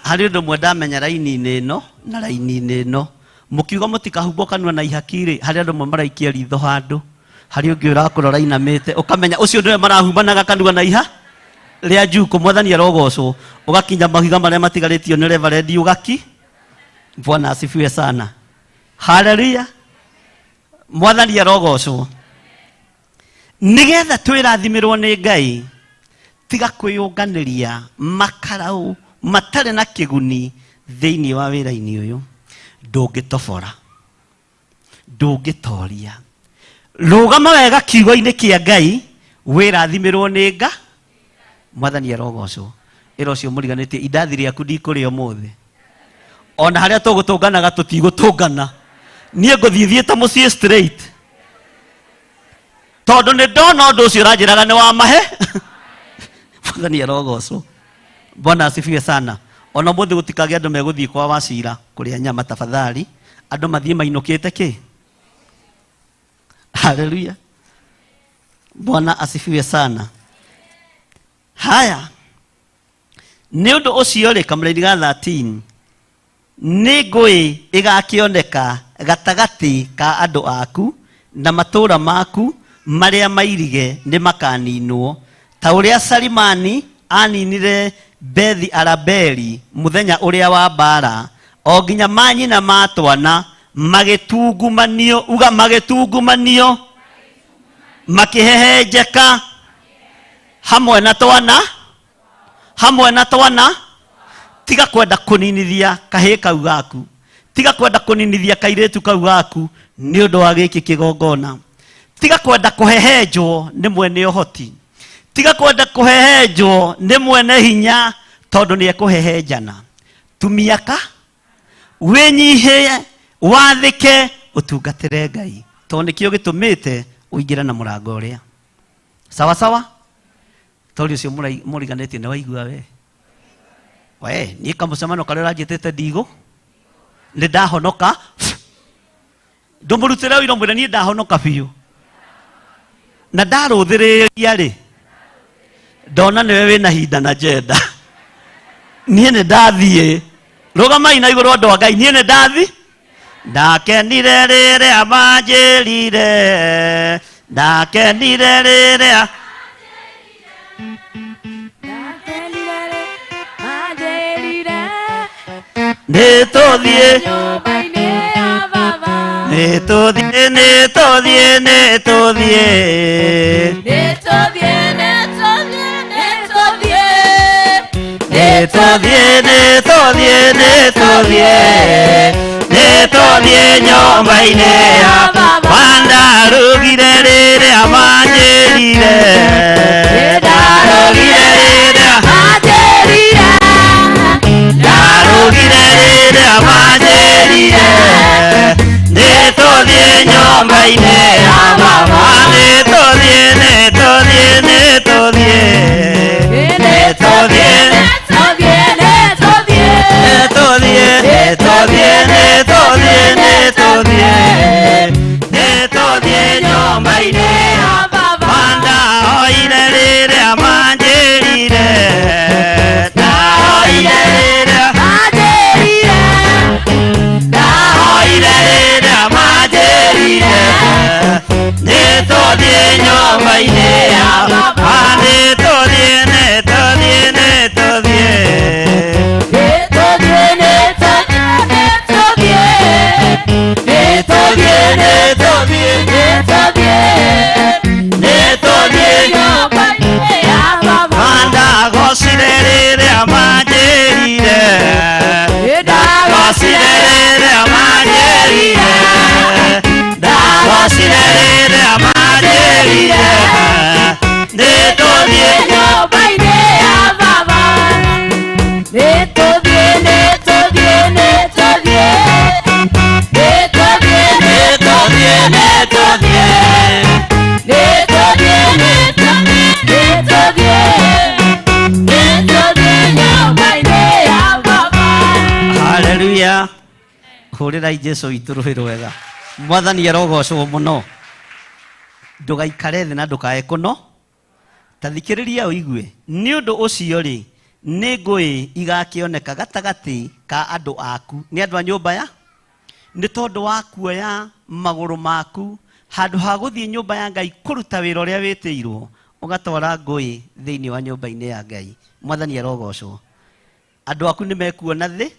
Harĩ ũndũ ũmwe ndamenya raini-inĩ ĩno na raini-inĩ ĩno, mũkiuga mũtikahumbwo kanua na ihaki rĩ, harĩ andũ amwe maraikia ritho handũ, harĩ ũngĩ ũrakũrora inamĩte, ũkamenya ũcio nĩwe marahumbanaga kanua na iha rĩa njuko. Mwathani arogocwo. Ũgakinya mahiga marĩa matigarĩtio nĩ reverendi ũgaki. Bwana asifiwe sana. Haleluya. Mwathani arogocwo. Nigetha twĩrathimĩrwo nĩ Ngai, tiga kwĩyũnganĩria makarau matarĩ na kĩguni thĩinĩ wa wĩra-inĩ ũyũ. Ndũngĩtobora, ndũngĩtoria. Rũgama wega kiugo-inĩ kĩa Ngai, wĩrathimĩrwo nĩ Nga. Mwathani arogocwo. Ĩra ũcio mũriganĩtie, indathi rĩaku ndikũrĩa ũmũthĩ. Ona harĩa tũgũtũnganaga tũtigũtũngana. Niĩ ngũthiĩ thiĩte mũciĩ straight, tondũ nĩ ndona ũndũ ũcio ũranjĩraga nĩ wa mahe. Mwathani arogocwo. Bwana asifiwe sana. Ona ũmũthĩ gũtikagĩa andũ megũthiĩ kwa Wacira kũrĩa nyama, tafadhali andũ mathiĩ mainũkĩte kĩ. Haleluya. Bwana asifiwe sana. Haya, nĩ ũndũ ũcio rĩ, kamũraini ga 13, nĩ ngũĩ ĩgakĩoneka gatagatĩ ka andũ aku na matũũra maku marĩa mairige nĩ makaninwo, ta ũrĩa Salimani aninire Bethi Arabeli mũthenya ũrĩa wa mbara, o nginya manyina ma twana magĩtungumanio. Uga magĩtungumanio, makĩhehenjeka hamwe na twana, hamwe na twana. Tiga kwenda kũninithia kahĩĩ kau gaku, tiga kwenda kũninithia kairĩtu kau gaku nĩ ũndũ wa gĩkĩ kĩgongona. Tiga kwenda kũhehenjwo nĩ mwene ũhoti, tiga kwenda kũhehenjwo nĩ mwene hinya, tondũ nĩ ekũhehenjana. Tumiaka wĩnyihie, wathĩke, ũtungatĩre Ngai, tondũ nĩkĩo gĩtũmĩte ũingĩre na mũrango ũrĩa sawa sawa. Tori ũcio mũriganĩtie nĩ waigua we we niĩ kamũcemano karĩa ũranjĩtĩte ndigũ nĩ ndahonoka. Ndũmũrutĩre ũira, mwĩre niĩ ndahonoka biũ na ndarũthĩrĩria rĩ, ndona nĩwe wĩna hinda na njenda. Niĩ nĩ ndathiĩ. Rũgamai na igũrũ, andũ a Ngai. Niĩ nĩ ndathi. Ndakenire rĩrĩa manjĩrire, ndakenire rĩrĩa nĩ tũthiĩ, nĩ tũthiĩ, nĩ tũthiĩ, nĩ tũthiĩ. Nĩ tũthiĩ, nĩ tũthiĩ, nĩ tũthiĩ, nĩ tũthiĩ nyũmba-inĩ ya baba. Ndarugire rĩrĩa manjĩrire, ndarugire rĩrĩa, ndarugire rĩrĩa manjĩrire nĩ tũthiĩ nyũmba-inĩ ya baba. Nĩ tũthiĩ, nĩ tũthiĩ, nĩ tũthiĩ, nĩ tũthiĩ, nĩ tũthiĩ, nĩ tũthiĩ, nĩ tũthiĩ, nĩ tũthiĩ, nĩ tũthiĩ nyũmba-inĩ ya baba. Ndahoire rĩrĩa manjĩrire, ndahoire rĩrĩa, ndahoire rĩrĩa manjĩrire nĩ tũthiĩ nyũmba-inĩ ya baba. Nĩ tũthiĩ, nĩ tũthiĩ, nĩ tũthiĩ, nĩ tũthiĩ, nĩ tũthiĩ, nĩ tũthiĩ. Ndagocire rĩrĩa manjĩrire, ndagocire rĩrĩa manjĩrire, ndagocire rĩrĩa manjĩrire nĩ tũthiĩ. Nyũmba-inĩ ya baba. Nĩ tũthiĩ, nĩ tũthiĩ, nĩ tũthiĩ, nĩ tũthiĩ, nĩ tũthiĩ, nĩ tũthiĩ, nĩ tũthiĩ, nĩ tũthiĩ, nĩ tũthiĩ nyũmba-inĩ ya baba. Haleluya. Hũrĩrai Jesu witũ rũhĩ rwega. Mwathani arogocwo mũno. Ndũgaikare thĩ na ndũkae kũno. Ta thikĩrĩria ũigue. Nĩ ũndũ ũcio rĩ, Nĩ ngũĩ igakĩoneka gatagatĩ ka andũ aku. Nĩ andũ a nyũmba ya? Nĩ tondũ wa kuoya magũrũ maku handũ ha gũthiĩ nyũmba ya Ngai kũruta wĩra ũrĩa wĩtĩirwo, ũgatwara ngũĩ thĩinĩ wa nyũmba-inĩ ya Ngai. Mwathani arogocwo. Andũ aku nĩ mekuona thĩ,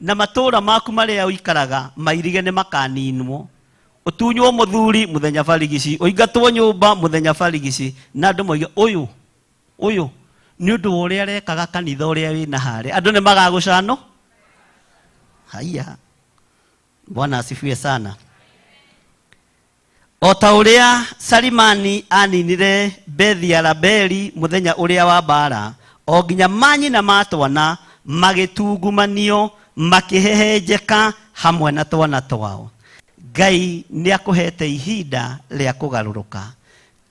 na matũũra maku marĩa ũikaraga mairige nĩ makaninwo. Ũtunywo mũthuri mũthenya barigici, ũingatwo nyũmba mũthenya barigici, na andũ moige ũyũ ũyũ nĩ ũndũ wa ũrĩa arekaga kanitha ũrĩa wĩna harĩa. Andũ nĩ magagũcano. Haiya. Bwana asifiwe sana. O ta ũrĩa Salimani aninire Bethi-Arabeli mũthenya ũrĩa wa mbaara, o nginya manyina ma twana magĩtungumanio makĩhehenjeka hamwe na twana twao. Ngai nĩ akũhete ihinda rĩa kũgarũrũka.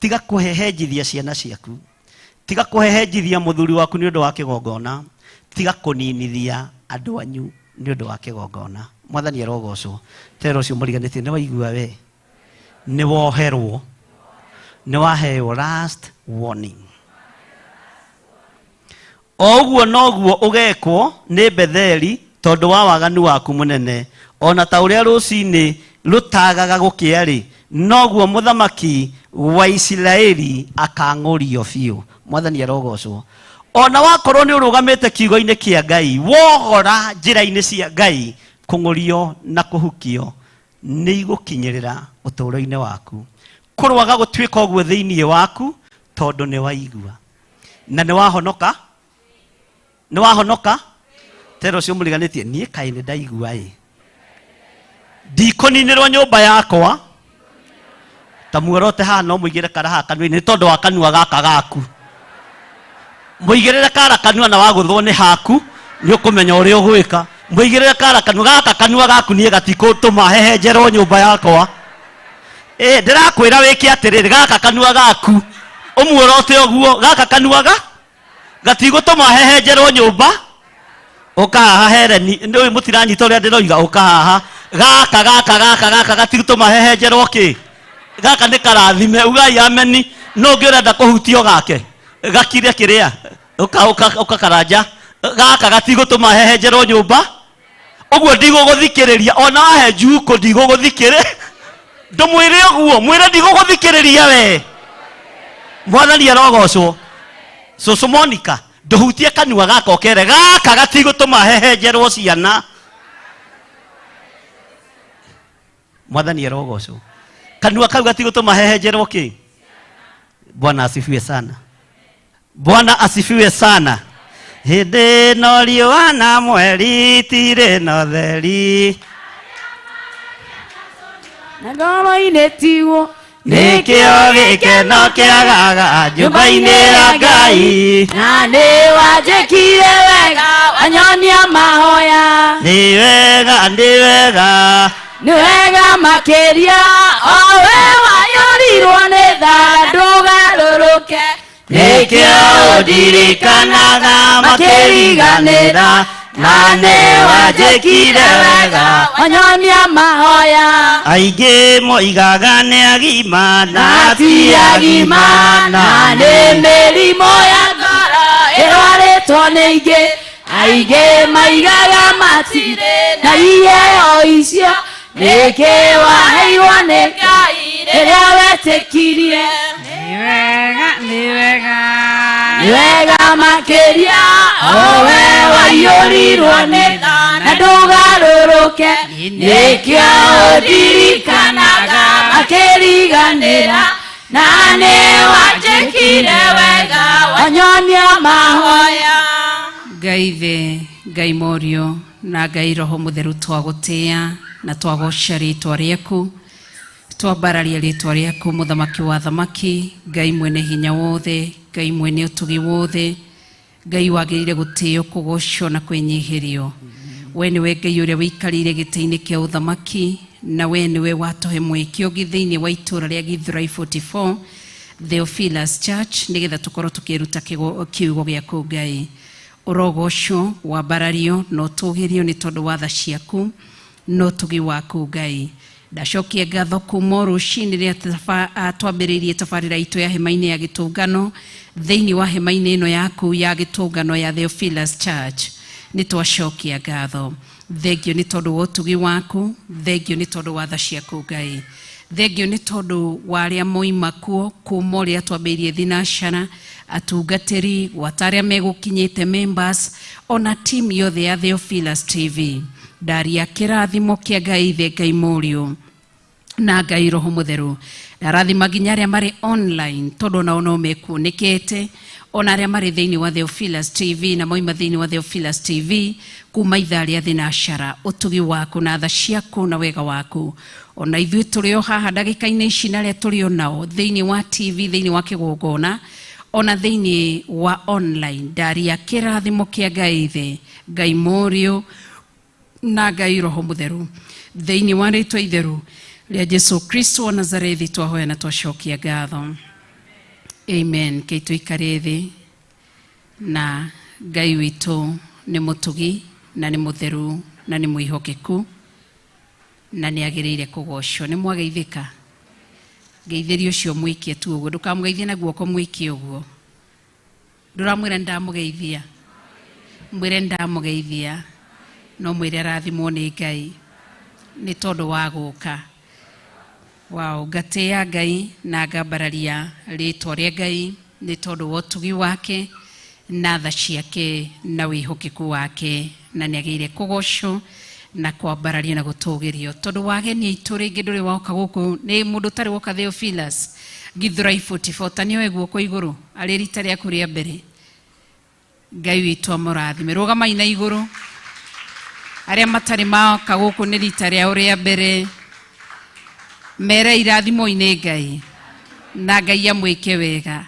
Tiga kũhehenjithia ciana ciaku, tiga kũhehenjithia mũthuri waku nĩ ũndũ wa kĩgongona, tiga kũninithia andũ anyu nĩ ũndũ wa kĩgongona. Mwathani arogocwo. Tero ũcio mũriganĩtie nĩ waigua we, nĩ woherwo, nĩ waheo last warning. O ũguo noguo ũgekwo nĩ Betheli tondũ wa waganu waku mũnene. Ona ta ũrĩa rũcinĩ rũtagaga gũkĩa-rĩ, noguo mũthamaki wa Isiraeli akang'ũrio biũ. Mwathani arogocwo. Ona wakorwo nĩ ũrũgamĩte kiugo-inĩ kĩa Ngai, wogora njĩra-inĩ cia Ngai, kũng'ũrio na kũhukio nĩ igũkinyĩrĩra ũtũũro-inĩ waku. Kũrwaga gũtuĩka ũguo thĩinĩ waku tondũ nĩ waigua na nĩ wahonoka. Nĩ wahonoka. Tero ũcio mũriganĩtie, niĩ kaĩ nĩ ndaigua ĩ, ndikũninĩrwo nyũmba yakwa ta muorote haha, no mũigĩre kara haha kanua-inĩ nĩ tondũ wa kanua gaka gaku. Mũigĩrĩre kara kanua na wagũthwo nĩ haku nĩ ũkũmenya ũrĩa ũgwĩka. Mũigĩrĩre kara kanua gaka, kanua gaku niĩ gatikũtũma hehenjerwo nyũmba yakwa. Ĩ ndĩrakwĩra wĩke atĩrĩrĩ, gaka kanua gaku ũmuorote ũguo, gaka kanua ga gatigũtũma hehenjerwo nyũmba. Ũka haha Hereni, nĩ mũtiranyita ũrĩa ndĩroiga. Ũka haha, gaka gaka gaka gaka gatigũtũma hehenjerwo kĩ, gaka nĩ karathime. Ugai ameni. No ũngĩ ũrenda kũhutio gake gakire kĩrĩa, ũka ũka ũka karanja, gaka gatigũtũma hehenjerwo nyũmba. Ũguo ndigũgũthikĩrĩria, ona wahe njukũ ndigũgũthikĩrĩ. Ndũmwĩre ũguo, mwĩre ndigũgũthikĩrĩria we. Mwathani arogocwo. Cũcũ Monica, ndũhutie kanua gaka ũkere gaka gatigũtũma hehenjerwo ciana. Mwathani arogocwo. Kanua kau gatigũtũma hehenjerwo kĩ. Bwana asifiwe sana. Bwana asifiwe sana. Hĩndĩ ĩno riũa na mweri itirĩ na ũtheri, na ngoro-inĩ tiguo, nĩkĩo gĩkeno kĩagaga nyũmba-inĩ ya Ngai. Na nĩ wanjĩkire wega wanyonia mahoya. Nĩ wega, nĩ wega, nĩ wega makĩria o we wayũrirwo nĩ tha ndũgarũrũke. Nĩkĩo ũndirikanaga makĩriganĩra, na nĩ wanjĩkire wega wanyonia mahoya. Aingĩ moigaga nĩ agima na ti agima, na nĩ mĩrimũ ya ngoro ĩrwarĩtwo nĩ ingĩ. Aingĩ maigaga matirĩ na iheo icio, nĩkĩ waheirwo nĩ Ngai rĩrĩa wetĩkirie? Nĩ wega, nĩ wega, nĩ wega makĩria o we waiyũrirwo nĩ tha na ndũgarũrũke. Nĩkĩo ũndirikanaga makĩriganĩra, na nĩ wanjĩkire wega wanyonia mahoya. Ngai Ithe, Ngai Mũriũ na Ngai Roho Mũtheru, twagũtĩĩa na twagoca rĩtwa rĩaku, twambararia rĩtwa rĩaku, mũthamaki wa thamaki, Ngai mwene hinya wothe, Ngai mwene ũtugi wothe, Ngai wagĩrĩire gũtĩo, kũgocwo na kwĩnyihĩrio. We nĩwe Ngai ũrĩa wĩikarĩire gĩtĩ-inĩ kĩa ũthamaki, na we nĩwe watũhe mweke ũngĩ thĩinĩ wa itũũra rĩa Githurai 44 Theophilus Church nĩgetha tũkorwo tũkĩruta kiugo gĩaku. Ngai ũrogocwo, wambarario na ũtũgĩrio nĩ tondũ wa tha ciaku na ũtugi waku. Ngai Ndacokia ngatho kuma o rũcinĩ rĩrĩa twambĩrĩirie tabarĩra itũ ya hema-inĩ ya gĩtũngano thĩinĩ wa hema-inĩ ĩno yaku ya gĩtũngano ya Theophilus Church. Nĩ twacokia ngatho, thengio nĩ tondũ wa ũtugi waku, thengio nĩ tondũ wa tha ciaku Ngai, thengio nĩ tondũ wa arĩa moima kuo kuma ũrĩa twambĩrĩirie thinacara, atungatĩri gwata arĩa megũkinyĩte members ona team yothe ya Theophilus TV. Ndaria kĩrathimo kĩa Ngai Ithe, Ngai Mũriũ na Ngai Roho Mũtheru. Ndarathima nginya arĩa marĩ online tondũ onao no mekuonekete, ona arĩa marĩ thĩinĩ wa Theophilus TV na moima thĩinĩ wa Theophilus TV kuma ithaa rĩa thinacara, ũtugi waku na tha ciaku na wega waku. Ona ithuĩ tũrĩ o haha ndagĩka-inĩ ici na arĩa tũrĩ o nao thĩinĩ wa TV, thĩinĩ wa kĩgongona ona thĩinĩ wa online, ndaria kĩrathimo kĩa Ngai Ithe, Ngai Mũriũ na Ngai Roho Mũtheru thĩinĩ wa rĩtwa itheru rĩa Jesu Kristo wa Nazarethi twahoya na twacokia ngatho, amen. Kei tũikare thĩ na Ngai witũ nĩ mũtugi na nĩ mũtheru na nĩ mwĩhokeku na nĩ agĩrĩire kũgocwo. Nĩ mwageithĩka? Ngeithĩrie ũcio mwĩkie tu ũguo, ndũkamũgeithie na guoko, mwĩkie ũguo. Ndũramwĩra nĩ ndamũgeithia, mwĩre nĩ ndamũgeithia, no mwĩre arathimwo nĩ Ngai nĩ tondũ wa gũka. Wow, ngatĩĩa Ngai na ngambararia rĩtwa rĩa Ngai nĩ tondũ wa ũtugi wake na tha ciake na wĩhokeku wake, na nĩ agĩrĩire kũgocwo na kwambarario na gũtũgĩrio. Tondũ wageni aitũ rĩngĩ ndũrĩ woka gũkũ, nĩ mũndũ ũtarĩ woka Theophilus Githurai 44, ta nĩoe guoko igũrũ arĩ rita rĩaku rĩa mbere. Ngai witũ amũrathime. Rũgamai na igũrũ arĩa matarĩ moka gũkũ nĩ rita rĩao rĩa mbere, mere irathimo-inĩ Ngai na Ngai amwĩke wega,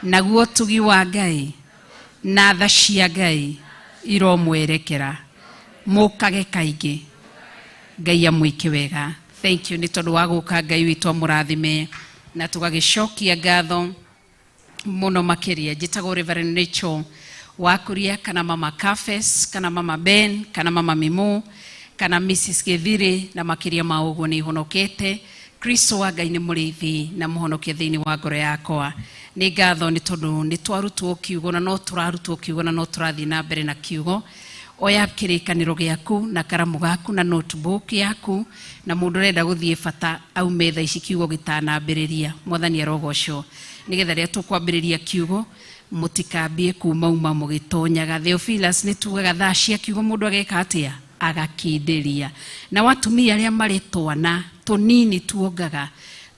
naguo ũtugi wa Ngai na tha cia Ngai iromwerekera, mũkage kaingĩ. Ngai amwĩke wega. Thank you nĩ tondũ wa gũka. Ngai witũ amũrathime na tũgagĩcokia ngatho mũno makĩria. Njĩtagwo Reverend Rachel Wakuria kana Mama Cafes kana Mama Ben kana Mama Mimu kana Mrs Githiri, na makĩria ma ũguo nĩ ihonokete. Kristo wa Ngai nĩ mũrĩithi na mũhonokia thĩinĩ wa ngoro yakwa. Nĩ ngatho nĩ tondũ nĩ twarutwo kiugo na no tũrarutwo kiugo na no tũrathiĩ na mbere na kiugo. Oya kĩrĩkanĩro gĩaku na karamu gaku na notebook yaku, na mũndũ ũrenda gũthiĩ bata aume thaa ici kiugo gĩtanambĩrĩria. Mwathani arogocwo, nĩgetha rĩrĩa tũkwambĩrĩria kiugo mũtikambie kumauma mũgĩtonyaga. Theophilus nĩ tugaga thaa cia kiugo mũndũ ageka atĩa? Agakindĩria. Na watumia arĩa marĩ twana tũnini tuongaga,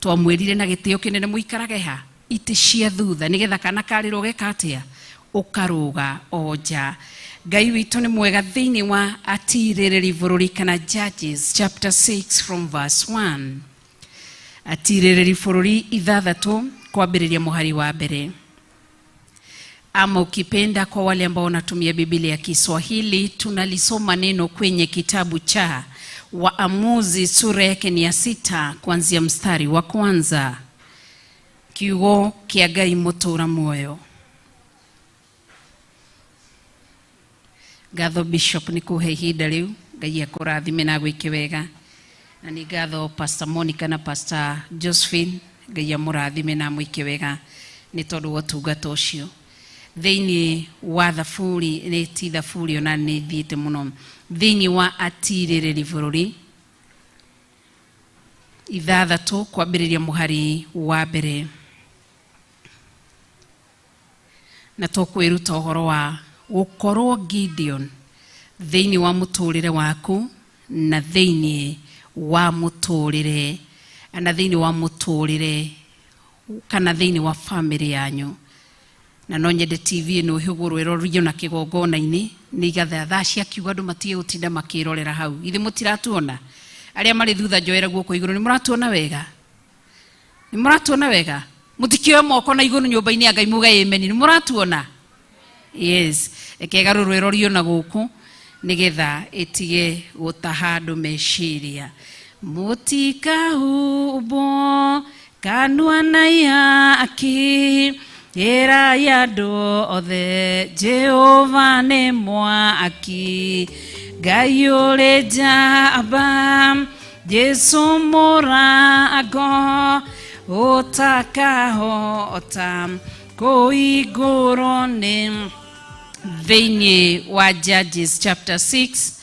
twamwĩrire na gĩtĩo kĩnene mũikarage ha itĩ cia thutha nĩgetha kana karĩrwo geka atĩa? Ũkarũga o nja. Ngai witũ nĩ mwega. Thĩinĩ wa Atirĩrĩri Bũrũri kana Judges chapter 6 from verse 1, Atirĩrĩri Bũrũri 6 kwambĩrĩria mũhari wa mbere, ama ukipenda kwa wale ambao wanatumia Biblia ya Kiswahili, tunalisoma neno kwenye kitabu cha Waamuzi sura yake ni ya 6 kuanzia mstari wa kwanza. Kiugo kĩa Ngai mũtũra muoyo. Ngatho Bishop nĩ kũhe ihinda rĩu. Ngai akũrathime na agwĩke wega. Na nĩ ngatho Pastor Monica na Pastor Josephine. Ngai amũrathime na amwĩke wega nĩ tondũ wa ũtungata ũcio. Thĩinĩ wa Thaburi, nĩ ti Thaburi ona nĩ thiĩte mũno, thĩinĩ wa Atirĩrĩri Bũrũri 6 kwambĩrĩria mũhari wa mbere, na tũkwĩruta ũhoro wa gũkorwo Gideon thĩinĩ wa mũtũrĩre waku na thĩinĩ wa mũtũrĩre na thĩinĩ wa mũtũrĩre kana thĩinĩ wa famĩlĩ yanyu. Na no nyende TV ĩno ĩhũgũrwo ĩrorio na kĩgongona-inĩ nĩgetha thaa cia kiugo andũ matige gũtinda makĩrorera hau. Ithe mũtiratuona? Arĩa marĩ thutha, njoera guoko igũrũ. Nĩ mũratuona wega? Nĩ mũratuona wega? Mũtikĩoe moko na igũrũ nyũmba-inĩ ya Ngai muge amen. Nĩ mũratuona? Yes. Reke ĩgarũrwo ĩrorio na gũkũ nĩgetha ĩtige gũtaha andũ meciria. Mũtikahumbwo kanua na ihaki, ĩrai andũ othe Jehova nĩ mwaki. Ngai ũrĩ njamba, Jesu mũrango ũtakahota kũhingũrwo nĩ thĩinĩ wa Judges chapter 6.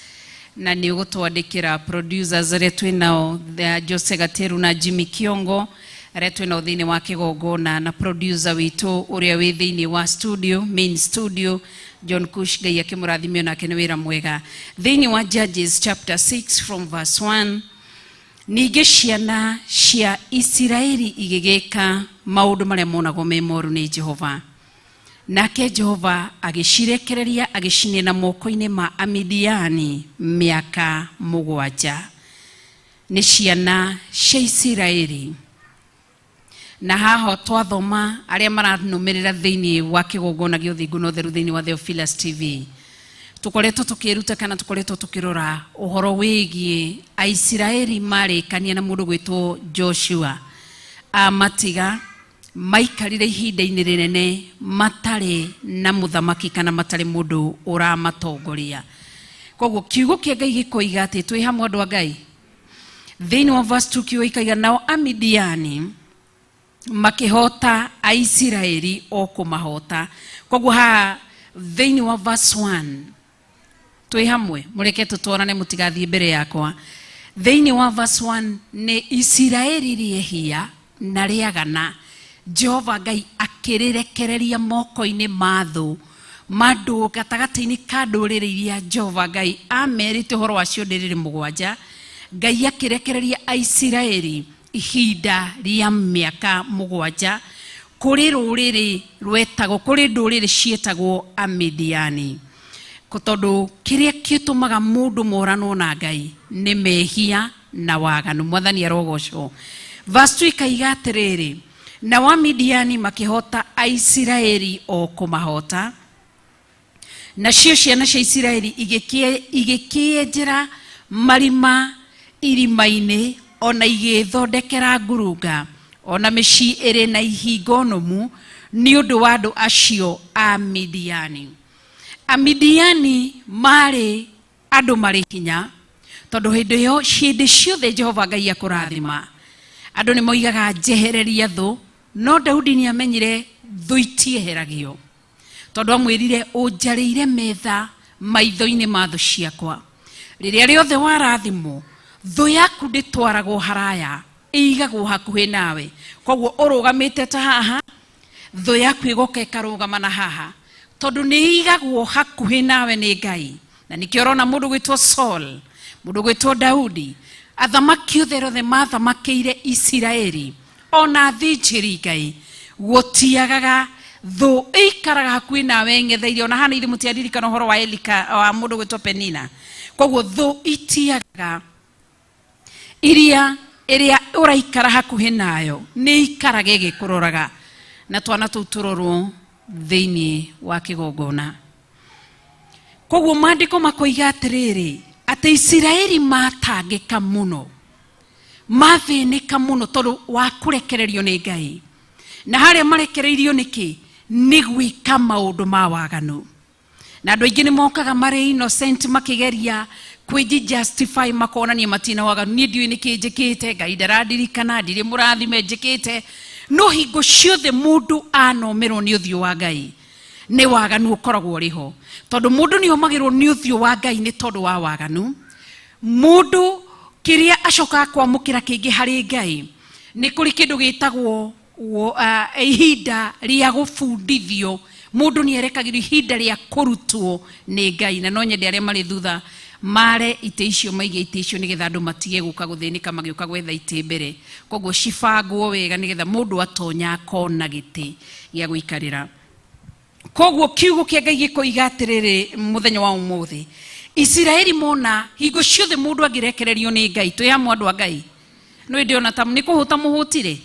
Na nĩ ũgũtwandĩkĩra producers arĩa twĩ nao, Jose Gateru na Jimmy Kiongo arĩa twĩ nao thĩinĩ wa kĩgongona, na producer witũ ũrĩa wĩ thĩinĩ wa studio, main studio, John Kush. Ngai akĩmũrathime nake nĩ wĩra mwega. Thĩinĩ wa Judges chapter 6 from verse 1: Ningĩ ciana cia Isiraeli igĩgĩka maũndũ marĩa monagwo me moru nĩ Jehova, nake Jehova agĩcirekereria agĩcineana moko-inĩ ma Amidiani mĩaka 7. Nĩ ciana cia Isiraeli. Na haha twathoma, arĩa maranũmĩrĩra thĩinĩ wa kĩgongona gĩa ũthingu na ũtheru thĩinĩ wa Theophilus TV, tũkoretwo tũkĩruta kana tũkoretwo tũkĩrora ũhoro wĩgiĩ Aisiraeli marĩkania na mũndũ gwĩtwo Joshua amatiga maikarire ihinda-inĩ rĩnene matarĩ na mũthamaki kana matarĩ mũndũ ũramatongoria. Koguo kiugo kĩa Ngai gĩkoiga atĩ, twĩ hamwe andũ a Ngai, thĩinĩ wa verse 2 kiugo gĩkoiga, nao Amidiani makĩhota Aisiraeli o kũmahota. Koguo haha thĩinĩ wa verse 1, twĩ hamwe, mũreke tũtwarane, mũtigathiĩ mbere yakwa. Thĩinĩ wa verse 1 nĩ Isiraeli rĩehia na rĩagana, Jehova Ngai akĩrĩrekereria moko-inĩ ma thũ mandũ gatagatĩ-inĩ ka ndũrĩrĩ iria Jehova Ngai amerite ũhoro wacio, ndũrĩrĩ 7. Ngai akĩrekereria Aisiraeli ihinda rĩa mĩaka 7 kũrĩ rũrĩrĩ rwetagwo, kũrĩ ndũrĩrĩ ciĩtagwo Amidiani. Ko tondũ kĩrĩa kĩtũmaga mũndũ moranwo na Ngai nĩ mehia na waganu. Mwathani arogocwo. Verse 2 ikaiga atĩrĩrĩ, nao Amidiani makĩhota Aisiraeli o kũmahota, nacio ciana cia Isiraeli igĩkĩenjera marima irima-inĩ, ona igĩthondekera ngurunga, ona mĩciĩ ĩrĩ na ihingo nũmu nĩ ũndũ wa andũ acio a Midiani. Amidiani marĩ andũ marĩ hinya, tondũ hĩndĩ ĩyo, hĩndĩ ciothe Jehova Ngai akũrathima, andũ nĩ moigaga njehereria thũ. No Daudi nĩ amenyire thũ itieheragio, tondũ amwĩrire, ũnjarĩire metha maitho-inĩ ma thũ ciakwa. Rĩrĩa rĩothe warathimwo, thũ yaku ndĩtwaragwo haraya, ĩigagwo hakuhĩ nawe. Koguo ũrũgamĩte ta haha, thũ yaku ĩgoka ĩkarũgama na haha, tondũ nĩ ĩigagwo hakuhĩ nawe nĩ Ngai. Na nĩkĩo ũrona mũndũ gwĩtwo Saul, mũndũ gwĩtwo Daudi, athamaki othe othe mathamakĩire Isiraeli, ona athĩnjĩri Ngai, gũtiagaga thũ ĩikaraga hakuhĩ nawe ng'etheire. Ona hana ithe mũtiaririkana ũhoro wa Elika, wa mũndũ gwĩtwo Penina. Koguo thũ itiagaga, iria ĩrĩa ũraikara hakuhĩ nayo nĩ ikaraga ĩgĩkũroraga. Na twana tũu tũrorwo thĩinĩ wa kĩgongona. Koguo maandĩko makoiga atĩrĩrĩ, atĩ Isiraeli matangĩka mũno, mathĩnĩka mũno tondũ wa kũrekererio nĩ Ngai. Na harĩa marekereirio nĩkĩ? Nĩ gwĩka maũndũ ma waganu. Na andũ aingĩ nĩ mokaga marĩ innocent, makĩgeria kwĩji justify, makonania matina waganu. Niĩ ndiũĩ nĩkĩ njĩkĩte, Ngai ndarandirikana, ndirĩ mũrathime njĩkĩte. No hingo ciothe mũndũ anomerwo nĩ ũthiũ wa Ngai, nĩ waganu ũkoragwo ũrĩ ho, tondũ mũndũ nĩ omagĩrwo nĩ ũthiũ wa Ngai nĩ tondũ wa waganu. Mũndũ kĩrĩa acokaga kwamũkĩra kĩngĩ harĩ Ngai, nĩ kũrĩ kĩndũ gĩtagwo ihinda rĩa gũbundithio. Mũndũ nĩ erekagĩrio ihinda rĩa kũrutwo nĩ Ngai. Na no nyende arĩa marĩ thutha mare itĩ icio, maige itĩ icio nĩgetha andũ matige gũka gũthĩnĩka magĩũka gwetha itĩ mbere. Koguo cibangwo wega nĩgetha mũndũ atonya akona gĩtĩ gĩa gũikarĩra. Koguo kiugo kĩa Ngai gĩkoiga atĩrĩrĩ, mũthenya wa ũmũthĩ Isiraeli mona hingo ciothe mũndũ angĩrekererio nĩ Ngai. Twĩ hamwe andũ a Ngai? No ĩndĩ ona ta nĩ kũhũta mũhũtire.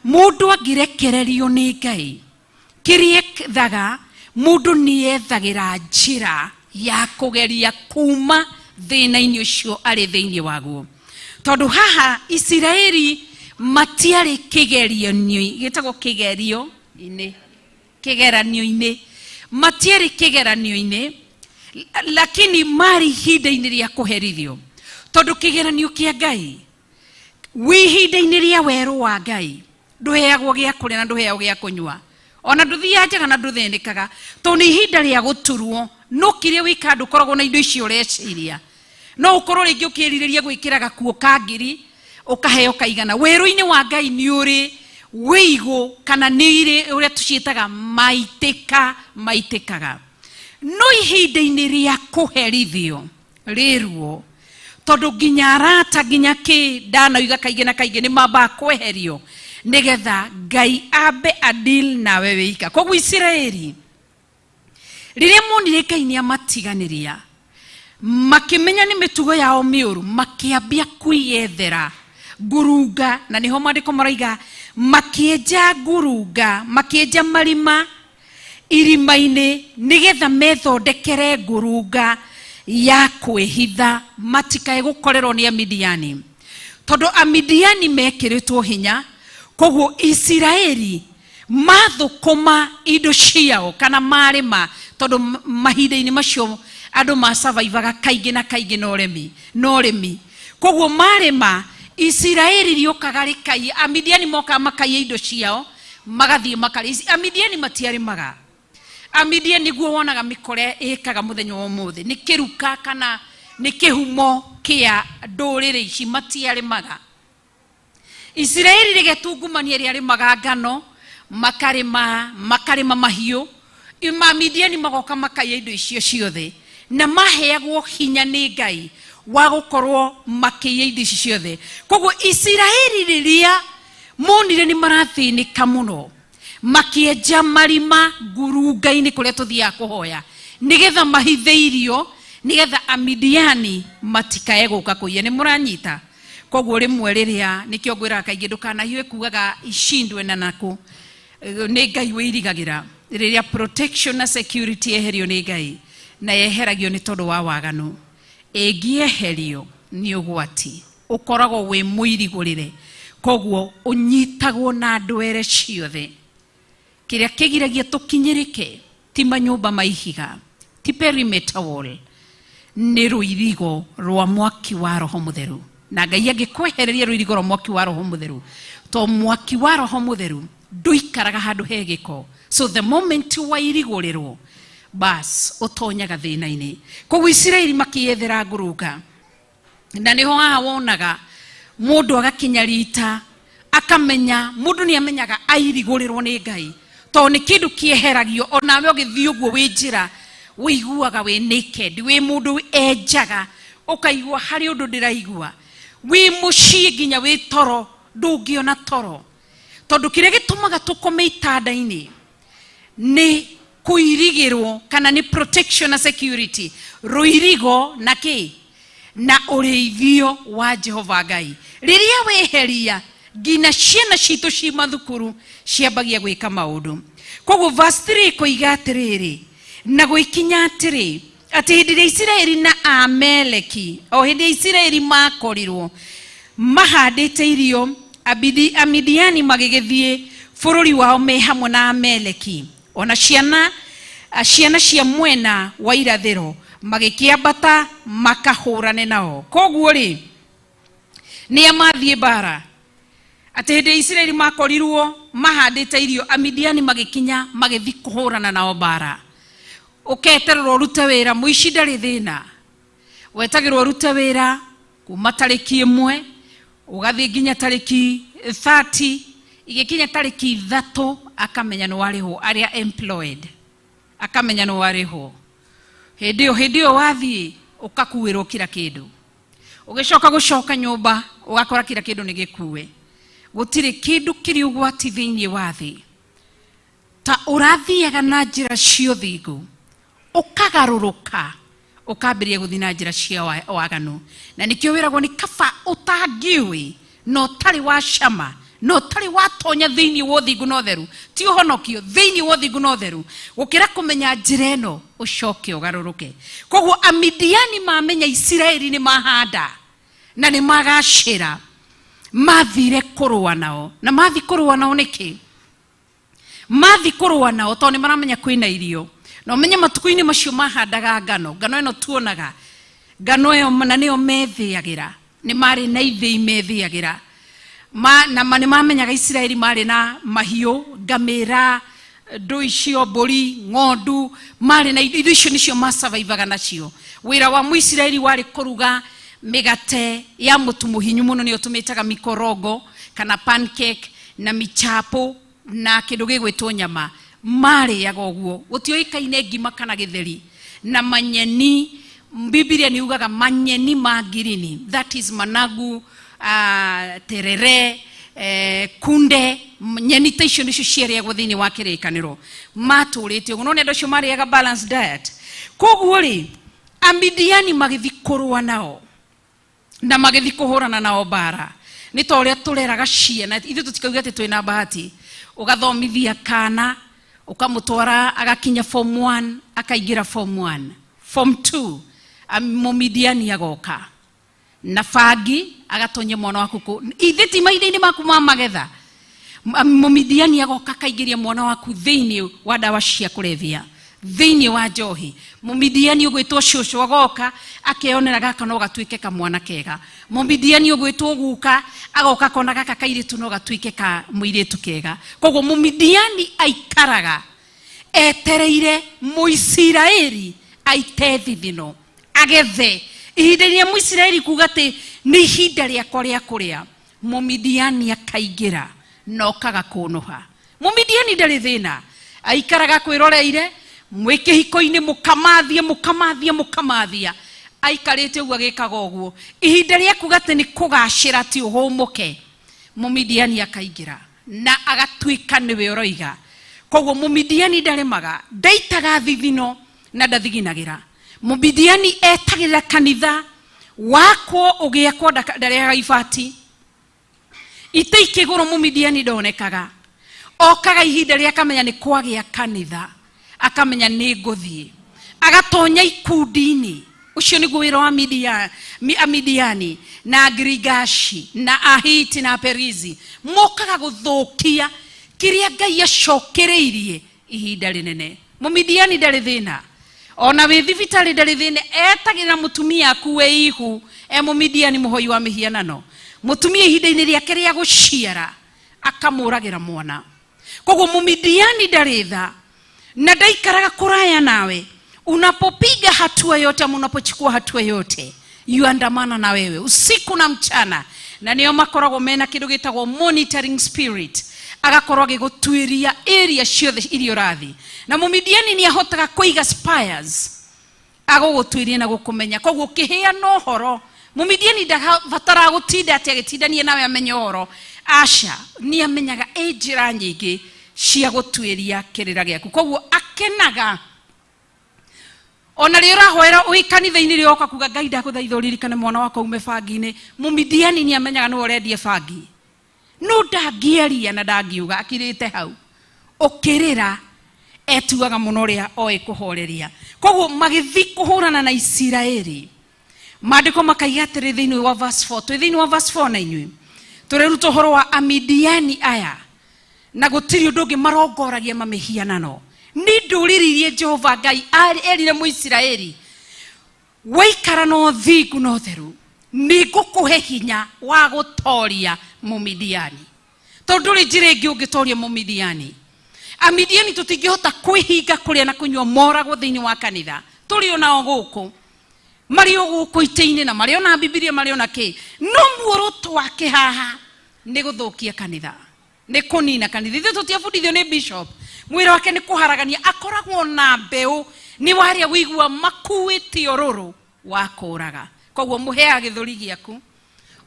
Mũndũ angĩrekererio nĩ Ngai, kĩrĩa ethaga mũndũ nĩ ethagĩra njĩra ya kũgeria kuma thĩna-inĩ ũcio arĩ thĩinĩ waguo. Tondũ haha Isiraeli matiarĩ kĩgerio-inĩ, gĩtagwo kĩgerio-inĩ, kĩgeranio-inĩ, matiarĩ kĩgeranio-inĩ, lakini marĩ ihinda-inĩ rĩa kũherithio. Tondũ kĩgeranio kĩa Ngai wĩ ihinda-inĩ rĩa werũ wa Ngai, ndũheagwo gĩa kũrĩa na ndũheagwo gĩa kũnyua, ona ndũthiaga njaga na ndũthĩnĩkaga, tondũ nĩ ihinda rĩa gũturwo. No kĩrĩa wĩkaga, ndũkoragwo na indo icio ũreciria. No ũkorwo rĩngĩ ũkĩrirĩria gwĩkĩra gakuo ka ngiri, ũkaheo kaigana. Werũ-inĩ wa Ngai nĩ ũrĩ wĩigũ, kana nĩ irĩ ũrĩa tũciĩtaga maitĩka, maitĩkaga. No ihinda-inĩ rĩa kũherithio rĩruo, tondũ nginya arata, nginya kĩ ndanoiga kaingĩ na kaingĩ, nĩ mambaga kweherio nĩgetha Ngai ambe adeal nawe wĩika. Koguo Isiraeli rĩrĩa monire Ngai nĩ amatiganĩria, makĩmenya nĩ mĩtugo yao mĩũru, makĩambia kwĩyethera ngurunga. Na nĩho maandĩko maroiga makĩenja ngurunga, makĩenja marima irima-inĩ nĩgetha methondekere ngurunga ya kwĩhitha matikae gũkorerwo nĩ Amidiani, tondũ Amidiani mekĩrĩtwo hinya. Koguo Isiraeli mathũkũma indo ciao kana marĩma, tondũ mahinda-inĩ macio andũ macavaivaga kaingĩ na kaingĩ na ũrĩmi na ũrĩmi. Koguo marĩma, Isiraeli rĩũkaga rĩkaiya, Amidiani mokaga makaiya indo ciao, magathiĩ makarĩa. Amidiani matiarĩmaga. Amidiani nĩguo wonaga mĩkora ĩkaga mũthenya wa ũmũthĩ, nĩ kĩruka kana nĩ kĩhumo kĩa ndũrĩrĩ ici. Matiarĩmaga. Isiraeli rĩgetungumania, rĩarĩmaga ngano, makarĩma, makarĩma mahiũ. Amidiani magoka makaiya indo icio ciothe, na maheagwo hinya nĩ Ngai wa gũkorwo makĩiya indo ici ciothe. Koguo Isiraeli rĩrĩa monire nĩ marathĩnĩka mũno, makĩenja marima ngurunga-inĩ kũrĩa tũthiaga kũhoya, nĩgetha mahithe irio, nĩgetha Amidiani matikae gũka kũiya. Nĩ mũranyita? Koguo rĩmwe rĩrĩa nĩkĩo ngwĩraga kaingĩ, ndũkanahiũhe kugaga icindwe na nakũ. Nĩ Ngai wĩirigagĩra. Rĩrĩa protection na security yeherio nĩ Ngai, na yeheragio nĩ tondũ wa waganu, ĩngĩeherio nĩ ũgwati ũkoragwo wĩ mũirigũrĩre. Koguo ũnyitagwo na ndwere ciothe. Kĩrĩa kĩgiragia tũkinyĩrĩke ti manyũmba ma ihiga, ti perimeter wall, nĩ rũirigo rwa mwaki wa Roho Mũtheru. Na Ngai angĩkwehereria rũirigo rwa mwaki wa Roho Mũtheru, to mwaki wa Roho Mũtheru ndũikaraga handũ he gĩko. So the moment wairigũrĩrwo, bas, ũtonyaga thĩna-inĩ. Koguo Isiraeli makĩyethera ngurunga, na nĩho haha wonaga mũndũ agakinya rita akamenya, mũndũ nĩ amenyaga airigũrĩrwo nĩ Ngai, tondũ nĩ kĩndũ kĩeheragio. Onawe ũgĩthiĩ ũguo wĩ njĩra, wĩiguaga wĩ naked, wĩ mũndũ enjaga, ũkaigua harĩ ũndũ ndĩraigua. Wĩ mũciĩ nginya wĩ toro, ndũngĩona toro, tondũ kĩrĩa gĩtũmaga tũkome itanda-inĩ nĩ kũirigĩrwo, kana nĩ protection na security, rũirigo na kĩ na ũrĩithio wa Jehova Ngai. Rĩrĩa weheria, nginya ciana citũ ci mathukuru ciambagia gwĩka maũndũ. Koguo verse 3 koiga atĩrĩrĩ, na gwĩkinya atĩrĩ, atĩ hĩndĩ ĩrĩa Isiraeli na Ameleki, o hĩndĩ ya Isiraeli makorirwo mahandĩte irio, Amidiani magĩgĩthiĩ bũrũri wao me hamwe na Ameleki, ona ciana cia mwena wa irathĩro magĩkĩambata makahũrane nao. Koguo rĩ, nĩa mathiĩ mbara? Atĩ hĩndĩ ya Isiraeli makorirwo mahandĩte irio, Amidiani magĩkinya, magĩthiĩ kũhũrana nao mbara. Ũketererwo ũrute wĩra, mũici ndarĩ thĩna. Wetagĩrwo ũrute wĩra kuma tarĩki 1 ũgathiĩ nginya tarĩki 30. Igĩkinya tarĩki 3, akamenya nĩ warĩhwo. Arĩa employed, akamenya nĩ warĩhwo. Hĩndĩ ĩyo wathiĩ ũkakuĩrwo kila kĩndũ. Ũgĩcoka gũcoka nyũmba, ũgakora kila kĩndũ nĩ gĩkue. Gũtirĩ kĩndũ kĩrĩ ũgwati thĩinĩ wa thĩ ta ũrathiaga na njĩra cia ũthingu, ũkagarũrũka, ũkambĩrĩria gũthiĩ na njĩra cia waganu. Na nĩkĩo wĩragwo nĩ kaba ũtangĩũĩ na ũtarĩ wa cama na ũtarĩ watonya thĩinĩ wa ũthingu na ũtheru, ti ũhonokio, thĩinĩ wa ũthingu na ũtheru, gũkĩra kũmenya njĩra ĩno ũcoke ũgarũrũke. Koguo Amidiani mamenya Isiraeli nĩ mahanda na nĩ magacĩra, mathire kũrũa nao. Na mathi kũrũa nao nĩkĩ? Mathi kũrũa nao tondũ nĩ maramenya kwĩna irio. Na ũmenye matukũ-inĩ macio mahandaga ngano. Ngano ĩno tuonaga Ngano ĩyo na nĩyo methĩagĩra, nĩ marĩ na ithĩi methĩagĩra. Na nĩ mamenyaga Isiraeli marĩ na mahiũ, ngamĩra, ndũ icio, mbũri, ng'ondu, marĩ na indo icio nĩcio masurvivaga nacio. Wĩra wa Mũisiraeli warĩ kũruga mĩgate ya mũtu mũhinyu mũno, nĩyo tũmĩtaga mikorogo kana pancake na michapo na kĩndũ gĩgwĩtwo nyama. Marĩaga ũguo, gũtiũĩkaine ngima kana gĩtheri na manyeni. Bibilia nĩ yugaga manyeni ma ngirini, that is managu, terere, kunde, nyeni ta icio nĩcio ciarĩagwo thĩinĩ wa kĩrĩkanĩro. Matũrĩte ũguo, no nĩ andũ acio marĩaga balanced diet. Koguo rĩ, Amidiani magĩthiĩ kũrũa nao na magĩthiĩ kũhũrana nao mbara. Nĩ ta ũrĩa tũreraga ciana ithuĩ, tũtikauge atĩ twĩna bahati. Ũgathomithia kana, ũkamũtwara agakinya form 1, akaingĩra form 1, form 2, mũmidiani agoka na bangi agatonye mwana waku kũ ithe ti mahinda-inĩ maku ma magetha. Mũmidiani agoka akaingĩria mwana waku thĩinĩ wa ndawa cia kũrebia, thĩinĩ wa njohi. Mũmidiani ũgwĩtwo cũcũ agoka akeyonera gaka no gatuĩke kamwana kega. Mũmidiani ũgwĩtwo guka agoka akona gaka kairĩtu no gatuĩke ka mũirĩtu kega. Koguo mũmidiani aikaraga etereire Mũisiraeli aite thithino agethe. Ihinda rĩa Mũisiraeli kuga atĩ nĩ ihinda rĩakwa rĩa kũrĩa, mũmidiani akaingĩra na okaga kũnũha. Mũmidiani ndarĩ thĩna, aikaraga kwĩroreire mwĩ kĩhiko-inĩ, mũkamathia mũkamathia mũkamathia, aikarĩte ũguo agĩkaga ũguo. Ihinda rĩa kuga atĩ nĩ kũgacĩra, ti ũhũmũke, mũmidiani akaingĩra na agatuĩka nĩwe ũroiga. Koguo mũmidiani ndarĩmaga, ndaitaga thithino na ndathiginagĩra. Mũmidiani etagĩrĩra kanitha wakwo ũgĩakwo, ndarehaga ibati ite ikĩgũrũ. Mũmidiani ndonekaga, okaga ihinda rĩa akamenya nĩ kwagĩa kanitha, akamenya nĩ ngũthiĩ, agatonya ikundi-inĩ. Ũcio nĩguo wĩra wa Amidiani na Agirigashi na Ahiti na Aperizi. Mokaga gũthũkia kĩrĩa Ngai acokereirie ihinda rĩnene. Mũmidiani ndarĩ thĩna, ona wĩ thibitarĩ ndarĩ thĩna, etagĩrĩra mũtumia akue ihu. E mũmidiani mũhoi wa mĩhianano, mũtumia ihinda-inĩ rĩake rĩa gũciara akamũragĩra mwana. Koguo mũmidiani ndarĩ tha na ndaikaraga kũraya nawe. Unapopiga hatua yote ama unapochukua hatua yote, yuandamana na wewe usiku na mchana, na nĩo makoragwo mena kĩndũ gĩtagwo monitoring spirit, agakorwo agĩgũtuĩria area ciothe iria ũrathiĩ. Na mũmidiani nĩ ahotaga kũiga spies agũgũtuĩria na gũkũmenya. Koguo ũkĩheana ũhoro, mũmidiani ndabataraga gũtinda atĩ agĩtindania nawe amenye ũhoro, aca, nĩ amenyaga ĩ njĩra nyingĩ cia gũtuĩria kĩrĩra gĩaku. Koguo akenaga ona rĩ ũrahoera wĩ kanitha-inĩ, rĩ oka kuga, "Ngai, ndagũthaitha ũririkane mwana wakwa ume bangi-inĩ," mũmidiani nĩ amenyaga nĩwe ũrendia bangi, no ndangĩaria na ndangiuga, akirĩte hau ũkĩrĩra, etuaga mũno ũrĩa oĩ kũhoreria. Koguo magĩthiĩ kũhũrana na Isiraeli. Maandĩko makaiga atĩrĩ thĩinĩ wa verse 4, twĩ thĩinĩ wa verse 4 na inyuĩ tũreruta ũhoro wa Amidiani aya, na gũtirĩ ũndũ ũngĩ marongoragia mamĩhianano. Nĩ ndũrĩrĩ iria Jehova Ngai erire Mũisiraeli, "Waikara na ũthingu na ũtheru, nĩ ngũkũhe hinya wa gũtoria Mũmidiani," tondũ ndũrĩ njĩra ĩngĩ ũngĩtoria Mũmidiani. Amidiani tũtingĩhota kwĩhinga kũrĩa na kũnyua moragwo thĩinĩ wa kanitha. Tũrĩ onao gũkũ, marĩ o gũkũ itĩ-inĩ, na marĩ ona Bibilia, marĩ ona kĩ, no muoroto wake haha nĩ gũthũkia kanitha, nĩ kũnina kanitha. Ithuĩ tũtiabundithio nĩ bishop, mwĩra wake nĩ kũharagania. Akoragwo na mbeũ, nĩ warĩa wĩigua makuĩte ũrũrũ wa kũraga. Koguo mũheaga gĩthũri gĩaku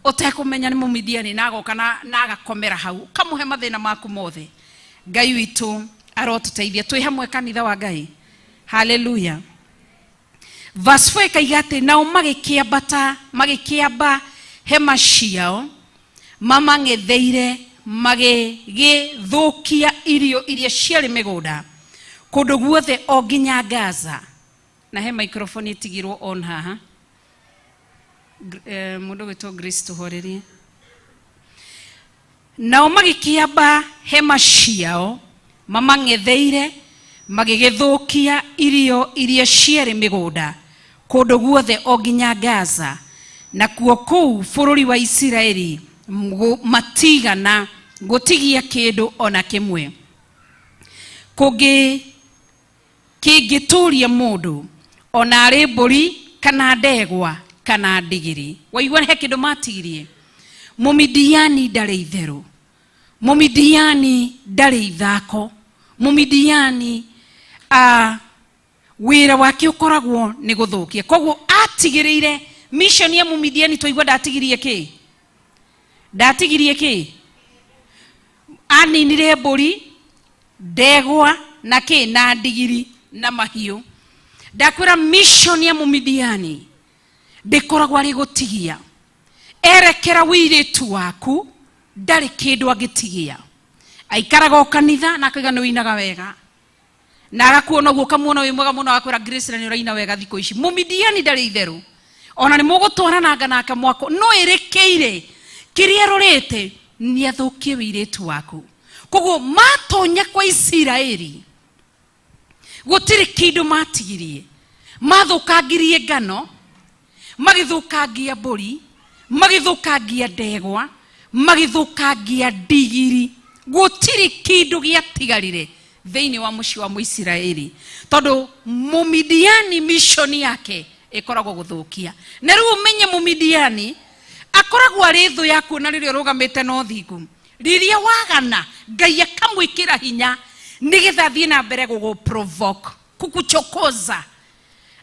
ũtekũmenya nĩ mũmidiani, na agoka na agakomera hau, ũkamũhe mathĩna maku mothe. Ngai witũ arotũteithia. Twĩ hamwe, kanitha wa Ngai? Haleluya. Verse 4 ĩkaiga atĩ nao magĩkĩambata, magĩkĩamba hema ciao mamang'etheire, magĩgĩthũkia irio iria ciarĩ mĩgũnda kũndũ guothe o nginya Gaza. Na he microphone ĩtigirwo on haha. Mũndũ gwĩtwo Grace, tũhorerie. Nao magĩkĩamba hema ciao mamang'etheire, magĩgĩthũkia irio iria ciarĩ mĩgũnda. Kũndũ guothe o nginya Gaza, nakuo kũu bũrũri wa Isiraeli matigana gũtigia kĩndũ o na kĩmwe kũngĩ kĩngĩtũria mũndũ, ona arĩ mbũri kana ndegwa kana ndigiri. Waigua he kĩndũ matigirie. Mũmidiani ndarĩ itherũ, Mũmidiani ndarĩ ithako, Mũmidiani wĩra wake ũkoragwo nĩ gũthũkia. Koguo atigĩrĩire mission ya Mũmidiani. Twaigua ndatigirie kĩ, ndatigirie kĩ, aninire mbũri, ndegwa na kĩ na ndigiri na mahiũ. Ndakwĩra mission ya Mũmidiani ndĩkoragwo arĩ gũtigia. Erekera wĩirĩtu waku, ndarĩ kĩndũ angĩtigia. Aikaraga o kanitha na akaiga nĩ wĩinaga wega, na agakuona ũguo, ũkamuona wĩ mwega mũno, agakwĩra, "Grace, na nĩ ũraina wega thikũ ici." Mũmidiani ndarĩ itherũ, ona nĩ mũgũtwarananga nake mwako, no ĩrĩkĩire kĩrĩa ĩrorĩte nĩ athũkie wĩirĩtu waku. Koguo matonya kwa Isiraeli gũtirĩ kĩndũ matigirie. Mathũkangirie ngano, magĩthũkangia mbũri, magĩthũkangia ndegwa, magĩthũkangia ndigiri. Gũtirĩ kĩndũ gĩatigarire thĩinĩ wa mũciĩ wa Mũisiraeli, tondũ Mũmidiani mission yake ĩkoragwo gũthũkia. Na rĩu ũmenye Mũmidiani akoragwo arĩ thũ yaku ona rĩrĩa ũrũgamĩte na ũthingu. Rĩrĩa wagana, Ngai akamwĩkĩra hinya nĩgetha athiĩ na mbere gũgũ provoke, kukuchokoza,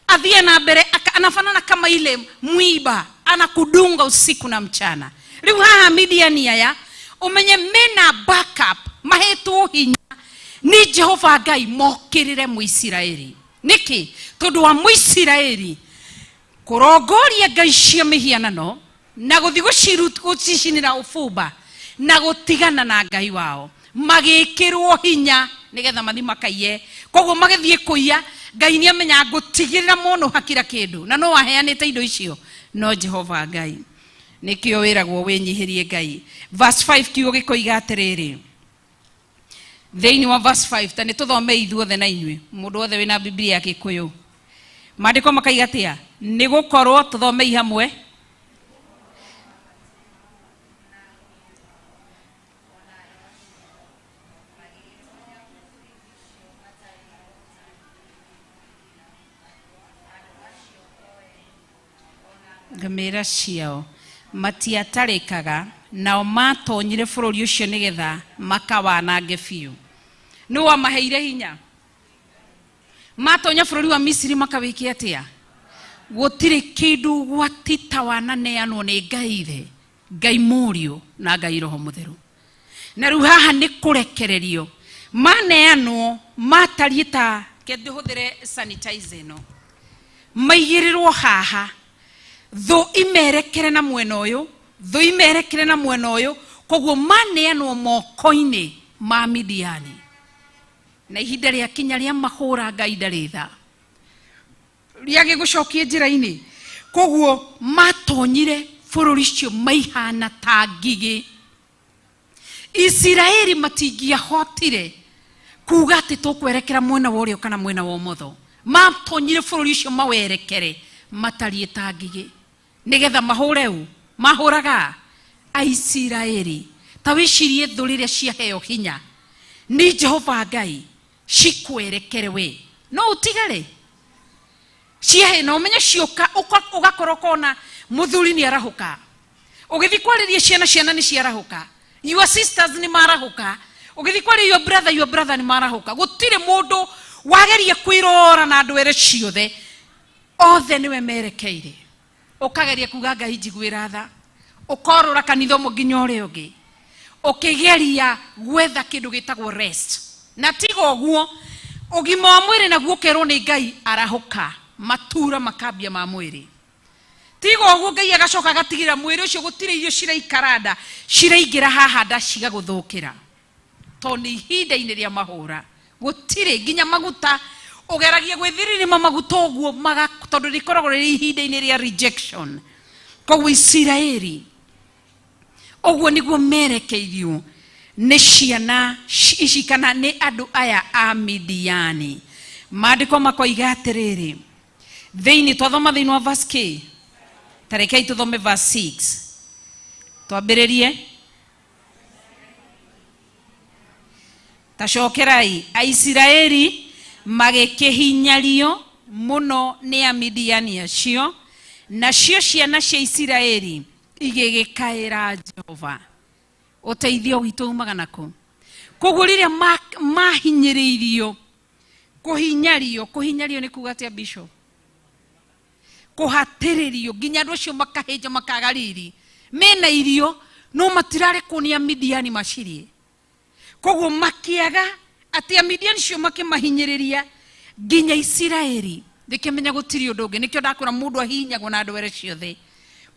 athiĩ na mbere anafanana kama ile mwiba, anakudunga usiku na mchana. Rĩu haha Midiani aya ũmenye mena backup, mahetwo hinya nĩ Jehova Ngai mokĩrĩre Mũisiraeli. Nĩkĩ? Tondũ wa Mũisiraeli kũrongoria ngai cia mĩhianano na gũthiĩ gũcicinĩra ũbumba na gũtigana na Ngai wao, magĩkĩrwo hinya nĩgetha mathiĩ makaiye. Koguo magĩthiĩ kũiya, Ngai nĩ amenya ngũtigĩrĩra mũno hakira kĩndũ, na no aheanĩte indo icio no Jehova Ngai. Nĩkĩo wĩragwo wĩnyihĩrie Ngai. Verse 5, kiugo gĩkoiga atĩrĩrĩ, thĩinĩ wa verse 5, ta nĩ tũthome ithuothe na inyuĩ, mũndũ wothe wĩna Biblia ya Gĩkũyũ. Maandĩko makaiga atĩa? Nĩ gũkorwo, tũthomei hamwe. Ngamĩra ciao matiatarĩkaga, nao matonyire bũrũri ũcio nĩgetha makawanange biũ. Nĩ wamaheire hinya matonya bũrũri wa Misiri makawĩke atĩa? Gũtirĩ kĩndũ gwati ta wananeanwo nĩ Ngai Ithe, Ngai Mũriũ na Ngai Roho Mũtheru. Na rĩu haha nĩ kũrekererio maneanwo, matariĩ ta ke ndĩhũthĩre sanitizer ĩno, maigĩrĩrwo haha, thũ imerekere na mwena ũyũ, thũ imerekere na mwena ũyũ. Koguo maneanwo moko-inĩ ma Midiani, na ihinda rĩa kinya rĩa mahũra, Ngai ndarĩ tha, rĩagĩgũcokia njĩra-inĩ. Koguo matonyire bũrũri ũcio maihana ta ngigĩ. Isiraeli matingĩahotire kuga atĩ tũkwerekera mwena wa ũrĩo kana mwena wa ũmotho. Matonyire bũrũri ũcio mawerekere matariĩ ta ngigĩ nĩgetha mahũre ũ mahũraga Aisiraeli. Ta wĩcirie thũ rĩrĩa ciaheo hinya nĩ Jehova Ngai cikwerekere, we no ũtigare ciahe na ũmenye ciũka, ũgakorwo ũkona mũthuri nĩ arahũka, ũgĩthiĩ kwarĩria ciana, ciana nĩ ciarahũka, your sisters nĩ marahũka, ũgĩthiĩ kwarĩria your brother, your brother nĩ marahũka. Gũtirĩ mũndũ wageria kwĩrora na ndwere ciothe, othe nĩwe merekeire. Ũkageria kuga, "Ngai, njiguĩra tha." Ũkorũra kanitha ũmwe nginya ũrĩa ũngĩ, ũkĩgeria gwetha kĩndũ gĩtagwo rest. Na tiga ũguo, ũgima wa mwĩrĩ naguo ũkerwo nĩ Ngai arahũka, matura makambia ma mwĩrĩ. Tiga ũguo, Ngai agacoka agatigĩra mwĩrĩ ũcio gũtirĩ irio ciraikara nda, ciraingĩra haha nda cigagũthũkĩra, tondũ nĩ ihinda-inĩ rĩa mahũra. Gũtirĩ nginya maguta ũgeragia gwĩthiririma maguta ũguo maga, tondũ rĩkoragwo rĩrĩ ihinda-inĩ rĩa rejection. Koguo Isiraeli ũguo nĩguo merekeirio nĩ ciana ici kana nĩ andũ aya a Midiani. Maandĩko makoiga atĩrĩrĩ, Thĩinĩ twathoma thĩinĩ wa verse k, tarekei tũthome verse 6, twambĩrĩrie. Tacokerai. Aisiraeli magĩkĩhinyario mũno nĩ Amidiani acio, nacio ciana cia Isiraeli igĩgĩkaĩra Jehova. Ũteithio witũ umaga nakũ? Koguo rĩrĩa mahinyĩrĩirio, kũhinyario, kũhinyario nĩ kuga atĩa, bishop? Kũhatĩrĩrio nginya andũ acio makahĩnja, makaga riri, mena irio no matirarekwo nĩ Amidiani macirie. Koguo makĩaga atĩ Amidiani cio makĩmahinyĩrĩria nginya Isiraeli rĩkĩmenya gũtirĩ ũndũ ũngĩ. Nĩkĩo ndakwĩra mũndũ ahihinyagwo na ndwere ciothe,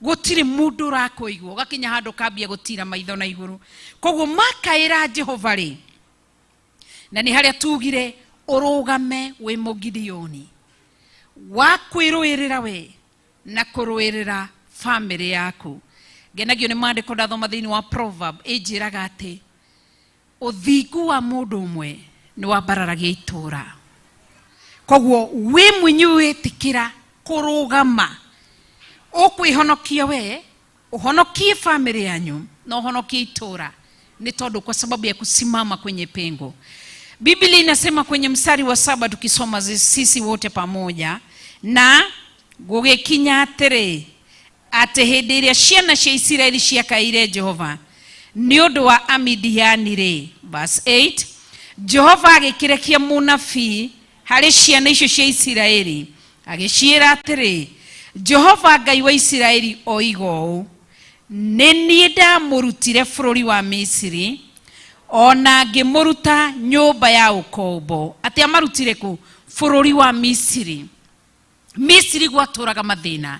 gũtirĩ mũndũ ũrakũigua, ũgakinya handũ kambia gũtira maitho na igũrũ. Koguo makaĩra Jehova rĩ, na nĩ harĩa tugire ũrũgame wĩ Mũgideoni wa kwĩrũĩrĩra we na kũrũĩrĩra famĩlĩ yaku. Ngenagio nĩ maandĩko ndathoma thĩinĩ wa Proverb, ĩnjĩraga atĩ ũthingu wa mũndũ ũmwe nĩ wambararagia itũũra. Koguo wĩ mwenyewe wĩtĩkĩra kũrũgama, ũkwĩhonokia we, ũhonokie famĩlĩ yanyu na ũhonokie itũũra, nĩ tondũ kwa sababu ya kusimama kwenye pengo. Biblia inasema kwenye mstari wa 7, tukisoma sisi wote pamoja, na gũgĩkinya atĩrĩ, atĩ hĩndĩ ĩrĩa ciana cia Isiraeli ciakaire Jehova nĩ ũndũ wa Amidiani rĩ, verse 8, Jehova agĩkĩrekia mũnabii harĩ ciana icio cia Isiraeli, agĩciĩra atĩrĩ, Jehova Ngai wa Isiraeli oiga ũũ, nĩ niĩ ndamũrutire bũrũri wa Misiri, ona ngĩmũruta nyũmba ya ũkombo. Atĩ amarutire kũ? Bũrũri wa Misiri. Misiri gwatũraga mathĩna,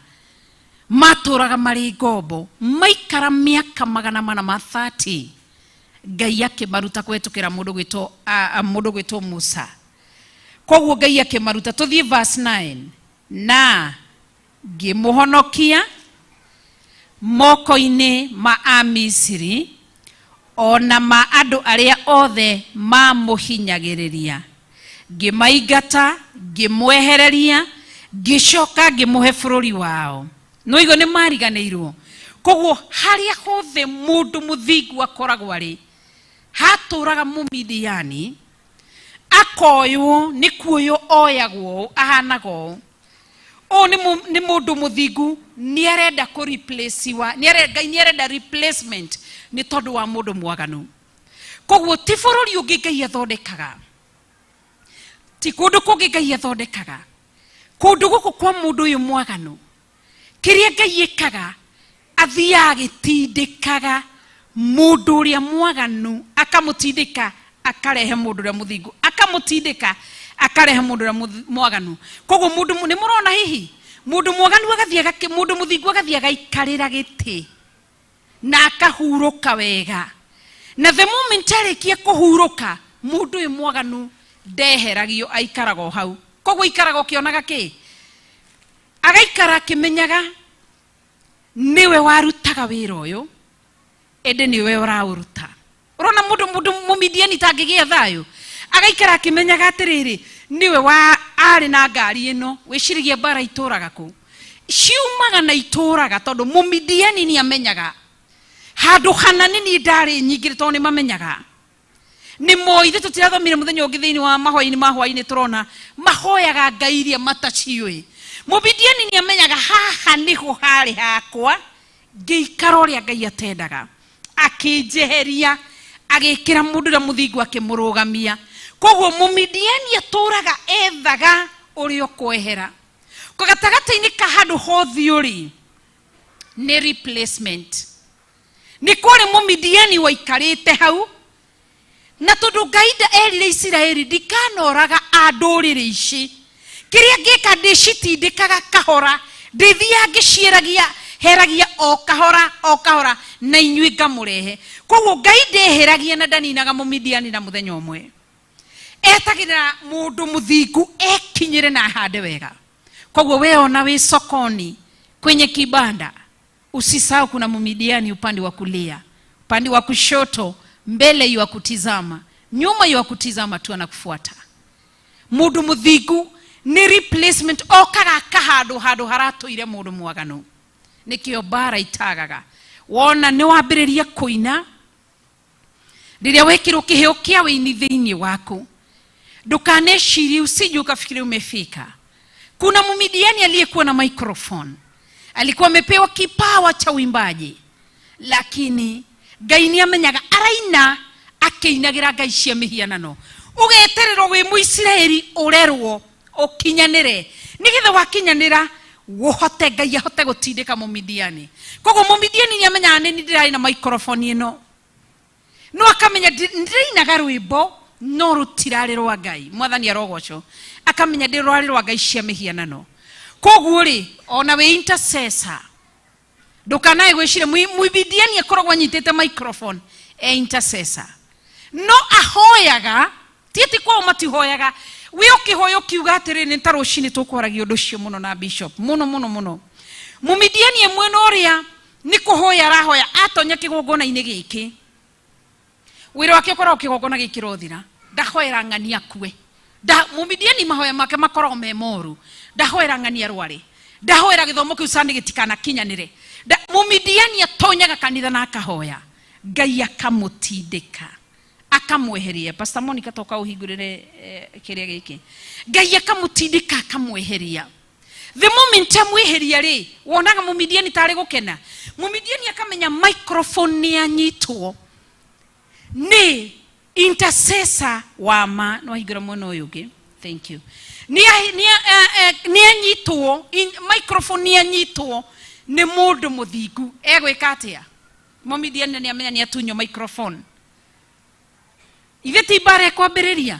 matũraga marĩ ngombo, maikara mĩaka 430, Ngai akĩmaruta kũhetũkĩra mũndũ gwĩtwo Musa. Koguo Ngai akĩmaruta. Tũthiĩ verse 9. Na ngĩmũhonokia moko-inĩ ma Amisiri ona ma andũ arĩa othe mamũhinyagĩrĩria, ngĩmaingata, ngĩmwehereria, ngĩcoka ngĩmũhe bũrũri wao. No igo nĩ mariganĩirwo. Koguo harĩa hothe mũndũ mũthingu akoragwo arĩ, hatũraga Mũmidiani, akoywo nĩ kuoywo, oyagwo ahanaga ũũ. Ũũ nĩ mũndũ mũthingu, nĩ arenda kũ replace-iwa, Ngai nĩ arenda replacement nĩ tondũ wa mũndũ mwaganu. Koguo ti bũrũri ũngĩ Ngai athondekaga, ti kũndũ kũngĩ Ngai athondekaga, kũndũ gũkũ kwa mũndũ ũyũ mwaganu. Kĩrĩa Ngai ĩkaga, athiaga agĩtindĩkaga mũndũ ũrĩa mwaganu, akamũtindĩka akarehe mũndũ ũrĩa mũthingu, akamũtindĩka akarehe mũndũ ũrĩa mwaganu. Koguo mũndũ nĩ mũrona hihi mũndũ mwaganu agathiĩ mũndũ mũthingu agathiĩ agaikarĩra gĩtĩ na akahurũka wega, na the moment arĩkia kũhurũka, mũndũ ũyũ mwaganu ndeheragio, aikaraga o hau. Koguo aikaraga ũkĩonaga kĩ, agaikara akĩmenyaga nĩwe warutaga wĩra ũyũ, ĩndĩ nĩwe ũraũruta. Ũrona mũndũ Mũmidiani tangĩgĩa thayũ, agaikara akĩmenyaga atĩrĩrĩ, nĩwe wa arĩ na ngari ĩno. Wĩciragia mbara itũraga kũ? Ciumaga na itũraga, tondũ Mũmidiani nĩ amenyaga handũ hana nĩ niĩ ndarĩ nyingĩ, tondũ nĩ mamenyaga, nĩ moĩ. Ithuĩ tũtirathomire mũthenya ũngĩ thĩinĩ wa mahoya-inĩ ma hwaĩ-inĩ, tũrona mahoyaga ngai iria mataciũĩ. Mũmidiani nĩ amenyaga haha nĩho harĩ hakwa, ngĩikara ũrĩa Ngai atendaga, akĩnjeheria, agĩkĩra mũndũ ũrĩa mũthingu, akĩmũrũgamia. Koguo Mũmidiani atũraga ethaga ũrĩa ũkwehera ko gatagatĩ-inĩ ka handũ hothe ũrĩ nĩ replacement. Nĩ kũrĩ Mũmidiani waikarĩte hau, na tondũ Ngai erire Isiraeli, ndikanoraga a ndũrĩrĩ ici, kĩrĩa ngĩka, ndĩcitindĩkaga kahora, ndĩthiaga ngĩciĩragia heragia o kahora o kahora, na inyuĩ ngamũrehe. Koguo Ngai ndeheragia na ndaninaga Mũmidiani na mũthenya ũmwe, etagĩrĩra mũndũ mũthingu ekinyĩre na ahande wega. Koguo we ona wĩ sokoni kwenye kibanda, usisahau kuna Mumidiani upande wa kulia, upande wa kushoto, mbele yu kutizama, nyuma yu kutizama tu, anakufuata. Mundu muthingu Nĩ replacement okaga akahandwo handũ haratũire mũndũ mwaganu. Nĩkĩo mbara itagaga. Wona nĩ wambĩrĩria kũina, rĩrĩa wekĩrwo kĩheo kĩa wĩini thĩinĩ waku, ndũkanecirie usije ukafikiri umefika. Kuna Mumidiani aliyekuwa na microphone, alikuwa amepewa kipawa cha uimbaji, lakini Ngai nĩ amenyaga araina akĩinagĩra ngai cia mĩhianano. Ũgetererwo wĩ Mũisiraeli ũrerwo ũkinyanĩre, nĩgetha wakinyanĩra ũhote Ngai ahote gũtindĩka Mũmidiani. Koguo Mũmidiani nĩ amenyaga nĩ niĩ ndĩrarĩ na microphone ĩno, no akamenya ndĩrainaga rwĩmbo no rũtirarĩ rwa Ngai. Mwathani arogocwo. Akamenya ndĩ rwarĩ rwa ngai cia mĩhianano. Koguo rĩ, ona wĩ intercessor ndũkanae gwĩciria Mũmidiani akoragwo anyitĩte microphone e intercessor, no ahoyaga ti atĩ kwao matihoyaga. Wĩ ũkĩhoya ũkiuga atĩrĩrĩ, nĩ ta rũcinĩ tũkwaragia ũndũ ũcio mũno na bishop mũno mũno mũno. Mũmidiani mwena ũrĩa nĩ kũhoya arahoya, atonya kĩgongona-inĩ gĩkĩ, wĩra wake ũkoragwo kĩgongona gĩkĩrothira, ndahoera ng'ani akue. Mũmidiani mahoya make makoragwo me moru, ndahoera ng'ani arware, ndahoera gĩthomo kĩu cani gĩtikanakinyanĩre. Mũmidiani atonyaga kanitha na akahoya, Ngai akamũtindĩka akamweheria. Pastor Monica, toka ũhingũrĩre kĩrĩa gĩkĩ. Ngai akamũtindĩka akamweheria. The moment amweheria rĩ, wonaga Mũmidiani tarĩ gũkena. Mũmidiani akamenya microphone nĩ anyitwo nĩ intercessor wa ma. No ahingũra mwena ũyũ ũngĩ, thank you. Nĩ anyitwo microphone, nĩ anyitwo nĩ mũndũ mũthingu. Egwĩka atĩa? Mũmidiani nĩ amenya nĩ atunywo microphone. Ithe ti mbara ĩkwambĩrĩria?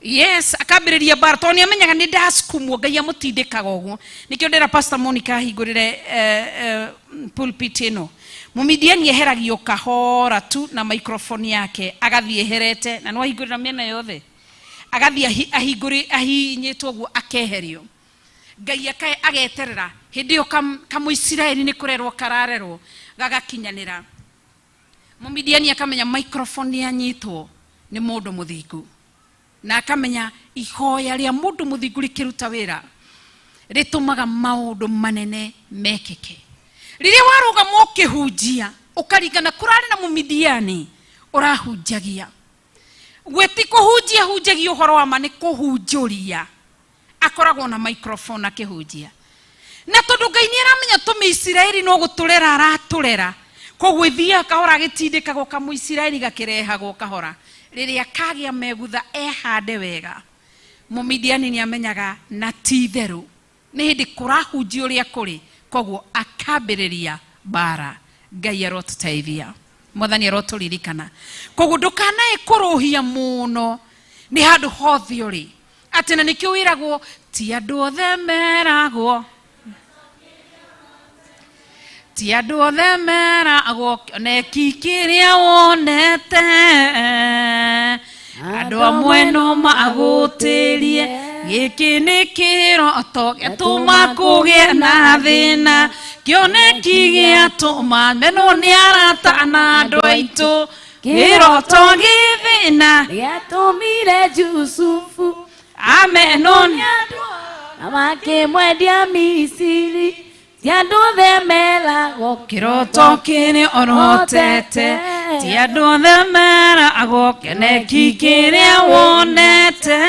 Yes, akambĩrĩria mbara tondũ nĩ amenyaga nĩ ndasukumwo. Ngai amũtindĩkaga ũguo. Nĩkĩo ndĩra Pastor Monica ahingũrĩre pulpit ĩno. Mũmidiani eheragio kahora tu na microphone yake, agathiĩ eherete na nĩ wahingũrĩra mĩena yothe, agathiĩ ahingũrĩ ahihinyĩtwo ũguo, akeherio. Ngai ageterera hĩndĩ ĩyo kamũisiraeli nĩ kũrerwo kararerwo gagakinyanĩra. Mũmidiani akamenya microphone nĩ anyitwo nĩ mũndũ mũthingu, na akamenya ihoya rĩa mũndũ mũthingu rĩkĩruta wĩra rĩtũmaga maũndũ manene mekĩke. Rĩrĩa warũgama ũkĩhunjia ũkaringana kũrarĩ na Mũmidiani ũrahunjagia, we ti kũhunjia hunjagia ũhoro wa ma, nĩ kũhunjũria. Akoragwo na microphone akĩhunjia, na tondũ Ngai nĩ aramenya tũmĩisiraeli no gũtũrera aratũrera, koguo ithiaga kahora agĩtindĩkagwo kamũisiraeli gakĩrehagwo kahora. Rĩrĩa kagĩa megutha ehande wega, Mũmidiani nĩ amenyaga na ti itherũ nĩ hĩndĩ kũrahunjia ũrĩa kũrĩ, koguo akambĩrĩria mbara. Ngai arotũteithia, Mwathani arotũririkana. Koguo ndũkanae kũrũhia mũno nĩ handũ hothe ũrĩ, atĩ na nĩkĩo wĩragwo ti andũ othe meragwo, ti andũ othe meragwo kĩoneki kĩrĩa wonete. Andũ amwe no magũtĩrie gĩkĩ nĩ kĩroto gĩatũma kũgĩe na thĩna, kĩoneki gĩatũma menwo nĩ arata na andũ aitũ, kĩroto gĩthĩna gĩatũmire Jusufu amenwo nĩ andũ na makĩmwendia Misiri. Ti andũ othe meragwo kĩroto kĩrĩa ũrotete, ti andũ othe meragwo kĩoneki kĩrĩa wonete.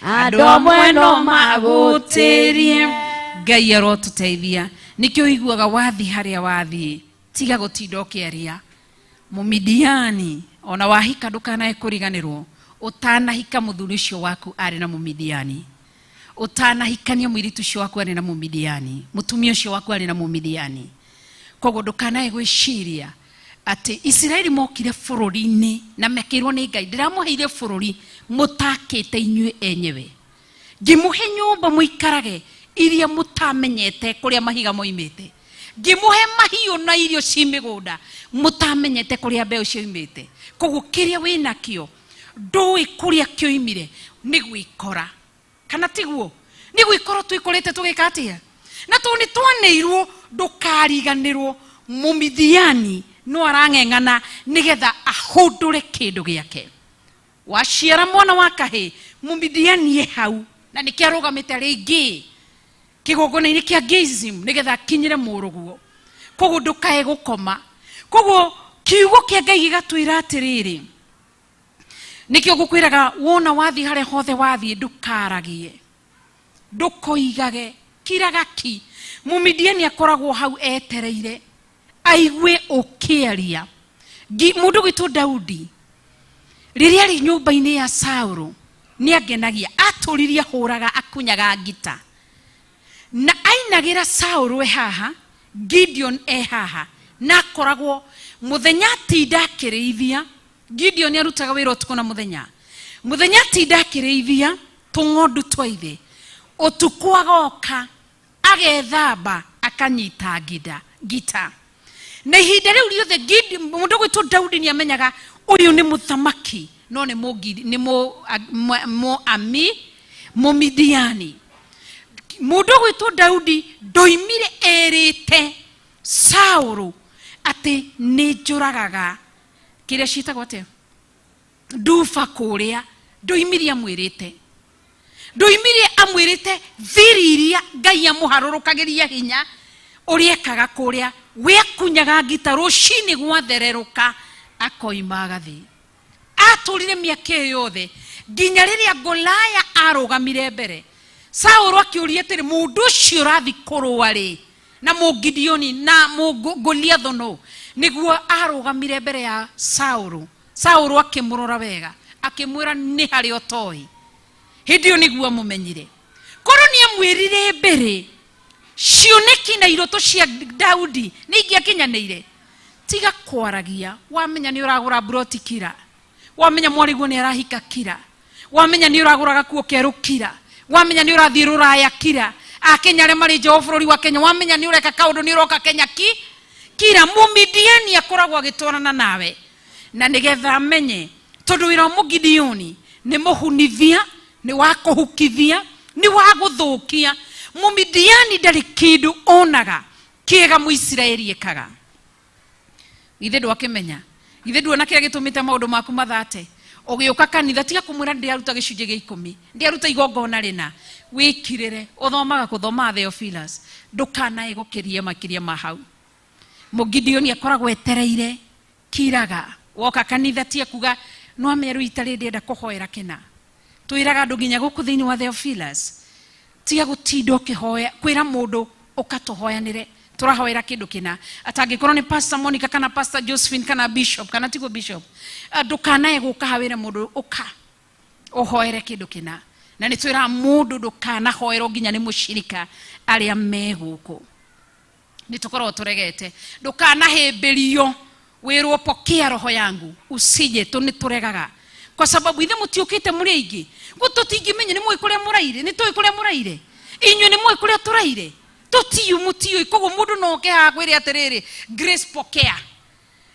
Andũ amwe no magũtĩrie. Ngai arotũteithia. Nĩkĩo ũiguaga wathiĩ harĩa wathiĩ, tiga gũtinda ũkĩaria. Mũmidiani ona wahika ndũkanae kũriganĩrwo, ũtanahika mũthuri ũcio waku arĩ na Mũmidiani, ũtanahikania mũirĩtu ũcio waku arĩ na Mũmidiani, mũtumia ũcio waku arĩ na Mũmidiani. Koguo ndũkanae gwĩciria atĩ Isiraeli mokire bũrũri-inĩ na mekĩirwo nĩ Ngai, ndĩramũheire bũrũri mũtakĩte inyuĩ enyewe, ngĩmũhe nyũmba mũikarage iria mũtamenyete kũrĩa mahiga moimĩte, ngĩmũhe mahiũ na irio ci mĩgũnda mũtamenyete kũrĩa mbeũ cioimĩte. Koguo kĩrĩa wĩnakĩo ndũĩ kũrĩa kĩoimire, nĩ gwĩkora kana tiguo? Nĩ gwĩkora twĩkorete tũgĩka atĩa? Na tondũ nĩ twanĩirwo ndũkariganĩrwo, Mũmidiani no arang'eng'ana nĩgetha ahũndũre kĩndũ gĩake. Waciara mwana wa kahĩ, mũmidianie hau na nĩkĩo arũgamĩte rĩngĩ kĩgongona-inĩ kĩa Gerizim nĩgetha akinyĩre mũrũguo. Koguo ndũkae gũkoma. Koguo kiugo kĩa Ngai gĩgatwĩra atĩrĩrĩ, nĩkĩo ngũkwĩraga wona wathiĩ harĩa hothe wathiĩ ndũkaragie, ndũkoigage, kiraga ki. Mũmidiani akoragwo hau etereire aigue ũkĩaria. Mũndũ gwĩtwo Daudi rĩrĩa arĩ nyũmba-inĩ ya Saũlũ nĩangenagia, atũririe ahũraga akunyaga ngita na ainagĩra Saũlũ e haha, Gideon e haha, na akoragwo mũthenya atinda akĩrĩithia. Gideon arutaga wĩra ũtukũ na mũthenya, mũthenya atinda akĩrĩithia tũng'ondu twa ithe, ũtukũ agoka agethamba akanyita ngita. Na ihinda rĩu rĩothe mũndũ gwĩtwo Daudi nĩamenyaga ũyũ nĩ mũthamaki, no nĩ mũami mũmidiani. Mũndũ gwĩtwo Daudi ndoimire erĩte Saũlũ atĩ nĩ njũragaga kĩrĩa ciĩtagwo atĩa, nduba kũrĩa, ndoimire amwĩrĩte, ndoimire amwĩrĩte thiri iria Ngai amũharũrũkagĩria hinya ũrĩa ekaga kũrĩa, we akunyaga ngita rũcinĩ gwathererũka akoima agathiĩ. Atũrire mĩaka ĩyo yothe nginya rĩrĩa Golaya arũgamire mbere. Saũlũ akĩũria atĩrĩ, mũndũ ũcio ũrathiĩ kũrũa rĩ na Mũgideoni na Goliathũ nũ? Nĩguo arũgamire mbere ya Saũlũ. Saũlũ akĩmũrora wega akĩmwĩra nĩ harĩa ũtoĩ. Hĩndĩ ĩyo nĩguo amũmenyire. Korwo nĩ amwĩrire mbere cioneki na iroto cia Daudi nĩ ingĩakinyanĩire. Tiga kwaragia, wamenya nĩ ũragũra mburoti kira, wamenya mwarĩguo nĩ arahika kira, wamenya nĩ ũragũra gakuo kerũ kira, wamenya nĩ ũrathiĩ rũraya kira, Akenya arĩa marĩ nja wa bũrũri wa Kenya, wamenya nĩ ũreka kaũndũ nĩ ũroka Kenya ki kira. Mũmidiani akoragwo agĩtwarana nawe na nĩgetha amenye, tondũ wĩra wa Mũgideoni nĩ mũhunithia, nĩ wa kũhukithia, nĩ wa gũthũkia. Mũmidiani ndarĩ kĩndũ onaga kĩega Mũisiraeli ekaga. Githĩ ndwakĩmenya? Githĩ nduona kĩrĩa gĩtũmĩte maũndũ maku mathate? Ũgĩũka kanitha, tiga kũmwĩra ndĩaruta gĩcunjĩ gĩa ikũmi, ndĩaruta igongona rĩna, wĩkirĩre. Ũthomaga kũthomaga Theophilus, ndũkanae gũkĩria makĩria ma hau. Mũgideoni akoragwo etereire, kiraga. Woka kanitha tiga kuga no amenye rĩu itarĩ ndĩrenda kũhoera kĩna. Twĩraga andũ nginya gũkũ thĩinĩ wa Theophilus, tiga gũtinda ũkĩhoya kwĩra mũndũ ũkatũhoyanĩre, tũrahoera kĩndũ kĩna. Atangĩkorwo nĩ Pastor Monica kana Pastor Josephine kana Bishop kana tiguo Bishop, ndũkanae gũka hawĩre mũndũ ũka ũhoere kĩndũ kĩna. Na nĩ twĩraga mũndũ ndũkanahoerwo nginya nĩ mũcirika arĩa me gũkũ. Nĩ tũkoragwo tũregete, ndũkanahĩmbĩrio wĩrwo pokea roho yangu, usije tu nĩ tũregaga kwa sababu ithe mũtiũkĩte mũrĩ aingĩ, tũtingĩmenya nĩ mũĩ kũrĩa mũraire, nĩ tũĩ kũrĩa mũraire, inyuĩ nĩ mũĩ kũrĩa tũraire, tũtiũ mũtiũĩ. Koguo mũndũ no oke haha kwĩre atĩrĩrĩ, Grace pokea,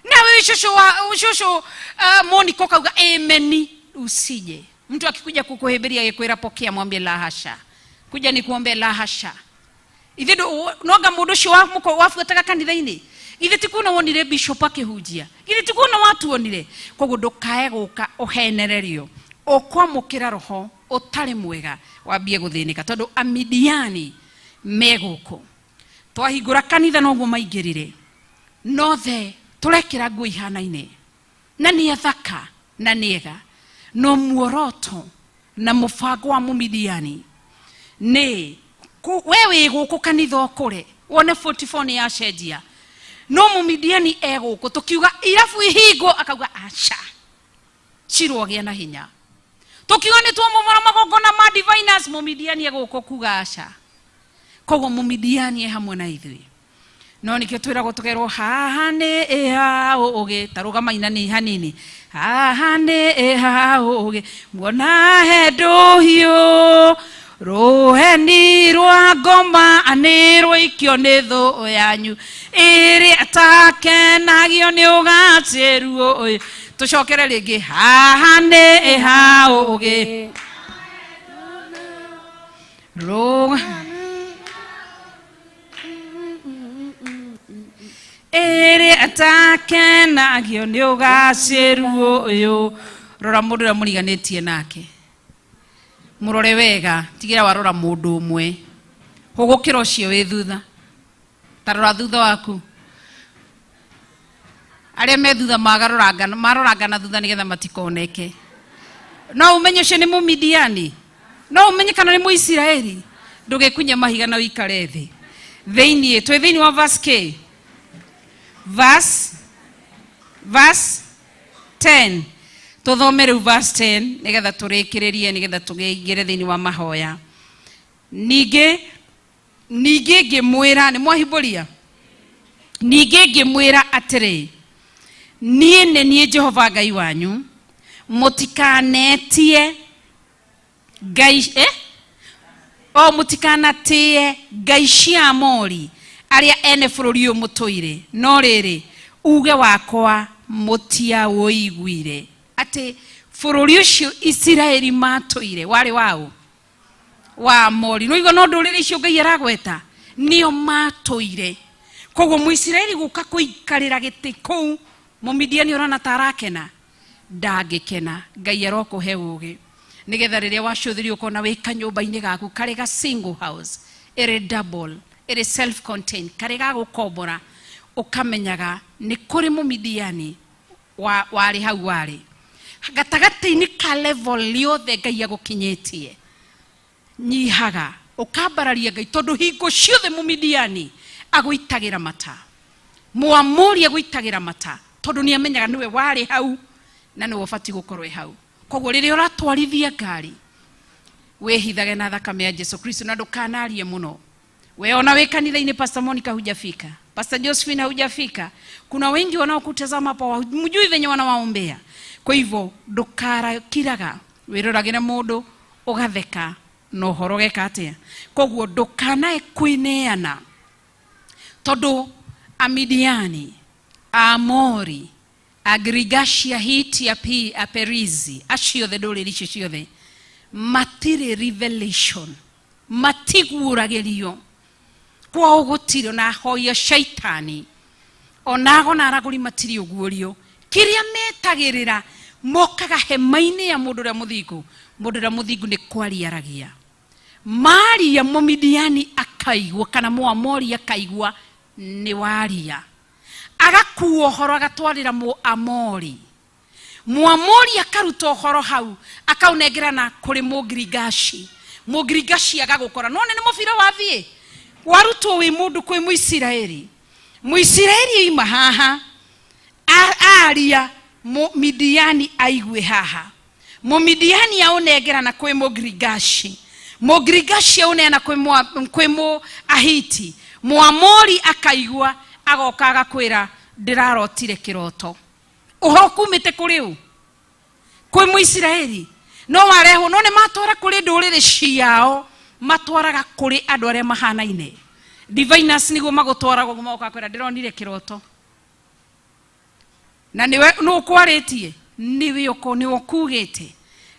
nawe cũcũ wa cũcũ Monica ũkauga ameni. Usije mtu akikuja kukuhĩmbĩria agĩkwĩra pokea, mwambie la hasha, kuja ni kuombe la hasha. Ithe nonga mũndũ ũcio wabuataga kanitha-inĩ, ithe ti kuona wonire bishop akĩhunjia, ithe ti kuona watuonire. Koguo ndũkae gũka ũhenererio, ũkwamũkĩra roho ũtarĩ mwega wambie gũthĩnĩka, tondũ Amidiani me gũkũ. Twahingũra kanitha noguo maingĩrire, nothe tũrekĩra nguo ihanaine na nĩ athaka na nĩ ega, no muoroto na mũbango wa Mũmidiani nĩ we wĩ gũkũ kanitha ũkũre wone 44 nĩ yacenjia, no Mũmidiani e gũkũ tũkiuga irabu ihingwo akauga aca cirogĩa na hinya, tũkiuga nĩ twamomora magongona ma diviners, Mũmidiani e gũkũ kuga aca. Koguo Mũmidiani e hamwe na ithuĩ, no nikĩo twĩragwo tũkerwo haha nĩ ĩha ũgĩ, ta rũgama inani hanini, haha nĩ ĩha ũgĩ, muona he ndũhiũ rũheni rwa ngoma nĩ rũikio nĩ thũ yanyu ĩrĩa takenagio nĩ ũgacĩru ũyũ. Tũcokere rĩngĩ, haha nĩ ĩha ũgĩ rũ ĩrĩa takenagio nĩ ũgacĩru ũyũ. Rora mũndũ ũrĩa mũriganĩtie nake, mũrore wega, tigĩra warora mũndũ ũmwe, hũgũkĩra ũcio wĩ thutha, ta rora thutha waku. Arĩa me thutha magarũrangana, marorangana thutha nĩgetha matikoneke. No ũmenye ũcio nĩ Mũmidiani, no ũmenye kana nĩ Mũisiraeli. Ndũgĩkunye mahiga na ũikare thĩ. Thĩinĩ, twĩ thĩinĩ wa verse K. Verse 10. Tũthome rĩu verse 10 nĩgetha tũrĩkĩrĩrie, nĩgetha tũgĩingĩre thĩinĩ wa mahoya. Ningĩ ngĩmwĩra, nĩ mwahibũria? Ningĩ ngĩmwĩra atĩrĩ, niĩ nĩ niĩ Jehova Ngai wanyu, mũtikanetie ngai, O mũtikanatĩe ngai cia Amori arĩa ene bũrũri ũyũ mũtũire, no rĩrĩ, uge wakwa mũtiaũiguire. Atĩ bũrũri ũcio Isiraeli matũire warĩ waũ? Wa Amori. Nĩwaigua no ndũrĩrĩ icio Ngai aragweta nĩo matũire. Koguo Mũisiraeli gũka kũikarĩra gĩtĩ kũu, Mũmidiani ũrona ta arakena? Ndangĩkena. Ngai arokũhe ũgĩ nĩgetha rĩrĩa wacũthĩria ũkona wĩ kanyũmba-inĩ gaku karĩ ga single house, ĩrĩ double, ĩrĩ self contained, karĩ ga gũkombora, ũkamenyaga nĩ kũrĩ Mũmidiani warĩ hau warĩ gatagatĩ-inĩ ka level yothe Ngai agũkinyĩtie. Nyihaga ũkambararia Ngai, tondũ hingo ciothe Mũmidiani agũitagĩra mata, Mũamori agũitagĩra mata, tondũ nĩ amenyaga nĩwe warĩ hau na nĩwe ũbatiĩ gũkorwo wĩ hau. Koguo rĩrĩa ũratwarithia ngari, wĩhithage na thakame ya Jesu Kristo na ndũkanarie mũno. We ona wĩ kanitha-inĩ, Pastor Monica hujafika, Pastor Josephine hujafika, kuna wengi wanaokutazama hapa mjui venye wanawaombea. Kwa hivyo ndũkarakiraga, wĩroragĩre mũndũ ũgatheka na ũhoro ũgeka atĩa. Koguo ndũkanae kwĩneana, tondũ Amidiani, Aamori, Agirigashi, Ahiti, Aperizi, acio othe ndũrĩrĩ icio ciothe matirĩ revelation, matiguũragĩrio. Kwao gũtirĩ ona ahoi a shaitani, ona ago na aragũri matirĩ ũguũrio. Kĩrĩa metagĩrĩra mokaga hema-inĩ ya mũndũ ũrĩa mũthingu. Mũndũ ũrĩa mũthingu nĩ kwaria aragia. Maria Mũmidiani akaigua, kana Mũamori akaigua nĩ waria, agakua ũhoro agatwarĩra Mũamori. Mũamori akaruta ũhoro hau akaũnengerana kũrĩ Mũgirigashi. Mũgirigashi agagũkora. None nĩ mũbira wathiĩ warutwo wĩ mũndũ kwĩ Mũisiraeli. Mũisiraeli oima haha aria Mũmidiani aigue haha. Mũmidiani aũnengerana kwĩ Mũgirigashi. Mũgirigashi aũneana kwĩ Mũahiti. Mũamori akaigua agoka agakwĩra ndĩrarotire kĩroto. Ũhoro kumĩte kũrĩ ũ? Kwĩ Mũisiraeli. No warehwo, no nĩ matwara kũrĩ ndũrĩrĩ ciao, matwaraga kũrĩ andũ arĩa mahanaine. Diviners nĩguo magũtwaraga ũguo, magoka kwĩra ndĩronire kĩroto. Na nĩwe nũ ũkwarĩtie? Nĩwe ũko, nĩwe ũkugĩte.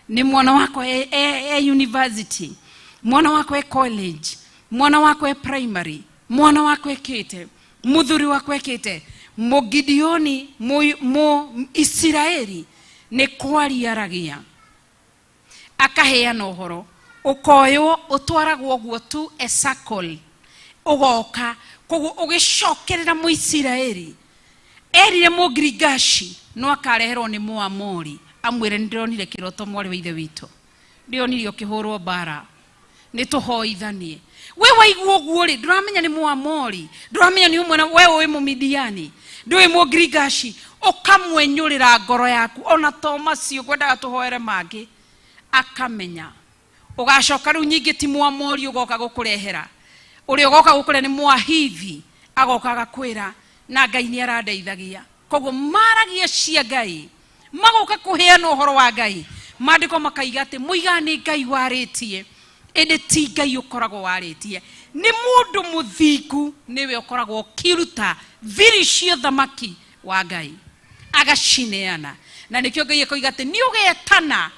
Nĩ mwana wakwa e university, mwana wakwa e college, mwana wakwa e primary, mwana wakwa ekĩte, mũthuri wakwa ekĩte. Mũgideoni, mũ Isiraeli nĩ kwaria aragia, akaheana ũhoro, ũkoywo ũtwaragwo ũguo tu a circle, ũgoka koguo ũgĩcokerera Mũisiraeli. Erire Mũgirigashi no akareherwo nĩ Mũamori, amwĩre nĩ ndĩronire kĩroto mwarĩ wa ithe witũ, ndĩronire ũkĩhũrwo mbara, nĩ tũhoithanie. We waigua ũguo rĩ, ndũramenya nĩ Mũamori, ndũramenya nĩ ũmwe na we ũĩ Mũmidiani, ndũĩ Mũgirigashi, ũkamwenyũrĩra ngoro yaku, ona to macio ngwendaga tũhoere mangĩ, akamenya. Ũgacoka rĩu nyingĩ ti Mũamori ũgoka gũkũrehera, ũrĩa ũgoka gũkũrehera nĩ Mũahivi, agoka agakwĩra na Ngai nĩ arandeithagia. Koguo maragia cia Ngai, magoka kũheana ũhoro wa Ngai. Maandĩko makaiga atĩ mũigaga nĩ Ngai warĩtie, ĩndĩ ti Ngai ũkoragwo warĩtie, nĩ mũndũ mũthingu nĩwe ũkoragwo ũkĩruta thiri cia ũthamaki wa Ngai agacineana. Na nĩkĩo Ngai akoiga atĩ nĩ ũgetana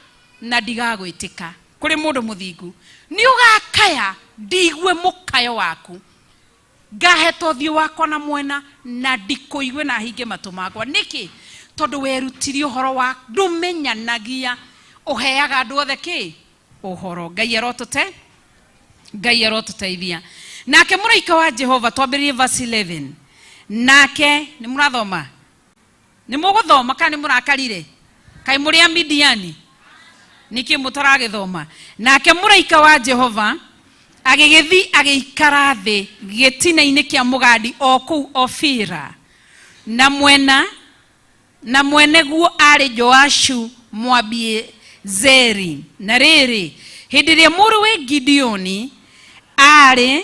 na ndigagwĩtĩka. Kũrĩ mũndũ mũthingu nĩ ũgakaya ndigue mũkayo waku, ngaheta ũthiũ wakwa na mwena na ndikũigue na hinge matũ makwa. Nĩkĩ? Tondũ werutire ũhoro wa ndũmenyanagia, ũheaga andũ othe kĩ ũhoro. Ngai arotũte, Ngai arotũteithia. Nake mũraika wa Jehova, twambĩrĩrie verse 11. Nake nĩ mũrathoma, nĩ mũgũthoma kana nĩ mũrakarire? Kaĩ mũrĩ a Midiani? Nĩkĩ mũtaragĩthoma? Nake mũraika wa Jehova agĩgĩthiĩ agĩikara thĩ gĩtina-inĩ kĩa mũgandi o kũu Ofira, na mwena na mwene guo arĩ Joashu Mwabiezeri. Na rĩrĩ, hĩndĩ ĩrĩa mũrũwe Gideoni aarĩ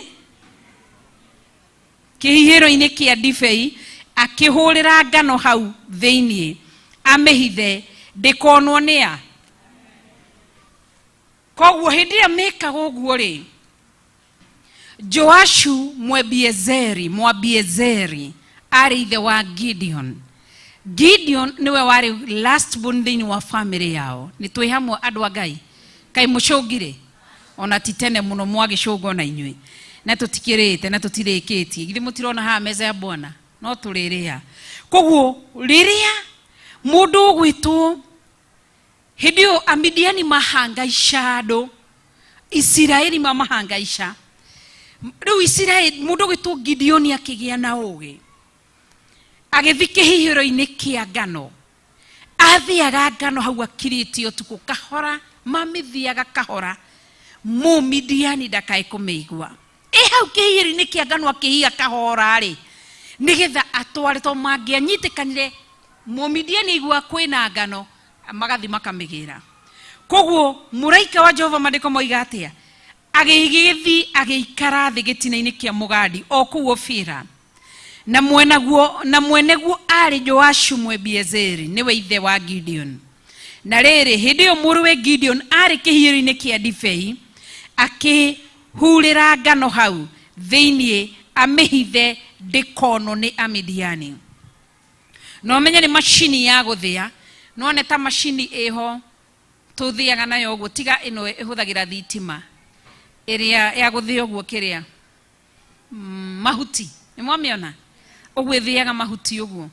kĩhihĩro-inĩ kĩa ndibei, akĩhũrĩra ngano hau thĩinĩ amĩhithe ndĩkonwo nĩ a. Koguo hĩndĩ ĩrĩa mekaga ũguo rĩ, Joashu Mwebiezeri, Mwabiezeri arĩ ithe wa Gideon. Gideon nĩwe warĩ last born thĩinĩ wa family yao. Nĩ twĩ hamwe andũ a Ngai? Kaĩ mũcũngire? Ona ti tene mũno mwagĩcũnga ona inyuĩ. Na tũtikĩrĩte na tũtirĩkĩtie. Githĩ mũtirona haha meza ya Bwana? No tũrĩrĩa. Koguo rĩrĩa mũndũ ũgwĩtwo hĩndĩ ĩyo Amidiani mahangaica andũ, Isiraeli mamahangaica. Rĩu Isiraeli mũndũ ũgwĩtwo Gideoni akĩgĩa na ũgĩ, agĩthiĩ kĩhihĩro-inĩ kĩa ngano, athiaga ngano hau akirĩte ũtukũ kahora, mamĩthiaga kahora, Mũmidiani ndakae kũmĩigua. Ĩ hau kĩhihĩro-inĩ kĩa ngano akĩhiha kahora rĩ, nĩgetha atware, tondũ mangĩanyitĩkanire Mũmidiani aigua kwĩna ngano magathi makamĩgĩra. Koguo mũraika wa Jehova, maandĩko moiga atĩa? Agĩgĩthiĩ agĩikara thĩ gĩtina-inĩ kĩa mũgandi o kũu Ofira, na mwenaguo na mweneguo arĩ Joashu Mwebiezeri, nĩwe ithe wa Gideon. Na rĩrĩ, hĩndĩ ĩyo mũrũwe Gideon arĩ kĩhihĩro-inĩ kĩa ndibei, akĩhurĩra ngano hau thĩinĩ amĩhithe ndĩkonwo nĩ Amidiani. Na ũmenye nĩ macini ya gũthĩa, none ta macini ĩho tũthĩaga nayo ũguo, tiga ĩno ĩhũthagĩra thitima ĩrĩa ya gũthĩa ũguo, kĩrĩa mahuti, nĩ mwamĩona ũguo ĩthĩaga mahuti ũguo,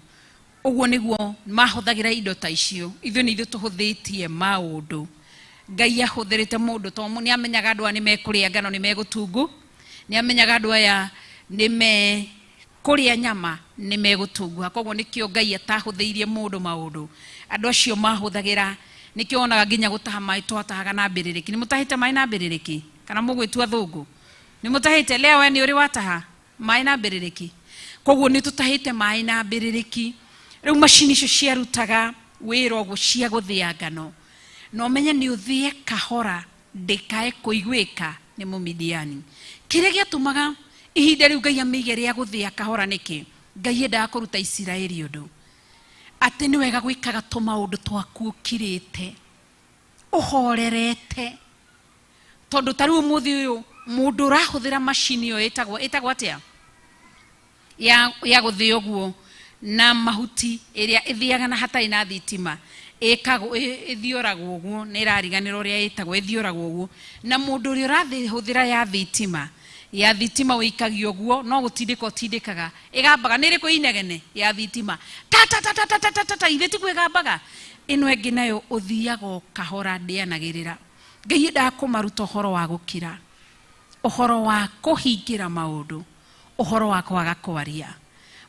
ũguo nĩguo mahũthagĩra indo ta icio. Ithuĩ nĩ ithuĩ tũhũthĩtie maũndũ. Ngai ahũthĩrĩte mũndũ tondũ nĩ amenyaga andũ aya nĩ mekũrĩa ngano, nĩ megũtungu, nĩ amenyaga andũ aya nĩ me kũrĩa nyama, nĩ megũtunguha. Koguo nĩkĩo Ngai atahũthĩirie mũndũ maũndũ. Andũ acio mahũthagĩra, nĩkĩo wonaga nginya gũtaha maĩ twatahaga na mbĩrĩrĩki. Nĩ mũtahĩte maĩ na mbĩrĩrĩki kana mũgwĩtua thũngũ? Nĩ mũtahĩte? Lea, we nĩ ũrĩ wataha maĩ na mbĩrĩrĩki? Koguo nĩ tũtahĩte maĩ na mbĩrĩrĩki. Rĩu macini icio ciarutaga wĩra ũguo cia gũthĩa ngano, na ũmenye nĩ ũthĩe kahora ndĩkae kũiguĩka nĩ Mũmidiani. Kĩrĩa gĩatũmaga ihinda rĩu Ngai amĩige rĩa gũthĩa kahora nĩkĩ? Ngai endaga kũruta Isiraeli ũndũ atĩ nĩ wega gwĩkaga tũmaũndũ twaku ũkirĩte, ũhorerete, tondũ ta rĩu ũmũthĩ ũyũ mũndũ ũrahũthĩra macini ĩyo ĩtagwo ĩtagwo atĩa ya ya gũthĩa ũguo na mahuti, ĩrĩa ĩthĩaga na hatarĩ na thitima, ĩkagwo ĩthioragwo ũguo, nĩ ĩrariganĩrwo ũrĩa ĩtagwo, ĩthioragwo ũguo, na mũndũ ũrĩa ũrahũthĩra ya thitima, ya thitima ũikagia ũguo, no gũtindĩka ũtindĩkaga, ĩgambaga. Nĩ ĩrĩkũ inegene ya thitima ta ta ta ta ta ta ta ta ta? Ithe tiguo ĩgambaga? Ĩno ĩngĩ nayo ũthiaga o kahora, ndĩanagĩrĩra. Ngai endaga kũmaruta ũhoro wa gũkira, ũhoro wa kũhingĩra maũndũ, ũhoro wa kwaga kwaria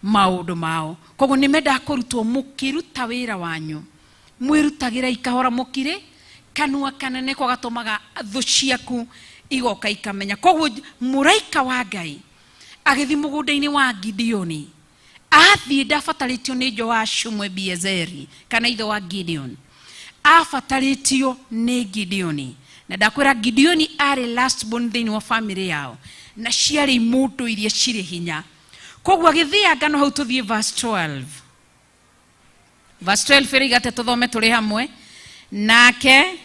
maũndũ mao. Koguo nĩ mendaga kũrutwo, mũkĩruta wĩra wanyu mwĩrutagĩra kahora, mũkire. Kanua kanene ko gatũmaga thũ ciaku igoka ikamenya. Koguo mũraika wa Ngai agĩthiĩ mũgũnda-inĩ wa Gideoni. Athiĩ, ndabatarĩtio nĩ Joashu Mwebiezeri kana ithe wa Gideon, abatarĩtio nĩ Gideoni. Na ndakwĩra Gideoni arĩ last born thĩinĩ wa family yao, na ciarĩ imũndũ iria cirĩ hinya. Koguo agĩthĩa ngano hau. Tũthiĩ verse 12. Verse 12 ĩrĩiga atĩ tũthome tũrĩ hamwe. Nake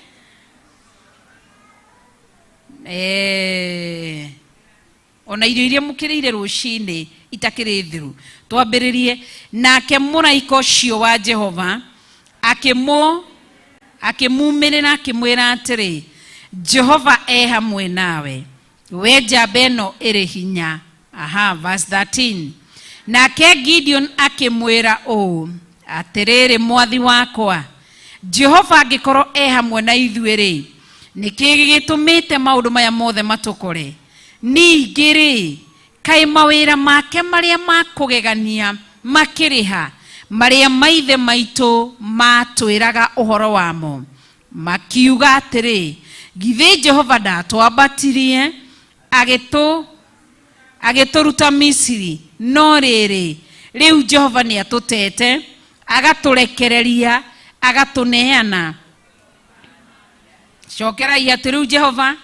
ona irio iria mũkĩrĩire rũcinĩ itakĩrĩ thiru. Twambĩrĩrie. Nake mũraika ũcio wa Jehova akĩmũ akĩmumĩrĩra akĩmwĩra atĩrĩ, Jehova e hamwe nawe, we njamba ĩno ĩrĩ hinya. Aha, verse 13. Nake Gideon akĩmwĩra ũũ, Atĩrĩrĩ mwathi wakwa, Jehova angĩkorwo e hamwe na ithuĩ rĩ, nĩkĩ gĩgĩtũmĩte maũndũ maya mothe matũkore? Ningĩ rĩ, kaĩ mawĩra make marĩa ma kũgegania makĩrĩ ha, marĩa maithe maitũ matwĩraga ũhoro wamo, makiuga atĩrĩ, githĩ Jehova ndatwambatirie agĩtũruta Misiri? No rĩrĩ, rĩu Jehova nĩatũtete, agatũrekereria, agatũneana. Cokerai atĩ rĩu Jehova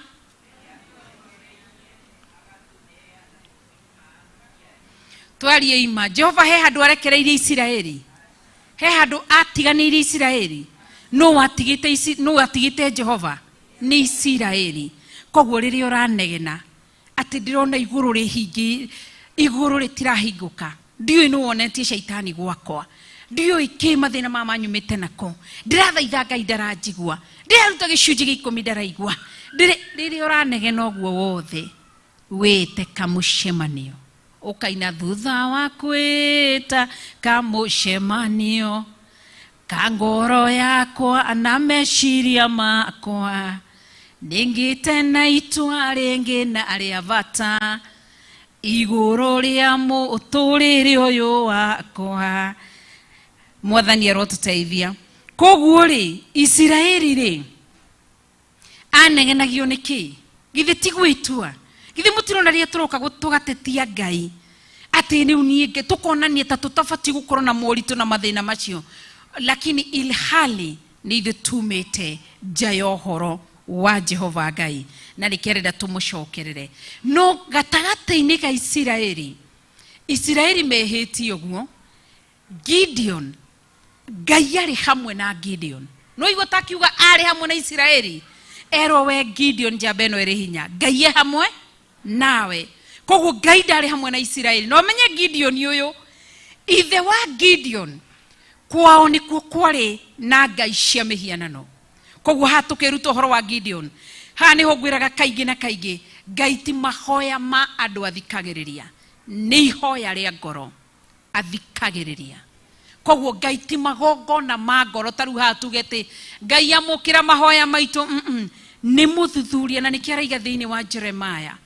twarie ima. Jehova he handũ arekereirie Isiraeli, he handũ atiganĩirie Isiraeli. Nũ watigĩte nũ watigĩte Jehova? Nĩ Isiraeli. Koguo rĩrĩa ũranegena atĩ ndĩrona igũrũ rĩhingi, igũrũ rĩtirahingũka, ndiũĩ nĩ wonetie caitani gwakwa, ndiũĩ kĩ mathĩna ma manyumĩte nako, ndĩrathaitha Ngai ndaranjigua, ndĩraruta gĩcunjĩ gĩa ikũmi ndaraigua. Rĩrĩa ũranegena ũguo wothe, wĩte kamũcemanio, ũkaina thutha wa kwĩta kamũcemanio ka ngoro yakwa na meciria makwa, nĩngĩte na itua rĩngĩ na rĩa bata igũrũ rĩa mũtũrĩre ũyũ wakwa. Mwathani arotũteithia. Koguo rĩ, Isiraeli rĩ, anegenagio nĩ kĩ? Githĩ ti gwĩtua? Githĩ mũtirona rĩrĩa tũroka tũgatetia Ngai atĩ rĩu niĩ tũkonania ta tũtabatiĩ gũkorwo na moritũ na mathĩna macio, lakini ilhali nĩ ithuĩ tumĩte nja ya ũhoro wa Jehova Ngai, na nĩkĩo arenda tũmũcokerere. No gatagatĩ-inĩ ka Isiraeli, Isiraeli mehĩtie ũguo, Gideon, Ngai arĩ hamwe na Gideon. No igua ta akiuga arĩ hamwe na Isiraeli, erwo we Gideon, njamba ĩno ĩrĩ hinya, Ngai e hamwe nawe. Koguo Ngai ndarĩ hamwe na Isiraeli. No menye Gideon ũyũ, ithe wa Gideon kwao nĩkuo kwarĩ na ngai cia mĩhianano. Koguo haha tũkĩruta ũhoro wa Gideon, haha nĩho ngwĩraga kaingĩ na kaingĩ, Ngai ti mahoya ma andũ athikagĩrĩria, nĩ ihoya rĩa ngoro athikagĩrĩria. Koguo Ngai ti magongona ma ngoro, ta rĩu haha tuge atĩ Ngai amũkĩra mahoya maitũ, nĩ mũthuthuria, na nĩkĩo araiga thĩinĩ wa Jeremiah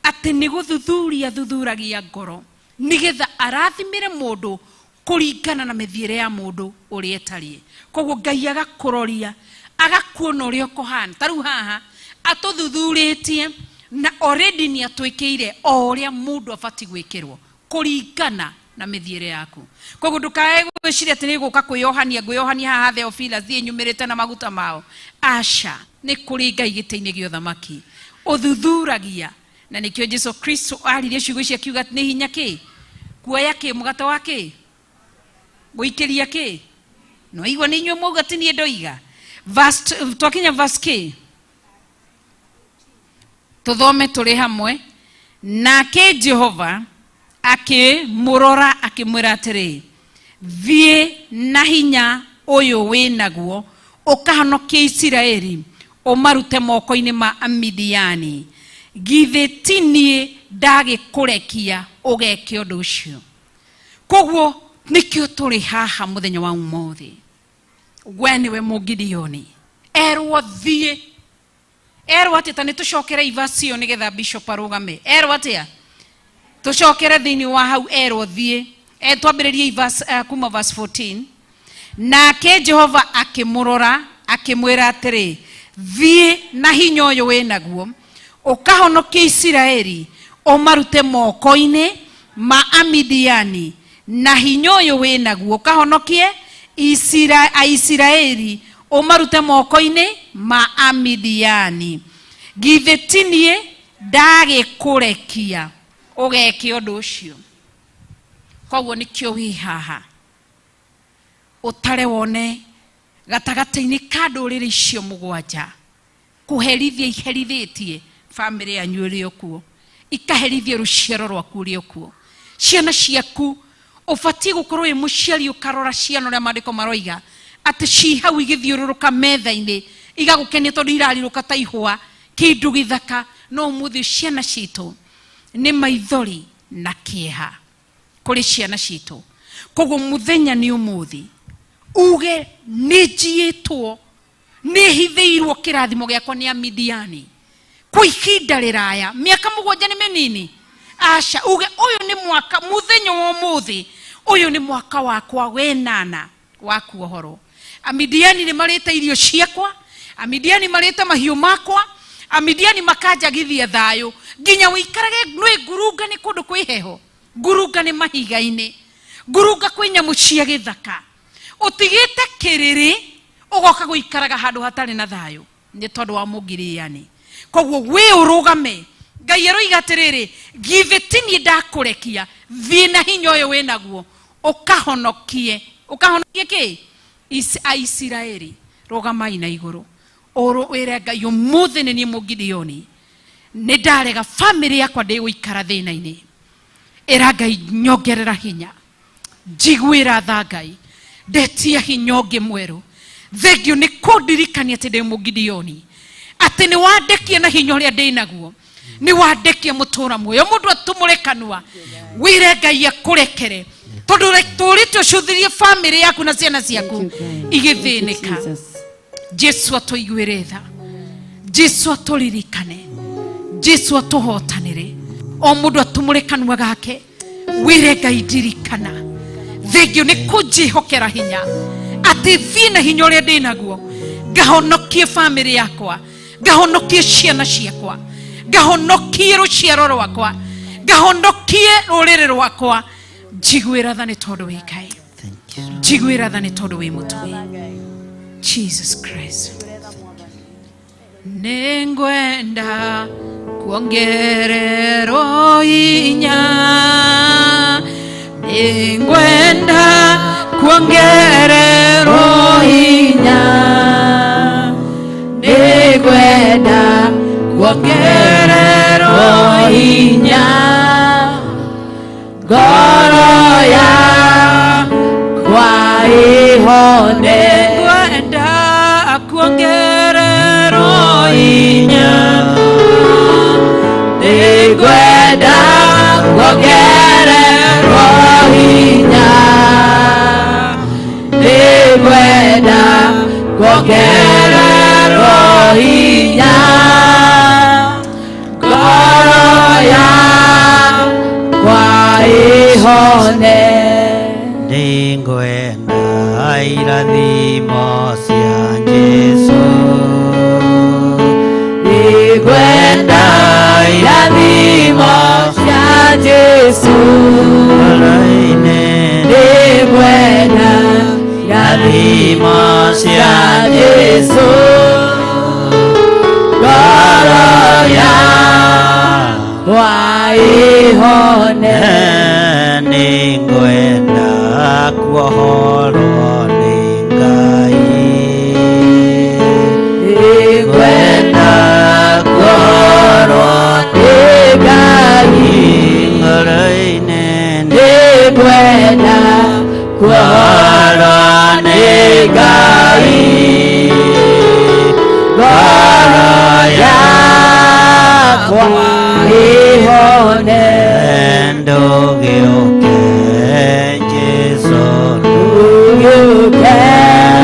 atĩ nĩ gũthuthuria thuthuragia ngoro nĩgetha arathimĩre mũndũ kũringana na mĩthiĩre ya mũndũ ũrĩa ĩtariĩ. Koguo Ngai agakũroria, agakuona ũrĩa ũkũhana. Ta rĩu haha atũthuthurĩtie na already nĩ atwĩkĩire o ũrĩa mũndũ abatiĩ gwĩkĩrwo kũringana na mĩthiĩre yaku. Koguo ndũkae gwĩciria atĩ nĩ gũka kwĩyohania, ngwĩyohania haha Theophilus, thiĩ nyumĩrĩte na maguta mao. Aca, nĩ kũrĩ Ngai gĩtĩ-inĩ gĩa ũthamaki ũthuthuragia, na nĩkĩo Jesu Kristo aririe ciugo ici akiuga nĩ hinya kĩ kuoya kĩ mũgate wa kĩ gũikĩria kĩ. No igua nĩ inyuĩ mwauga, ti niĩ ndoiga. Verse twakinya verse kĩ, tũthome tũrĩ hamwe. Nake Jehova akĩmũrora akĩmwĩra atĩrĩ, thiĩ na hinya ũyũ wĩ naguo, ũkahonokie Isiraeli ũmarute moko-inĩ ma Amidiani. Githĩ ti niĩ ndagĩkũrekia ũgeke ũndũ ũcio? Koguo nĩkĩo tũrĩ haha mũthenya wa ũmũthĩ. We nĩwe Mũgideoni, erwo thiĩ, erwo atĩ ta nĩ tũcokere ivacio nĩgetha bishop arũgame. Erwo atĩa? Tũcokere thĩinĩ wa hau, erwo thiĩ. Twambĩrĩrie kuma verse 14. Nake Jehova akĩmũrora akĩmwĩra atĩrĩ, thiĩ na hinya ũyũ wĩ naguo, ũkahonokie Isiraeli ũmarute moko-inĩ ma Amidiani. Na hinya ũyũ wĩ naguo ũkahonokie Aisiraeli ũmarute moko-inĩ ma Amidiani. Githĩ ti niĩ ndagĩkũrekia ũgeke ũndũ ũcio? Koguo nĩkĩo wĩ haha, ũtare wone gatagatĩ-inĩ ka ndũrĩrĩ icio mũgwanja, kũherithia iherithĩtie bamĩrĩ yanyu ĩrĩ o kuo, ikaherithia rũciaro rwaku ũrĩ o kuo, ciana ciaku. Ũbatiĩ gũkorwo wĩ mũciari ũkarora ciana ũrĩa maandĩko maroiga atĩ ci hau igĩthiũrũrũka metha-inĩ igagũkenia tondũ irarirũka ta ihũa, kĩndũ gĩthaka. No ũmũthĩ ciana citũ nĩ maithori na kĩeha kũrĩ ciana citũ. Koguo mũthenya nĩ ũmũthĩ. Uge nĩ njiĩtwo, nĩ hithĩirwo kĩrathimo gĩakwa nĩ Amidiani kwa ihinda rĩraya, mĩaka 7 nĩ mĩnini. Aca, uge ũyũ nĩ mwaka, mũthenya wa ũmũthĩ ũyũ nĩ mwaka wakwa wenana wa kuohorwo. Amidiani nĩ marĩte irio ciakwa, Amidiani marĩte mahiũ makwa, Amidiani makanjagithia thayũ nginya wĩikarage. Nĩ ngurunga nĩ kũndũ kwĩ heho, ngurunga nĩ mahiga-inĩ, ngurunga kwĩ nyamũ cia gĩthaka. Ũtigĩte kĩrĩrĩ ũgoka gũikaraga handũ hatarĩ na thayũ nĩ tondũ wa mũgiriani. Koguo wĩ ũrũgame, Ngai aroiga atĩrĩrĩ, githĩ ti niĩ ndakũrekia thiĩ na hinya ũyũ wĩnaguo ũkahonokie, ũkahonokie kĩ Aisiraeli. Rũgamai na igũrũ ũrũ wĩre Ngai, ũmũthĩ nĩ niĩ Mũgideoni, nĩ ndarega bamĩrĩ yakwa ndĩgũikara thĩna-inĩ. Ĩra Ngai, nyongerera hinya, njiguĩra tha Ngai, ndetia hinya ũngĩ mwerũ. Thengio nĩ kũndirikania atĩ ndĩ Mũgideoni, atĩ nĩ wandekia na hinya ũrĩa ndĩ naguo, nĩ wandekia mũtũra muoyo. Mũndũ atumũre kanua wĩre Ngai akũrekere, tondũ tũrĩte ũcũthĩrie bamĩrĩ yaku na ciana ciaku igĩthĩnĩka. Jesu atũiguĩre tha, Jesu atũririkane, Jesu atũhotanĩre. O mũndũ atumũre kanua gake wĩre Ngai, ndirikana, thengio nĩ kũnjĩhokera hinya atĩ thiĩ na hinya ũrĩa ndĩ naguo ngahonokie bamĩrĩ yakwa, ngahonokie ciana ciakwa, ngahonokie rũciaro rwakwa, ngahonokie rũrĩrĩ rwakwa. Njiguĩra tha nĩ tondũ wĩ Ngai, njiguĩra tha nĩ tondũ wĩ mũtugi. Jesus Christ, nĩngwenda kuongererwo hinya, nĩngwenda kuongererwo hinya, nĩngwenda kuongererwo hinya, ngoro yakwa ĩhone. Nĩngwenda kuongererwo hinya, nĩngwenda kuongererwo hinya, nĩngwenda kuongererwo hinya, ngoro yakwa ĩhone. Nĩngwenda irathimo cia Jesũ, nĩngwenda irathimo cia Jesũ, ngoro-inĩ nĩngwenda irathimo cia Jesũ, ngoro yakwa ĩhone. Nĩngwenda kuohorwo nĩ Ngai, nĩngwenda kuohorwo nĩ Ngai, ngoro-inĩ nĩngwenda kuohorwo nĩ Ngai, ngoro yakwa ĩhone. Ndũgĩũke Jesũ, Ndũgĩũke,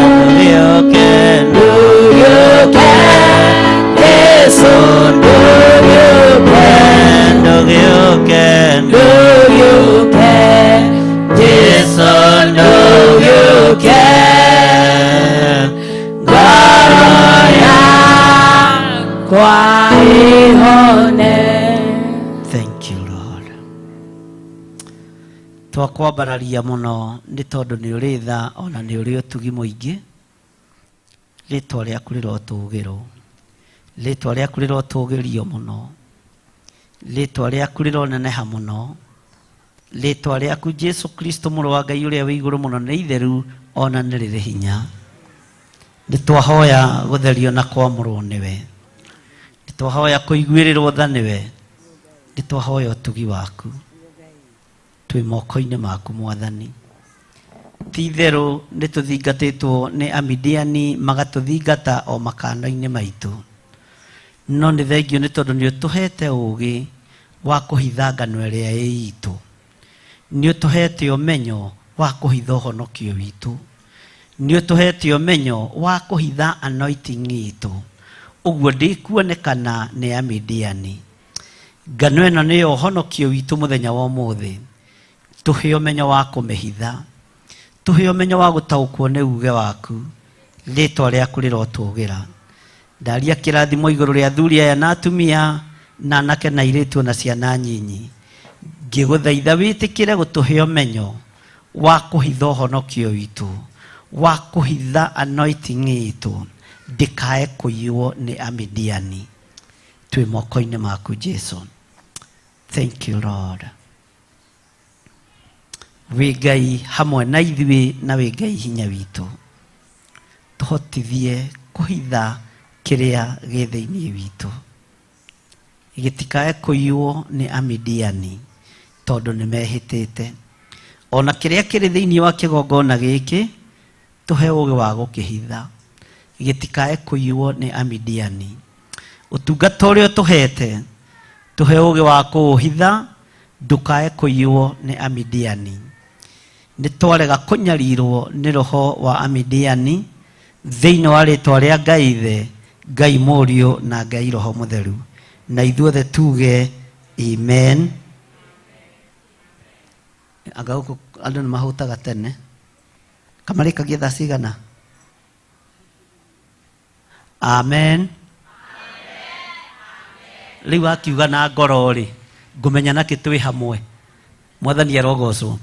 ndũgĩũke, ndũgĩũke Jesũ, ndũgĩũke, ndũgĩũke, ndũgĩũke Jesũ, ndũgĩũke, ngoro yakwa ĩhone. Thank you, Lord. Twakwambararia mũno nĩ tondũ nĩ ũrĩ tha ona nĩ ũrĩ ũtugi mũingĩ. Rĩtwa rĩaku rĩrotũgĩrwo, rĩtwa rĩaku rĩrotũgĩrio mũno, rĩtwa rĩaku rĩroneneha mũno, rĩtwa rĩaku Jesu Kristo mũrũ wa Ngai ũrĩa wĩ igũrũ mũno nĩ itheru ona nĩ rĩrĩ hinya. Nĩ twahoya gũtherio na kwamũrwo nĩwe, nĩ twahoya kũiguĩrĩrwo tha nĩwe, nĩ twahoya ũtugi waku. Twĩ moko-inĩ maku Mwathani. Ti itherũ nĩ tũthingatĩtwo nĩ Amidiani, magatũthingata o makano-inĩ maitũ, no nĩ thengio nĩ tondũ nĩ ũtũhete ũgĩ wa kũhitha ngano ĩrĩa ĩ itũ, nĩ ũtũhete ũmenyo wa kũhitha ũhonokio witũ, Nĩ ũtũhete ũmenyo wa kũhitha anointing itũ, ũguo ndĩkuonekana nĩ Amidiani. Ngano ĩno nĩyo ũhonokio witũ mũthenya wa ũmũthĩ. Tũhe ũmenyo wa kũmĩhitha, tũhe ũmenyo wa gũtaũkwo nĩ uge waku. Rĩtwa rĩaku rĩrotũgĩra. Ndaria kĩrathimo igũrũ rĩa athuri aya na atumia na anake na airĩtu na ciana nyinyi, ngĩgũthaitha wĩtĩkĩre gũtũhe ũmenyo wa kũhitha ũhonokio witũ, wa kũhitha anointing itũ, ndĩkae kũiywo nĩ Amidiani. Twĩ moko-inĩ maku Jesu. Thank you, Lord. Wĩ Ngai hamwe na ithuĩ na wĩ Ngai hinya witũ. Tũhotithie kũhitha kĩrĩa gĩ thĩinĩ witũ, gĩtikae kũiywo nĩ Amidiani, tondũ nĩ mehĩtĩte. Ona kĩrĩa kĩrĩ thĩinĩ wa kĩgongona gĩkĩ, tũhe ũgĩ wa gũkĩhitha, gĩtikae kũiywo nĩ Amidiani. Ũtungata ũrĩa ũtũhete, tũhe ũgĩ wa kũũhitha, ndũkae kũiywo nĩ Amidiani. Nĩ twarega kũnyarirwo nĩ roho wa Amidiani thĩinĩ wa rĩtwa rĩa Ngai Ithe, Ngai Mũriũ na Ngai Roho Mũtheru. Na ithuothe tuge amen. Anga gũkũ andũ nĩ mahũtaga tene. Kamarĩkagia thaa cigana? Amen. Rĩu akiuga na ngoro rĩ, ngũmenya nakĩ twĩ hamwe. Mwathani arogocwo.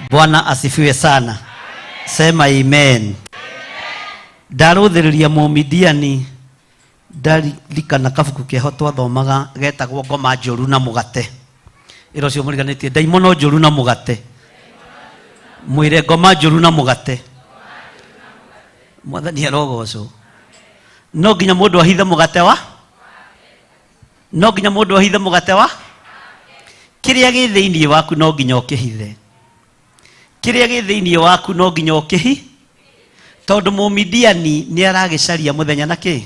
Bwana asifiwe sana. Sema amen. Ndarũthĩrĩria Mũmidiani, ndaririkana kabuku keho twathomaga getagwo Ngoma Njũru na Mũgate. Ĩra ũcio mũriganĩtie, ndaimono njũru na mũgate. Mwĩre ngoma njũru na mũgate. Mwathani arogocwo. No nginya mũndũ ahithe mũgate wa, no nginya mũndũ ahithe mũgate wa kĩrĩa gĩ thĩinĩ waku, no nginya ũkĩhithe kĩrĩa gĩ thĩinĩ waku, no nginya ũkĩhi, tondũ Mũmidiani nĩ aragĩcaria mũthenya na kĩ.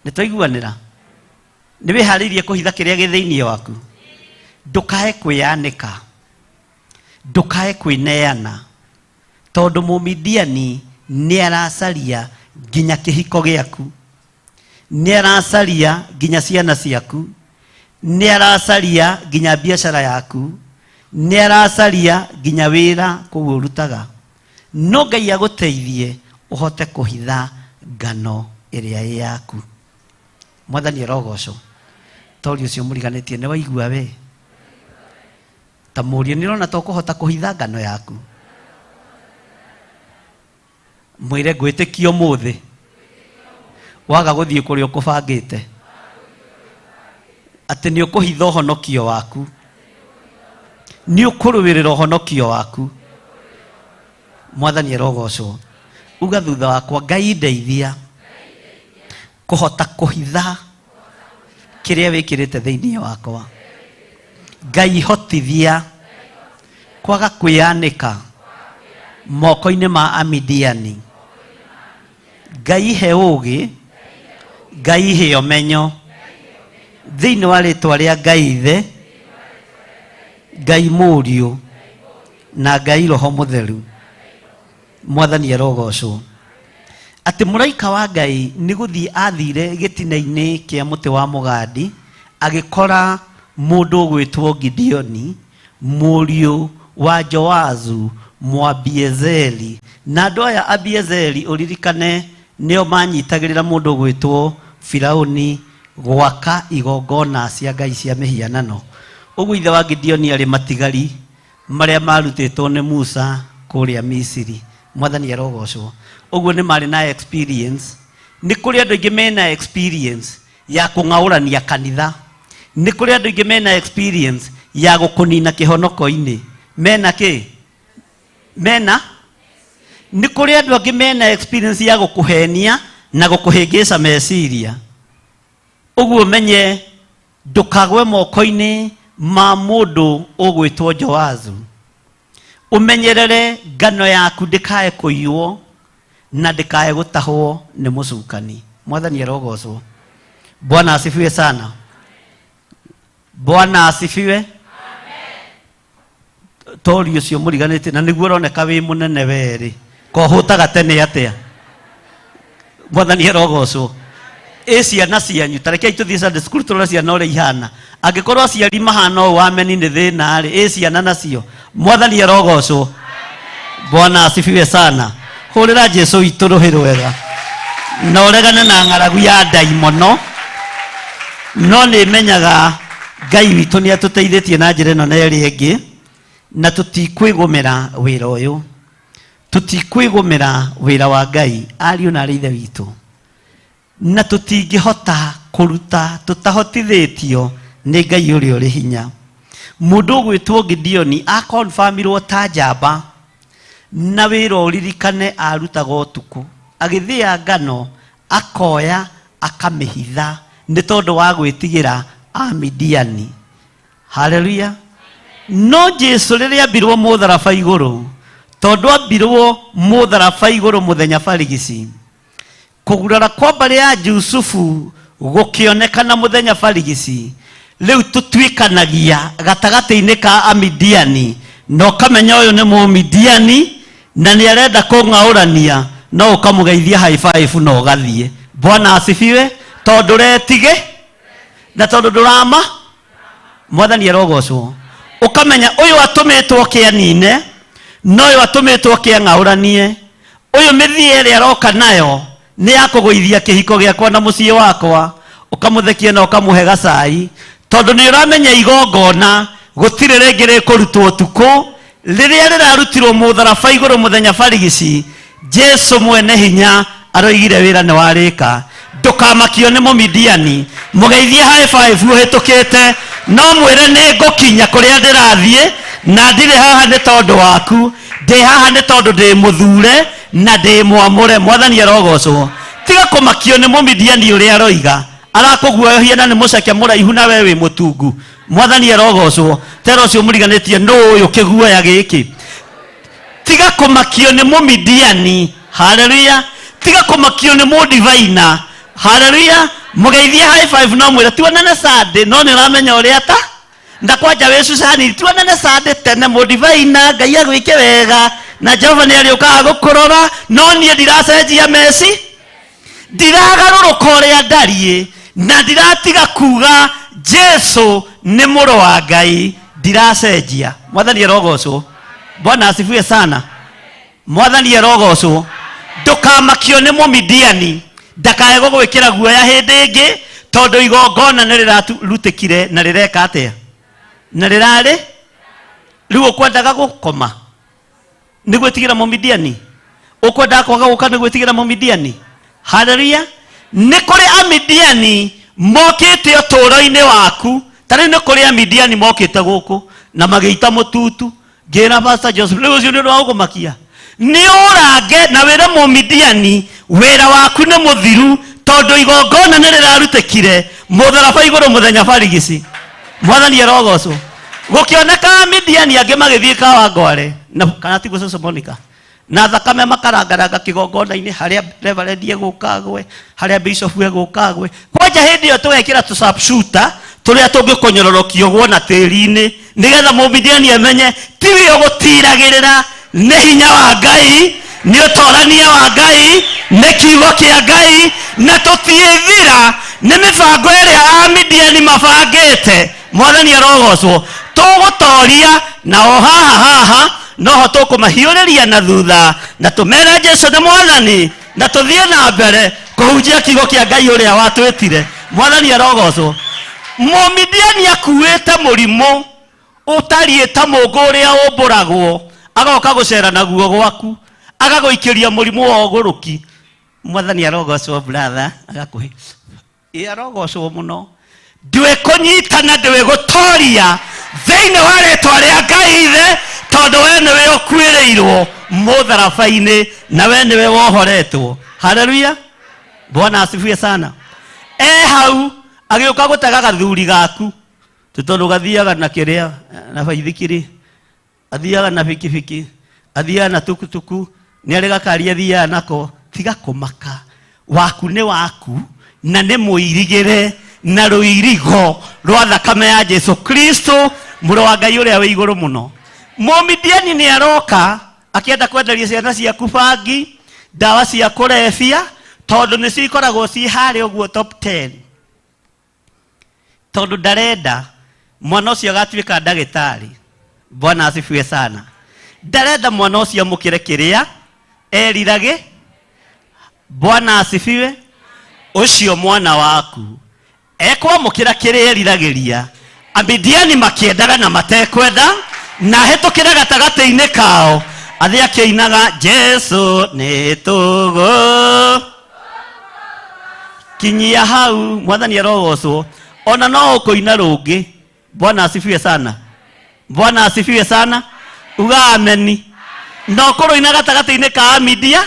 Nĩ twaiguanĩra? Nĩ wĩharĩirie kũhitha kĩrĩa gĩ thĩinĩ waku? Ndũkae kwĩyanĩka, ndũkae kwĩneana, tondũ Mũmidiani nĩ aracaria nginya kĩhiko gĩaku, nĩ aracaria nginya ciana ciaku, nĩ aracaria nginya biacara yaku, nĩ aracaria nginya wĩra kũu ũrutaga. No Ngai agũteithie ũhote kũhitha ngano ĩrĩa ĩ yaku. Mwathani arogocwo. Tori ũcio mũriganĩtie, nĩ waigua we ta mũriũ, nĩ ũrona ta ũkũhota kũhitha ngano yaku? Mwĩre ngwĩtĩkia ũmũthĩ waga gũthiĩ kũrĩa ũkũbangĩte atĩ nĩ ũkũhitha ũhonokio waku, nĩ ũkũrũĩrĩra ũhonokio waku. Mwathani arogocwo. Uga thutha wakwa, Ngai ndeithia kũhota kũhitha kĩrĩa wĩkĩrĩte thĩinĩ wakwa. Ngai hotithia kwaga kwĩyanĩka moko-inĩ ma Amidiani. Ngai he ũgĩ, Ngai he ũmenyo, thĩinĩ wa rĩtwa rĩa Ngai Ithe, Ngai Mũriũ na Ngai Roho Mũtheru. Mwathani arogocwo. Atĩ mũraika wa Ngai nĩ gũthiĩ athire gĩtina-inĩ kĩa mũtĩ wa mũgandi, agĩkora mũndũ ũgwĩtwo Gideoni, mũriũ wa Joazu Mwabiezeri. Na andũ aya Abiezeri, ũririkane nĩo manyitagĩrĩra mũndũ ũgwĩtwo Firauni gwaka igongona cia ngai cia mĩhianano. Ũguo ithe wa Gideoni arĩ matigari marĩa marutĩtwo nĩ Musa kũrĩa Misiri. Mwathani arogocwo. Ũguo nĩ marĩ na experience. Nĩ kũrĩ andũ aingĩ mena experience ya kũng'aũrania kanitha. Nĩ kũrĩ andũ aingĩ mena experience ya gũkũnina kĩhonoko-inĩ. Mena kĩ? Mena? Nĩ kũrĩ andũ angĩ mena experience ya gũkũhenia na gũkũhĩngĩca meciria. Ũguo menye ndũkagwe moko-inĩ ma mũndũ ũgwĩtwo Joazu. Ũmenyerere ngano yaku ndĩkae kũiywo na ndĩkae gũtahwo nĩ mũcukani. Mwathani arogocwo. Bwana asifiwe sana. Bwana asifiwe. Tori ũcio mũriganĩtie na nĩguo ũroneka wĩ mũnene werĩ. Kohũtaga tene atĩa? Mwathani arogocwo. Ĩ ciana cianyu, ta rekei tũthiĩ Sunday school tũrore ciana ũrĩa ihana. Angĩkorwo aciari mahana ũũ ameni nĩ thĩna rĩ, ĩ ciana nacio? Mwathani arogocwo. Bwana asifiwe sana. Hũrĩra Jesu witũ rũhĩ rwega na ũregane na ng'aragu ya ndaimono. No nĩ menyaga Ngai witũ nĩ atũteithĩtie na njĩra ĩno na ĩrĩa ĩngĩ, na tũtikwĩgũmĩra wĩra ũyũ, tũtikwĩgũmĩra wĩra wa Ngai, ariũ na arĩ ithe witũ, na tũtingĩhota kũruta tũtahotithĩtio nĩ Ngai ũrĩa ũrĩ hinya. Mũndũ ũgwĩtwo Gideoni akonfamirwo ta njamba na wĩra ũririkane arutaga ũtukũ, agĩthĩa ngano akoya akamĩhitha nĩ tondũ wa gwĩtigĩra Amidiani. Haleluya. No Jesu rĩrĩa ambirwo mũtharaba igũrũ, tondũ ambirwo mũtharaba igũrũ mũthenya barigici, kũgurara kwa mbarĩ ya Jusufu gũkĩonekana mũthenya barigici. Rĩu tũtuĩkanagia gatagatĩ-inĩ ka Amidiani, na ũkamenya ũyũ nĩ Mũmidiani na nĩ arenda kũng'aũrania, no ũkamũgeithia high five na ũgathiĩ. Bwana asifiwe. Tondũ retige na tondũ ndũrama. Mwathani arogocwo. Ũkamenya ũyũ atũmĩtwo kĩanine na ũyũ atũmĩtwo kĩang'aũranie. Ũyũ mĩthiĩ ĩrĩa aroka nayo nĩ ya kũgũithia kĩhiko gĩakwa na mũciĩ wakwa. Ũkamũthekia na ũkamũhe gacai, tondũ nĩ ũramenya igongona gũtirĩ rĩngĩ rĩkũrutwo ũtukũ. Rĩrĩa rĩrarutirwo mũtharaba igũrũ mũthenya barigici, Jesu mwene hinya aroigire wĩra nĩ warĩka. Ndũkamakio nĩ Mũmidiani, mũgeithie high five ũhĩtũkĩte, no mwĩre nĩ ngũkinya kũrĩa ndĩrathiĩ, na ndirĩ haha nĩ tondũ waku, ndĩ haha nĩ tondũ ndĩ mũthure na ndĩ mwamũre. Mwathani arogocwo. Tiga kũmakio nĩ Mũmidiani ũrĩa aroiga, arakũguoyohia na nĩ mũceke mũraihu na we wĩ mũtungu. Mwathani arogocwo. Tera ũcio mũriganĩtie nũ ũyũ kĩguoya gĩkĩ. Tiga kũmakio nĩ Mũmidiani. Haleluya. Tiga kũmakio nĩ mũndivaina. Haleluya. Mũgeithie high five no mwĩre tuonane Sunday, no nĩ ũramenya ũrĩa ta na kwanja wĩ Susani, tuonane Sunday tene mũndivaina, Ngai agwĩke wega na Jehova nĩ arĩũkaga gũkũrora, no niĩ ndiracenjia meci, ndiragarũrũka ũrĩa ndariĩ, na ndiratiga kuga Jesu nĩ mũrũ wa Ngai, ndiracenjia. Mwathani arogocwo. Bwana asifiwe sana. Mwathani arogocwo. Ndũkamakio nĩ Mũmidiani, ndakae gũgwĩkĩra guoya hĩndĩ ĩngĩ, tondũ igongona nĩ rĩrarutĩkire na rĩreka atĩa? Na rĩrarĩ rĩu ũkwendaga gũkoma nĩ gwĩtigĩra Mũmidiani, ũkwendaga kwaga gũka nĩ gwĩtigĩra Mũmidiani. Haleluya. Nĩ kũrĩ Amidiani mokĩte ũtũũro-inĩ waku. Ta rĩu nĩ kũrĩ Amidiani mokĩte gũkũ na magĩita mũtutu. Ngĩra Pastor Joseph, rĩu ũcio nĩ ũndũ wa gũkũmakia. Nĩ ũrange na wĩre Mũmidiani wĩra waku nĩ mũthiru, tondũ igongona nĩ rĩrarutĩkire mũtharaba igũrũ mũthenya barigici. Mwathani arogocwo. Gũkĩoneka Amidiani angĩ magĩthiĩ Kawangware na kana tiguo Cũcũ Monica, na thakame makarangaranga kĩgongona-inĩ harĩa reverend egũka agwe, harĩa bishop egũka agwe. Kwanja hĩndĩ ĩyo tũgekĩra tũ sharpshooter tũrĩa tũngĩkonyororokio gwona tĩri-inĩ, nĩgetha Mũmidiani amenye tiwe ũgũtiragĩrĩra, nĩ hinya wa Ngai, nĩ ũtorania wa Ngai, nĩ kiugo kĩa Ngai, na tũtiĩthira nĩ mĩbango ĩrĩa Amidiani mabangĩte. Mwathani arogocwo. Tũgũtoria na o haha haha noho tũkũmahiũrĩria na thutha, na tũmere Jesu nĩ Mwathani, na tũthiĩ na mbere kũhunjia kiugo kĩa Ngai ũrĩa watwĩtire. Mwathani arogocwo. Mũmidiani akuĩte mũrimũ ũtariĩ ta mũngũ ũrĩa ũmbũragwo, agoka gũcera naguo gwaku, agagũikĩria mũrimũ wa ũgũrũki. Mwathani arogocwo brother, agakũhe. Ĩ arogocwo mũno. Ndwĩkũnyitana, ndwĩgũtoria thĩinĩ wa rĩtwa rĩa Ngai Ithe, tondũ we nĩwe ũkuĩrĩirwo mũtharaba-inĩ na we nĩwe wohoretwo. Haleluya. Bwana asifiwe sana. E hau agĩũka gũtega gathuri gaku, ti tondũ gathiaga na kĩrĩa na baithikiri, athiaga na bikibiki, athiaga na tukutuku, nĩ arĩ gakari athiaga nako. Tiga kũmaka, waku nĩ waku na nĩ mũirigĩre na rũirigo rwa thakame ya Jesu Kristo mũrũ wa Ngai ũrĩa wĩ igũrũ mũno. Mũmidiani nĩ aroka Akĩenda kwenderia ciana ciaku bangi, ndawa cia kũrebia, tondũ nĩcio ikoragwo ci harĩa ũguo top 10. Tondũ ndarenda mwana ũcio agatuĩka ndagĩtarĩ. Bwana asifiwe sana. Ndarenda mwana ũcio amũkĩre kĩrĩa eriragĩ. Bwana asifiwe. Ũcio mwana waku ekwamũkĩra kĩrĩa eriragĩria. Amidiani makĩendaga na matekwenda, na ahĩtũkĩre gatagatĩ-inĩ kao athiĩ akĩinaga Jesu nĩ tũgũ kinyia hau. Mwathani arogocwo. Ona no ũkũina rũngĩ. Bwana asifiwe sana. Bwana asifiwe sana. Uga ameni. No kũrũina gatagatĩ-inĩ ka Amidia.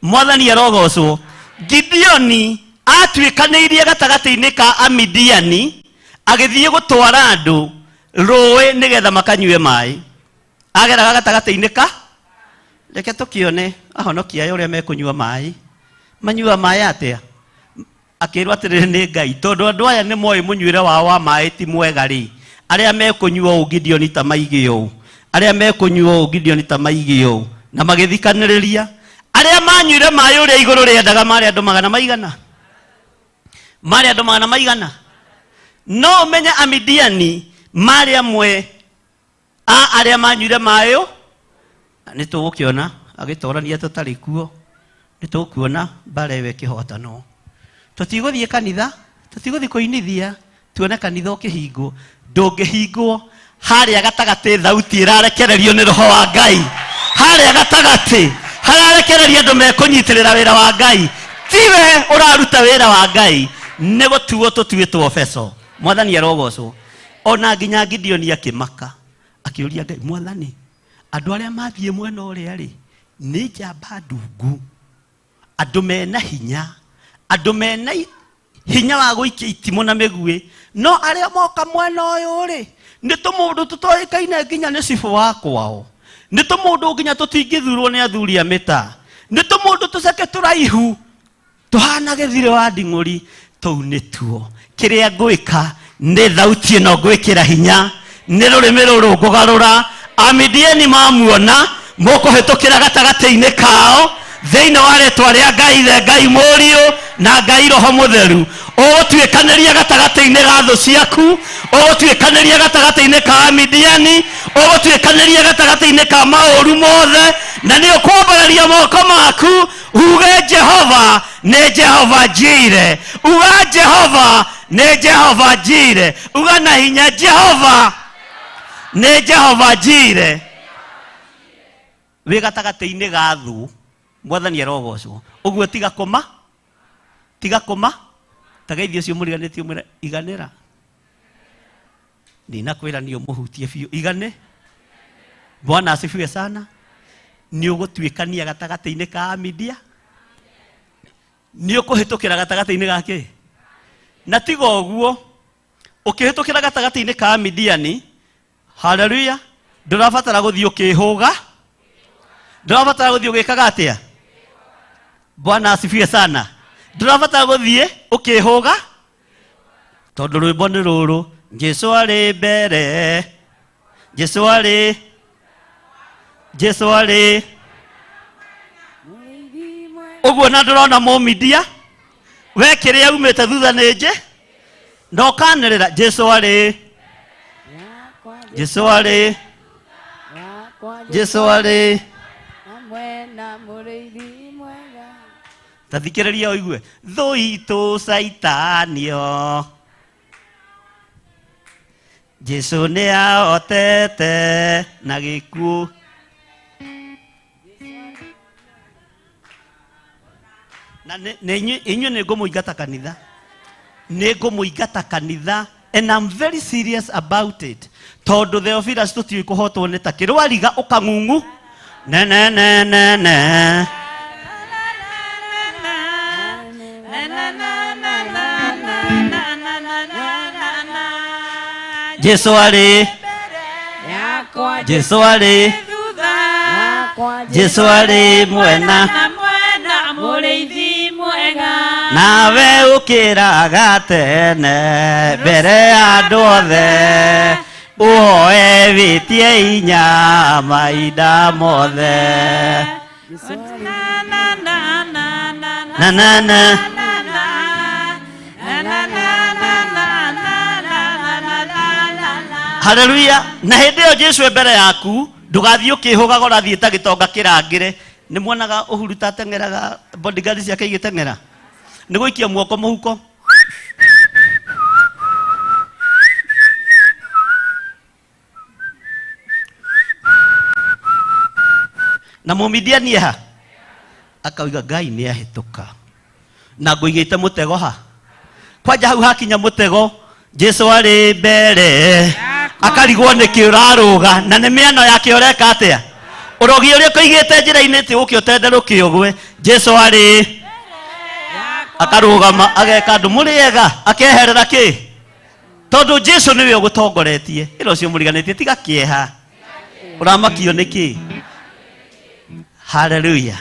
Mwathani arogocwo. Gideoni atuĩkanĩirie gatagatĩ-inĩ ka Amidiani agĩthiĩ gũtwara andũ rũĩ nĩgetha makanyue maĩ. Ageraga gatagatĩ-inĩ ka, reke tũkĩone ahonokia aya ũrĩa mekũnyua maĩ. Manyua maĩ atĩa? Akĩrwo atĩrĩrĩ nĩ Ngai, tondũ andũ aya nĩ moĩ mũnyuĩre wao wa maĩ ti mwega rĩ, arĩa mekũnyua ũũ Gideoni ta maige ũũ, arĩa mekũnyua ũũ Gideoni ta maige ũũ, na magĩthikanĩrĩria. Arĩa manyuire maĩ ũrĩa igũrũ rĩendaga marĩ andũ magana maigana? Marĩ andũ magana maigana? No ũmenye Amidiani marĩ amwe a arĩa manyuire maĩ ũ? Nĩ tũgũkĩona agĩtorania tũtarĩ kuo, nĩ tũkuona mbara ĩyo ĩkĩhotanwo. Tũtigũthiĩ kanitha, tũtigũthiĩ kũinithia, tuone kanitha ũkĩhingwo. Ndũngĩhingwo harĩa gatagatĩ, thauti ĩrarekererio nĩ roho wa Ngai. Harĩa gatagatĩ hararekereria andũ mekũnyitĩrĩra wĩra wa Ngai. Tiwe ũraruta wĩra wa Ngai, nĩ gũtuo tũtuĩtwo beco. Mwathani arogocwo. Ona nginya Gideoni akĩmaka, akĩũria Ngai, Mwathani, andũ arĩa mathiĩ mwena ũrĩa rĩ, nĩ njamba ndungu, andũ mena hinya, andũ mena hinya wa gũikia itimũ na mĩguĩ, no arĩa moka mwena ũyũ rĩ, nĩ tũmũndũ tũtoĩkaine nginya nĩ cibũ wa kwao, nĩ tũmũndũ nginya tũtingĩthurwo nĩ athuri a mĩtaa, nĩ tũmũndũ tũceke tũraihu tũhana gĩthirĩ wa nding'ũri. Tũu nĩtuo kĩrĩa ngwĩka, nĩ thauti ĩno ngwĩkĩra hinya, nĩ rũrĩmĩ rũrũ ngũgarũra. Amidiani mamuona mũkũhĩtũkĩra gatagatĩ-inĩ kao thĩinĩ wa rĩtwa rĩa Ngai Ithe, Ngai Mũriũ na Ngai Roho Mũtheru. Ũgũtuĩkanĩria gatagatĩ-inĩ ga thũ ciaku, ũgũtuĩkanĩria gatagatĩ-inĩ ka Amidiani, ũgũtuĩkanĩria gatagatĩ-inĩ ka maũru mothe, na nĩ ũkwambararia moko maku uge Jehova nĩ Jehova Jire. Uga Jehova nĩ Jehova Jire. Uga na hinya, Jehova nĩ Jehova Jire. Wĩ gatagatĩ-inĩ ga thũ. Mwathani arogocwo. Ũguo tiga kũma, tiga kũma tageithio ũcio mũriganĩtie, ũmwĩre iganĩra. Ndinakwĩra nĩ ũmũhutie biũ, igane. Bwana asifiwe sana. Nĩ ũgũtuĩkania gatagatĩ-inĩ ka Amidia, nĩ ũkũhĩtũkĩra gatagatĩ-inĩ ga kĩ, na tiga ũguo ũkĩhĩtũkĩra gatagatĩ-inĩ ka Amidiani, haleluya, ndũrabatara gũthiĩ ũkĩhũga, ndũrabatara gũthiĩ ũgĩkaga atĩa. Bwana asifiwe sana. Ndũrabatara gũthiĩ ũkĩhũga, tondũ rwĩmbo nĩ rũrũ, Jesu arĩ mbere, Jesu arĩ, Jesu arĩ ũguo, na ndũrona mũmidia we kĩrĩa umĩte thutha nĩ nje na ũkanĩrĩra Jesu arĩ, Jesu arĩ, Jesu arĩ ta thikĩrĩria ũigue thũ itũ caitanio Jesu nĩ ahotete na gĩkuũ. Na inyuĩ nĩ ngũmũingata kanitha, nĩ ngũmũingata kanitha, and I'm very serious about it, tondũ Theophilus tũtiũĩ kũhotwo nĩ ta kĩrwariga ũkang'ung'u ne ne ne ne ne. Jesu arĩ, Jesu arĩ, Jesu arĩ mwena mwena, mũrĩithi mwega, nawe ũkĩraga tene mbere ya andũ othe. Ũhoe wĩtie inya mahinda mothe. Na na na. Haleluya. Na hĩndĩ ĩyo Jesu e mbere yaku, ndũgathiĩ ũkĩhũgaga ũrathiĩ ta gĩtonga kĩrangĩre. Nĩ muonaga Uhuru ta ateng'eraga bodyguard ciake igĩteng'era? Nĩ gũikia muoko mũhuko. Na mũmidiani ha? Akauga Ngai nĩ ahĩtũka. Na ngũigĩte mũtego ha? Kwanja hau hakinya mũtego, Jesu arĩ mbere. Akarigwo nĩkĩ ũrarũga na nĩ mĩano yake ũreka atĩa? Ũrogi ũrĩa ũkũigĩte njĩra-inĩ ti ũke ũtenderũke ũgwe. Jesu arĩ akarũgama ageka andũ mũrĩega akeherera kĩ? Tondũ Jesu nĩwe ũgũtongoretie. Ĩra ũcio mũriganĩtie tiga kĩeha. Ũramakio nĩkĩ? Haleluya.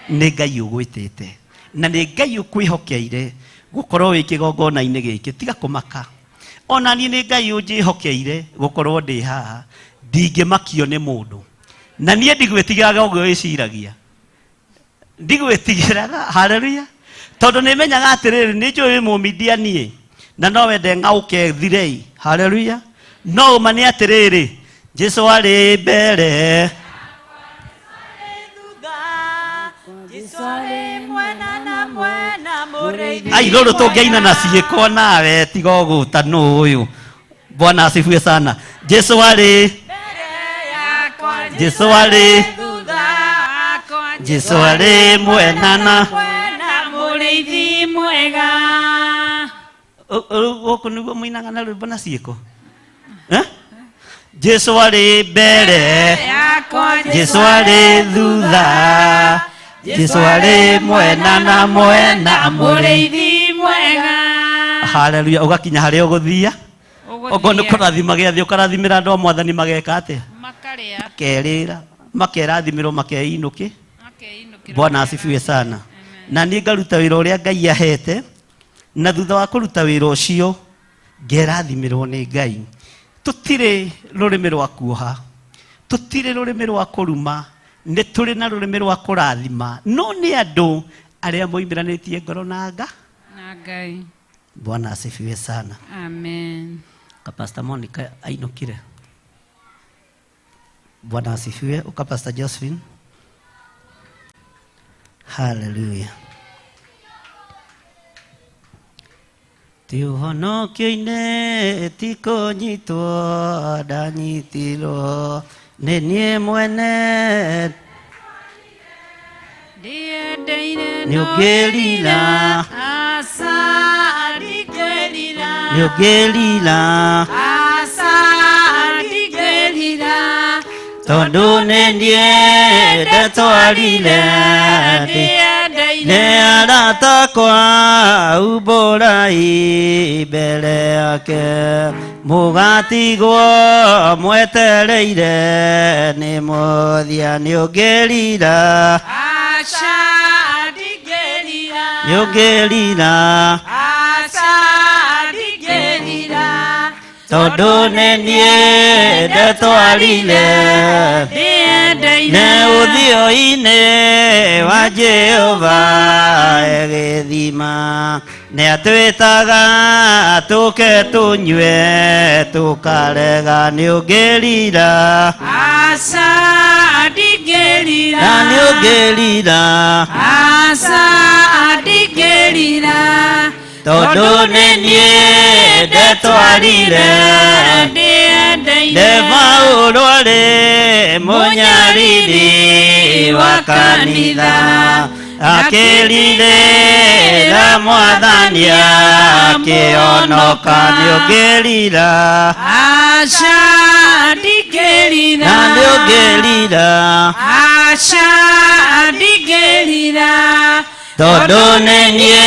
Nĩ Ngai ũgwĩtĩte na nĩ Ngai ũkwĩhokeire gũkorwo wĩ kĩgongona-inĩ gĩkĩ, tiga kũmaka. Ona niĩ nĩ Ngai ũnjĩhokeire gũkorwo ndĩ haha, ndingĩmakio nĩ mũndũ. Na niĩ ndigwĩtigĩraga ũguo wĩciragia. Ndigwĩtigĩraga, haleluya. Tondũ nĩ menyaga atĩrĩrĩ, nĩ njũĩ wĩ mũmidiani na no wende ng'aũke thirei. Haleluya. No ũma nĩ atĩrĩrĩ, Jesu arĩ mbere. Ai rũrũ tũngĩaina na ciĩko nawe tiga ũgũta nũ ũyũ. Bwana asifiwe sana. Jesu arĩ, Jesu arĩ, Jesu arĩ mwena na mũrĩithi mwega. Gũkũ nĩguo mũinaga na rwĩmbo na ciĩko. Eh? Jesu arĩ mbere, Jesu arĩ thutha, Jesu arĩ mwena na mwena mũrĩithi mwega. Haleluya. Ũgakinya harĩa ũgũthia. Okorwo nĩ kũrathima gĩathĩ ũkarathimĩra andũ a mwathani mageka atĩa? Makarĩa. Makerĩra, makerathimĩrwo makeinũkĩ. Bwana asifiwe sana. Na niĩ ngaruta wĩra ũrĩa Ngai ahete, na thutha wa kũruta wĩra ũcio ngerathimĩrwo nĩ Ngai. Tũtirĩ rũrĩmĩ rwa kuoha, tũtirĩ rũrĩmĩ rwa kũruma, nĩ tũrĩ na rũrĩmĩ rwa kũrathima, no nĩ andũ arĩa moimĩranĩtie ngoro na nga. Na Ngai. Bwana asifiwe sana. Amen. Ka Pastor Monica ainũkire. Bwana asifiwe. Uka Pastor Josephine. Hallelujah. Ti ũhonokio-inĩ ti kũnyitwo ndanyitirwo nĩ niĩ mwene Ndĩyendeire nĩ ũngĩrira Aca ndingĩrira. nĩ ũngĩrira Aca ndingĩrira. tondũ nĩ niĩ ndetwarire Ndĩyendeire nĩ arata kwa umbũrai mbere yake mũgatigwo mwetereire nĩ mũthia nĩ ũngĩrira Aca ndingĩrira. nĩ ũngĩrira Aca ndingĩrira. tondũ nĩ niĩ ndetwarire Ndĩyendeire nĩ ũthiũ-inĩ wa Jehova egĩthima nĩ atwĩtaga tũke tũnyue tũkarega nĩ ũngĩrira Aca ndingĩrira. na nĩ ũngĩrira Aca ndingĩrira. tondũ nĩ niĩ ndetwarire Ndĩyendeire nĩ Paũlũ arĩ mũnyariri wa kanitha akĩrirĩra mwathani akĩhonoka nĩ ũngĩrira Aca ndingĩrira. na nĩ ũngĩrira Aca ndingĩrira. tondũ nĩ niĩ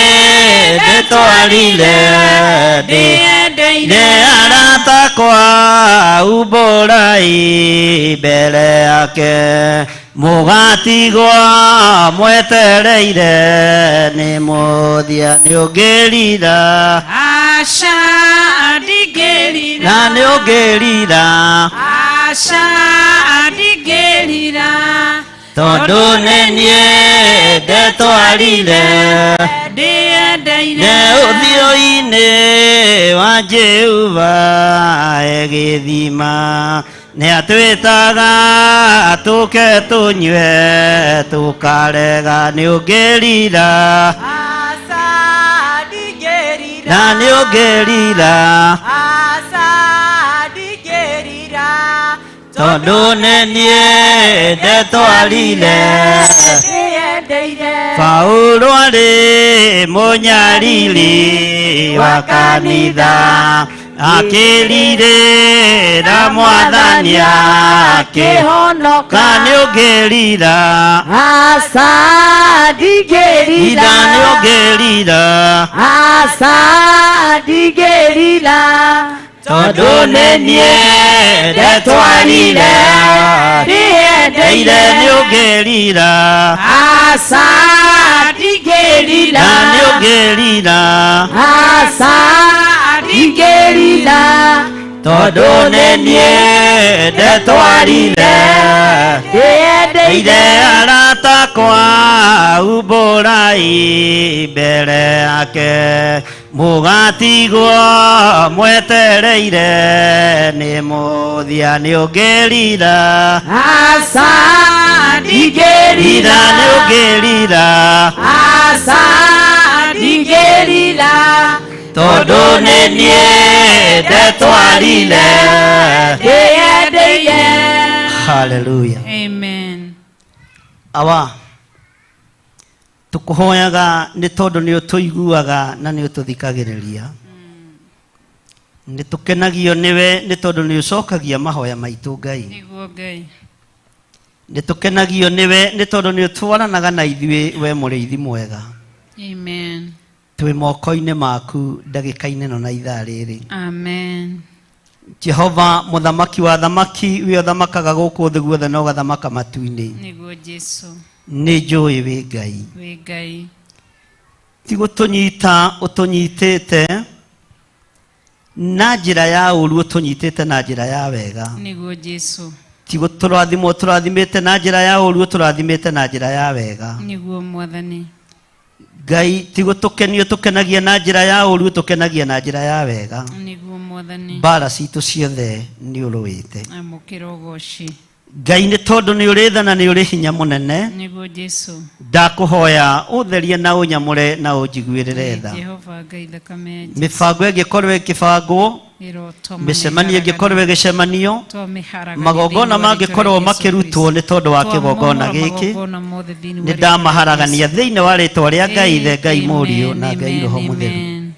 ndetwarire Ndĩyendeire nĩ arata kwa umbũrai mbere yake mũgatigwo mwetereire nĩ mũthia nĩ ũngĩrira Aca ndingĩrira. Ndingĩrira. Na nĩ ũngĩrira. Aca ndingĩrira. Tondũ nĩ niĩ ndetwarire. Ndĩyendeire. Ne ũthiũ-inĩ wa Jehova egĩthima nĩ atwĩtaga tũke tũnyue tũkarega nĩ ũngĩrira. Aca ndingĩrira. Na nĩ ũngĩrira. Aca ndingĩrira. Tondũ nĩ niĩ ndetwarire. Ndĩyendeire. Paulo arĩ mũnyariri wa kanitha akĩrirĩra mwathani akĩhonoka nĩ ũngĩrira. Aca ndingĩrira. Ira nĩ ũngĩrira. Aca ndingĩrira. Tondũ nĩ niĩ ndetwarire. Ndeire nĩ ũngĩrira. Aca ndingĩrira. Na nĩ ũngĩrira. Aca ndingĩrira. Tondũ nĩ niĩ ndetwarire. Ndĩyendeire. Ire arata kwa umbũrai mbere yake mũgatigwo mwetereire nĩ mũthia nĩ ũngĩrira. Aca ndingĩrira. Rira nĩ ũngĩrira. Aca ndingĩrira. Tondũ nĩ niĩ ndetwarire. Ndĩyendeire. Hallelujah. Amen. Awa tũkũhoyaga nĩ tondũ nĩ ũtũiguaga na nĩ ũtũthikagĩrĩria. Nĩ tũkenagio nĩwe nĩ tondũ nĩ ũcokagia mahoya maitũ Ngai. Nĩguo Ngai. Nĩ tũkenagio nĩwe nĩ tondũ nĩ ũtwaranaga na ithuĩ we mũrĩithi mwega. Amen. Twĩ moko-inĩ maku ndagĩka-inĩ ĩno na ithaa rĩrĩ. Amen. Jehova mũthamaki wa thamaki we ũthamakaga gũkũ thĩ guothe na ũgathamaka matu-inĩ. Nĩguo Jesu. Nĩ njũĩ wĩ Ngai. Wĩ Ngai. Ti gũtũnyita ũtũnyitĩte na njĩra ya ũru ũtũnyitĩte na njĩra ya wega. Nĩguo Jesu. Ti gũtũrathimwo ũtũrathimĩte na njĩra ya ũru ũtũrathimĩte na njĩra ya wega. Nĩguo Mwathani. Ngai ti gũtũkenio tũkenagia na njĩra ya ũru ũtũkenagia na njĩra ya wega. Nĩguo Mwathani. Mbara citũ ciothe nĩ ũrũĩte. Amũkĩra ũgoci. Ngai nĩ tondũ nĩ ũrĩ tha na nĩ ũrĩ hinya mũnene. Nĩguo Jesu. Ndakũhoya ũtherie na ũnyamũre na ũnjiguĩrĩre tha. Jehova Ngai thakame ya Jesu. Mĩbango ĩngĩkorwo ĩkĩbangwo, Ĩrotoma mĩcemanio ĩngĩkorwo ĩgĩcemanio, Twamĩharagania magongona thĩinĩ wa rĩĩtwa mangĩkorwo rĩa Jesu makĩrutwo nĩ tondũ wa kĩgongona Twamomora gĩkĩ, magongona mothe thĩinĩ wa nĩ rĩĩtwa rĩa ndamaharagania Jesu. thĩinĩ wa rĩtwa rĩa Ngai Ithe, Ngai Mũriũ na Ngai Amen, Roho Mũtheru. amen.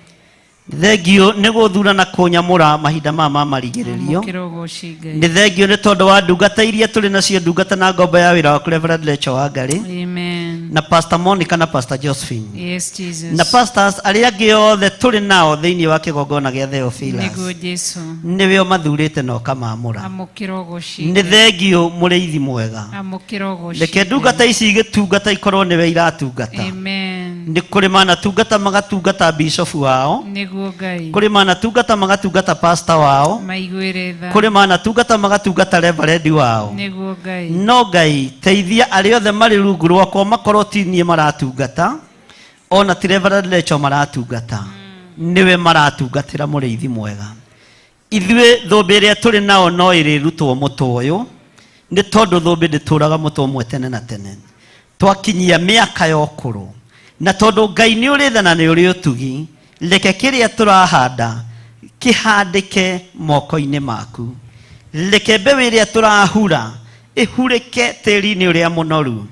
Thengio nĩ gũthura na kũnyamũra mahinda maya ma marigĩrĩrio. Amũkĩra ũgoci Ngai. Nĩ thengio nĩ tondũ wa ndungata iria tũrĩ nacio, ndungata na ngombo ya wĩra waku Reverend Lecho Wangari Amen. na Pastor Monica na Pastor Josephine Yes, Jesus. na pastors arĩa angĩ othe tũrĩ nao thĩinĩ wa kĩgongona gĩa Theophilus. Nĩguo Jesu. Nĩwe ũmathurĩte na ũkamaamũra. Amũkĩra ũgoci Nĩ Ngai. thengio mũrĩithi mwega. Amũkĩra ũgoci Reke Ngai. ndungata ici igĩtungata ikorwo nĩwe iratungata. Amen. Nĩ kũrĩ manatungata magatungata bishofu wao, Nĩguo Ngai. kũrĩ manatungata magatungata pastor wao, Maiguĩre tha. kũrĩ manatungata magatungata reverend wao. Nĩguo Ngai. No Ngai teithia arĩa othe marĩ rungu rwakwa makorwo ti niĩ maratungata ona ti Reverend Lecho maratungata, nĩwe maratungatĩra mũrĩithi mwega. Ithuĩ thũmbĩ ĩrĩa tũrĩ nao no ĩrĩrutwo mũtwe ũyũ nĩ tondũ thũmbĩ ndĩtũraga mũtwe ũmwe tene na tene. Twakinyia mĩaka ya ũkũrũ na tondũ Ngai nĩ ũrĩ tha na nĩ ũrĩ ũtugi, reke kĩrĩa tũrahanda kĩhandĩke moko-inĩ maku. Reke mbeũ ĩrĩa tũrahura ĩhurĩke tĩri-inĩ ũrĩa mũnoru,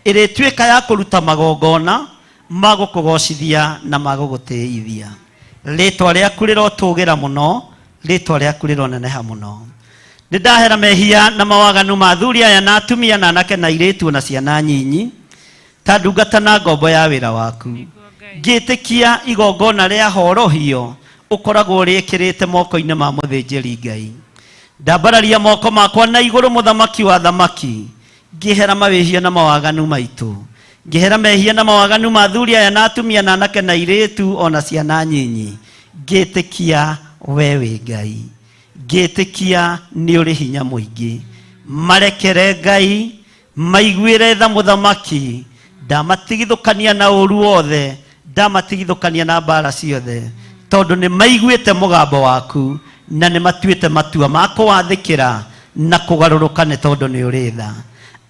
ĩrĩtuĩka ya kũruta magongona ma gũkũgocithia na ma gũgũtĩithia. Rĩtwa rĩaku rĩrotũgĩra mũno, rĩtwa rĩaku rĩroneneha mũno. Nĩ ndahera mehia na mawaganu ma athuri aya na atumia na anake na airĩtu na ciana nyinyi ta ndungata na ngombo ya wĩra waku. Ngĩtĩkia igongona rĩa horohio ũkoragwo rĩkĩrĩte moko-inĩ ma mũthĩnjĩri Ngai. Ndambararia moko makwa na igũrũ mũthamaki wa thamaki, ngĩhera mawĩhia na mawaganu maitũ, ngĩhera mehia na mawaganu ma athuri aya na atumia na anake na airĩtu ona ciana nyinyi, ngĩtĩkia We wĩ Ngai, ngĩtĩkia nĩ ũrĩ hinya mũingĩ. Marekere Ngai, maiguĩre tha mũthamaki, ndamatigithũkania na ũru wothe, ndamatigithũkania na mbara ciothe, tondũ nĩ maiguĩte mũgambo waku na nĩ matuĩte matua ma kũwathĩkĩra na kũgarũrũka nĩ tondũ nĩ ũrĩ tha.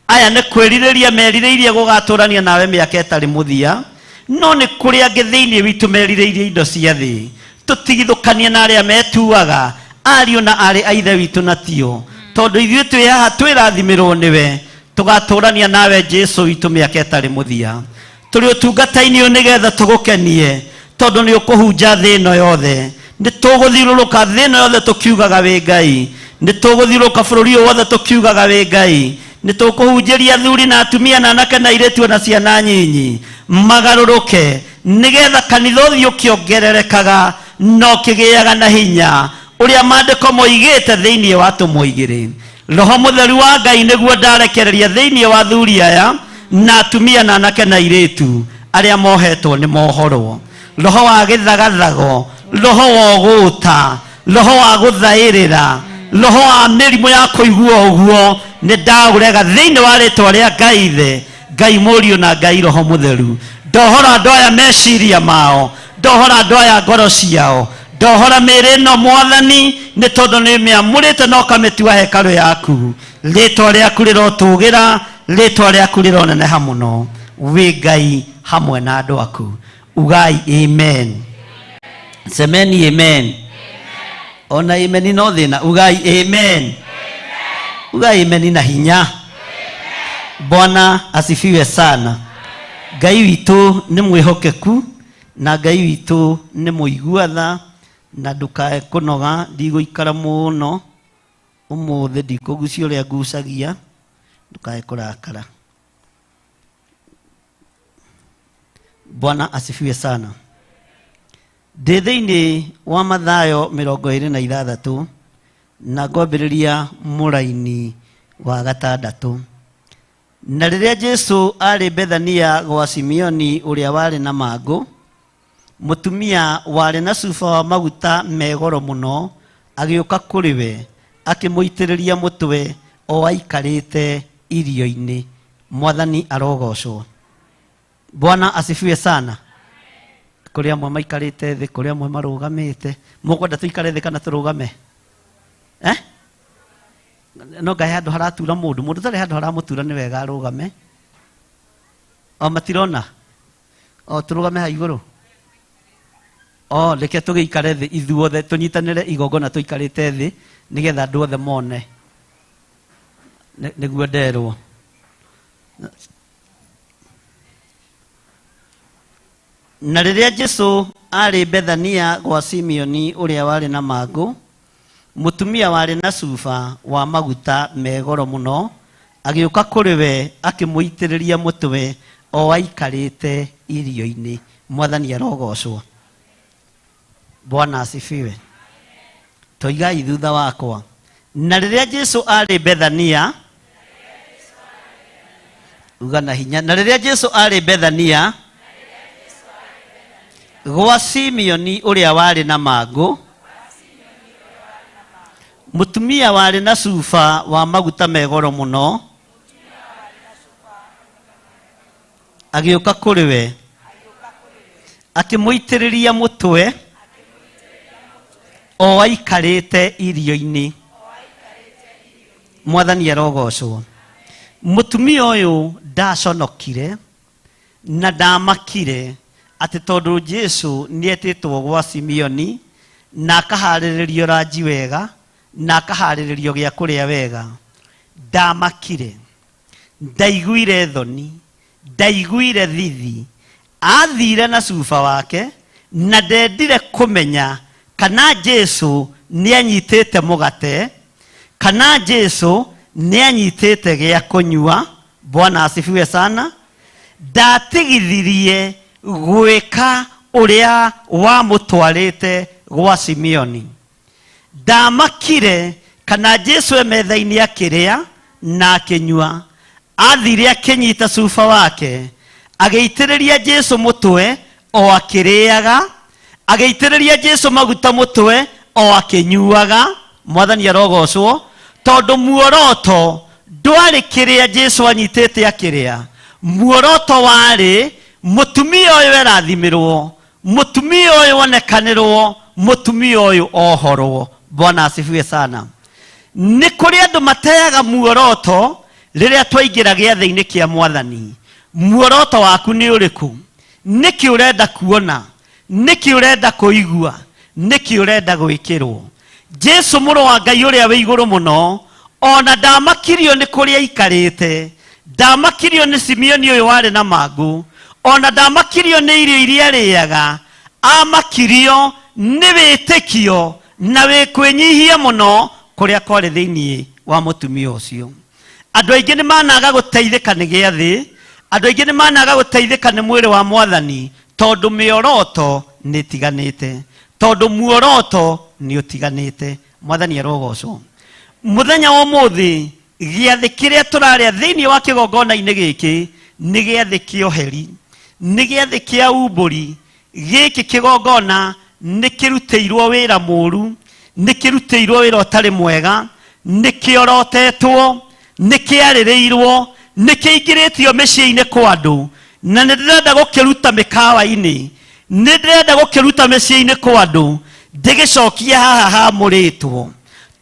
Aya nĩ kwĩrirĩria merirĩirie gũgatũrania nawe mĩaka ĩtarĩ mũthia, no nĩ kũrĩ angĩ thĩinĩ witũ merirĩirie indo cia thĩ. Tũtigithũkanie na arĩa metuaga ariũ na aarĩ a Ithe witũ na tio, tondũ ithuĩ twĩ haha twĩrathimĩrwo nĩwe, tũgatũrania nawe Jesu witũ mĩaka ĩtarĩ mũthia. Tũrĩ ũtungata-inĩ ũyũ nĩgetha tũgũkenie, tondũ nĩ ũkũhunja thĩ ĩno yothe. Nĩ tũgũthiũrũrũka thĩ ĩno yothe tũkiugaga wĩ Ngai. Nĩ tũgũthiũrũrũka bũrũri ũyũ wothe tũkiugaga wĩ Ngai. Nĩ tũkũhunjĩria athuri na atumia na anake na airĩtu ona ciana nyinyi magarũrũke, nĩgetha kanitha ũthiĩ ũkĩongererekaga na ũkĩgĩaga na hinya ũrĩa maandĩko moigĩte thĩinĩ wa atũmwo igĩrĩ. Roho Mũtheru wa Ngai nĩguo ndarekereria thĩinĩ wa athuri aya na atumia na anake na airĩtu arĩa mohetwo nĩ mohorwo. Roho wa gĩthagathago, roho wa ũgũta, roho wa gũthaĩrĩra, roho wa mĩrimũ ya kũigua ũguo nĩ ndaũrega thĩinĩ wa rĩtwa rĩa Ngai Ithe, Ngai Mũriũ na Ngai Roho Mũtheru. Ndohora andũ aya meciria mao, ndohora andũ aya ngoro ciao, ndohora mĩĩrĩ ĩno Mwathani, nĩ tondũ nĩ mĩamũrĩte na ũkamĩtua hekarũ yaku. Rĩtwa rĩaku rĩrotũgĩra, rĩtwa rĩaku rĩroneneha mũno. Wĩ Ngai hamwe na andũ aku. Ugai amen. Semeni amen. Ona amen no thĩna. Ugai amen. Ugai amen na hinya. Bwana asifiwe sana. Ngai witũ nĩ mwĩhokeku na Ngai witũ nĩ mũigua tha, na ndũkae kũnoga, ndigũikara mũno ũmũthĩ, ndikũgucia ũrĩa ngucagia, ndũkae kũrakara. Bwana asifiwe sana. Ndĩ thĩinĩ wa Mathayo 26 na ngwambĩrĩria mũraini wa gatandatũ. Na rĩrĩa Jesu aarĩ Bethania gwa Simeoni ũrĩa warĩ na mangũ, mũtumia warĩ na cuba wa maguta me goro mũno agĩũka kũrĩ we, akĩmũitĩrĩria mũtwe o aikarĩte irio-inĩ. Mwathani arogocwo. Bwana asifiwe sana. Kũrĩ amwe maikarĩte thĩ, kũrĩ amwe marũgamĩte. Mũkwenda tũikare thĩ kana tũrũgame? Eh? No ngahe handũ haratura mũndũ, mũndũ ũtarĩ handũ haramũtura nĩ wega arũgame. O matirona? O tũrũgame ha igũrũ? O reke tũgĩikare thĩ ithuothe tũnyitanĩre igongona tũikarĩte thĩ nĩgetha andũ othe mone. Nĩguo nderwo. Na rĩrĩa Jesu aarĩ Bethania gwa Simeoni ũrĩa warĩ na mangũ, mũtumia warĩ na cuba wa maguta me goro mũno agĩũka kũrĩ we akĩmũitĩrĩria mũtwe o aikarĩte irio-inĩ. Mwathani arogocwo. Bwana asifiwe. Toigai thutha wakwa. Na rĩrĩa Jesu aarĩ Bethania, uga na hinya. Na rĩrĩa Jesu aarĩ Bethania gwa Simeoni ũrĩa warĩ na mangũ, mũtumia warĩ na cuba wa maguta me goro mũno agĩũka kũrĩ we akĩmũitĩrĩria mũtwe o aikarĩte irio-inĩ. Mwathani arogocwo. Mũtumia ũyũ ndaconokire na ndamakire atĩ tondũ Jesu nĩetĩtwo gwa Simeoni na akaharĩrĩrio ranji wega na akaharĩrĩrio gĩa kũrĩa wega. Ndamakire, ndaiguire thoni, ndaiguire thithi. Athire na cuba wake na ndendire kũmenya kana Jesu nĩanyitĩte mũgate, kana Jesu nĩanyitĩte gĩa kũnyua. Bwana asifiwe sana. Ndatigithirie gwĩka ũrĩa wamũtwarĩte gwa Simeoni. Ndamakire kana Jesu e metha-inĩ akĩrĩa na akĩnyua. Athire akĩnyita cuba wake, agĩitĩrĩria Jesu mũtwe o akĩrĩaga, agĩitĩrĩria Jesu maguta mũtwe O akĩnyuaga. Mwathani arogocwo, tondũ muoroto ndwarĩ kĩrĩa Jesu anyitĩte akĩrĩa. Muoroto warĩ mũtumia ũyũ erathimĩrwo, mũtumia ũyũ onekanĩrwo, mũtumia ũyũ ohorwo. Bwana asifiwe sana. Nĩ kũrĩ andũ mateaga muoroto rĩrĩa twaingĩra gĩathĩ-inĩ kĩa Mwathani. Muoroto waku nĩ ũrĩkũ? Nĩkĩ ũrenda kuona? Nĩkĩ ũrenda kũigua? Nĩkĩ ũrenda gwĩkĩrwo? Jesu mũrũ wa Ngai ũrĩa wĩ igũrũ mũno, ona ndamakirio nĩ kũrĩa aikarĩte, ndamakirio nĩ Simeoni ũyũ warĩ na mangũ, ona ndamakirio nĩ irio iria arĩaga, amakirio nĩ wĩtĩkio na wĩkwĩnyihia mũno kũrĩa kwarĩ thĩinĩ wa mũtumia ũcio. Andũ aingĩ nĩ managa gũteithĩka nĩ gĩathĩ, andũ aingĩ nĩ managa gũteithĩka nĩ mwĩrĩ wa Mwathani, tondũ mĩoroto nĩ ĩtiganĩte, tondũ muoroto nĩ ũtiganĩte. Mwathani arogocwo. Mũthenya wa ũmũthĩ, gĩathĩ kĩrĩa tũrarĩa thĩinĩ wa kĩgongona-inĩ gĩkĩ nĩ gĩathĩ kĩa ũheri, nĩ gĩathĩ kĩa umbũri. Gĩkĩ kĩgongona nĩ kĩrutĩirwo wĩra mũru, nĩ kĩrutĩirwo wĩra ũtarĩ mwega, nĩ kĩorotetwo, nĩ kĩarĩrĩirwo, nĩ kĩingĩrĩtio mĩciĩ-inĩ kwa andũ, na nĩ ndĩrenda gũkĩruta mĩkawa-inĩ, nĩ ndĩrenda gũkĩruta mĩciĩ-inĩ kwa andũ, ndĩgĩcokie haha hamũrĩtwo.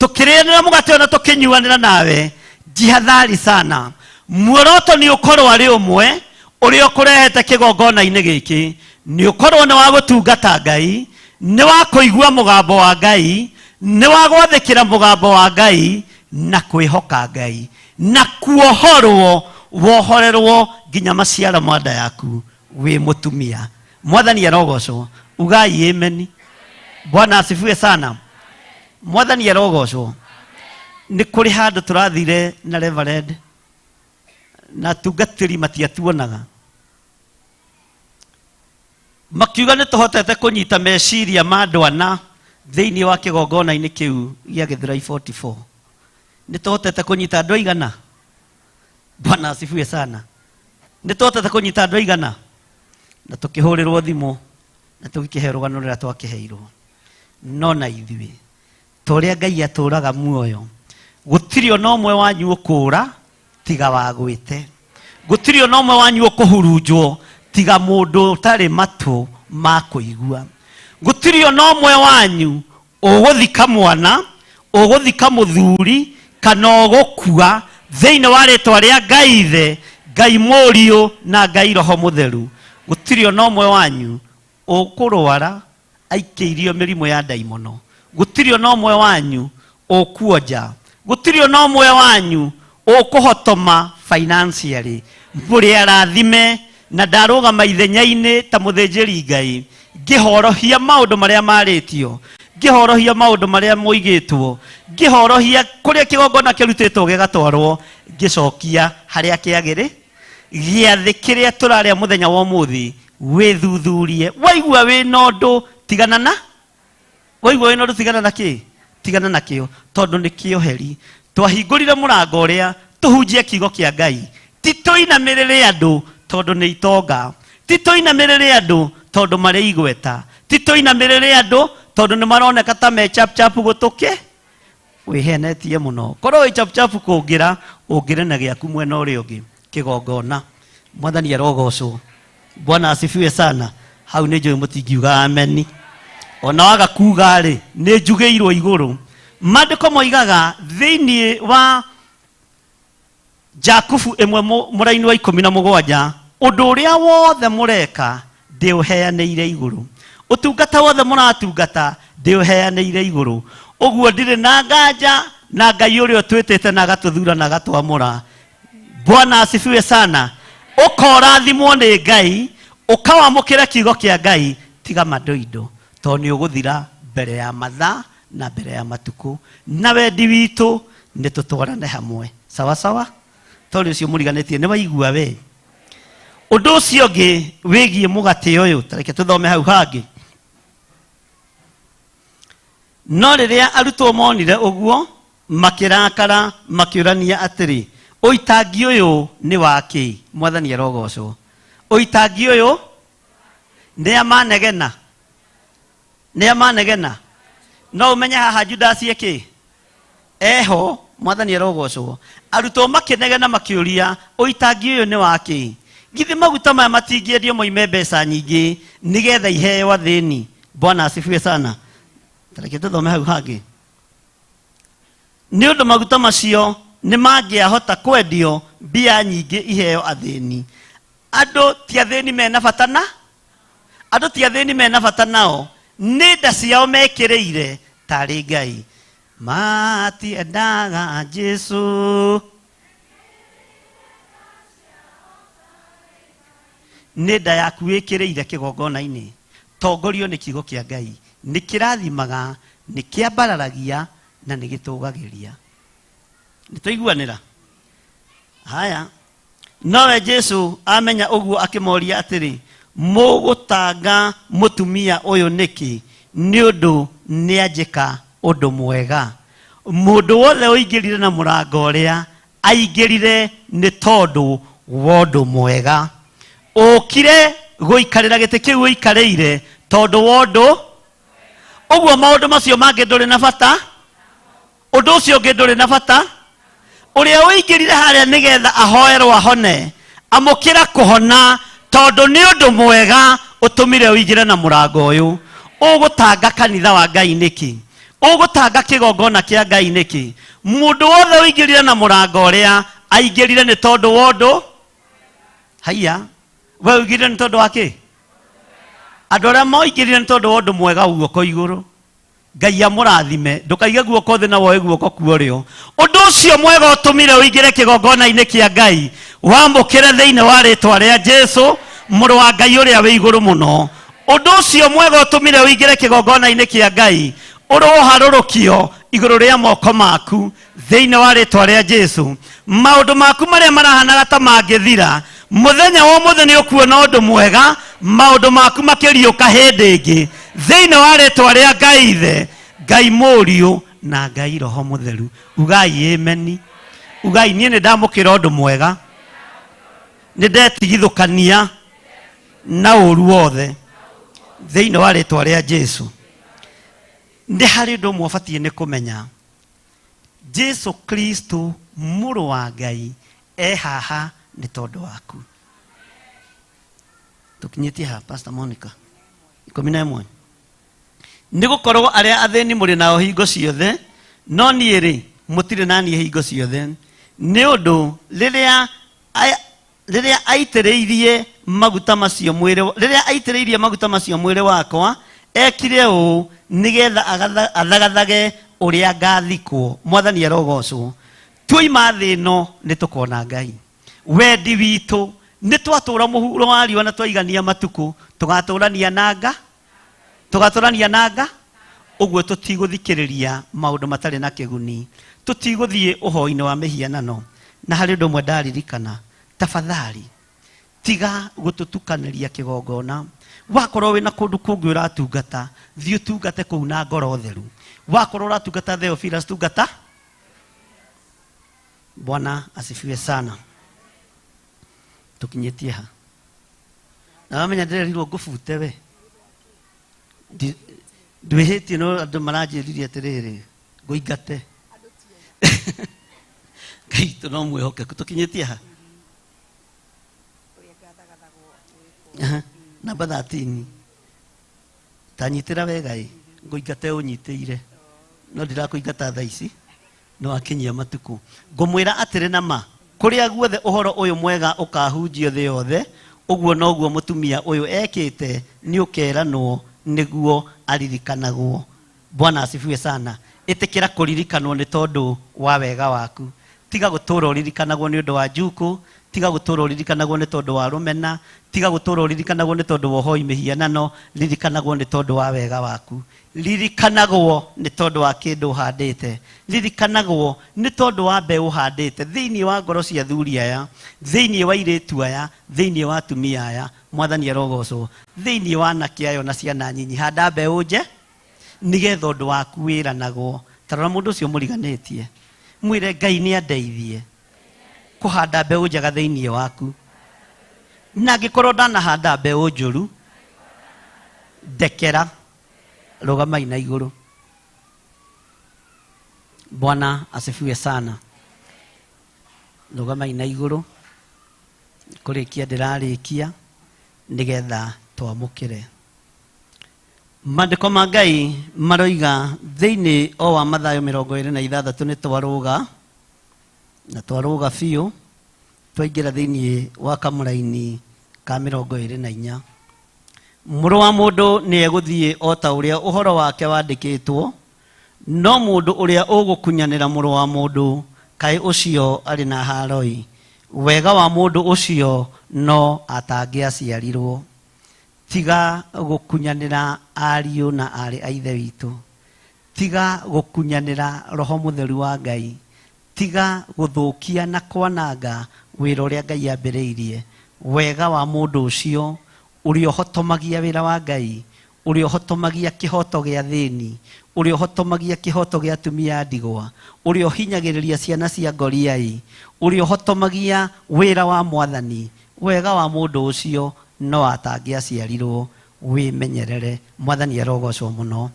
Tũkĩrĩanĩra mũgate ũyũ na tũkĩnyuanĩra nawe, jihadhari sana. Muoroto nĩ ũkorwo arĩ ũmwe ũrĩa ũkũrehete kĩgongona-inĩ gĩkĩ, nĩ ũkorwo nĩ wa gũtungata Ngai, nĩ wa kũigua mũgambo wa Ngai, nĩ wa gwathĩkĩra mũgambo wa Ngai na kwĩhoka Ngai na kuohorwo wohorerwo nginya maciaro ma nda yaku wĩ mũtumia. Mwathani arogocwo. Ugai ameni. Bwana asifiwe sana. Mwathani arogocwo. Nĩ kũrĩ handũ tũrathire na Reverend na atungatĩri matiatuonaga, makiuga nĩ tũhotete kũnyita meciria ma andũ ana thĩinĩ wa kĩgongona-inĩ kĩu gĩa Gĩthũrai 44. Nĩ tũhotete kũnyita andũ aigana? Bwana asifiwe sana. Nĩ tũhotete kũnyita andũ aigana? Na tũkĩhũrĩrwo thimũ na tũgĩkĩheo rũgano rũrĩa twakĩheirwo. No na ithuĩ ta ũrĩa Ngai atũũraga muoyo, gũtirĩ ona ũmwe wanyu ũkũũra tiga wagwĩte, gũtirĩ ona ũmwe wanyu ũkũhurunjwo tiga mũndũ ũtarĩ matũ ma kũigua, gũtirĩ ona ũmwe wanyu ũgũthika mwana, ũgũthika mũthuri, kana ũgũkua thĩinĩ wa rĩtwa rĩa Ngai Ithe, Ngai Mũriũ na Ngai Roho Mũtheru. Gũtirĩ ona ũmwe wanyu ũkũrwara aikĩirio mĩrimũ ya ndaimono. Gũtirĩ ona ũmwe wanyu ũkuonja. Gũtirĩ ona ũmwe wanyu ũkũhotoma financially. Mũrĩ arathime, na ndarũgama ithenya-inĩ ta mũthĩnjĩri Ngai ngĩhorohia maũndũ marĩa marĩtio, ngĩhorohia maũndũ marĩa moigĩtwo, ngĩhorohia kũrĩa kĩgongona kĩrutĩtwo gĩgatwarwo, ngĩcokia harĩa kĩagĩrĩ. Gĩathĩ kĩrĩa tũrarĩa mũthenya wa ũmũthĩ, wĩthuthurie. Waigua wĩna ũndũ, tigana na waigua wĩna ũndũ, tigana na kĩ? Tigana na kĩo, tondũ nĩ kĩoheri. Twahingũrire mũrango ũrĩa tũhunjie kiugo kĩa Ngai, ti tũinamĩrĩre andũ tondũ nĩ itonga, ti tũinamĩrĩre andũ tondũ marĩ igweta, ti tũinamĩrĩre andũ tondũ nĩ maroneka ta me chap chap gũtũke. Wĩhenetie mũno. Korwo wĩ chap chap kũngĩra, ũngĩre na gĩaku mwena ũrĩa ũngĩ kĩgongona. Mwathani arogocwo. Bwana asifiwe sana. Hau nĩ njũĩ mũtingiuga ameni. Ona waga kuga rĩ, nĩ njugĩirwo igũrũ. Maandĩko moigaga thĩinĩ wa Jakubu ĩmwe mũraini wa 17, ũndũ ũrĩa wothe mũreka ndĩũheanĩire igũrũ, ũtungata wothe mũratungata ndĩũheanĩire igũrũ. Ũguo ndirĩ na nganja na Ngai ũrĩa ũtwĩtĩte na agatũthura na agatwamũra. Bwana asifiwe sana. Ũkorathimwo nĩ Ngai, ũkawamũkĩra kiugo kĩa Ngai, tiga mandoindo, tondũ nĩ ũgũthira mbere ya mathaa na mbere ya matukũ. Na wendi witũ nĩ tũtwarane hamwe sawa sawa, tondũ ũcio mũriganĩtie nĩ waigua we. Ũndũ ũcio ũngĩ wĩgiĩ mũgate ũyũ, ta reke tũthome hau hangĩ. No rĩrĩa arutwo monire ũguo, makĩrakara, makĩũrania atĩrĩ, ũitangi ũyũ nĩ wa kĩ? Mwathani arogocwo. Ũitangi ũyũ nĩ amanegena, nĩ amanegena. No ũmenye haha Judasi ekĩ eho. Mwathani arogocwo. Arutwo makĩnegena makĩũria, ũitangi ũyũ nĩ wakĩ? Githĩ maguta maya matingĩendio moime mbeca nyingĩ nĩgetha iheo athĩni? Bwana asifiwe sana. Tareke tũthome hau hangĩ. Nĩ ũndũ maguta macio nĩ mangĩahota kwendio mbia nyingĩ iheo athĩni. Andũ ti athĩni mena bata na andũ ti athĩni mena bata nao, nĩ nda ciao mekĩrĩire tarĩ Ngai. Matiendaga Jesu. Nĩ nda yaku wĩkĩrĩire kĩgongona-inĩ. Tongorio nĩ kiugo kĩa Ngai. Nĩ kĩrathimaga, nĩ kĩambararagia na nĩ gĩtũgagĩria. Nĩ twaiguanĩra? Haya. Nowe Jesu amenya ũguo akĩmoria atĩrĩ, mũgũtanga mũtumia ũyũ nĩkĩ? Nĩ ũndũ nĩanjĩka ũndũ mwega. Mũndũ wothe ũingĩrire na mũrango ũrĩa aingĩrire nĩ tondũ wa ũndũ mwega. Ũkire gũikarĩra gĩtĩ kĩu ũikarĩire tondũ wa ũndũ ũguo. Maũndũ macio mangĩ ndũrĩ na bata, ũndũ ũcio ũngĩ ndũrĩ na bata. Ũrĩa ũingĩrire harĩa nĩgetha ahoerwo ahone, amũkĩra kũhona tondũ nĩ ũndũ mwega ũtũmire ũingĩre na mũrango ũyũ. Ũgũtanga kanitha wa Ngai nĩkĩ? Ũgũtanga kĩgongona kĩa Ngai nĩkĩ? Mũndũ wothe ũingĩrire na mũrango ũrĩa aingĩrire nĩ tondũ wa ũndũ. Haiya, we ũingĩrire nĩ tondũ wa kĩ? Andũ arĩa moingĩrire nĩ tondũ wa ũndũ mwega, guoko igũrũ. Ngai amũrathime. Ndũkaige guoko thĩ na woe guoko kuorĩo. Ũndũ ũcio mwega ũtũmire ũingĩre kĩgongona-inĩ kĩa Ngai, wamũkĩre thĩinĩ wa rĩtwa rĩa Jesu, mũrũ wa Ngai ũrĩa wĩ igũrũ mũno. Ũndũ ũcio mwega ũtũmire ũingĩre kĩgongona-inĩ kĩa Ngai, ũroharũrũkio igũrũ rĩa moko maku thĩinĩ wa rĩtwa rĩa Jesu. Maũndũ maku marĩa marahanaga ta mangĩthira mũthenya wa ũmũthĩ, nĩ ũkuona ũndũ mwega, maũndũ maku makĩriũka hĩndĩ ĩngĩ thĩinĩ wa rĩtwa rĩa Ngai Ithe, Ngai Mũriũ na Ngai Roho Mũtheru. Ugai ameni. Ugai, niĩ nĩ ndamũkĩra ũndũ mwega, nĩ ndetigithũkania na ũru wothe thĩinĩ wa rĩtwa rĩa Jesu. Nĩ harĩ ũndũ ũmwe ũbatiĩ nĩ kũmenya: Jesu Kristo mũrũ wa Ngai e haha nĩ tondũ waku. Tũkinyĩtie ha, Pastor Monica? 11. Nĩ gũkorwo arĩa athĩni mũrĩ nao hingo ciothe, no niĩ rĩ, mũtirĩ na niĩ hingo ciothe. Nĩ ũndũ rĩrĩa aitĩrĩirie maguta macio mwĩrĩ, rĩrĩa aitĩrĩirie maguta macio mwĩrĩ wakwa, ekire ũũ nĩgetha athagathage ũrĩa ngathikwo. Mwathani arogocwo. Tuoima thĩ ĩno nĩ tũkona Ngai. Wendi witũ nĩ twatũra mũhuro wa riũa na twaigania matukũ, tũgatũrania na nga, tũgatũrania na nga. Ũguo tũtigũthikĩrĩria maũndũ matarĩ na kĩguni, tũtigũthiĩ ũhoi-inĩ wa mĩhianano. Na harĩ ũndũ ũmwe ndaririkana, tafadhali tiga gũtũtukanĩria kĩgongona. Wakorwo wĩna kũndũ kũngĩ ũratungata, thiĩ ũtungate kũu na ngoro theru. Wakorwo ũratungata Theophilus, tungata. Bwana asifiwe sana. Tũkinyĩtie ha? Na wamenya ndĩrerirwo ngũbute we. Ndwĩhĩtie, no andũ maranjĩririe atĩrĩrĩ, ngũingate. Ngai witũ no mwĩhokeku. Tũkinyĩtie ha? Aha, namba 13. Tanyitĩra wega ĩ, ngũingate ũnyitĩire, no ndirakũingata thaa ici, nĩ wakinyia matukũ. Ngũmwĩra atĩrĩ na ma, kũrĩa guothe ũhoro ũyũ mwega ũkahunjio thĩ yothe, ũguo noguo mũtumia ũyũ ekĩte nĩ ũkeranwo nĩguo aririkanagwo. Bwana asifiwe sana. Ĩtĩkĩra kũririkanwo nĩ tondũ wa wega waku. Tiga gũtũra ũririkanagwo nĩ ũndũ wa njukũ, tiga gũtũra ũririkanagwo nĩ tondũ wa rũmena, tiga gũtũra ũririkanagwo nĩ tondũ wa ũhoi mĩhianano. Ririkanagwo nĩ tondũ wa wega waku, ririkanagwo nĩ tondũ wa kĩndũ ũhandĩte, ririkanagwo nĩ tondũ wa mbeũ ũhandĩte thĩinĩ wa ngoro cia athuri aya, thĩinĩ wa airĩtu aya, thĩinĩ wa atumia aya. Mwathani arogocwo. Thĩinĩ wa anake aya ona ciana nyinyi, handa mbeũ nje nĩgetha ũndũ waku wĩranagwo. Tarora mũndũ ũcio mũriganĩtie, mwĩre, Ngai nĩ andeithie kũhanda mbeũ njega thĩinĩ waku, na angĩkorwo ndanahanda mbeũ njũru, ndekera. Rũgamai na igũrũ. Bwana asifiwe sana. Rũgamai na igũrũ, kũrĩkia ndĩrarĩkia nĩgetha twamũkĩre. Maandĩko ma Ngai maroiga thĩinĩ o wa Mathayo 26 nĩ twarũga, na twarũga biũ twaingĩra thĩinĩ wa kamũraini ka 24. Mũrũ wa mũndũ nĩ egũthiĩ o ta ũrĩa ũhoro wake wandĩkĩtwo, no mũndũ ũrĩa ũgũkunyanĩra mũrũ wa mũndũ, kaĩ ũcio arĩ na haroi. Wega wa mũndũ ũcio no atangĩaciarirwo. Tiga gũkunyanĩra ariũ na aarĩ a Ithe witũ. Tiga gũkunyanĩra Roho Mũtheru wa Ngai. Tiga gũthũkia na kwananga wĩra ũrĩa Ngai ambĩrĩirie. Wega wa mũndũ ũcio ũrĩa ũhotomagia wĩra wa Ngai, ũrĩa ũhotomagia kĩhoto gĩa thĩni, ũrĩa ũhotomagia kĩhoto gĩa atumia a ndigwa, ũrĩa ũhinyagĩrĩria ciana cia ngoriai, ũrĩa ũhotomagia wĩra wa Mwathani, wega wa mũndũ ũcio no atangĩaciarirwo. Wĩmenyerere. Mwathani arogocwo mũno.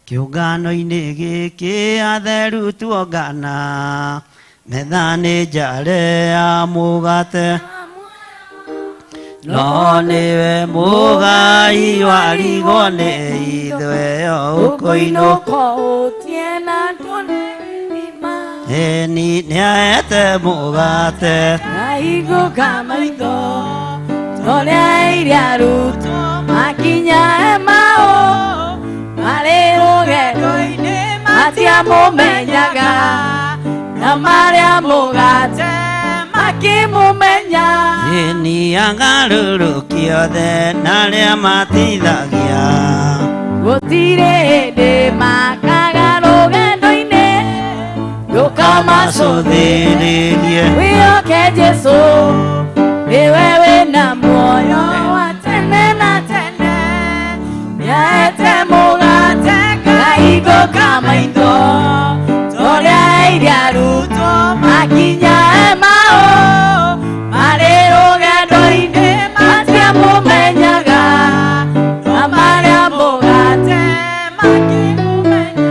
Kĩũngano-inĩ gĩkĩ atheru tuongana, metha nĩ njare ya mũgate, no nĩwe mũgai warigwo nĩ ithuĩ ũkũinũka. Ĩni nĩaete mũgate, Nahingũka maitho torĩa iria arutwo makinya Emau, marĩ rũgendo-inĩ matiamũmenyaga, na marĩa mũgate makĩmũmenya. Ĩni agarũrũki othe na arĩa matithagia, Gũtirĩ hĩndĩ makaga rũgendo-inĩ, ndũkamacũthĩrĩrie. Wĩhoke Jesũ, nĩwe wĩna muoyo wa tene na tene. Nĩaete mũgate kahingũka maitho, torĩa iria arutwo makinya Emau, marĩ rũgendo-inĩ matiamũmenyaga, na marĩa mũgate makĩmũmenya.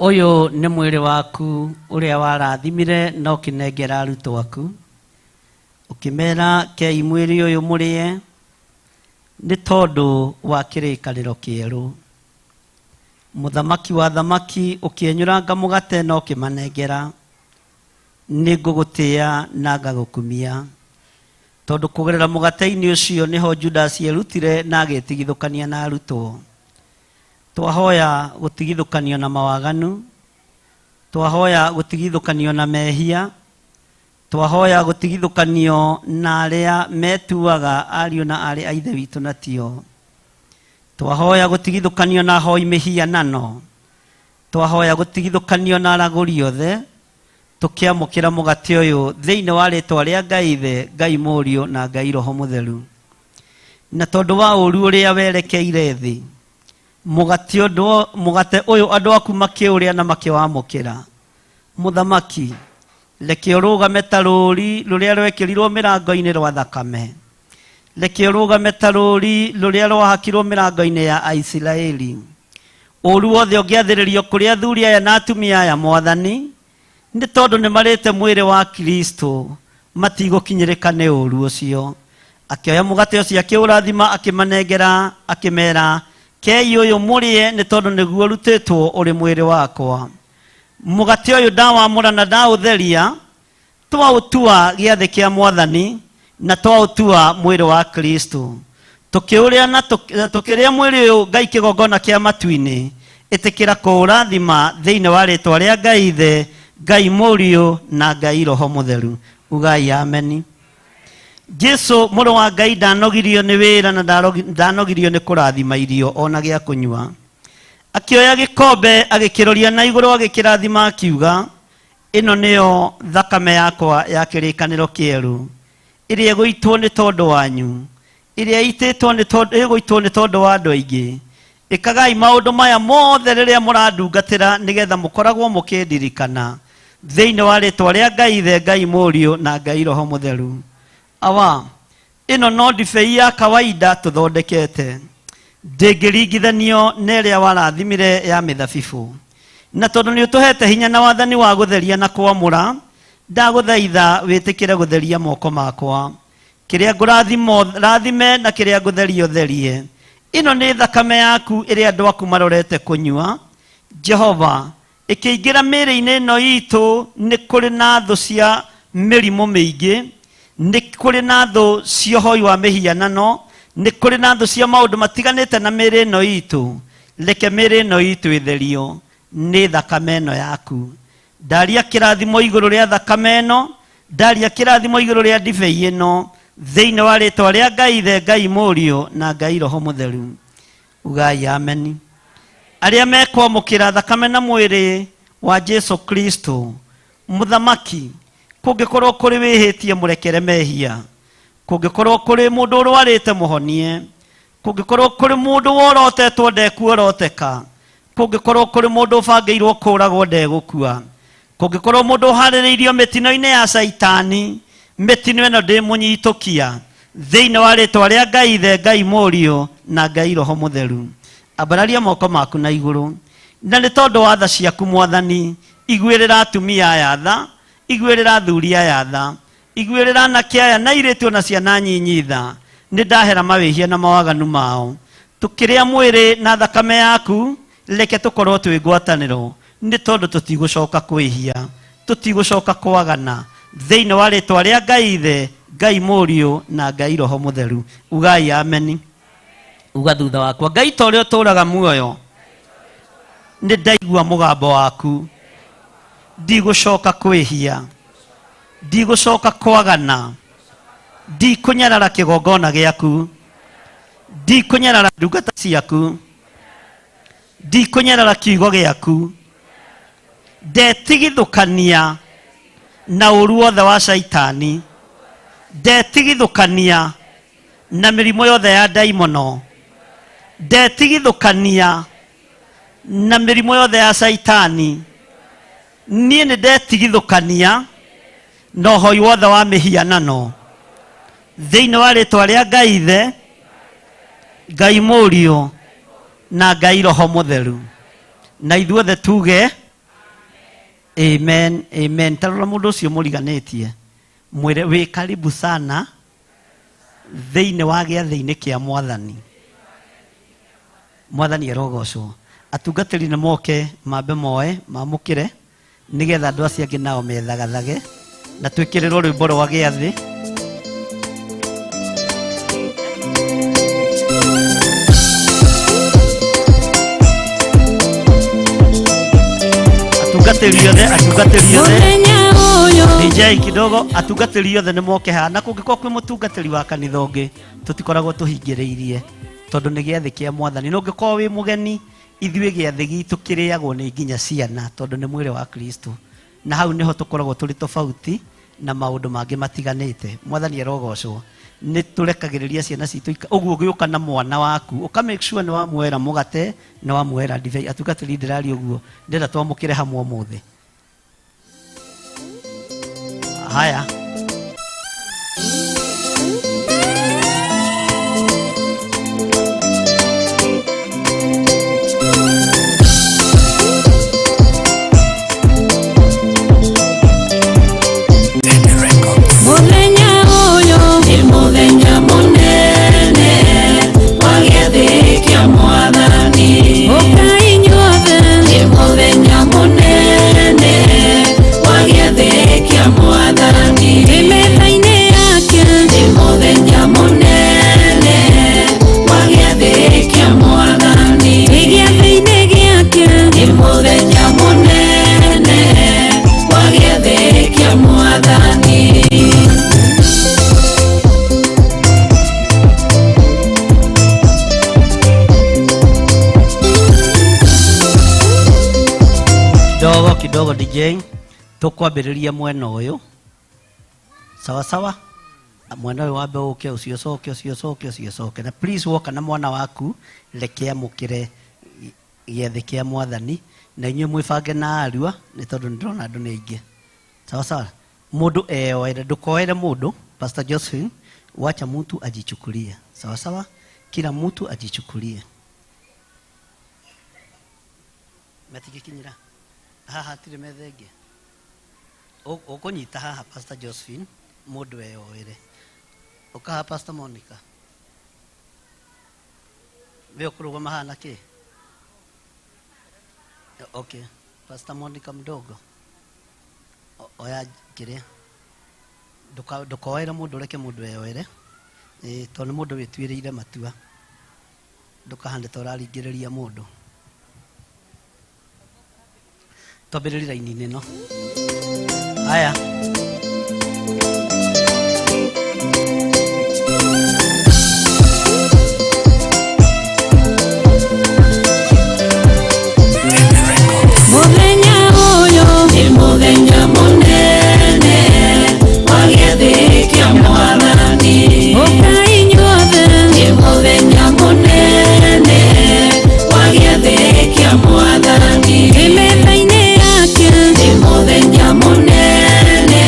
Ũyũ nĩ mwĩrĩ waku ũrĩa warathimire na ũkĩnengera arutwo aku, ũkĩmera kei mwĩrĩ ũyũ mũrĩe nĩ tondũ wa kĩrĩkanĩro kĩerũ. Mũthamaki wa thamaki ũkĩenyũranga mũgate na ũkĩmanengera, nĩ ngũgũtĩĩa na ngagũkumia, tondũ kũgerera mũgate-inĩ ũcio nĩho Judas erutire na agĩtigithũkania na arutwo. Twahoya gũtigithũkanio na mawaganu, twahoya gũtigithũkanio na mehia, twahoya gũtigithũkanio na arĩa metuaga ariũ na aarĩ a Ithe witũ na tio. Twahoya gũtigithũkanio na ahoi mĩhianano, twahoya gũtigithũkanio na aragũri othe, tũkĩamũkĩra mũgate ũyũ thĩinĩ wa rĩtwa rĩa Ngai Ithe, Ngai Mũriũ na Ngai Roho Mũtheru. Na tondũ wa ũũru ũrĩa werekeire thĩ, mũgate ũyũ andũ aku makĩũrĩa na makĩwamũkĩra. Mũthamaki, reke ũrũgame ta rũũri rũrĩa rwekĩrirwo mĩrango-inĩ rwa thakame. Reke ũrũgame ta rũũri rũrĩa rwahakirwo mĩrango-inĩ ya Aisiraeli. Ũũru wothe ũngĩathĩrĩrio kũrĩ athuri aya na atumia aya, Mwathani, nĩ tondũ nĩ marĩte mwĩrĩ wa Kristo, matigũkinyĩrĩka nĩ ũũru ũcio. Akĩoya mũgate ũcio akĩũrathima, akĩmanengera, akĩmera, kei ũyũ mũrĩe nĩ tondũ nĩguo ũrutĩtwo ũrĩ mwĩrĩ wakwa. Mũgate ũyũ ndawamũra na ndaũtheria, twaũtua gĩathĩ kĩa Mwathani na twaũtua mwĩrĩ wa Kristo. Tũkĩũrĩa na tũkĩrĩa mwĩrĩ ũyũ Ngai kĩgongona kĩa matu-inĩ, ĩtĩkĩra kũũrathima thĩinĩ wa rĩtwa rĩa Ngai Ithe, Ngai Mũriũ na Ngai Roho Mũtheru. Ugai ameni. Jesu mũrũ wa Ngai ndanogirio nĩ wĩra na ndanogirio nĩ kũrathima irio ona gĩa kũnyua. Akĩoya gĩkombe agĩkĩroria na igũrũ agĩkĩrathima akiuga, ĩno nĩyo thakame yakwa ya kĩrĩkanĩro kĩerũ, ĩrĩa ĩgũitwo nĩ tondũ wanyu, ĩrĩa ĩitĩtwo nĩ tondũ, ĩgũitwo nĩ tondũ wa andũ aingĩ. Ĩkagai maũndũ maya mothe rĩrĩa mũrandungatĩra nĩgetha mũkoragwo mũkĩndirikana. Thĩinĩ wa rĩtwa rĩa Ngai Ithe, Ngai Mũriũ na Ngai Roho Mũtheru. Awa, ĩno no ndibei ya kawaida tũthondekete, ndĩngĩringithanio na ĩrĩa warathimire ya mĩthabibũ. Na tondũ nĩ ũtũhete hinya na wathani wa gũtheria na kwamũra, ndagũthaitha wĩtĩkĩre gũtheria moko makwa. Kĩrĩa ngũrathimo rathime na kĩrĩa ngũtheria ũtherie. Ĩno nĩ thakame yaku ĩrĩa andũ aku marorete kũnyua. Jehova, ĩkĩingĩra mĩĩrĩ-inĩ ĩno itũ, nĩ kũrĩ na thũ cia mĩrimũ mĩingĩ, nĩ kũrĩ na thũ cia ũhoi wa mĩhianano, nĩ kũrĩ na thũ cia maũndũ matiganĩte na mĩĩrĩ ĩno itũ. Reke mĩĩrĩ ĩno itũ ĩtherio nĩ thakame ĩno yaku. Ndaria kĩrathimo igũrũ rĩa thakame ĩno, ndaria kĩrathimo igũrũ rĩa ndibei ĩno, thĩinĩ wa rĩtwa rĩa Ngai Ithe, Ngai Mũriũ na Ngai Roho Mũtheru. Ugai ameni. Arĩa mekwamũkĩra thakame na mwĩrĩ wa Jesu Kristo, mũthamaki, kũngĩkorwo kũrĩ wĩhĩtie mũrekere mehia, kũngĩkorwo kũrĩ mũndũ ũrwarĩte mũhonie, kũngĩkorwo kũrĩ mũndũ worotetwo ndekuoroteka, kũngĩkorwo kũrĩ mũndũ ũbangĩirwo kũragwo ndegũkua, kũngĩkorwo mũndũ ũharĩrĩirio mĩtino-inĩ ya caitani, mĩtino ĩno ndĩmũnyitũkia thĩinĩ wa rĩtwa rĩa Ngai Ithe, Ngai Mũriũ na Ngai Roho Mũtheru. Ambararia moko maku na igũrũ, na nĩ tondũ wa tha ciaku Mwathani, iguĩrĩra atumia aya tha, iguĩrĩra athuri aya tha, iguĩrĩra anake aya na airĩtu ona ciana nyinyi tha. Nĩ ndahera mawĩhia na mawaganu mao. Tũkĩrĩa mwĩrĩ na thakame yaku, reke tũkorwo twĩ ngwatanĩro, nĩ tondũ tũtigũcoka kwĩhia, tũtigũcoka kwagana, thĩinĩ wa rĩtwa rĩa Ngai Ithe, Ngai Mũriũ na Ngai Roho Mũtheru. Ugai ameni. Uga thutha wakwa, Ngai ta ũrĩa ũtũũraga muoyo, nĩ ndaigua mũgambo waku, ndigũcoka kwĩhia, ndigũcoka kwagana, ndikũnyarara kĩgongona gĩaku, ndikũnyarara ndungata ciaku, ndikũnyarara kiugo gĩaku, ndetigithũkania na ũru wothe wa caitani, ndetigithũkania na mĩrimũ yothe ya ndaimono, ndetigithũkania na mĩrimũ yothe ya caitani. Niĩ nĩ ndetigithũkania na ũhoi wothe wa mĩhianano, thĩinĩ wa rĩtwa rĩa Ngai Ithe, Ngai Mũriũ na Ngai Roho Mũtheru. Na ithuothe tuge amen, amen. Tarora mũndũ ũcio mũriganĩtie, mwĩre wĩ karibu sana thĩinĩ wa gĩathĩ-inĩ kĩa Mwathani. Mwathani arogocwo. Atungatĩri nĩ moke mambe moe mamũkĩre, nĩgetha andũ acio angĩ nao methagathage, na twĩkĩrĩrwo rwĩmbo rwa gĩathĩ. Atungatĩri othe, atungatĩri othe, DJ kidogo, atungatĩri othe nĩ moke haha, na kũngĩkorwo kwĩ mũtungatĩri wa kanitha ũngĩ, tũtikoragwo tũhingĩrĩirie, tondũ nĩ gĩathĩ kĩa Mwathani. Na ũngĩkorwo wĩ mũgeni, ithuĩ gĩathĩ gitũ kĩrĩagwo nĩ nginya ciana, tondũ nĩ mwĩrĩ wa Kristo. Na hau nĩho tũkoragwo tũrĩ tofauti na maũndũ mangĩ matiganĩte. Mwathani arogocwo. Nĩ tũrekagĩrĩria ciana citũ ũguo ũgĩũka na mwana waku, ũka make sure nĩ wamuoera mũgate, nĩ wamuoera ndibei. Atungatĩri ndĩraria ũguo, ndĩrenda twamũkĩre hamwe ũmũthĩ. Haya. Mũthenya ũyũ nĩ mũthenya mũnene wa gĩathĩ kĩa Mwathani. Ũkai inyuothe, nĩ mũthenya mũnene wa gĩathĩ kĩa Mwathani. Twĩ metha-inĩ yake, nĩ mũthenya mũnene wa gĩathĩ kĩa Mwathani. Twĩ gĩathĩ-inĩ gĩake, nĩ mũthenya mũnene wa gĩathĩ kĩa Mwathani. Kidogo kidogo DJ, tukwambĩrĩria mwena ũyũ. Sawa sawa. Mwena ũyũ wambe ũke, ũcio ũcoke, ũcio ũcoke, ũcio ũcoke. Na please woka na mwana waku, reke amũkĩre gĩathĩ kĩa Mwathani, na inyuĩ mwĩbange na arua, nĩ tondũ nĩndĩrona andũ nĩ aingĩ. Sawa sawa. Mũndũ eyoere, ndũkoere mũndũ. Pastor Josephine, wacha mtu ajichukulie. Sawa sawa. Kila mtu ajichukulie. Matigikinyira. Haha hatirĩ metha ĩngĩ. Ũkũnyita haha Pastor Josephine, mũndũ eyoere. Ũkaha Pastor Monica. We ũkũrũgama haha na kĩ? Okay. Pastor Monica mdogo. Oya kĩrĩa. Ndũkoere mũndũ, reke mũndũ eyoere. Ĩĩ, tondũ nĩ mũndũ wĩtuĩrĩire matua. Ndũkahane ta ũraringĩrĩria mũndũ. Twambĩrĩrie raini-inĩ ĩno. Haya. Mũthenya ũyũ nĩ mũthenya mũnene wa gĩathĩ kĩa Mwathani. Ũkai inyuothe, nĩ mũthenya mũnene wa gĩathĩ kĩa Mwathani. Twĩ metha-inĩ yake, nĩ mũthenya mũnene.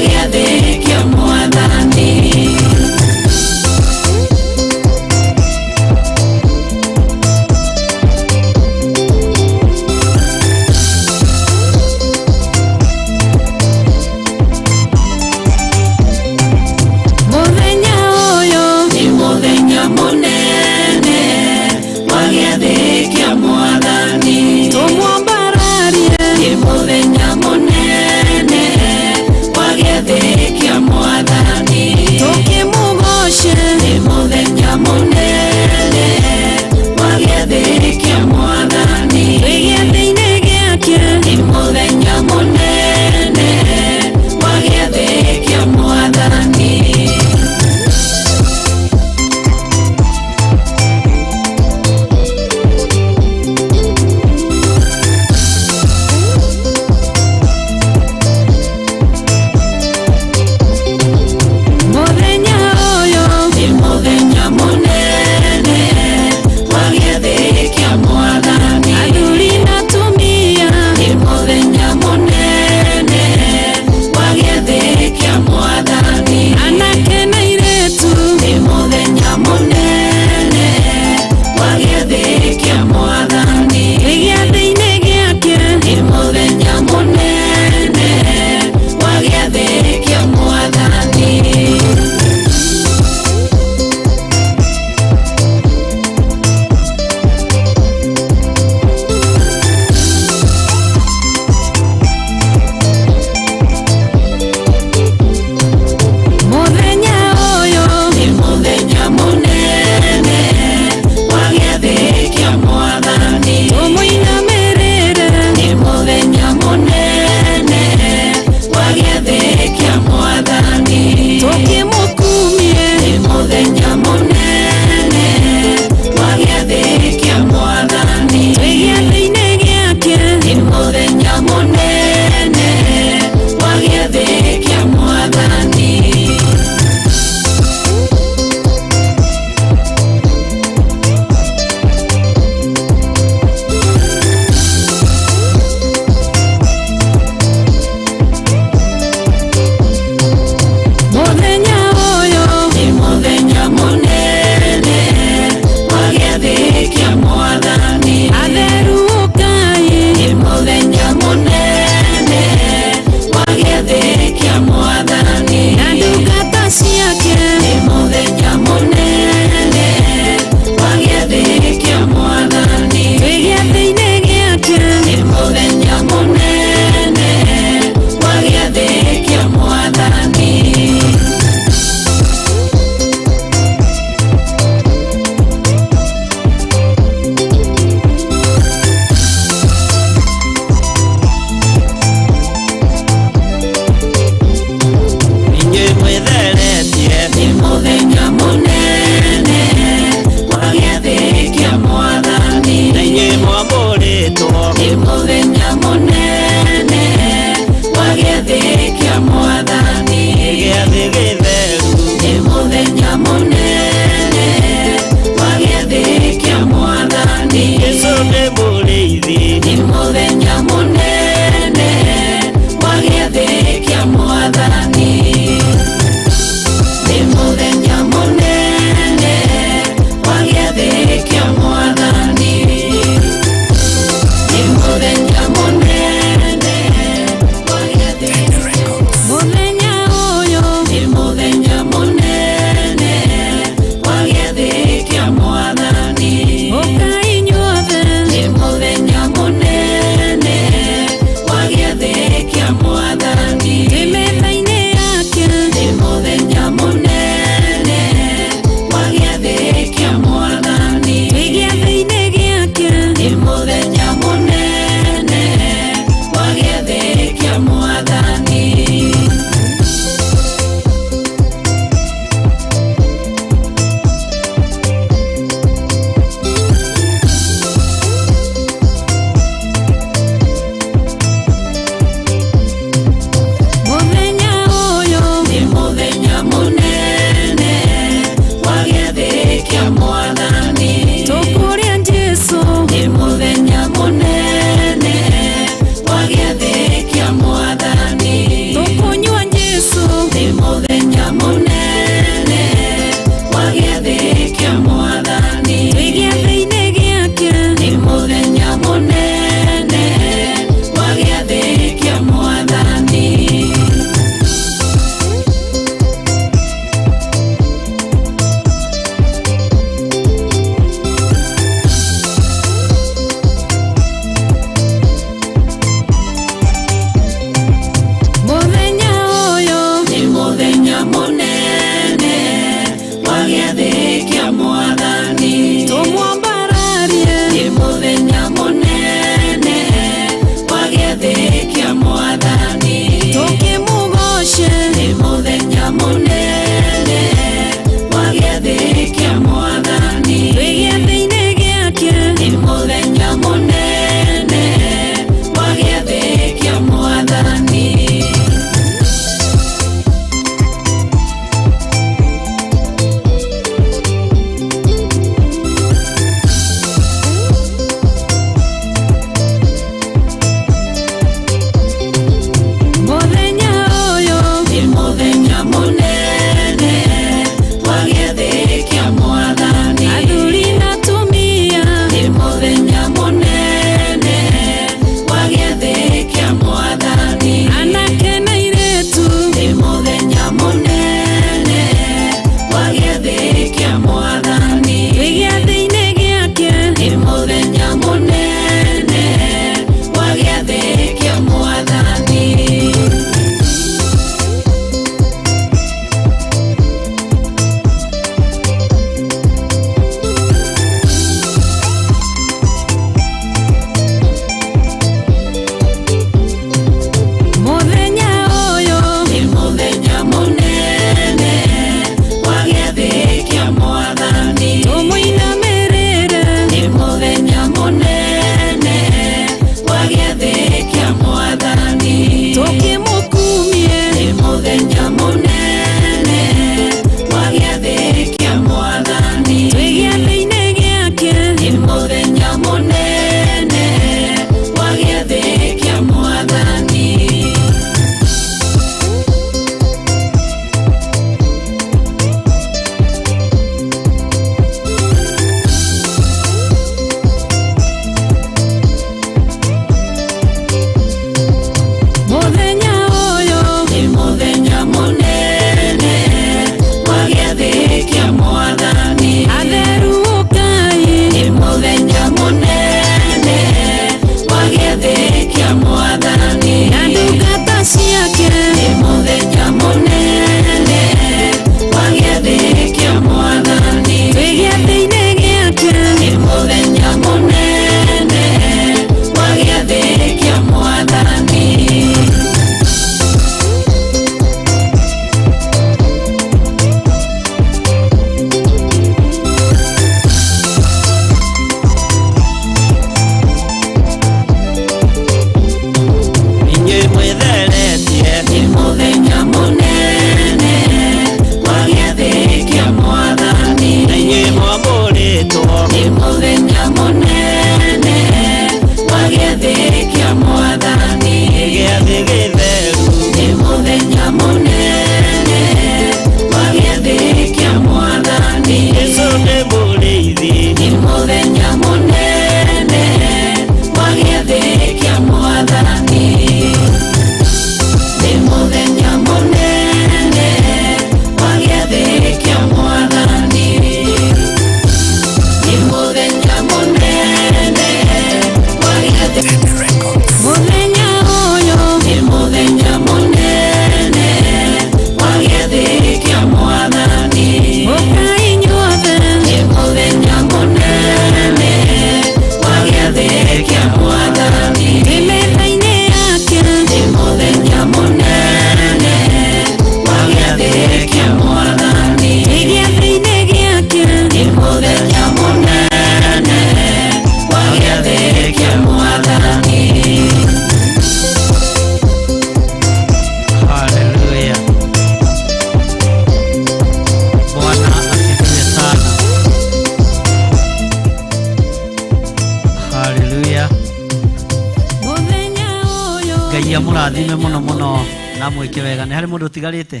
Ngai amũrathime mũno mũno na mwĩke wega. Nĩ harĩ mũndũ ũtigarĩte?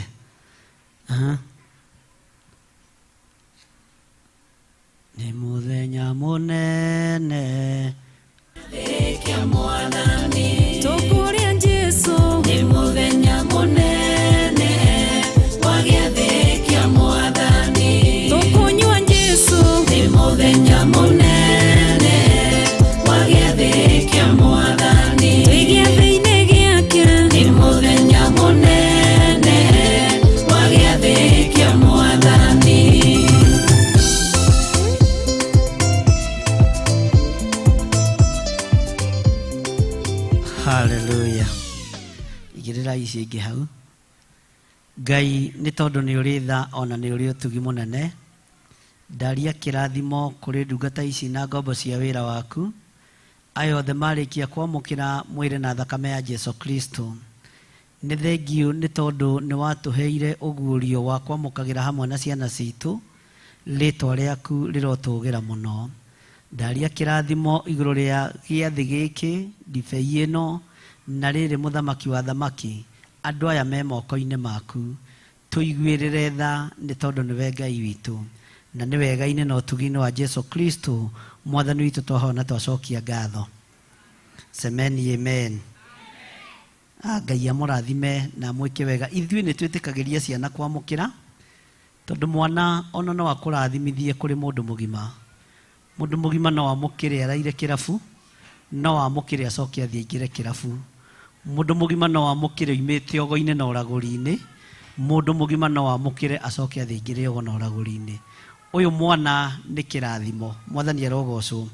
Aha. Nĩ mũthenya mũnene. Tũkũrĩa Jesũ nĩ mũthenya mũnene wa gĩathĩ kĩa Mwathani. Tũkũnyua Jesũ nĩ mũthenya mũnene wa gĩathĩ kĩa Mwathani. Twĩ gĩathĩ-inĩ gĩake nĩ mũthenya mũnene wa gĩathĩ kĩa Mwathani. Haleluya. Igĩrĩra ici ingĩ hau. Ngai nĩ tondũ nĩ ũrĩ tha ona nĩ ũrĩ ũtugi mũnene. Ndaria kĩrathimo kũrĩ ndungata ici na ngombo cia wĩra waku. Aya othe marĩkia kwamũkĩra mwĩrĩ na thakame ya Jesu Kristo. Nĩ thengiũ nĩ tondũ nĩ watũheire ũguũrio wa kwamũkagĩra hamwe na ciana citũ. Rĩtwa rĩaku rĩrotũgĩra mũno. Ndaria kĩrathimo igũrũ rĩa gĩathĩ gĩkĩ, ndibei ĩno, na rĩrĩ mũthamaki wa thamaki, andũ aya me moko-inĩ maku. Tũiguĩrĩre tha nĩ tondũ nĩwe Ngai witũ. Na nĩ wega-inĩ na ũtugi-inĩ wa Jesu Kristo, Mwathani witũ twahoya na twacokia ngatho. Semeni amen. Ngai amũrathime na amwĩke wega. Ithuĩ nĩ twĩtĩkagĩria ciana kwamũkĩra, tondũ mwana ona no akũrathimithie kũrĩ mũndũ mũgima. Mũndũ mũgima no amũkĩre araire kĩrabu, no amũkĩre acoke athiĩ aingĩre kĩrabu. Mũndũ mũgima no amũkĩre oimĩte ogo-inĩ na ũragũri-inĩ. Mũndũ mũgima no amũkĩre acoke athiĩ aingĩre ogo na ũragũri-inĩ. Ũyũ mwana nĩ kĩrathimo, Mwathani arogocwo.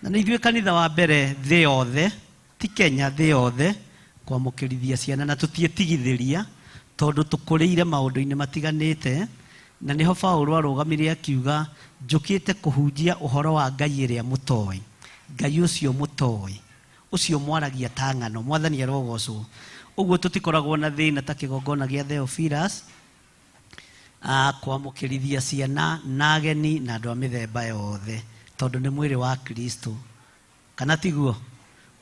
Na nĩ ithuĩ kanitha wa mbere thĩ yothe, ti Kenya, thĩ yothe, kwamũkĩrithia ciana na tũtiĩtigithĩria tondũ tũkũrĩire maũndũ-inĩ matiganĩte. Na nĩho Paũlũ arũgamire akiuga, njũkĩte kũhunjia ũhoro wa Ngai ĩrĩa mũtoĩ, Ngai ũcio mũtoĩ, ũcio mwaragia ta ng'ano. Mwathani arogocwo. Ũguo tũtikoragwo na thĩna ta kĩgongona gĩa Theophilus, kwamũkĩrithia ciana na ageni na andũ a mĩthemba yothe, tondũ nĩ mwĩrĩ wa Kristo. Kana tiguo?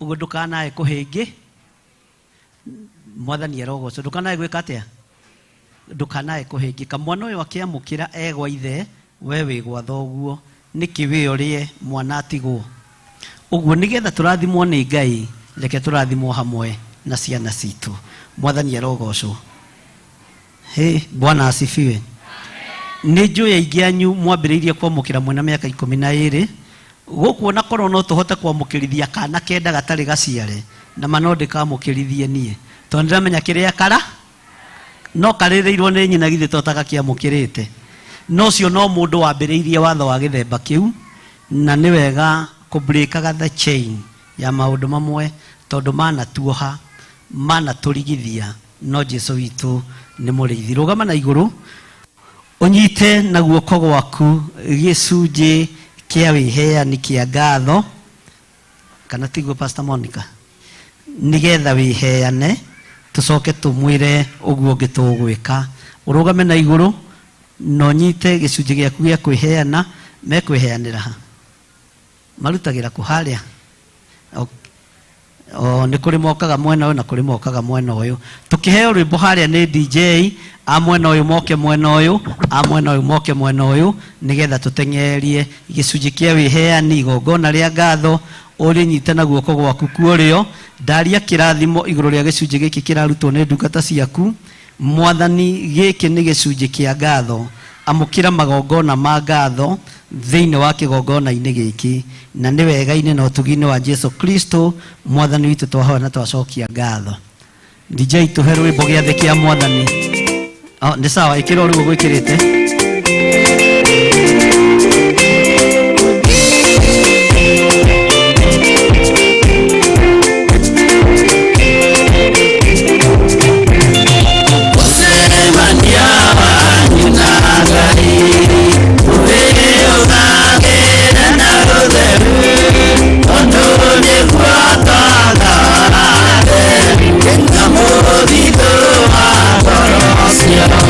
Ũguo ndũkanae kũhĩngĩ. Mwathani arogocwo. Ndũkanae gwĩka atĩa? Ndũkanae kũhĩngĩka. Mwana ũyũ akĩamũkĩra egwa ithe, we wĩ gwa thoguo. Nĩkĩ wĩ ũrĩe mwana atigwo? Ũguo nĩgetha tũrathimwo nĩ Ngai, reke tũrathimwo hamwe na ciana citũ. Mwathani arogocwo. Hey, Bwana asifiwe. Nĩ njũĩ aingĩ anyu mwambĩrĩirie kwamũkĩra mwĩna mĩaka 12. Gũkũ ona korwo no tũhote kwamũkĩrithia kana kenda gatarĩ gaciare, na ma no ndĩkamũkĩrithie niĩ, tondũ ndĩramenya kĩrĩa kara no karĩrĩirwo nĩ nyina githĩ to tagakĩamũkĩrĩte. No ũcio no mũndũ wambĩrĩirie watho wa gĩthemba kĩu, na nĩ wega kũbreakaga the chain ya maũndũ mamwe, tondũ manatuoha, manatũrigithia, no Jesu witũ nĩ mũrĩithi. Rũgama na igũrũ, ũnyite na guoko gwaku gĩcunjĩ kĩa wĩheani kĩa ngatho, kana tiguo Pastor Monica? Nĩgetha wĩheane, tũcoke tũmwĩre ũguo ũngĩ tũgwĩka. Ũrũgame na igũrũ, na ũnyite gĩcunjĩ gĩaku gĩa kwĩheana. Mekwĩheanĩra ha? Marutagĩra kũ harĩa? O nĩ kũrĩ mokaga mwena ũyũ na kũrĩ mokaga mwena ũyũ. Tũkĩheo rwĩmbo harĩa nĩ DJ, a mwena ũyũ moke mwena ũyũ, a mwena ũyũ moke mwena ũyũ, nĩgetha tũteng'erie gĩcunjĩ kĩa wĩheani, igongona rĩa ngatho, ũrĩnyite na guoko gwaku kuorĩo. Ndaria kĩrathimo igũrũ rĩa gĩcunjĩ gĩkĩ kĩrarutwo nĩ ndungata ciaku. Mwathani, gĩkĩ nĩ gĩcunjĩ kĩa ngatho. Amũkĩra magongona ma ngatho thĩinĩ wa kĩgongona-inĩ gĩkĩ, na nĩ wega-inĩ na ũtugi-inĩ wa Jesu Kristo Mwathani witũ twahoya na twacokia ngatho. DJ, tũhe rwĩmbo gĩathĩ kĩa Mwathani. Oh, nĩ sawa, ĩkĩra ũrĩguo gwĩkĩrĩte. Gũcemania wanyu na Ngai, ũrĩũgagĩre na ũtheru, tondũ nĩguo twagare na mũthithũ wa ngoro ciao.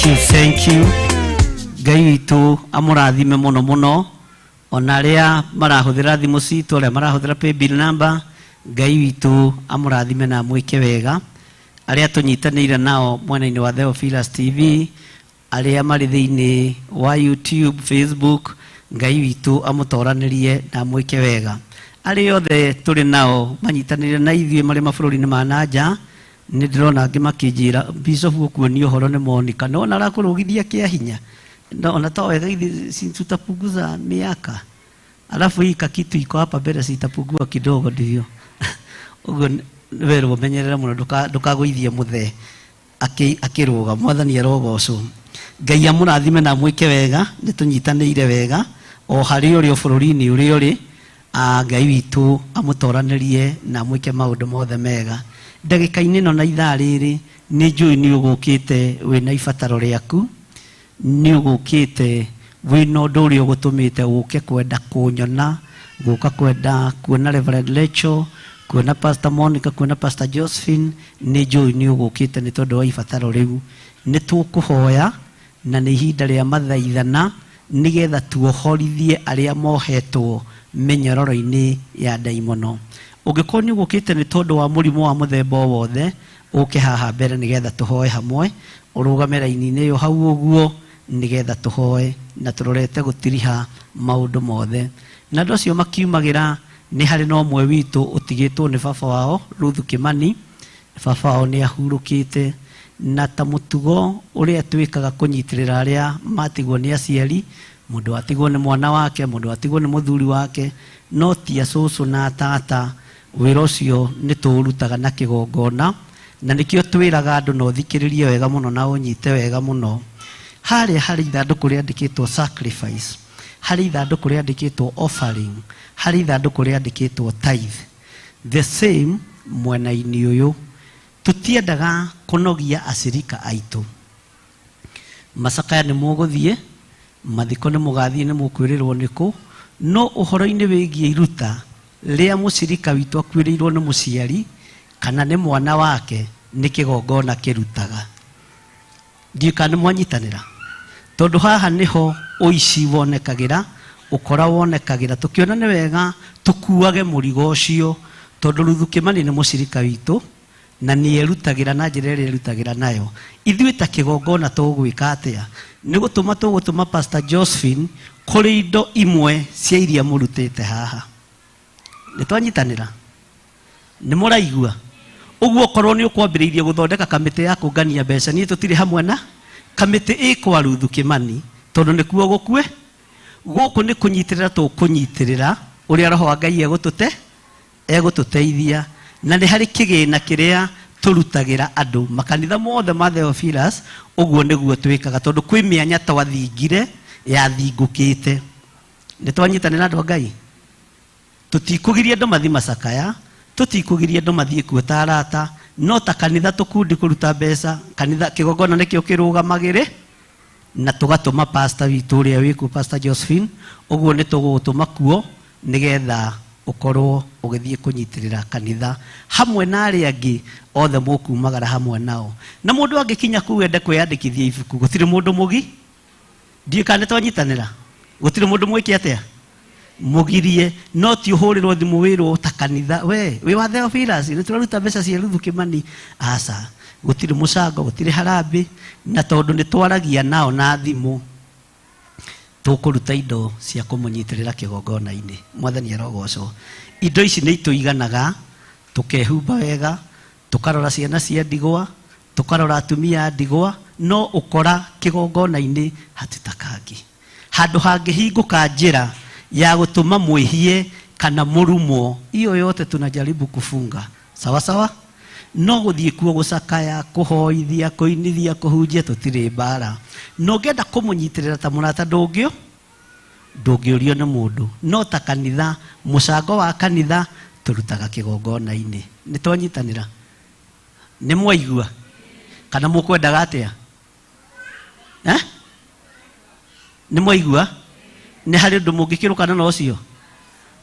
Thank you, thank you. Ngai witũ amũrathime mũno mũno, ona arĩa marahũthĩra thimũ citũ, arĩa marahũthĩra paybill number, Ngai witũ amũrathime na amwĩke wega. Arĩa tũnyitanĩire nao mwena-inĩ wa Theophilus TV, arĩa marĩ thĩinĩ wa YouTube, Facebook, Ngai witũ amũtoranĩrie na amwĩke wega. Arĩa othe tũrĩ nao manyitanĩire na ithuĩ marĩ mabũrũri-inĩ ma na nja, nĩ ndĩrona angĩ makĩnjĩra Bishop gũkuonia ũhoro nĩ Monica, no ona arakũrũgithia kĩa hinya. No, ona to wega ithi si tutapunguza miaka, alafu hii kakitu iko hapa mbele sitapungua kidogo, ndivyo ũguo werwo menyerera mũno ndũkagũithie mũthee akĩrũga. Mwathani arogocwo. Ngai amũrathime na amwĩke wega. Nĩ tũnyitanĩire wega o harĩa ũrĩ, o bũrũri-inĩ ũrĩa ũrĩ. Ngai witũ amũtoranĩrie na amwĩke maũndũ mothe mega. Ndagĩka-inĩ ĩno na ithaa rĩrĩ, nĩ njũĩ nĩ ũgũkĩte wĩna ibataro rĩaku, nĩ ũgũkĩte wĩna ũndũ ũrĩa ũgũtũmĩte ũke kwenda kũnyona, gũka kwenda kuona Reverend Lecho, kuona Pastor Monica, kuona Pastor Josephine. Nĩ njũĩ nĩ ũgũkĩte nĩ tondũ wa ibataro rĩu. Nĩ tũkũhoya na nĩ ihinda rĩa mathaithana nĩgetha tuohorithie arĩa mohetwo mĩnyororo-inĩ ya ndaimono. Ũngĩkorwo nĩ ũgũkĩte nĩ tondũ wa mũrimũ wa mũthemba o wothe, ũke haha mbere nĩgetha tũhoe hamwe. Ũrũgame raini-inĩ ĩyo hau ũguo nĩgetha tũhoe na tũrorete gũtiriha maũndũ mothe. Na andũ acio makiumagĩra, nĩ harĩ na ũmwe witũ ũtigĩtwo nĩ baba wao Ruth Kimani. Baba wao nĩ ahurũkĩte, na ta mũtugo ũrĩa twĩkaga kũnyitĩrĩra arĩa matigwo nĩ aciari, mũndũ atigwo nĩ mwana wake, mũndũ atigwo nĩ mũthuri wake, no ti acũcũ na tata, wĩra ũcio nĩ tũũrutaga na kĩgongona, na nĩkĩo twĩraga andũ na ũthikĩrĩrie wega mũno na ũnyite wega mũno. Harĩa harĩ ithandũkũ rĩandĩkĩtwo sacrifice, harĩ ithandũkũ rĩandĩkĩtwo offering, harĩ ithandũkũ rĩandĩkĩtwo tithe, the same mwena-inĩ ũyũ. Tũtiendaga kũnogia acirika aitũ. Macakaya nĩ mũgũthiĩ, mathiko nĩ mũgathiĩ, nĩ mũkwĩrĩrwo nĩkũ, no ũhoro-inĩ wĩgiĩ iruta rĩa mũcirika witũ akuĩrĩirwo nĩ mũciari kana nĩ mwana wake, nĩ kĩgongona kĩrutaga. Ndiũĩ kana nĩ mwanyitanĩra, tondũ haha nĩho ũici wonekagĩra, ũkora wonekagĩra. Tũkĩona nĩ wega tũkuage mũrigo ũcio, tondũ Ruthu Kimani nĩ mũcirika witũ na nĩ erutagĩra na njĩra ĩrĩa erutagĩra nayo. Ithuĩ ta kĩgongona tũgwĩka atĩa? Nĩ gũtũma tũgũtũma Pastor Josephine kũrĩ indo imwe cia iria mũrutĩte haha. Nĩ twanyitanĩra? Nĩ mũraigua? Ũguo okorwo nĩ ũkwambĩrĩirie gũthondeka kamĩtĩ ya kũngania mbeca, niĩ tũtirĩ hamwe na kamĩtĩ ĩ kwa Ruthu Kimani, tondũ nĩkuo gũkue gũkũ nĩ kũnyitĩrĩra, tũkũnyitĩrĩra ũrĩa roho wa Ngai egũtũteithia. Na nĩ harĩ kĩgĩna kĩrĩa tũrutagĩra andũ makanitha mothe ma Theophilus. Ũguo nĩguo twĩkaga, tondũ kwĩ mĩanya twathingire yathingũkĩte. Nĩ twanyitanĩra, andũ a Ngai? Tũtikũgiria andũ mathiĩ macakaya, tũtikũgiria andũ mathiĩ kuo ta arata, no ta kanitha tũkundi kũruta mbeca, kanitha kĩgongona nĩkĩo kĩrũgamagĩrĩ, na tũgatũma pastor witũ ũrĩa wĩkuo, Pastor Josephine. Ũguo nĩ tũgũgũtũma kuo nĩgetha ũkorwo ũgĩthiĩ kũnyitĩrĩra kanitha hamwe na arĩa angĩ othe mũkumagara hamwe nao. Na mũndũ angĩkinya kũu ende kwĩyandĩkithia ibuku, gũtirĩ mũndũ mũgi. Ndiũĩ kana nĩ twanyitanĩra. Gũtirĩ mũndũ mwĩke atĩa mũgirie, no ti ũhũrĩrwo thimũ wĩrwo ta kanitha, we wĩ wa Theophilus, nĩ tũraruta mbeca cia Ruthu Kimani. Aca, gũtirĩ mũcango, gũtirĩ harambĩ, na tondũ nĩ twaragia nao na thimũ, tũkũruta indo cia kũmũnyitĩrĩra kĩgongona-inĩ. Mwathani arogocwo. Indo ici nĩ itũiganaga tũkehumba wega, tũkarora ciana cia ndigwa, tũkarora atumia a ndigwa, no ũkora kĩgongona-inĩ hatitakangi handũ hangĩhingũka njĩra ya gũtũma mwĩhie kana mũrumwo. Hiyo yote tunajaribu kufunga sawa sawa. No gũthiĩ kuo gũcakaya, kũhoithia, kũinithia, kũhunjia, tũtirĩ mbara. No ngenda kũmũnyitĩrĩra ta mũrata, ndũngĩo ndũngĩũrio nĩ mũndũ, no ta kanitha, mũcango wa kanitha tũrutaga kĩgongona-inĩ. Nĩ twanyitanĩra? Nĩ mwaigua kana mũkwendaga atĩa, eh? Nĩ mwaigua? Nĩ harĩ ũndũ mũngĩkĩrũkana na ũcio?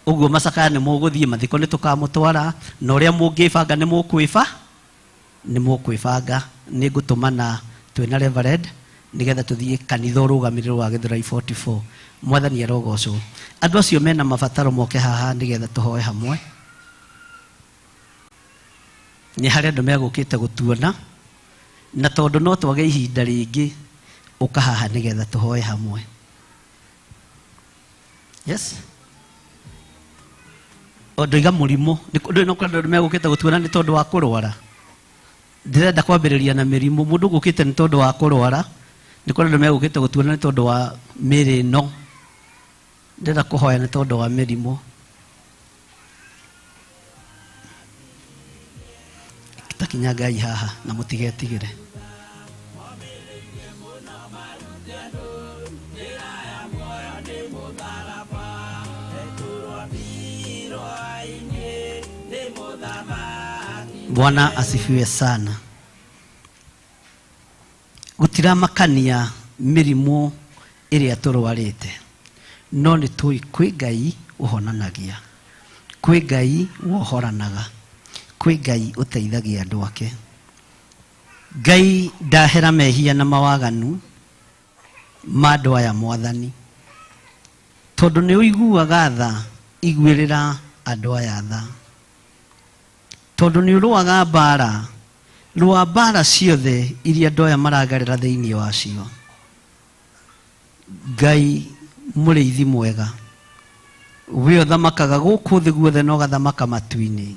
Ũguo macakaya nĩ mũgũthiĩ, mathiko nĩ tũkamũtwara, na ũrĩa mũngĩbanga nĩ mũkwĩbanga. Nĩ ngũtũmana twĩna Reverend. Nĩgetha tũthiĩ kanitha ũrũgamĩrĩrwo wa Gĩthũrai 44. Mwathani arogocwo. Andũ acio mena mabataro moke haha nĩgetha tũhoe hamwe. Nĩ harĩ andũ megũkĩte gũtuona, na tondũ no twage ihinda rĩngĩ, ũka haha nĩgetha tũhoe hamwe. Yes, o ndoiga mũrimũ. Ndũĩ no kũrĩ andũ megũkĩte gũtuona nĩ tondũ wa kũrwara. Ndĩrenda kwambĩrĩria na mĩrimũ. Mũndũ ũgũkĩte nĩ tondũ wa kũrwara, nĩ kũrĩ andũ megũkĩte gũtuona nĩ tondũ wa mĩrĩ ĩno. Ndĩrenda kũhoya nĩ tondũ wa mĩrimũ. Takinya Ngai haha na mũtigetigĩre. Bwana asifiwe sana. Gũtiramakania mĩrimũ ĩrĩa tũrwarĩte, no nĩ tũĩ kwĩ Ngai ũhonanagia, kwĩ Ngai wohoranaga, kwĩ Ngai ũteithagia andũ ake. Ngai, ndahera mehia na mawaganu ma andũ aya. Mwathani, tondũ nĩ ũiguaga tha, iguĩrĩra andũ aya tha. Tondũ nĩ ũrũaga mbara, rũa mbara ciothe iria andũ aya maragerera thĩinĩ wacio. Ngai mũrĩithi mwega, we ũthamakaga gũkũ thĩ guothe na ũgathamaka matu-inĩ,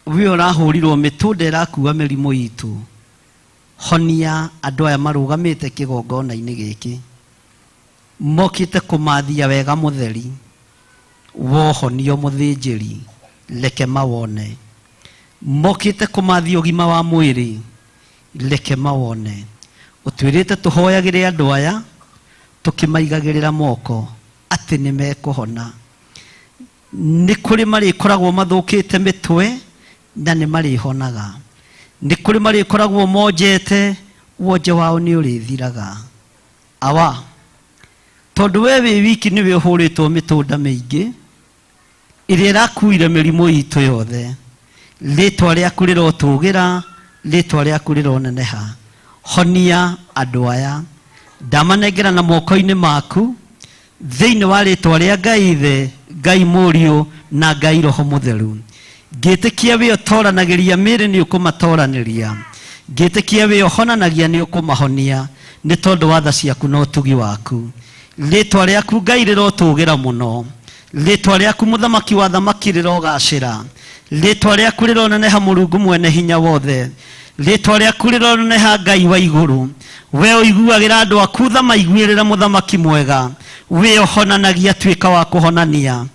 we ũrahũrirwo mĩtũnda ĩrakua mĩrimũ itũ, honia andũ aya marũgamĩte kĩgongona-inĩ gĩkĩ mokĩte kũmathia wega mũtheri. Wohonio mũthĩnjĩri, reke mawone. Mokĩte kũmathia ũgima wa mwĩrĩ, reke mawone. Ũtwĩrĩte tũhoyagĩre andũ aya tũkĩmaigagĩrĩra moko atĩ nĩ mekũhona. Nĩ kũrĩ marĩkoragwo mathũkĩte mĩtwe na nĩ marĩhonaga, nĩ kũrĩ marĩkoragwo monjete, wonje wao nĩ ũrĩthiraga. Awa, tondũ we wĩ wiki nĩwe ũhũrĩtwo mĩtũnda mĩingĩ ĩrĩa ĩrakuire mĩrimũ itũ yothe, rĩtwa rĩaku rĩrotũgĩra, rĩtwa rĩaku rĩroneneha. Honia andũ aya, ndamanengera na moko-inĩ maku thĩinĩ wa rĩtwa rĩa Ngai Ithe, Ngai Mũriũ na Ngai Roho Mũtheru. Ngĩtĩkia wĩ ũtoranagĩria mĩĩrĩ nĩ ũkũmatoranĩria, ngĩtĩkia wĩ ũhonanagia nĩ ũkũmahonia, nĩ tondũ wa tha ciaku na ũtugi waku. Rĩtwa rĩaku Ngai rĩrotũgĩra mũno, rĩtwa rĩaku Mũthamaki wa thamaki rĩrogacĩra, rĩtwa rĩaku rĩroneneha, Mũrungu mwene hinya wothe, rĩtwa rĩaku rĩroneneha, Ngai wa igũrũ. We ũiguagĩra andũ aku tha, maiguĩrĩra. Mũthamaki mwega, we ũhonanagia, tuĩka wa kũhonania.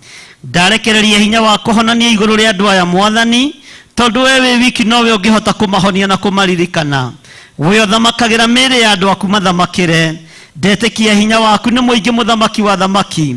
Ndarekereria hinya wa kũhonania igũrũ rĩa andũ aya, Mwathani, tondũ we wĩ wiki nowe ũngĩhota kũmahonia na kũmaririkana. We ũthamakagĩra mĩĩrĩ ya andũ aku, mathamakĩre. Ndetĩkia hinya waku nĩ mũingĩ, Mũthamaki wa thamaki.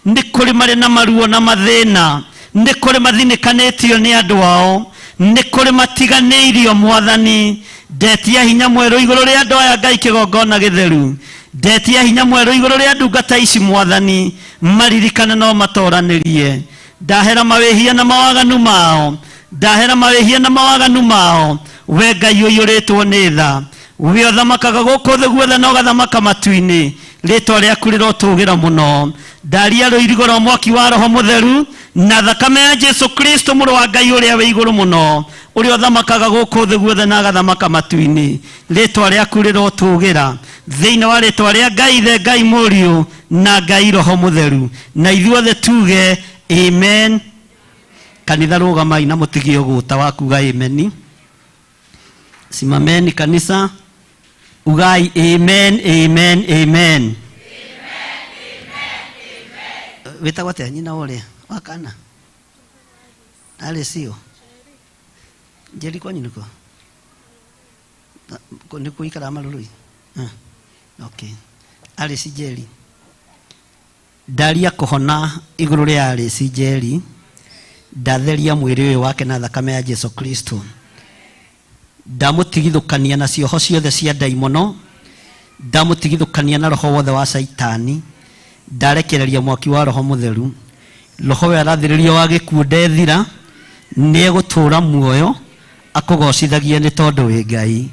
Nĩ kũrĩ marĩ na maruo na mathĩna, nĩ kũrĩ mathinĩkanĩtio nĩ andũ ao, nĩ kũrĩ matiganĩirio. Mwathani, ndetia hinya mwerũ igũrũ rĩa andũ aya. Ngai kĩgongona gĩtheru, ndetia hinya mwerũ igũrũ rĩa ndungata ici. Mwathani, maririkane no matoranĩrie. Ndahera mawĩhia na mawaganu mao, ndahera mawĩhia na mawaganu mao. We Ngai ũiyũrĩtwo nĩ tha, we ũthamakaga gũkũ thĩ guothe na ũgathamaka matu-inĩ, rĩtwa rĩaku rĩrotũgĩra mũno. Ndaria rũirigo rwa mwaki wa Roho Mũtheru na thakame ya Jesu Kristo, mũrũ wa Ngai ũrĩa wĩ igũrũ mũno, ũrĩa ũthamakaga gũkũ thĩ guothe na agathamaka matu-inĩ, rĩtwa rĩaku rĩrotũgĩra thĩinĩ wa rĩtwa rĩa Ngai Ithe, Ngai Mũriũ na Ngai Roho Mũtheru. Na ithuothe tuge amen. Kanitha, rũgamai na mũtigie ũgũta wa kuga ameni. Simameni kanisa, ugai amen, amen, amen. Wĩtagwo atĩa nyina ũrĩa wa kana arĩ cio njeri? Kwanyu nĩkũ? Nĩ kũikaraga marũrũi? Ah, okay. Alice Njeri, ndaria kũhona igũrũ rĩa Alice Njeri. Ndatheria mwĩrĩ ũyũ wake na thakame ya Jesu Kristo. Ndamũtigithũkania na cioho ciothe cia ndaimono, ndamũtigithũkania na roho wothe wa Caitani. Ndarekereria mwaki wa Roho Mũtheru. Roho we arathĩrĩrio wa gĩkuũ ndethira, nĩ egũtũũra muoyo akũgocithagie nĩ tondũ wĩ Ngai.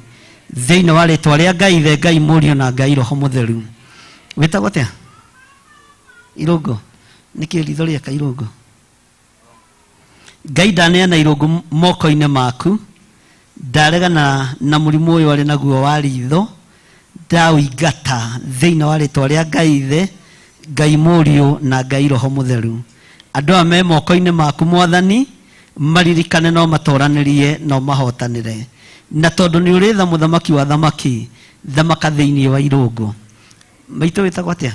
Thĩinĩ wa rĩtwa rĩa Ngai Ithe, Ngai Mũriũ na Ngai Roho Mũtheru. Wĩtagwo atĩa? Irũngũ. Nĩkĩ ritho rĩeka irũngũ? Ngai ndaneana irũngũ moko-inĩ maku, ndaregana na mũrimũ ũyũ arĩ naguo wa ritho, ndaũingata thĩinĩ wa rĩtwa rĩa Ngai Ithe, Ngai Mũriũ na Ngai Roho Mũtheru. Andũ aya me moko-inĩ maku Mwathani, maririkane no matoranĩrie no mahotanĩre. Na tondũ nĩ ũrĩ tha mũthamaki wa thamaki, thamaka thĩinĩ wa irũngũ. Maitũ wĩtagwo atĩa?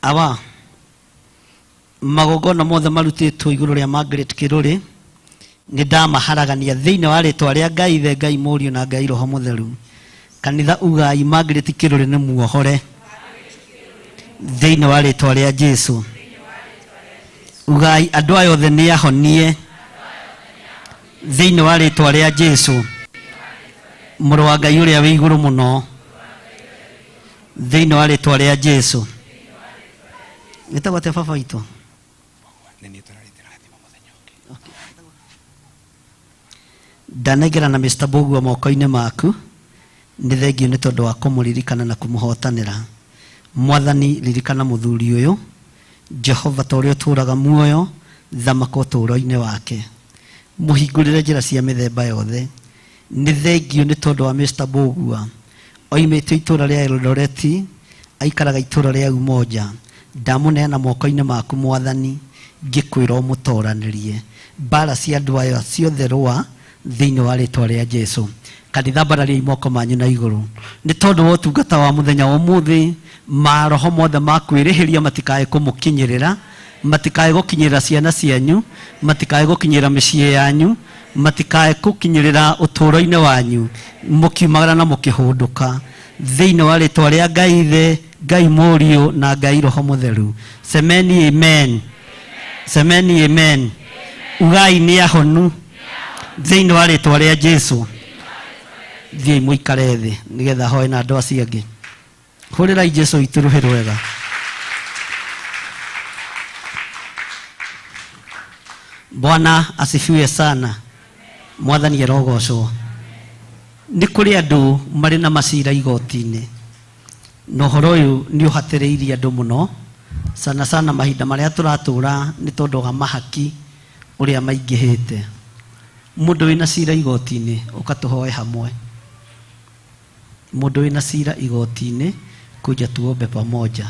Awa, magongona mothe marutĩtwo igũrũ rĩa Margaret Kĩrũrĩ nĩ ndamaharagania thĩinĩ wa rĩtwa rĩa Ngai Ithe, Ngai Mũriũ na Ngai Roho Mũtheru. Kanitha ugai Margaret Kĩrũrĩ nĩ muohore thĩinĩ wa rĩtwa rĩa Jesu. Ugai andũ aya othe nĩ ahonie thĩinĩ wa rĩtwa rĩa Jesu, mũrũ wa Ngai ũrĩa wĩ igũrũ mũno, thĩinĩ wa rĩtwa rĩa Jesu. Wĩtagwo atĩa baba witũ? Ndanengera na Mr. Mbũgua moko-inĩ maku, nĩ thengiũ nĩ tondũ wa kũmũririkana na kũmũhotanĩra. Mwathani ririkana mũthuri ũyũ, Jehova ta ũrĩa ũtũũraga muoyo, thamaka ũtũũro-inĩ wake. Mũhingũrĩre njĩra cia mĩthemba yothe. Nĩ thengiũ nĩ tondũ wa Mr. Mbũgua, oimĩte itũũra rĩa Eldoret, aikaraga itũũra rĩa Umoja. Ndamũneana moko-inĩ maku Mwathani, ngĩkwĩra ũmũtoranĩrie. Mbara cia andũ aya ciothe rũa thĩinĩ wa rĩtwa rĩa Jesu. Kanitha mbarariai moko manyu na igũrũ. Nĩ tondũ wa ũtungata wa mũthenya wa ũmũthĩ, maroho mothe ma kwĩrĩhĩria matikae kũmũkinyĩrĩra, matikae gũkinyĩrĩra ciana cianyu, matikae gũkinyĩrĩra mĩciĩ yanyu, matikae gũkinyĩrĩra ũtũũro-inĩ wanyu, mũkiumagara na mũkĩhũndũka. Thĩinĩ wa rĩtwa rĩa Ngai Ithe, Ngai Mũriũ na Ngai Roho Mũtheru. Semeni amen. Semeni amen. Ugai nĩ ahonu thĩinĩ wa rĩtwa rĩa Jesu. Thiĩi mũikare thĩ nĩgetha hoe na andũ acio angĩ. Hũrĩrai Jesu witũ rũhĩ rwega. Bwana asifiwe sana. Mwathani arogocwo. Nĩ kũrĩ andũ marĩ na macira igoti-inĩ, na ũhoro ũyũ nĩ ũhatĩrĩirie andũ mũno, sana sana mahinda marĩa tũratũra nĩ tondũ wa mahaki ũrĩa maingĩhĩte. Mũndũ wĩna cira igoti-inĩ, ũka tũhoe hamwe. Mũndũ wĩna cira igoti-inĩ, kuja tuombe pamoja.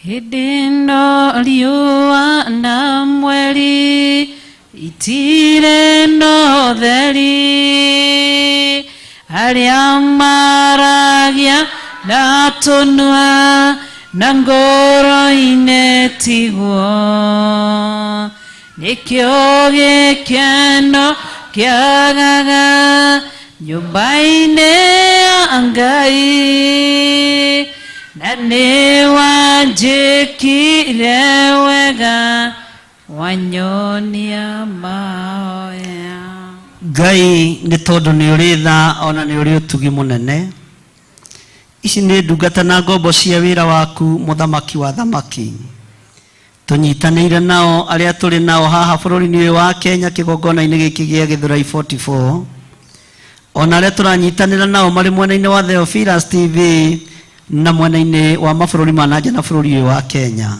Hĩndĩ ĩno riũa na mweri itirĩ na ũtheri, arĩa maragia na tũnua na ngoro-inĩ tiguo, nĩkĩo gĩkeno kĩagaga nyũmba-inĩ ya Ngai, na nĩ wanjĩkire wega wanyonia mahoya. Ngai nĩ tondũ nĩ ũrĩ tha ona nĩ ũrĩ ũtugi mũnene. Ici nĩ ndungata na ngombo cia wĩra waku mũthamaki wa thamaki. Tũnyitanĩire nao arĩa tũrĩ nao haha bũrũri-inĩ ũyũ wa Kenya kĩgongona-inĩ gĩkĩ gĩa Gĩthũrai 44, ona arĩa tũranyitanĩra nao marĩ mwena-inĩ wa Theophilus TV na mwena-inĩ wa mabũrũri ma nanja na bũrũri ũyũ wa Kenya.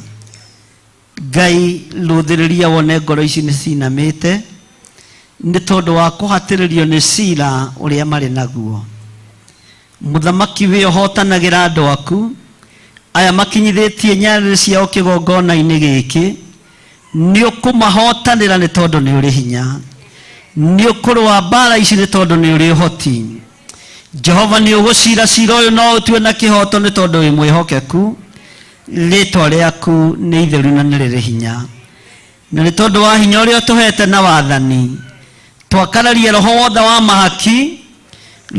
Ngai rũthĩrĩria wone ngoro ici nĩ cinamĩte nĩ tondũ wa kũhatĩrĩrio nĩ cira ũrĩa marĩ naguo. Mũthamaki wĩ ũhotanagĩra andũ aku aya makinyithĩtie nyarĩrĩ ciao kĩgongona-inĩ gĩkĩ, nĩ ũkũmahotanĩra nĩ tondũ nĩ ũrĩ hinya, nĩ ũkũrũa mbara ici nĩ tondũ nĩ ũrĩ ũhoti. Jehova nĩ ũgũcira cira ũyũ no ũtue na kĩhoto nĩ tondũ wĩ mwĩhokeku, rĩtwa rĩaku nĩ itheru na nĩ rĩrĩ hinya. Na nĩ tondũ wa hinya ũrĩa ũtũhete na wathani, twakararia roho wothe wa mahaki,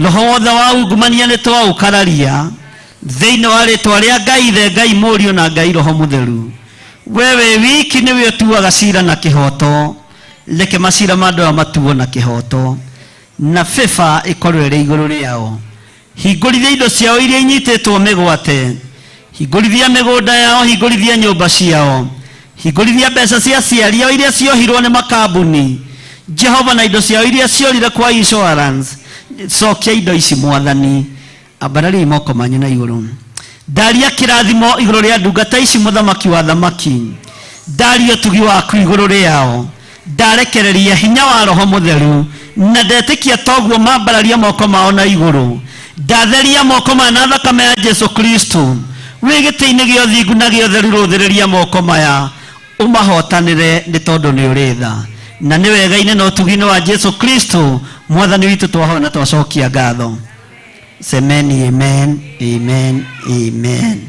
roho wothe wa ungumania nĩ twaũkararia thĩinĩ wa rĩtwa rĩa Ngai Ithe, Ngai Mũriũ na Ngai Roho Mũtheru. We wĩ wiki nĩwe ũtuaga cira na kĩhoto, reke macira ma andũ aya matuo na kĩhoto. Na favor ĩkorwo ĩrĩ igũrũ rĩao. Hingũrithia indo ciao iria inyitĩtwo mĩgwate. Hingũrithia mĩgũnda yao, hingũrithia nyũmba ciao. Hingũrithia mbeca cia aciari ao iria ciohirwo nĩ makambuni. Jehova na indo ciao iria ciorire kwa insurance. Cokia indo ici mwathani. Ambarariai moko manyu na igũrũ. Ndaria kĩrathimo igũrũ rĩa ndungata ici mũthamaki wa thamaki. Ndaria ũtugi waku igũrũ rĩao. Ndarekereria hinya wa roho mũtheru na ndetĩkia toguo mambararia moko mao na igũrũ. Ndatheria moko maya na thakame ya Jesu Kristo. Wĩ gĩtĩ-inĩ gĩa ũthingu na gĩa ũtheru rũthĩrĩria moko maya ũmahotanĩre nĩ tondũ nĩ ũrĩ tha. Na nĩ wega-inĩ na ũtugi-inĩ wa Jesu Kristo mwathani witũ twahoya na twacokia ngatho. Semeni amen, amen, amen.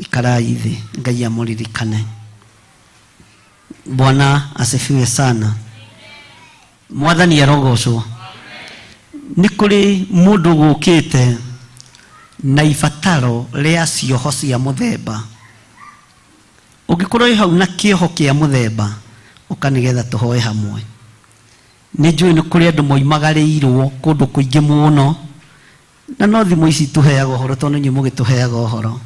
Ikarai thĩ, Ngai amũririkane. Bwana asifiwe sana. Mwathani arogocwo. Nĩ kũrĩ mũndũ gũkĩte na ibataro rĩa cioho cia mũthemba. Ũngĩkorwo wĩ hau na kĩoho kĩa mũthemba, ũka nĩgetha tũhoe hamwe. Nĩ njũĩ nĩ kũrĩ andũ moimagarĩirwo kũndũ kũingĩ mũno, na no thimũ ici tũheaga ũhoro tondũ inyuĩ mũgĩtũheaga ũhoro.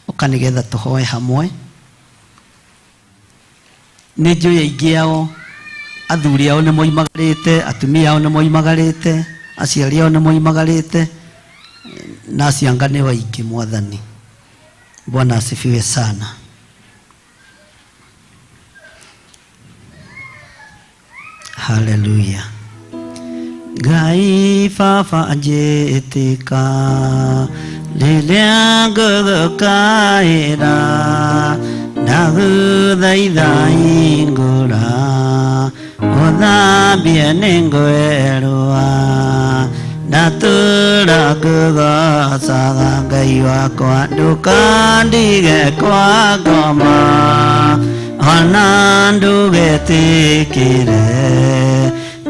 Ũka nĩgetha tũhoe hamwe. Nĩ njũĩ aingĩ ao athuri ao nĩ moimagarĩte, atumia ao nĩ moimagarĩte, aciari ao nĩ moimagarĩte, na acio anga nĩ aingĩ mwathani. Bwana asifiwe sana. Haleluya. Ngai baba njĩtĩka rĩrĩa ngũgũkaĩra ndagũthaitha hingũra ũthambie nĩ ngwerũa ndatũra ngũgocaga Ngai wakwa ndũkandige kwa ngoma ona ndũgetĩkĩre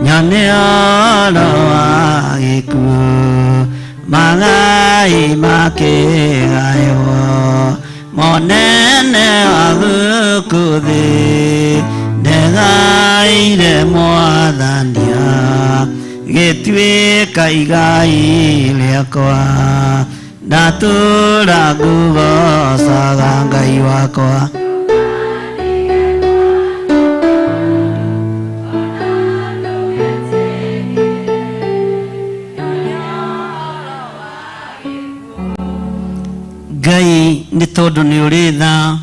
nyone ũhoro wa gĩkuũ magai makĩgaywo monene wa gũkũ thĩ ndegaire mwathania gĩtuĩka igai rĩakwa ndatũra ngũgocaga Ngai wakwa. Ngai nĩ tondũ nĩ ũrĩ tha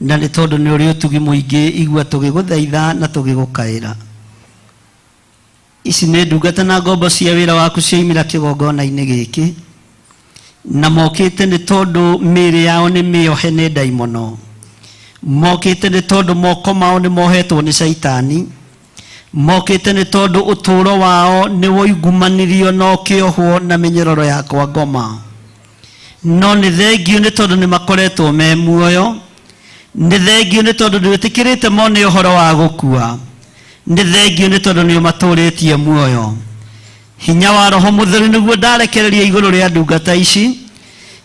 na nĩ tondũ nĩ ũrĩ ũtugi mũingĩ igua tũgĩgũthaitha na tũgĩgũkaĩra. Ici nĩ ndungata na ngombo cia wĩra waku cioimĩra kĩgongona-inĩ gĩkĩ na mokĩte nĩ tondũ mĩĩrĩ yao nĩ mĩohe nĩ ndaimono, mokĩte nĩ tondũ moko mao nĩ mohetwo nĩ caitani, mokĩte nĩ tondũ ũtũũro wao nĩ woingumanirio na ũkĩohwo na mĩnyororo ya kwa ngoma. No nĩ thengio nĩ tondũ nĩ makoretwo me muoyo, nĩ thengio nĩ tondũ ndwĩtĩkĩrĩte mone ũhoro wa gũkua, nĩ thengio nĩ tondũ nĩ ũmatũrĩtie muoyo. Hinya wa roho mũtheru nĩguo ndarekereria igũrũ rĩa ndungata ici,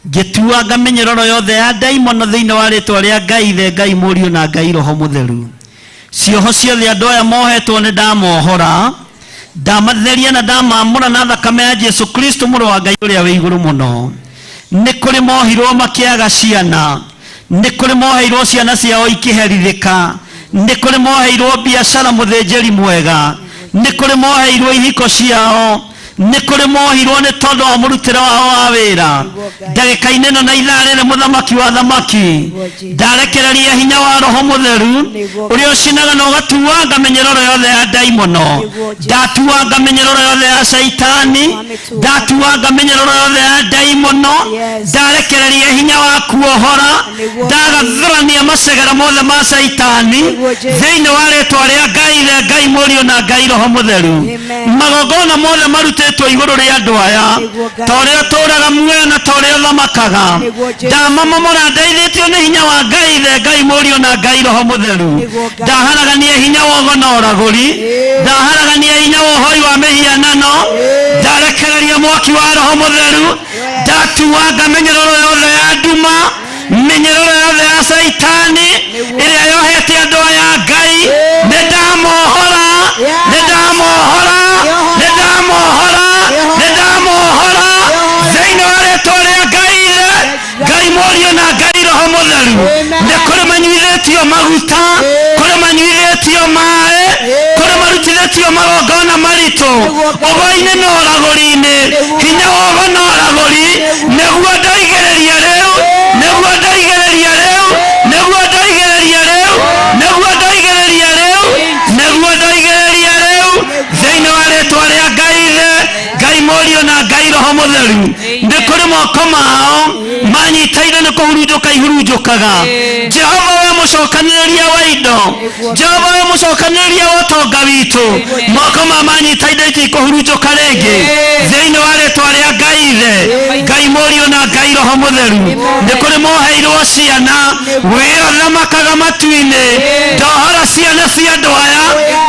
ngĩtuanga mĩnyororo yothe ya ndaimono thĩinĩ wa rĩtwa rĩa Ngai Ithe, Ngai Mũriũ na Ngai Roho Mũtheru. Cioho ciothe andũ aya mohetwo nĩ ndamohora, ndamatheria na ndamamũra na thakame ya Jesu Kristo mũrũ wa Ngai ũrĩa wĩ igũrũ mũno. Nĩ kũrĩ mohirwo makĩaga ciana, nĩ kũrĩ moheirwo ciana ciao ikĩherithĩka, nĩ kũrĩ moheirwo biacara mũthĩnjĩri mwega, nĩ kũrĩ moheirwo ihiko ciao, nĩ kũrĩ mohirwo nĩ tondũ wa mũrutĩre wao wa wĩra. Ndagĩka-inĩ ĩno na ithaa rĩrĩ mũthamaki wa thamaki ndarekereria hinya wa roho mũtheru ũrĩa ũcinaga na ũgatuanga mĩnyororo yothe ya ndaimono, ndatuanga mĩnyororo yothe ya caitani, ndatuanga mĩnyororo yothe ya ndaimono, ndarekereria hinya wa kuohora, ndagathũrania macegera mothe ma caitani thĩinĩ wa rĩtwa rĩa Ngai Ithe, Ngai Mũriũ na Ngai Roho Mũtheru. Magongona mothe marutĩtwo igũrũ rĩa andũ aya ta ũrĩa ũtũũraga muoyo na ta ũrĩa ũthamakaga, ndamamomora ndeithĩtio nĩ hinya wa Ngai Ithe, Ngai Mũriũ na Ngai Roho Mũtheru. Ndaharagania hinya wa ũgo na ũragũri, ndaharagania hinya wa ũhoi wa mĩhianano, ndarekereria mwaki wa Roho Mũtheru, ndatuanga mĩnyororo yothe ya nduma, mĩnyororo yothe ya caitani ĩrĩa yohete andũ aya Ngai, nĩ ndamohora, nĩ ndamohora, Mũriũ na Ngai Roho Mũtheru. Nĩ kũrĩ manyuithĩtio maguta, kũrĩ manyuithĩtio maĩ, kũrĩ marutithĩtio magongona maritũ, ũgo-inĩ na ũragũri-inĩ, hinya wa ũgo na ũragũri, nĩguo ndoigĩrĩria rĩu, nĩguo ndoigĩrĩria rĩu, nĩguo ndoigĩrĩria rĩu, nĩguo ndoigĩrĩria rĩu, nĩguo ndoigĩrĩria rĩu, thĩinĩ wa rĩtwa rĩa Ngai Ithe, Ngai Mũriũ na Ngai Roho Mũtheru. Nĩ kũrĩ moko mao manyitaine nĩ kũhurunjũka ihurunjũkaga. Jehova we mũcokanĩrĩria wa indo, Jehova we mũcokanĩrĩria wa ũtonga witũ, moko ma manyitaine itikũhurunjũka rĩngĩ, thĩinĩ wa rĩtwa rĩa Ngai Ithe, Ngai Mũriũ na Ngai Roho Mũtheru. Nĩ kũrĩ moheirwo ciana, we ũthamakaga matu-inĩ, ndohora ciana cia andũ aya,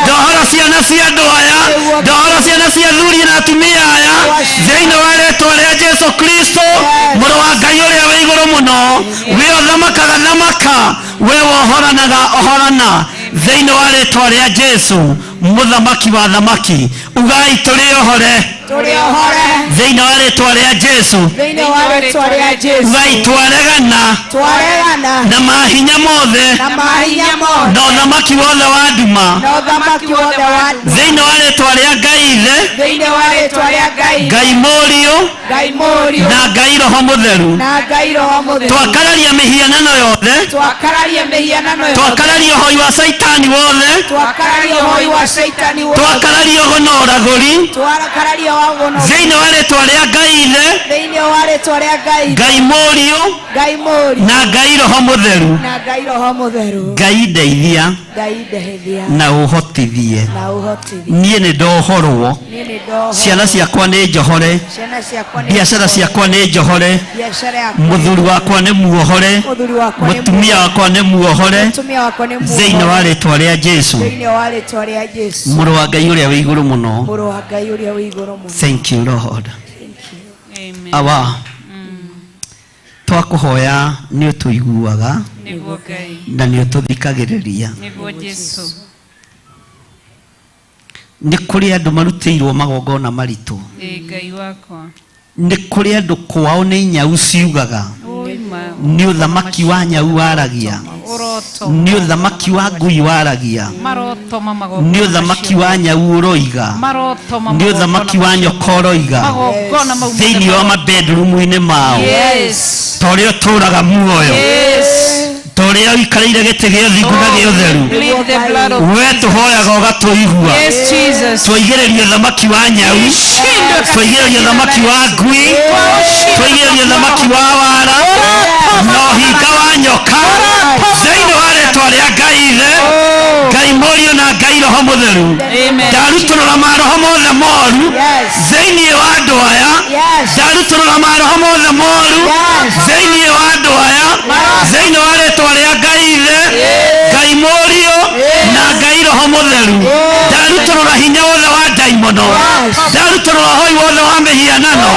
ndohora ciana cia andũ aya, ndohora ciana cia athuri na atumia aya, thĩinĩ wa rĩtwa rĩa Jesu Kristo, mũrũ wa Ngai ũrĩa wĩ igũrũ mũno, we ũthamakaga thamaka, we wohoranaga ohorana, thĩinĩ wa rĩtwa rĩa Jesu, mũthamaki wa thamaki. Ugai tũrĩ ohore. Tũrĩ ohore. Thĩinĩ wa rĩtwa rĩa Jesu. Thĩinĩ wa rĩtwa rĩa Jesu. Ugai twaregana. Twaregana. Na mahinya mothe. Na mahinya mothe. Na ũthamaki wothe wa nduma. Na ũthamaki wothe wa nduma. Thĩinĩ wa rĩtwa rĩa Ngai Ithe. Thĩinĩ wa rĩtwa rĩa Ngai. Ngai Mũriũ. Ngai Mũriũ. Na Ngai Roho Mũtheru. Na Ngai Roho Mũtheru. Twakararia mĩhianano yothe. Twakararia mĩhianano yothe. Twakararia ũhoi wa Caitani wothe. Twakararia ũhoi wa Caitani wothe. Twakararia ũgo na ũragũri. Twakararia ũgo na ũragũri. Thĩinĩ wa rĩtwa rĩa Ngai Ithe. Thĩinĩ wa rĩtwa rĩa Ngai Ithe. Ngai Mũriũ. Ngai Mũriũ. Na Ngai Roho Mũtheru. Na Ngai Roho Mũtheru. Ngai ndeithia. Ngai ndeithia. Na ũhotithie. Na ũhotithie. Niĩ nĩ ndohorwo. Niĩ nĩ ndohorwo. Ciana ciakwa nĩ njohore. Ciana ciakwa nĩ Biacara ciakwa nĩ njohore. Biacara yakwa. Mũthuri wakwa nĩ muohore. Mũthuri wakwa nĩ Mũtumia wakwa nĩ muohore. Mũtumia wakwa nĩ muohore. Thĩinĩ wa rĩtwa rĩa Jesu. Thĩinĩ wa rĩtwa rĩa Jesu. Mũrũ wa Ngai ũrĩa wĩ igũrũ mũno. Mũrũ wa Ngai ũrĩa wĩ igũrũ mũno. Thank you Lord. Amen. Awa. Twakũhoya nĩ ũtũiguaga. Nĩguo Ngai. Na nĩ ũtũthikagĩrĩria. Nĩguo Jesu. Nĩ kũrĩ andũ marutĩirwo magongona maritũ. Ĩ Ngai wakwa. Nĩ kũrĩ andũ kwao nĩ nyau ciugaga. Nĩ ũthamaki wa nyau waragia. Nĩ ũthamaki wa ngui waragia. Nĩ ũthamaki wa nyau ũroiga. Nĩ ũthamaki wa nyoka ũroiga. Thĩinĩ wa mabedroom-inĩ mao. Ta ũrĩa ũtũraga muoyo. Ta ũrĩa ũikarĩire gĩtĩ gĩa ũthingu na gĩa ũtheru. We tũhoyaga ũgatũigua. Twaigĩrĩria ũthamaki wa nyau. Twaigĩrĩria ũthamaki wa ngui. Twaigĩrĩria ũthamaki wa wara. Na ũhinga wa nyoka. Thĩinĩ wa rĩtwa rĩa Ngai Ithe, Ngai Mũriũ na Ngai Roho Mũtheru. Ndarutũrũra maroho mothe moru thĩinĩ wa andũ aya. Ndarutũrũra maroho mothe moru thĩinĩ wa andũ aya. Thĩinĩ wa rĩtwa rĩa Ngai Ithe, Ngai Mũriũ na Ngai Roho Mũtheru. Ndarutũrũra hinya wothe wa ndaimono. Ndarutũrũra ũhoi wothe wa mĩhianano.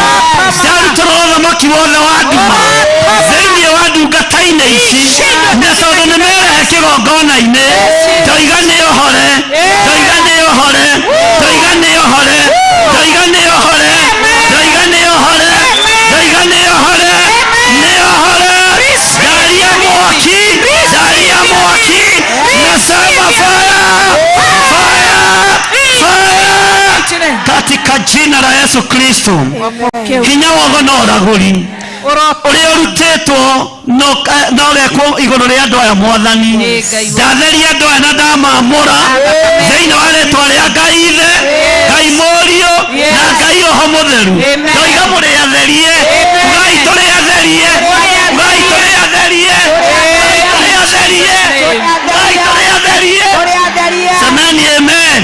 Ndarutũrũra ũthamaki wothe wa nduma thĩinĩ wa ndungata-inĩ ici. Na tondũ nĩ merehe kĩgongona-inĩ, ndoiga nĩ ũhore, ndoiga nĩ ũhore, ndoiga nĩ ũhore, ndoiga nĩ ũhore, ndoiga nĩ ũhore, ndoiga nĩ ũhore, nĩ ũhore. Ndaria mwaki, ndaria mwaki, nasema fire, fire, fire, katika jina la Yesu Kristo. Hinya wogo na ũragũri ũrĩa ũrutĩtwo na ũrekwo igũrũ rĩa andũ aya mwathani. Ndatheria andũ aya na ndamamũra thĩinĩ wa rĩtwa rĩa Ngai Ithe, Ngai Mũriũ na Ngai Roho Mũtheru. Ndoiga mũrĩ atherie, Ngai tũrĩ atherie, Ngai tũrĩ atherie, Ngai tũrĩ atherie, Ngai tũrĩ atherie. Semeni amen.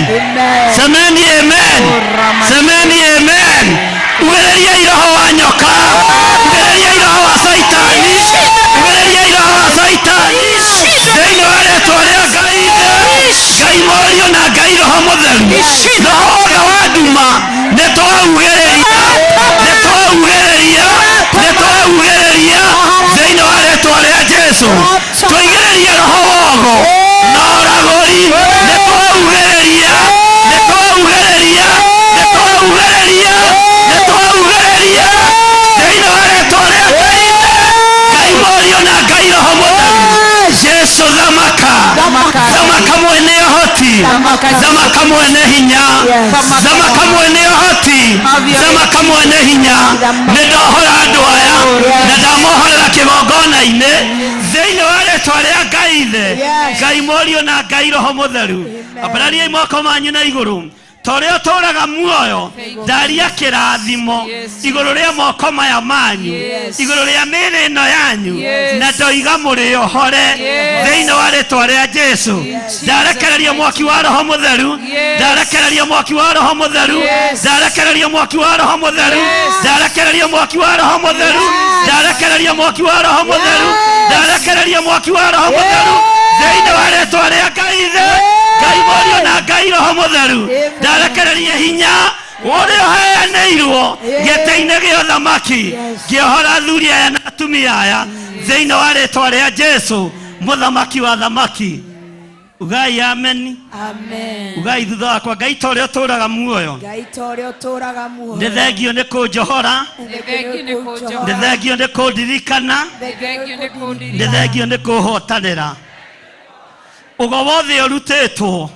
Semeni amen. Semeni amen. Ugĩrĩria roho wa nyoka. Ugĩrĩria roho wa Saitani. Ugĩrĩria roho wa Saitani. Thĩinĩ wa rĩtwa rĩa Ngai Ithe, Ngai Mũriũ na Ngai Roho Mũtheru. Roho wothe wa nduma nĩ twaugĩrĩria, nĩ twaugĩrĩria, ũhoti, thamaka mwene hinya, thamaka mwene ũhoti, thamaka mwene hinya. Nĩ ndohora andũ aya na ndamohorera kĩgongona-inĩ thĩinĩ wa rĩtwa rĩa Ngai Ithe, Ngai Mũriũ na Ngai Roho Mũtheru. Ambarariai moko manyu na igũrũ ta ũrĩa ũtũũraga muoyo, ndaria kĩrathimo igũrũ rĩa moko maya manyu, igũrũ rĩa mĩĩrĩ ĩno yanyu, na ndoiga mũrĩohore thĩinĩ wa rĩtwa rĩa Jesu. Ndarekereria mwaki wa Roho Mũtheru, ndarekereria mwaki wa Roho Mũtheru, ndarekereria mwaki wa Roho Mũtheru, ndarekereria mwaki wa Roho Mũtheru, ndarekereria mwaki wa Roho Mũtheru, ndarekereria mwaki wa Roho Mũtheru thĩinĩ wa rĩtwa rĩa Ngai Ithe, Ngai Mũriũ na Ngai Roho Mũtheru. Ndarekereria hinya ũrĩa ũheanĩirwo gĩtĩ-inĩ gĩa ũthamaki, ngĩohora athuri aya na atumia aya thĩinĩ wa rĩtwa rĩa Jesu, mũthamaki wa thamaki. Ugai ameni. Amen. Ugai thutha wakwa, Ngai ta ũrĩa ũtũũraga muoyo, Ngai ta ũrĩa ũtũũraga muoyo, nĩ thengio nĩ kũnjohora, nĩ thengio nĩ kũnjohora, nĩ thengio nĩ kũndirikana, nĩ thengio nĩ kũhotanĩra. Ũgo wothe ũrutĩtwo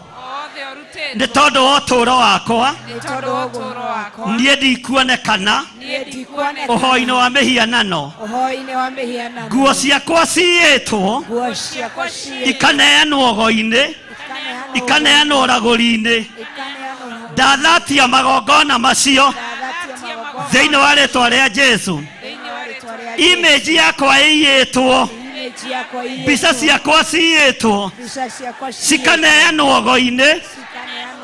nĩ tondũ wa ũtũũro wakwa, nĩ tondũ wa ũtũũro wakwa, niĩ ndikuonekana niĩ ndikuonekana ũhoi-inĩ wa mĩhianano. Ũhoi-inĩ wa mĩhianano. Nguo ciakwa ciyĩtwo Nguo ciakwa ciyĩtwo ikaneanwo ũgo-inĩ, ikaneanwo ũragũri-inĩ. Ikaneanwo. Ndathatia magongona macio Ndathatia magongona thĩinĩ wa rĩtwa rĩa Jesu. Rĩtwa rĩa Image yakwa ĩiyĩtwo, Image yakwa iyĩtwo, mbica ciakwa ciyĩtwo mbica ciakwa ciyĩtwo, cikaneanwo ũgo-inĩ,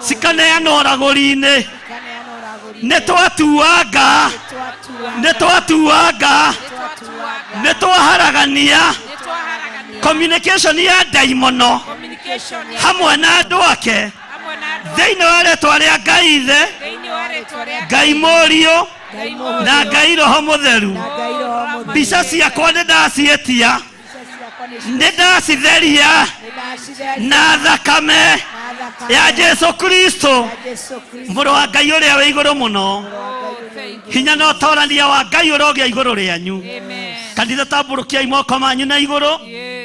cikaneanwo ũragũri-inĩ. Cikaneanwo ũragũri-inĩ. Nĩ twatuanga, nĩ twatuanga, nĩ twaharagania communication ya ndaimono hamwe na andũ ake thĩinĩ wa rĩtwa rĩa Ngai Ithe, Ngai Mũriũ na Ngai Roho Mũtheru. Mbica ciakwa nĩ ndaciĩtia, nĩ ndacitheria na thakame ya Jesu Kristo, mũrũ wa Ngai ũrĩa wĩ igũrũ mũno. Hinya na ũtorania wa Ngai ũrogĩa igũrũ rĩanyu. Kanitha, tambũrũkiai moko manyu na igũrũ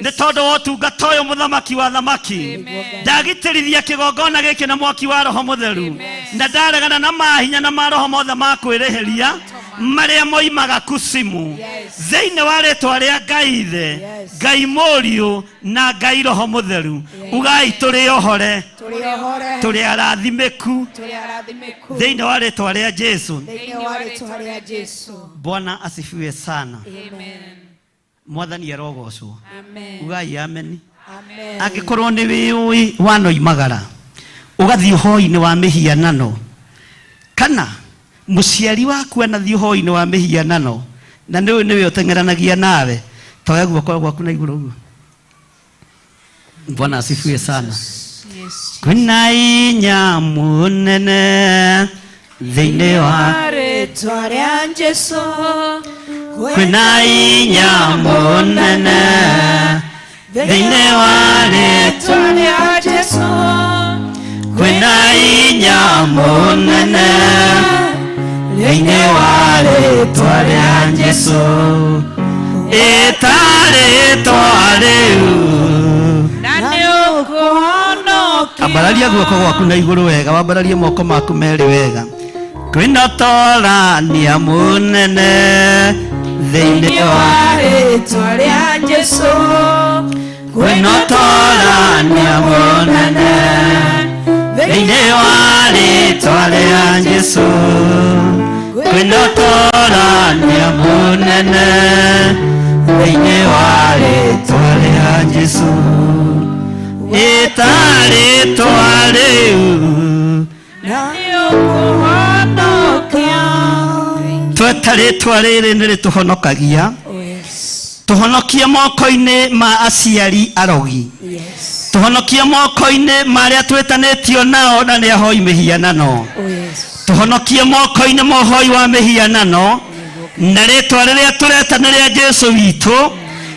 nĩ tondũ wa ũtungata ũyũ. Mũthamaki wa thamaki, ndagitĩrithia kĩgongona gĩkĩ na mwaki wa Roho Mũtheru, na ndaregana na mahinya na maroho mothe ma kwĩrĩhĩria marĩa moimaga kusimu thĩinĩ wa rĩtwa rĩa Ngai Ithe, Ngai Mũriũ na Ngai Roho Mũtheru. Ugai, tũrĩ ohore, Tũrĩ ohore, tũrĩ arathimĩku tũrĩ arathimĩku thĩinĩ wa rĩtwa rĩa Jesu. Thĩinĩ wa rĩtwa rĩa Jesu. Bwana asifiwe sana. Mwathani arogocwo. Ugai ameni. Amen. Angĩkorwo nĩ wĩũĩ wanoimagara ũgathiĩ ũhoi-inĩ wa mĩhianano, kana mũciari waku anathiĩ ũhoi-inĩ wa mĩhianano na nĩũĩ nĩwe ũteng'eranagia nawe, toya guoko gwaku na igũrũ ũguo. Bwana asifiwe sana. Kwĩna inya mũnene thĩinĩ wa rĩtwa rĩa Jesu. Kwĩna inya mũnene thĩinĩ wa rĩtwa rĩa Jesu. Kwĩna inya mũnene thĩinĩ wa rĩtwa rĩa Jesu, ĩta rĩtwa rĩu na nĩ ũkũhonokia. Ambararia guoko gwaku na igũrũ wega, wambararie moko maku merĩ wega. Kwĩna torania mũnene thĩinĩ wa rĩtwa rĩa Jesu. Kwĩna torania mũnene thĩinĩ wa rĩtwa rĩa Jesu. Kwĩna torania mũnene thĩinĩ wa rĩtwa rĩa Jesu, ĩta rĩtwa rĩu na nĩ ũkũhonokia. Tweta rĩtwa rĩrĩ nĩ rĩtũhonokagia. Oh yes. Tũhonokie moko-inĩ ma aciari arogi, tũhonokie moko-inĩ ma arĩa twĩtanĩtio nao na nĩ ahoi mĩhianano, Oh yes. tũhonokie moko-inĩ ma ũhoi wa mĩhianano, na rĩtwa rĩrĩa tũreta nĩ rĩa Jesu witũ,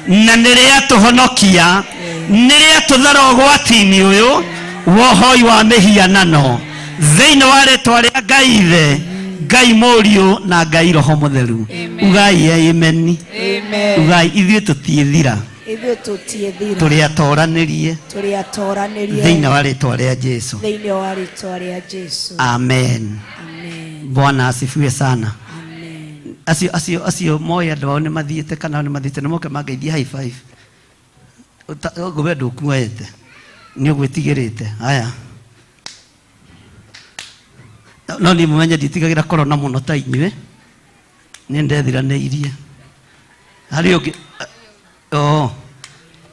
na nĩ rĩatũhonokia, nĩ rĩatũthara ũgwati-inĩ ũyũ wa ũhoi wa mĩhianano thĩinĩ wa rĩtwa rĩa Ngai Ithe, Ngai Mũriũ na Ngai Roho Mũtheru. Ugai ameni. Amen. Ugai, ithuĩ tũtiĩthira. Ithuĩ tũtiĩthira. Tũrĩ atoranĩrie. Tũrĩ atoranĩrie. Thĩinĩ wa rĩtwa rĩa Jesu. Thĩinĩ wa rĩtwa rĩa Jesu. Amen. Amen. Bwana asifiwe sana. Amen. Acio acio acio moĩ andũ ao nĩ mathiĩte kana nĩ mathiĩte nĩ moke mangeithie high five. Ũguo we ndũkuoete nĩ ũgwĩtigĩrĩte haya no niĩ mũmenye nditigagĩra korona mũno ta inyuĩ nĩ ndethiranĩirie harĩ ũngĩ oh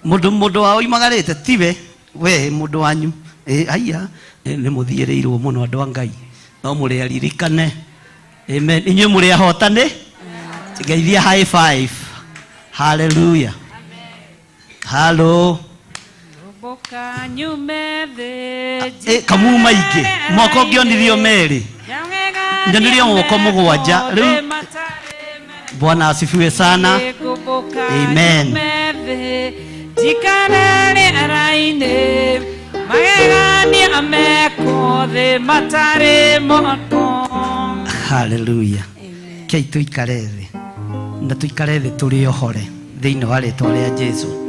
mũndũ mũndũ wao oimagarĩte tiwe we mũndũ wanyu ĩ haiya nĩ mũthiĩrĩirwo mũno andũ a Ngai no mũrĩ aririkane amen inyuĩ mũrĩ ahotani ngeithia high five hallelujah halo Mboka nyume thĩ ĩ kamu maingĩ mwaka ũngĩonirio merĩ nyonirio moko mũgwanja rĩu Bwana asifiwe sana Amen. Njikare rĩera-inĩ magegania mekwo thĩ matarĩ moko. Hallelujah. Kei tuikare thĩ na tuikare thĩ tũrĩ ohore thĩinĩ wa rĩtwa rĩa Jesu.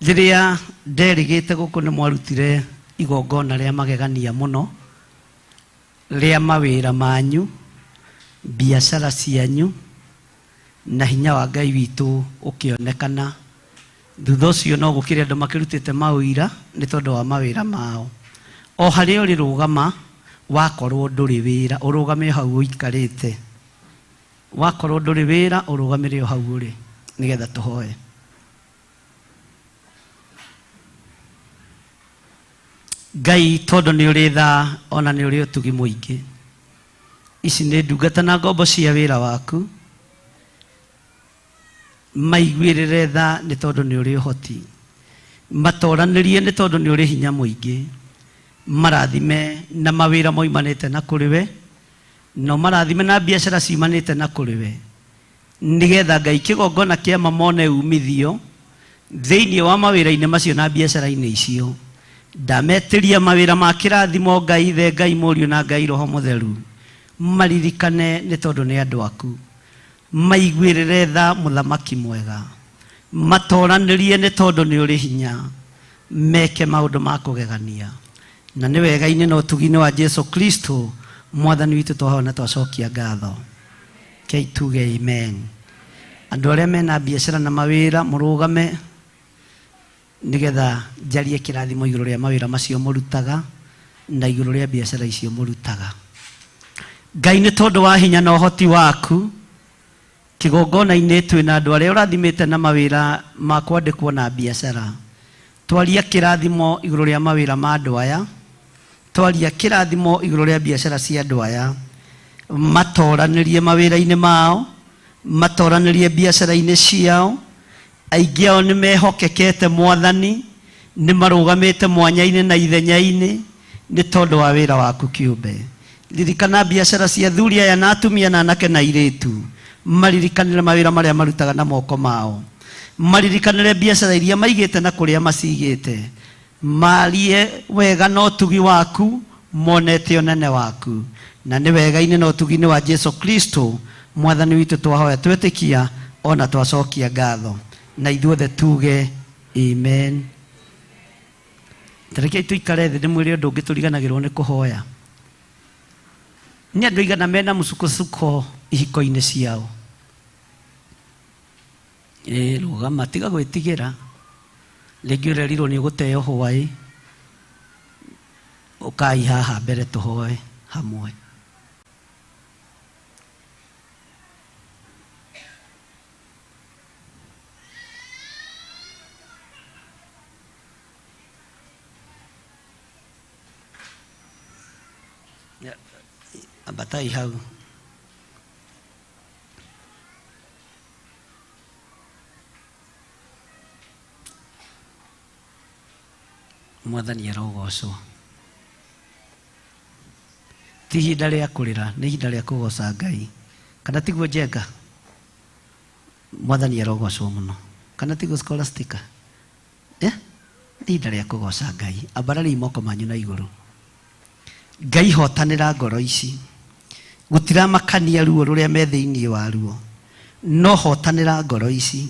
Rĩrĩa nderĩgĩte gũkũ nĩ mwarutire igongona rĩa magegania mũno rĩa mawĩra manyu biacara cianyu na hinya wa Ngai witũ ũkĩonekana. Thutha ũcio no gũkĩrĩ andũ makĩrutĩte mawĩra nĩ tondũ wa mawĩra mao. O harĩa ũrĩ rũgama wakorwo ndũrĩ wĩra ũrũgame hau ũikarĩte, wakorwo ndũrĩ wĩra ũrũgamĩre o hau ũrĩ nĩgetha tũhoe. Ngai tondũ nĩ ũrĩ tha ona nĩ ũrĩ ũtugi mũingĩ, ici nĩ ndungata na ngombo cia wĩra waku, maiguĩrĩre tha nĩ tondũ nĩ ũrĩ ũhoti, matoranĩrie nĩ tondũ nĩ ũrĩ hinya mũingĩ, marathime na mawĩra moimanĩte na kũrĩ we, no marathime na biacara ciumanĩte na kũrĩ we, nĩgetha Ngai kĩgongona kĩa mamone umithio thĩinĩ wa mawĩra-inĩ macio na biacara-inĩ icio. Ndametĩria mawĩra ma kĩrathimo Ngai Ithe, Ngai Mũriũ na Ngai Roho Mũtheru, maririkane nĩ tondũ nĩ andũ aku, maiguĩrĩre tha mũthamaki mwega, matoranĩrie nĩ tondũ nĩ ũrĩ hinya, meke maũndũ ma kũgegania. Na nĩ wega-inĩ na ũtugi-inĩ wa Jesu Kristo mwathani witũ twahoya na twacokia ngatho. Kei tuge amen. Andũ arĩa mena biacara na mawĩra mũrũgame nĩgetha njarie kĩrathimo igũrũ rĩa mawĩra macio mũrutaga na igũrũ rĩa biacara icio mũrutaga. Ngai nĩ tondũ wa hinya na ũhoti waku kĩgongona-inĩ twĩna andũ arĩa ũrathimĩte na mawĩra ma kwandĩkwo na biacara. Twaria kĩrathimo igũrũ rĩa mawĩra ma andũ aya, twaria kĩrathimo igũrũ rĩa biacara cia andũ aya, matoranĩrie mawĩra-inĩ mao, matoranĩrie biacara-inĩ ciao. Aingĩ ao nĩ mehokekete mwathani, nĩ marũgamĩte mwanya-inĩ na ithenya-inĩ nĩ tondũ wa wĩra waku kĩũmbe. Ririkana biacara cia athuri aya na atumia na anake na airĩtu, maririkanĩre mawĩra marĩa marutaga na moko mao, maririkanĩre biacara iria maigĩte na kũrĩa macigĩte, marie wega na ũtugi waku, monete ũnene waku. Na nĩ wega-inĩ na ũtugi-inĩ wa Jesu Kristo mwathani witũ twahoya twetĩkia ona twacokia ngatho, na ithuothe tuge amen. Tarekei tuikare thĩ ndĩmwĩre ũndũ ũngĩ tũriganagĩrwo nĩ kũhoya. Nĩ andũ aigana mena mũsukosuko ihiko-inĩ ciao? Ĩ rũgama, tiga gwĩtigĩra. Rĩngĩ ũrerirwo nĩ ũgũteo hwaĩ, ũkai haha mbere tũhoe hamwe. Ambatai hau. Mwathani arogocwo. Ti ihinda rĩa kũrĩra, nĩ ihinda rĩa kũgoca Ngai. Kana tiguo Njenga? Mwathani arogocwo mũno. Kana tiguo Scholastica? Nĩ ihinda rĩa kũgoca Ngai. Ambarariai moko manyu na igũrũ. Ngai hotanĩra ngoro ici. Gũtiramakania ruo rũrĩa me thĩinĩ wa ruo. No hotanĩra ngoro ici,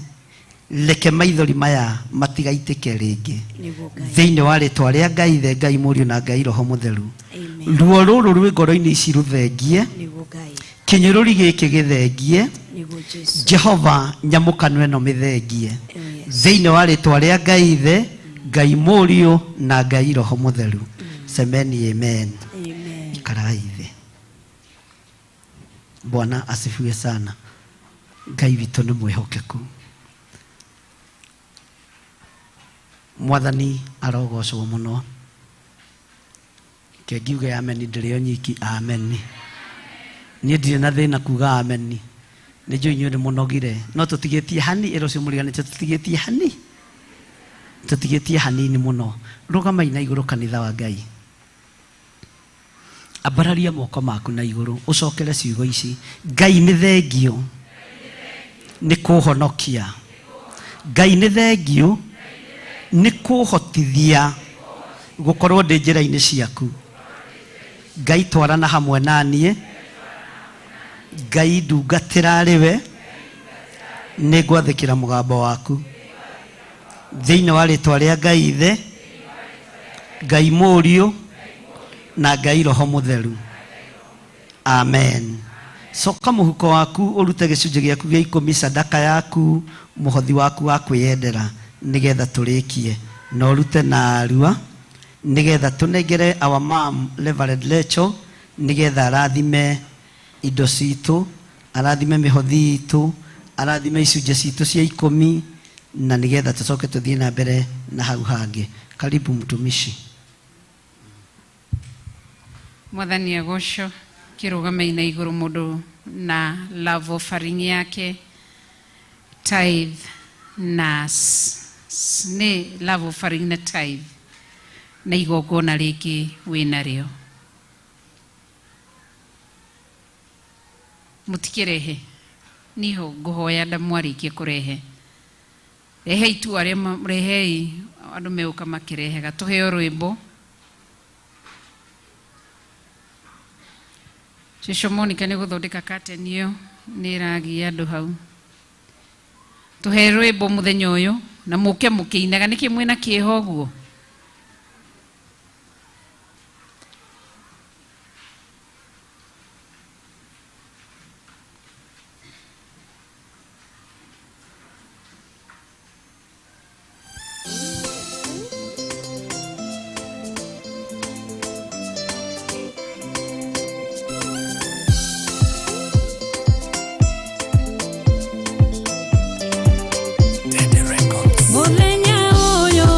reke maithori maya matigaitĩke rĩngĩ. Nĩguo Ngai. Thĩinĩ wa rĩtwa rĩa Ngai Ithe, Ngai Mũriũ na Ngai Roho Mũtheru, Amen. ruo rũrũ rwĩ ngoro-inĩ ici rũthengie, Nĩguo Ngai. kĩnyũrũri gĩkĩ gĩthengie, Nĩguo Jesu. Jehova nyamũkano ĩno mĩthengie. Oh, yes. Thĩinĩ wa rĩtwa rĩa Ngai Ithe, Ngai Mũriũ na Ngai Roho Mũtheru, semeni amen. Amen. Ikarai thĩ. Bwana asifiwe sana. Ngai witũ nĩ mwĩhokeku. Mwathani arogocwo mũno. Ke ngiuge ameni ndĩrĩ o nyiki ameni. Niĩ ndirĩ na thĩna kuga ameni. Nĩ njũĩ inyuĩ nĩ mũnogire, no tũtigĩtie hani ĩro ũcio mũriganĩte, tũtigĩtie hani, tũtigĩtie hanini mũno. Rũgamai na igũrũ kanitha wa Ngai. Ambararia moko maku na igũrũ ũcokere ciugo ici. Ngai nĩ thengio nĩ kũhonokia. Ngai nĩ thengio nĩ kũhotithia gũkorwo ndĩ njĩra-inĩ ciaku. Ngai twarana hamwe na niĩ. Ngai ndungatĩra arĩ we, nĩ ngwathĩkĩra mũgambo waku. Thĩinĩ wa rĩtwa rĩa Ngai Ithe, Ngai Mũriũ na Ngai Roho Mũtheru, amen. Coka mũhuko waku ũrute gĩcunjĩ gĩaku gĩa ikũmi, sadaka yaku, mũhothi waku wa kwĩyendera, nĩgetha tũrĩkie na ũrute na arua, nĩgetha tũnengere our mom Reverend Rachel, nĩgetha arathime indo citũ, arathime mĩhothi itũ, arathime icunjĩ citũ cia ikũmi, na nĩgetha tũcoke tũthiĩ na mbere na hau hangĩ. Karibu mtumishi. Mwathani agocwo. Kĩrũgame na igũrũ mũndũ na love offering yake, tithe na nĩ love offering na tithe na igongona rĩngĩ wĩnarĩo mũtikĩrehe. Niho ngũhoya ndamwarĩkie kũrehe, rehei tu arĩa rehei andũ megũka makĩrehega, tũheo rwĩmbo. Cũcũ Monica nĩ gũthondeka curtain ĩyo nĩ ĩragia andũ hau. Tũhe rwĩmbo mũthenya ũyũ na mũke mũkĩinaga. Nĩkĩ mwĩna kĩeha ũguo? Mũthenya ũyũ.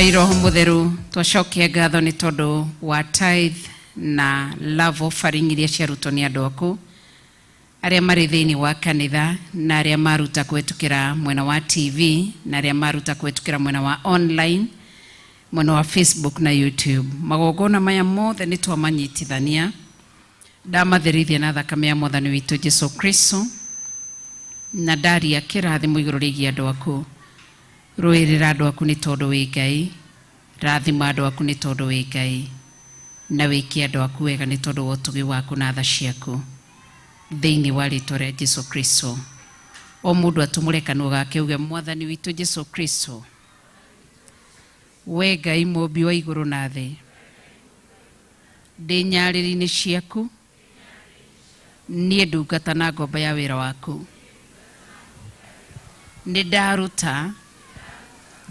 Ngai Roho Mũtheru, twacokia ngatho nĩ tondũ wa tithe na love offering iria ciarutwo nĩ andũ aku arĩa marĩ thĩinĩ wa kanitha na arĩa maruta kũhetũkĩra mwena wa TV na arĩa maruta kũhetũkĩra mwena wa online, mwena wa Facebook na YouTube. Magongona maya mothe nĩ twamanyitithania, ndamatherithia na thakame ya Mwathani witũ Jesu Kristo, na ndaria kĩrathimo igũrũ rĩgiĩ andũ aku. Rũĩrĩra andũ aku nĩ tondũ wĩ Ngai, rathima andũ aku nĩ tondũ wĩ Ngai, na wĩke andũ aku wega nĩ tondũ wa ũtugi waku na tha ciaku, thĩinĩ wa rĩtwa rĩa Jesu Kristo. O mũndũ atumũre kanua gake uge, Mwathani witũ Jesu Kristo, we Ngai mũmbi wa igũrũ na thĩ, ndĩ nyarĩrĩ-inĩ ciaku, niĩ ndungata na ngombo ya wĩra waku, nĩ ndaruta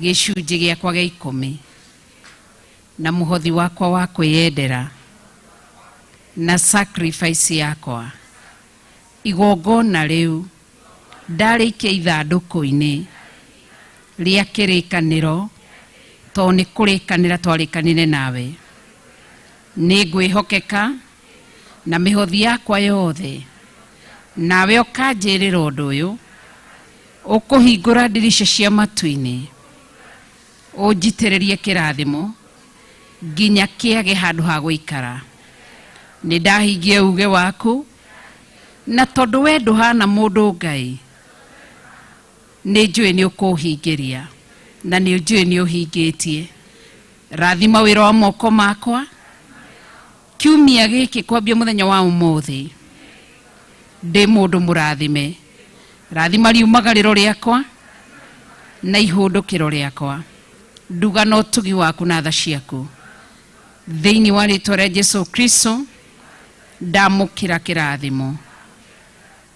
gĩcunjĩ gĩakwa gĩa 10 na mũhothi wakwa wa kwĩyendera na sacrifice yakwa, igongona rĩu ndarĩikia ithandũkũ-inĩ rĩa kĩrĩkanĩro, tondũ nĩ kũrĩkanĩra twarĩkanire nawe. Nĩ ngwĩhokeka na mĩhothi yakwa yothe, nawe ũkanjĩrĩra ũndũ ũyũ, ũkũhingũra ndirica cia matu-inĩ, ũnjitĩrĩrie kĩrathimo nginya kĩage handũ ha gũikara. Nĩ ndahingia uge waku, na tondũ we ndũhana mũndũ Ngai, nĩ njũĩ nĩ ũkũhingĩria, na nĩ njũĩ nĩ ũhingĩtie. Rathima wĩra wa moko makwa kiumia gĩkĩ kwambia mũthenya wa ũmũthĩ, ndĩ mũndũ mũrathime. Rathima riumagarĩro rĩakwa na ihũndũkĩro rĩakwa, nduga na ũtugi waku na tha ciaku, thĩinĩ wa rĩtwa rĩa Jesu Kristo ndamũkĩra kĩrathimo,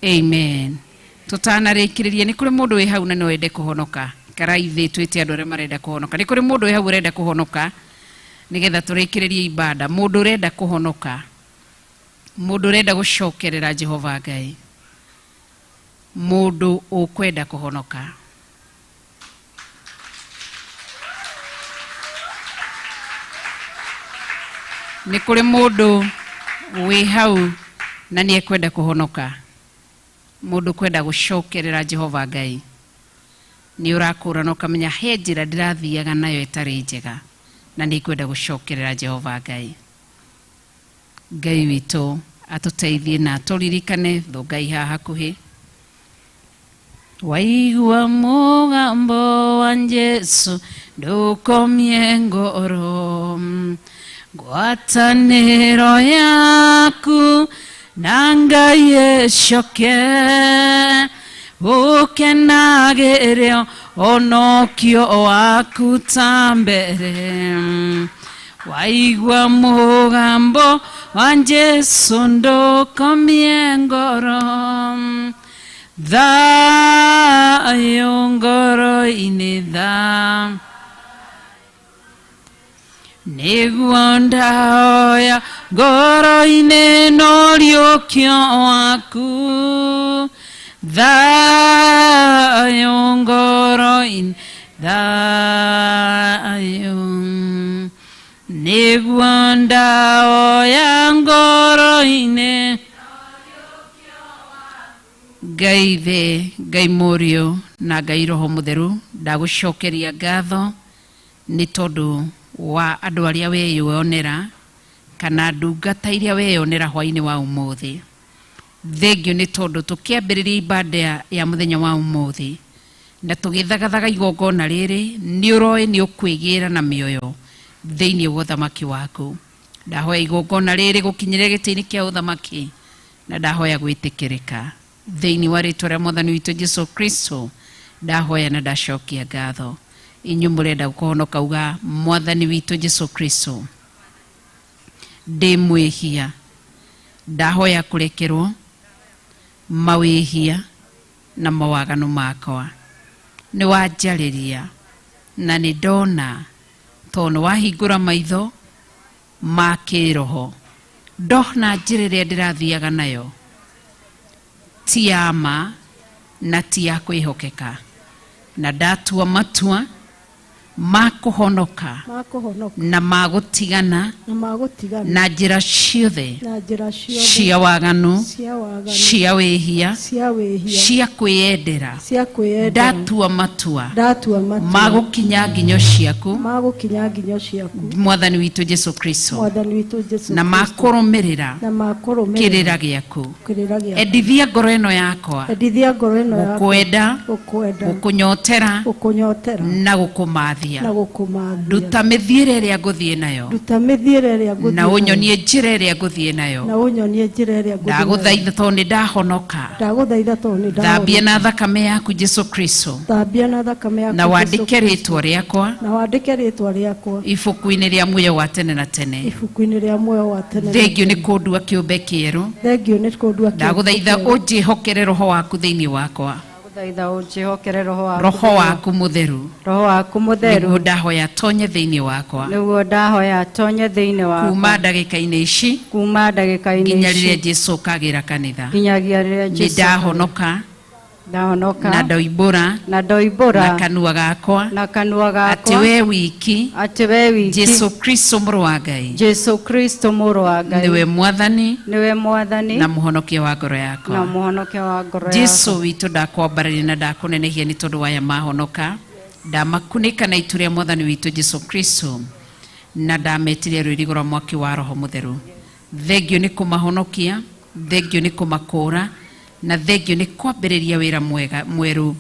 amen. Tũtanarĩkĩrĩria, nĩ kũrĩ mũndũ wĩ hau na no ende kũhonoka? Karaithi twĩte andũ arĩa marenda kũhonoka. Nĩ kũrĩ mũndũ wĩ hau ũrenda kũhonoka, nĩgetha tũrĩkĩrĩrie ibada? Mũndũ ũrenda kũhonoka, mũndũ ũrenda gũcokerera Jehova Ngai, mũndũ ũkwenda kũhonoka. Nĩ kũrĩ mũndũ wĩ hau na nĩ ekwenda kũhonoka, mũndũ kwenda gũcokerera Jehova Ngai? Nĩ ũrakũrana ũkamenya he njĩra ndĩrathiaga nayo ĩtarĩ njega na nĩ ngwenda gũcokerera Jehova Ngai. Ngai witũ atũteithie na atũririkane thũngai haha hakuhĩ. Waigua mũgambo wa Jesu, ndũkomie ngoro, ngwatanĩro yaku na Ngai ĩcoke, ũkenagĩre onokio waku ta mbere. Waigua mũgambo wa Jesu, ndũkomie ngoro, thayũ ngoro-inĩ, tha nĩguo ndahoya ngoro-inĩ nũriũkio waku, thayũ ngoro-inĩ, thayũ nĩguo ndahoya ngoro-inĩ. Ngai Ithe, Ngai Mũriũ na Ngai Roho Mũtheru, ndagũcokeria ngatho nĩ tondũ wa andũ arĩa weyonera kana ndungata iria weyonera hwainĩ wa ũmũthĩ. Thengio nĩ tondũ tũkĩambĩrĩria ibada ya mũthenya wa ũmũthĩ na tũgĩthagathaga igongona rĩrĩ, nĩ ũroĩ nĩ ũkwĩgĩra na mĩoyo thĩinĩ wa ũthamaki waku. Ndahoya igongona rĩrĩ gũkinyĩria gĩtĩ-inĩ kĩa ũthamaki, na ndahoya gwĩtĩkĩrĩka thĩinĩ wa rĩtwa rĩa Mwathani witũ Jesu Kristo, ndahoya na ndacokia ngatho. Inyuĩ mũrenda kũhonoka, uga, Mwathani witũ Jesu Kristo, ndĩ mwĩhia, ndahoya kũrekerwo mawĩhia na mawaganu makwa. Nĩ wanjarĩria na nĩ ndona, tondũ nĩ wahingũra maitho ma kĩroho, ndona njĩra ĩrĩa ndĩrathiaga nayo ti ya ma na ti ya kwĩhokeka, na ndatua matua. Ma kũhonoka Ma kũhonoka. Na ma gũtigana. Na ma gũtigana. Na njĩra ciothe. Na njĩra ciothe. Cia waganu. Cia waganu. Cia wĩhia. Cia wĩhia. Cia kwĩyendera. Cia kwĩyendera. Ndatua matua. Ndatua matua. Ma gũkinya nginyo ciaku. Ma gũkinya nginyo ciaku. Mwathani witũ Jesu Kristo. Mwathani witũ Jesu Na ma Kristo. kũrũmĩrĩra. Na ma kũrũmĩrĩra. Kĩrĩra gĩaku. Kĩrĩra gĩaku. Endithia ngoro ĩno yakwa. Endithia ngoro ĩno yakwa. Gũkwenda. Gũkwenda. Gũkũnyotera. Gũkũnyotera. Na gũkũmathia. Na gũkũmathia. Nduta mĩthiĩre ĩrĩa ngũthiĩ nayo. Nduta mĩthiĩre ĩrĩa ngũthiĩ Na nayo. ũnyonie njĩra ĩrĩa ngũthiĩ nayo. Na ũnyonie njĩra ĩrĩa ngũthiĩ nayo. Ndagũthaitha tondũ nĩ ndahonoka. Ndagũthaitha tondũ nĩ ndahonoka. Thambia na thakame yaku Jesu Kristo. Thambia na thakame yaku Na Jesu wandĩke Kristo. rĩtwa rĩakwa. Na wandĩke rĩtwa rĩakwa. Ibuku-inĩ rĩa muoyo wa tene na tene. Ibuku-inĩ rĩa muoyo wa tene na Thengio nĩ tene. kũndua kĩũmbe kĩerũ. Thengio nĩ kũndua kĩũmbe Ndagũthaitha kĩerũ. ũnjĩhokere roho waku thĩinĩ wakwa. Ndagũthaitha ũnjĩhokere roho waku. Roho waku mũtheru. Roho waku mũtheru. Nĩguo ndahoya atonye thĩinĩ wakwa. Nĩguo ndahoya atonye thĩinĩ wakwa. Kuma ndagĩka-inĩ ici. Kuma ndagĩka-inĩ Nginya ici. rĩrĩa Jesu ũkagĩra kanitha. Nginyagia rĩrĩa Nĩ Jesu. ndahonoka. Ndahonoka. Na ndoimbũra. Na ndoimbũra. Na kanua gakwa. Na kanua gakwa. Atĩ we wiki. Atĩ we wiki. Jesu Kristo mũrũ wa Ngai. Jesu Kristo mũrũ wa Ngai. Nĩwe mwathani. Nĩwe mwathani. Na mũhonokia wa ngoro yakwa. Na mũhonokia wa ngoro yakwa. Jesu witũ ndakwambararia na ndakũnenehia nĩ tondũ waya mahonoka. Ndamakunĩka na itu rĩa mwathani witũ Jesu Kristo. Na ndametirie rũirigo rwa mwaki wa roho mũtheru. Thengio nĩ kũmahonokia, thengio nĩ kũmakũũra, na thengio nĩ kwambĩrĩria wĩra mwega mwerũ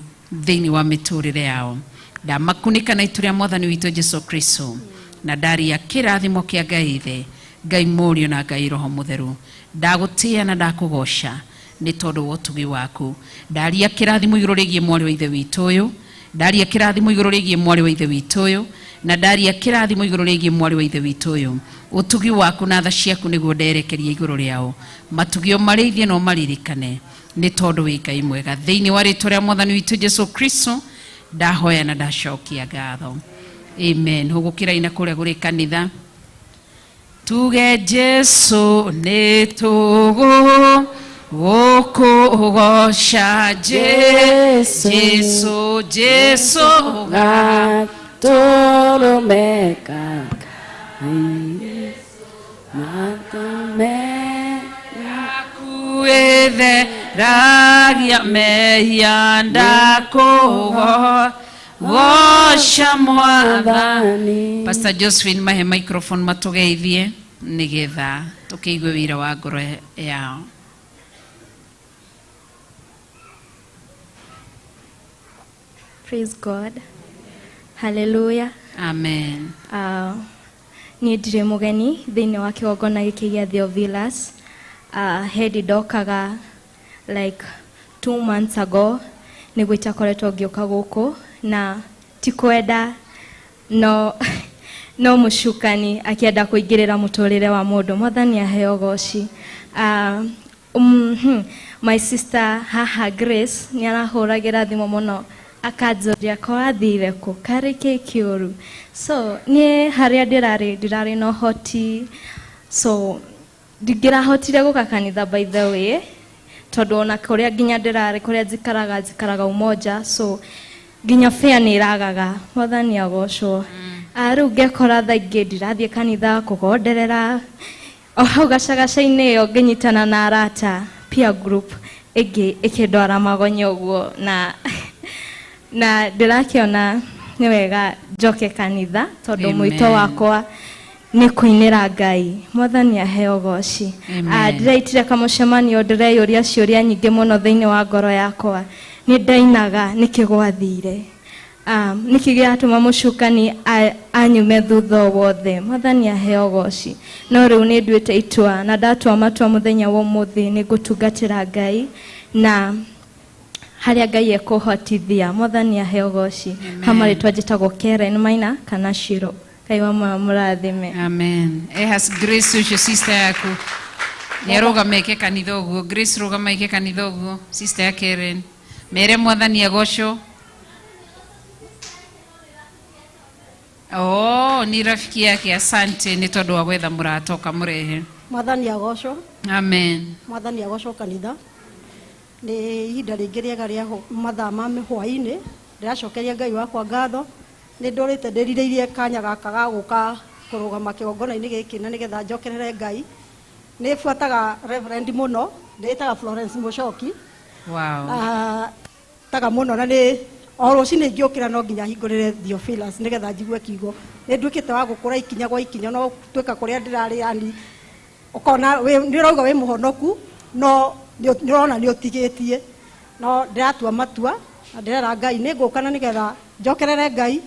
thĩinĩ wa mĩtũrĩre yao. Ndamakunĩka na itu rĩa mwathani witũ Jesu Kristo. Na ndaria kĩrathimo kĩa Ngai Ithe, Ngai Mũriũ na Ngai Roho Mũtheru. Ndagũtĩĩa na ndakũgoca nĩ tondũ wa ũtugi waku. Ndaria kĩrathimo igũrũ rĩgiĩ mwarĩ wa ithe witũ ũyũ. Ndaria kĩrathimo igũrũ rĩgiĩ mwarĩ wa ithe witũ ũyũ. Na ndaria kĩrathimo igũrũ rĩgiĩ mwarĩ wa ithe witũ ũyũ. Ũtugi waku na tha ciaku nĩguo nderekeria igũrũ rĩao. Matugio marĩithie no maririkane nĩ tondũ wĩ Ngai mwega. Thĩinĩ wa rĩtwa rĩa mwathani witũ Jesu Kristo ndahoya na ndacokia ngatho. Amen. Hũgũkĩrai na kũrĩa kũrĩ kanitha. Tuge Jesu nĩ tũgũ gũkũgoca Jesu Jesu Jesu gatũrũmeka mathome yaku ĩtheragia mehia ndakũgoca mwathani. Pastor Josephine mahe microphone matũgeithie nĩgetha tũkĩigue wĩra wa ngoro yao. Praise God. Hallelujah. Amen. Niĩ ndirĩ mũgeni thĩinĩ wa kĩgongona gĩkĩ gĩa Theophilus. Hĩndĩ ndokaga like 2 months ago nĩguo itakoretwo ngĩũka gũkũ na ti kwenda no no mũcukani akĩenda kũingĩrĩra mũtũrĩre wa mũndũ. Mwathani aheo goci. My sister haha Grace nĩ arahũragĩra thimũ mũno akanjũria ko athire kũ karĩ kĩ kĩũru. So niĩ harĩa ndĩrarĩ na ũhoti, so ndingĩrahotire gũka kanitha by the way tondũ ona kũrĩa nginya ndĩrarĩ kũrĩa njikaraga Umoja, so nginya fare nĩ ĩragaga. Mwathani agocwo. Rĩu ngekora thaa ingĩ ndirathiĩ kanitha kũgonderera o hau gacagaca-inĩ ĩyo ngĩnyitana na arata peer group ĩngĩ ĩkĩndwara magonya ũguo na na ndĩrakĩona nĩ wega njoke kanitha tondũ mwĩto wakwa nĩ kũinĩra Ngai. Mwathani aheo goci. Ndĩraitire kamũcemanio ndĩreyũria ciũria nyingĩ mũno thĩinĩ wa ngoro yakwa. Nĩ ndainaga nĩkĩ gwathire, nĩkĩ gĩatũma mũcukani anyume thutha wothe. Mwathani aheo goci. No rĩu nĩ nduĩte itua na ndatua matua mũthenya wa ũmũthĩ nĩ ngũtungatĩra Ngai na harĩa Ngai ekũhotithia. Mwathani aheo goci. Hama rĩtwa njĩtagwo Karen Maina kana Shiro. Ngai wa mũrathime. Amen. Ehas Grace ũcio sister yaku nĩ arũgama eke kanitha ũguo. Grace rũgama eke kanitha ũguo sister ya Karen. Mere mwathani agocwo. Oh, ni rafiki yake. Asante nĩ tondũ wa gwetha mũrata ũkamũrehe. Mwathani agocwo. Amen. Mwathani agocwo kanitha. Nĩ ihinda rĩngĩ rĩega rĩa mathaa ma hwaĩ-inĩ. Ndĩracokeria Ngai wakwa ngatho Nĩ ndũrĩte ndĩrirĩirie kanya gaka ga gũka kũrũgama kĩgongona-inĩ gĩkĩ na nĩgetha njokerere Ngai. Nĩ buataga Reverend mũno, ndĩĩtaga Florence Mũcoki. Wow. Ah, taga mũno na nĩ o rũcinĩ ingĩũkĩra no nginya hingũrĩre Theophilus nĩgetha njigue kiugo. Nĩ nduĩkĩte wa gũkũra ikinya gwa ikinya no tuĩka kũrĩa ndĩrarĩ yani ũkona nĩ ũrauga wĩ mũhonoku no nĩ ũrona nĩ ũtigĩtie. No ndĩratua matua na ndĩrera Ngai nĩ ngũka na nĩgetha njokerere Ngai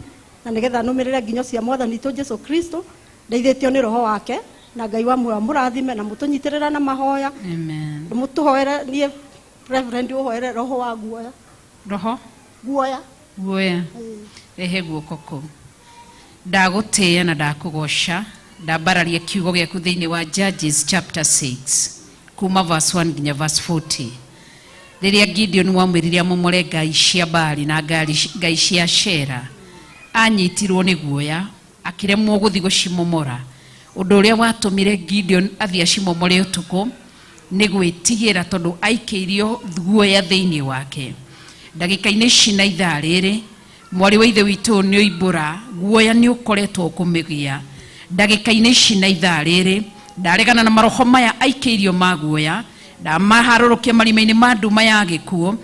na nĩgetha nũmĩrĩre nginyo cia Mwathani witũ Jesu Kristo ndeithĩtio nĩ roho wake na Ngai wa muoyo amũrathime na mũtũnyitĩrĩra na mahoya. Amen. Mũtũhoere niĩ Reverend ũhoere roho wa guoya. Roho? Guoya. Guoya. Rehe guoko kũu. Ndagũtĩĩa na ndakũgoca, ndambararia kiugo gĩaku thĩinĩ wa Judges chapter 6 kuma verse 1 nginya verse 40. Rĩrĩa Gideon wamwĩrire amomore ngai cia Baali na ngai cia Ashera, anyitirwo nĩ guoya akĩremwo gũthiĩ gũcimomora. Ũndũ ũrĩa watũmire Gideon athiĩ acimomore ũtukũ nĩ gwĩtigĩra tondũ aikĩirio guoya thĩinĩ wake. Ndagĩka-inĩ ici na ithaa rĩrĩ, mwarĩ wa ithe witũ nĩ oimbũra guoya nĩ ũkoretwo ũkũmĩgia. Ndagĩka-inĩ ici na ithaa rĩrĩ, ndaregana na maroho maya aikĩirio ma guoya, ndamaharũrũkia marima-inĩ ma nduma ya gĩkuũ,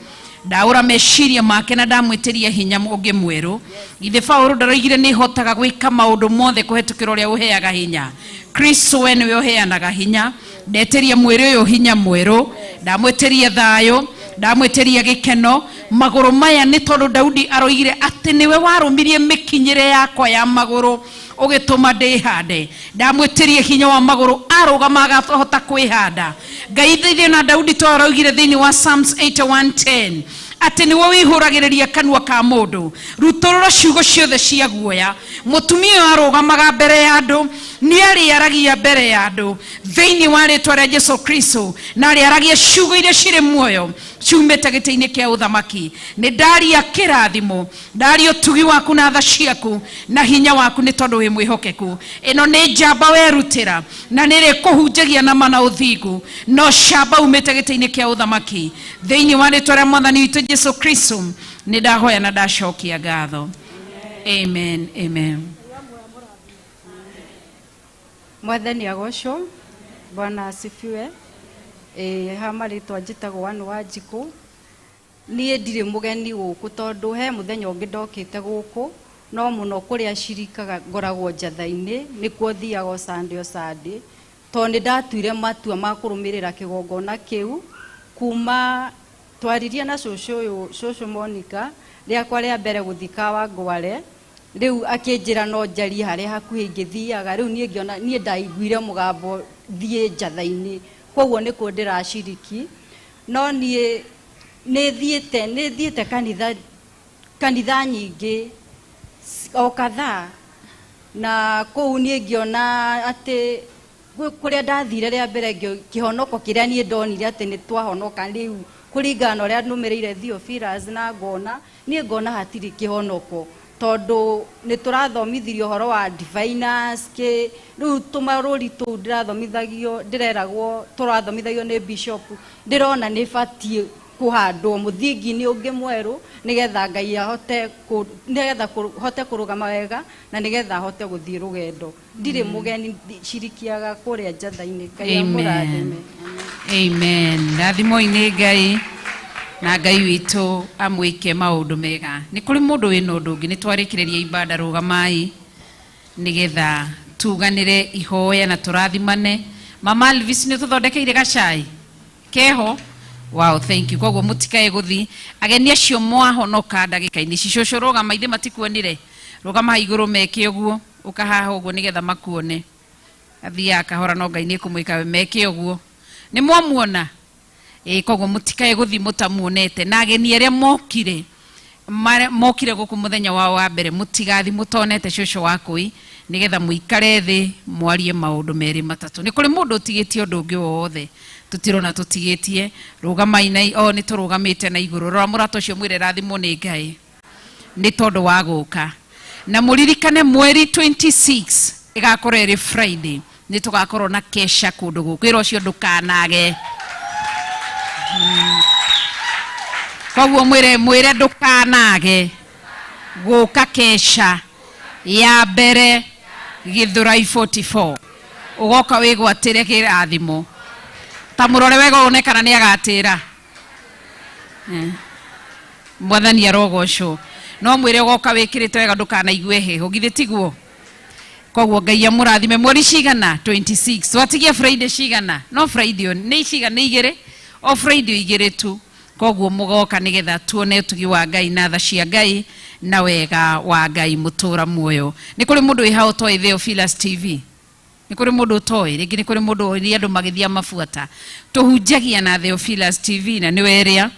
ndaũra meciria make na ndamwĩtĩria hinya ũngĩ mwerũ. Githĩ Paũlũ ndaroigire nĩ hotaga gwĩka maũndũ mothe kũhetũkĩra ũrĩa ũheaga hinya? Kristo we nĩwe ũheanaga hinya. Ndetĩria mwĩrĩ ũyũ hinya mwerũ, ndamwĩtĩria thayũ, ndamwĩtĩria gĩkeno. Magũrũ maya nĩ tondũ Daudi aroigire atĩ nĩwe warũmirie mĩkinyĩre yakwa ya magũrũ ũgĩtũma ndĩhande. Ndamwĩtĩria hinya wa magũrũ arũgama agahota kwĩhanda. Ngai thĩinĩ na Daudi to aroigire thĩinĩ wa Psalms 81:10 atĩ nĩwe wĩhũragĩrĩria kanua ka mũndũ. Rutũrũra ciugo ciothe cia guoya. Mũtumia ũyũ arũgamaga mbere ya andũ, nĩ arĩaragia mbere ya andũ thĩinĩ wa rĩtwa rĩa Jesu Kristo, na arĩaragia ciugo iria cirĩ muoyo ciumĩte gĩtĩ-inĩ kĩa ũthamaki. Nĩ ndaria kĩrathimo, ndaria ũtugi waku na tha ciaku na hinya waku, nĩ tondũ wĩ mwĩhokeku. Ĩno nĩ njamba werutĩra na nĩ ĩrĩkũhunjagia na ma na ũthingu, no camba umĩte gĩtĩ-inĩ kĩa ũthamaki thĩinĩ wa rĩtwa rĩa Mwathani witũ Jesu Kristo. Nĩ ndahoya na ndacokia ngatho. Amen, amen. Mwathani agocwo. Bwana asifiwe. Ha marĩtwa njĩtagwo Anne Wanjikũ. Niĩ ndirĩ mũgeni gũkũ tondũ he mũthenya ũngĩ ndokĩte gũkũ, no mũno kũrĩa cirikaga ngoragwo njatha-inĩ, nĩkuo thiaga o Sunday o Sunday, tondũ nĩ ndatuire matua ma kũrũmĩrĩra kĩgongona kĩu kuma twaririe na cũcũ ũyũ, cũcũ Monica, rĩakwa rĩa mbere gũthiĩ Kawangware. Rĩu akĩnjĩra no njarie harĩa hakuhĩ ingĩthiaga. Rĩu niĩ ngĩona, niĩ ndaiguire mũgambo thiĩ njatha-inĩ, koguo nĩkuo ndĩraciriki. No niĩ nĩ thiĩte kanitha nyingĩ o kadhaa, na kũu niĩ ngĩona atĩ kũrĩa ndathire rĩa mbere kĩhonoko kĩrĩa niĩ ndonire atĩ nĩ twahonoka rĩu kũringana na ũrĩa nũmĩrĩire Theophilus na ngona, niĩ ngona hatirĩ kĩhonoko tondũ nĩ tũrathomithirio ũhoro wa diviners kĩ rĩu tũmarũri tũu ndĩrathomithagio, ndĩreragwo tũrathomithagio nĩ bishop, ndĩrona nĩ batiĩ kũhandwo mũthingi-inĩ ũngĩ mwerũ nĩgetha Ngai ahote nĩgetha hote kũrũgama wega na nĩgetha ahote gũthiĩ rũgendo. Ndirĩ mũgeni, cirikiaga kũrĩa njatha-inĩ. Ngai amũrathime. Amen. Rathimoi nĩ Ngai na Ngai witũ amwĩke maũndũ mega. Nĩ kũrĩ mũndũ wĩna ũndũ ũngĩ, nĩ twarĩkĩrĩria ibada, rũgamai nĩgetha tuganĩre ihoya na tũrathimane. Mama Alvis, nĩ ũtũthondekeire gacai keho? Wow, thank you. Koguo mũtikae gũthi ageni acio mwahonoka ndagĩka-inĩ ici. Cũcũ rũgama, ithe matikuonire, rũgama haha igũrũ meke ũguo, ũka haha ũguo nĩgetha makuone. Athiaga kahora no Ngai nĩ ekũmwĩka meke ũguo. Nĩ mwamuona? Ĩĩ, koguo mũtikae gũthi mũtamuonete. Na ageni arĩa mokire gũkũ mũthenya wao wa mbere, mũtigathi mũtonete cũcũ wa kũi, nĩgetha mũikare thĩ mwarie maũndũ merĩ matatũ. Nĩ kũrĩ mũndũ ũtigĩtie ũndũ ũngĩ wothe? Tũtirona tũtigĩtie. Rũgamai na, o nĩ tũrũgamĩte na igũrũ. Rora mũrata ũcio mwĩre rathimwo nĩ Ngai nĩ tondũ wa gũka. Na mũririkane mweri 26 ĩgakorwo ĩrĩ Friday, nĩ tũgakorwo na kesha kũndũ gũkũ. Wĩra ũcio ndũkanage. Koguo mwĩre ndũkanage gũka kesha. Ya mbere Githurai 44 ugoka wigwatire kirathimo ta murore wega wone kana ni agatira. Mwathani arogocwo. No mwire ugoka wikirite wega ndukanaigue heho githĩ tiguo? Koguo Ngai amũrathime. Mweri cigana? 26. Twatigia Friday cigana? No Friday nĩ cigana? Igĩrĩ o Friday igĩrĩ tu. Koguo mũgoka nĩgetha tuone ũtugi wa Ngai na tha cia Ngai na wega wa Ngai mũtũra muoyo. Nĩ kũrĩ mũndũ wĩ hau ũtoĩ Theophilus TV? Nĩ kũrĩ mũndũ ũtoĩ? Rĩngĩ nĩ kũrĩ mũndũ ũĩ andũ magĩthiĩ mabuata. Tũhunjagia na Theophilus TV na nĩwe ĩrĩa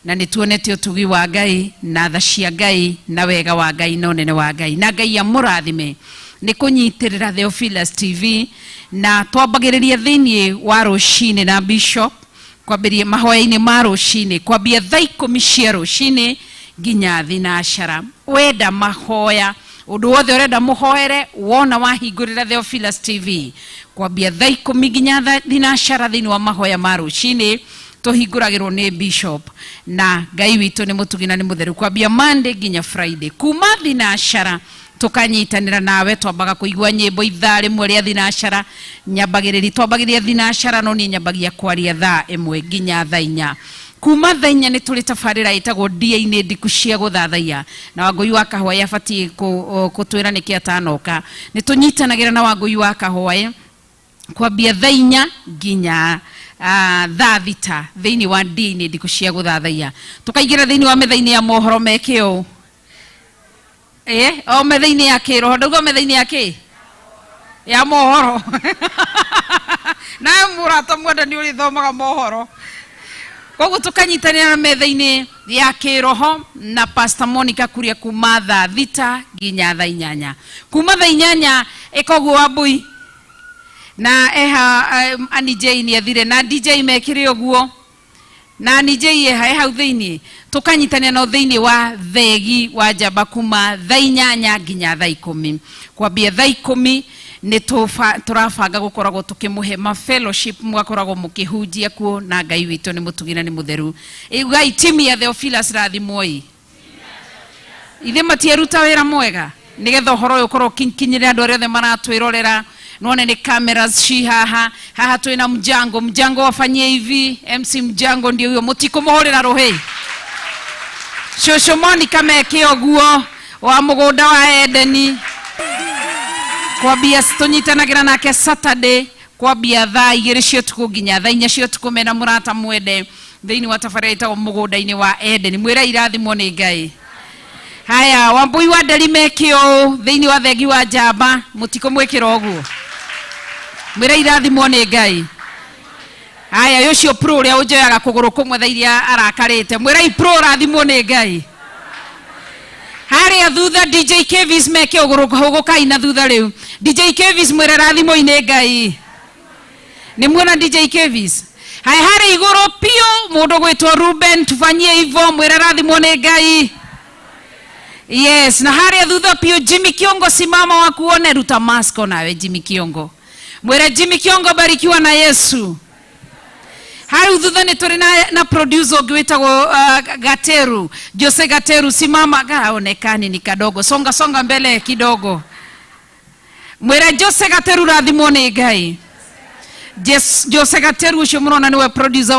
na nĩ tuonete ũtugi wa Ngai na tha cia Ngai na wega wa Ngai na ũnene wa Ngai. Na Ngai amũrathime nĩ kũnyitĩrĩra Theophilus TV. Na twambagĩrĩria thĩinĩ wa rũcinĩ na Bishop kwambĩrĩria mahoya-inĩ ma rũcinĩ kwambia thaa 10 cia rũcinĩ nginya thinacara. Wenda mahoya ũndũ wothe ũrenda mũhoere wona wahingũrĩra Theophilus TV kwambia thaa 10 nginya thinacara thĩinĩ wa mahoya ma rũcinĩ tũhingũragĩrwo nĩ Bishop. Na Ngai witũ nĩ mũtugi na nĩ mũtheru kwambia Monday nginya Friday kuma thinacara tukanyitanĩra nawe. Twambaga kũigua nyĩmbo ithaa rĩmwe rĩa thinacara nyambagĩrĩria twambagĩrĩria thinacara no niĩ nyambagia kwaria thaa 1 nginya thaa 4. Kuma thaa 4 nĩ tũrĩ tabarĩra ĩtagwo ndia-inĩ ndiku cia gũthathaiya na Wangũi wa Kahwaĩ abatiĩ kũtwĩra nĩkĩ atanoka. Nĩ tũnyitanagĩra na Wangũi wa Kahwaĩ kwambia thaa 4 nginya thaa 6 thĩinĩ wa ndia-inĩ ndiku cia gũthathaiya. Tũkaingĩra thĩinĩ wa metha-inĩ ya mohoro meke ũũ o metha-inĩ ya kĩroho ndauga metha-inĩ ya kĩ ya mohoro. Nawe mũrata mwenda nĩ ũrĩthomaga mohoro. Koguo tũkanyitanĩra na metha-inĩ ya kĩroho na Pastor Monica Kuria kuma thaa 6 nginya thaa 8. Kuma thaa 8 ĩkoguo Wambui na eha Annie J nĩ athire na DJ mekĩre ũguo na Annie J eha hau thĩinĩ tũkanyitanĩra nao thĩinĩ wa thegi wa njamba kuma thaa 8 nginya thaa 10. Kwambia thaa 10 nĩ tũrabanga gũkoragwo tũkĩmũhe ma fellowship mũgakoragwo mũkĩhunjia kuo na Ngai witũ nĩ mũtugi na nĩ mũtheru. Ugai timu ya Theophilus rathimwoi. Ithe matieruta wĩra mwega nĩgetha ũhoro ũyũ ũkorwo ũkinyĩre andũ arĩa othe maratwĩrorera. None nĩ cameras ci haha haha twĩna Mjango. Mjango wafanyie hivi MC Mjango ndio huyo mũtikũmũhũrĩra rũhĩ. Cũcũ Monica meke ũguo wa mũgũnda wa Edeni. Kwambia tũnyitanagĩra nake Saturday kwambia thaa 2 cia ũtukũ nginya thaa 4 cia ũtukũ mena mũrata mwende thĩinĩ wa tabarĩra ĩtagwo mũgũnda-inĩ wa Edeni. Mwĩre irathimwo nĩ Ngai. Haya Wambui wa Nderi meke ũũ thĩinĩ wa thegi wa njamba mũtikũmwĩkĩra ũguo. Mwĩre irathimwo nĩ Ngai. Haya ũcio pro ũrĩa ũnjoyaga kũgũrũ kũmwe thaa iria arakarĩte mwĩrei pro rathimwo nĩ Ngai. Harĩa thutha DJ Kevis meke ũgũrũ hũgũkai na thutha rĩu. DJ Kevis mwĩre rathimwo nĩ Ngai. Nĩ muona DJ Kevis? Haya harĩa igũrũ piũ mũndũ gwĩtwo Ruben tufanyie hivyo mwĩre rathimwo nĩ Ngai. Yes, na harĩa thutha piũ Jimmy Kiongo simama wakuone ruta mask nawe Jimmy Kiongo. Mwĩre Jimmy Kiongo barikiwa na Yesu. Hau thutha nĩ tũrĩ na producer ũngĩ wĩtagwo Gateru. Jose Gateru simama gaonekani ni kadogo. Songa songa mbele kidogo. Mwĩre Jose Gateru rathimwo nĩ Ngai. Jose Gateru ũcio mũrona nĩwe producer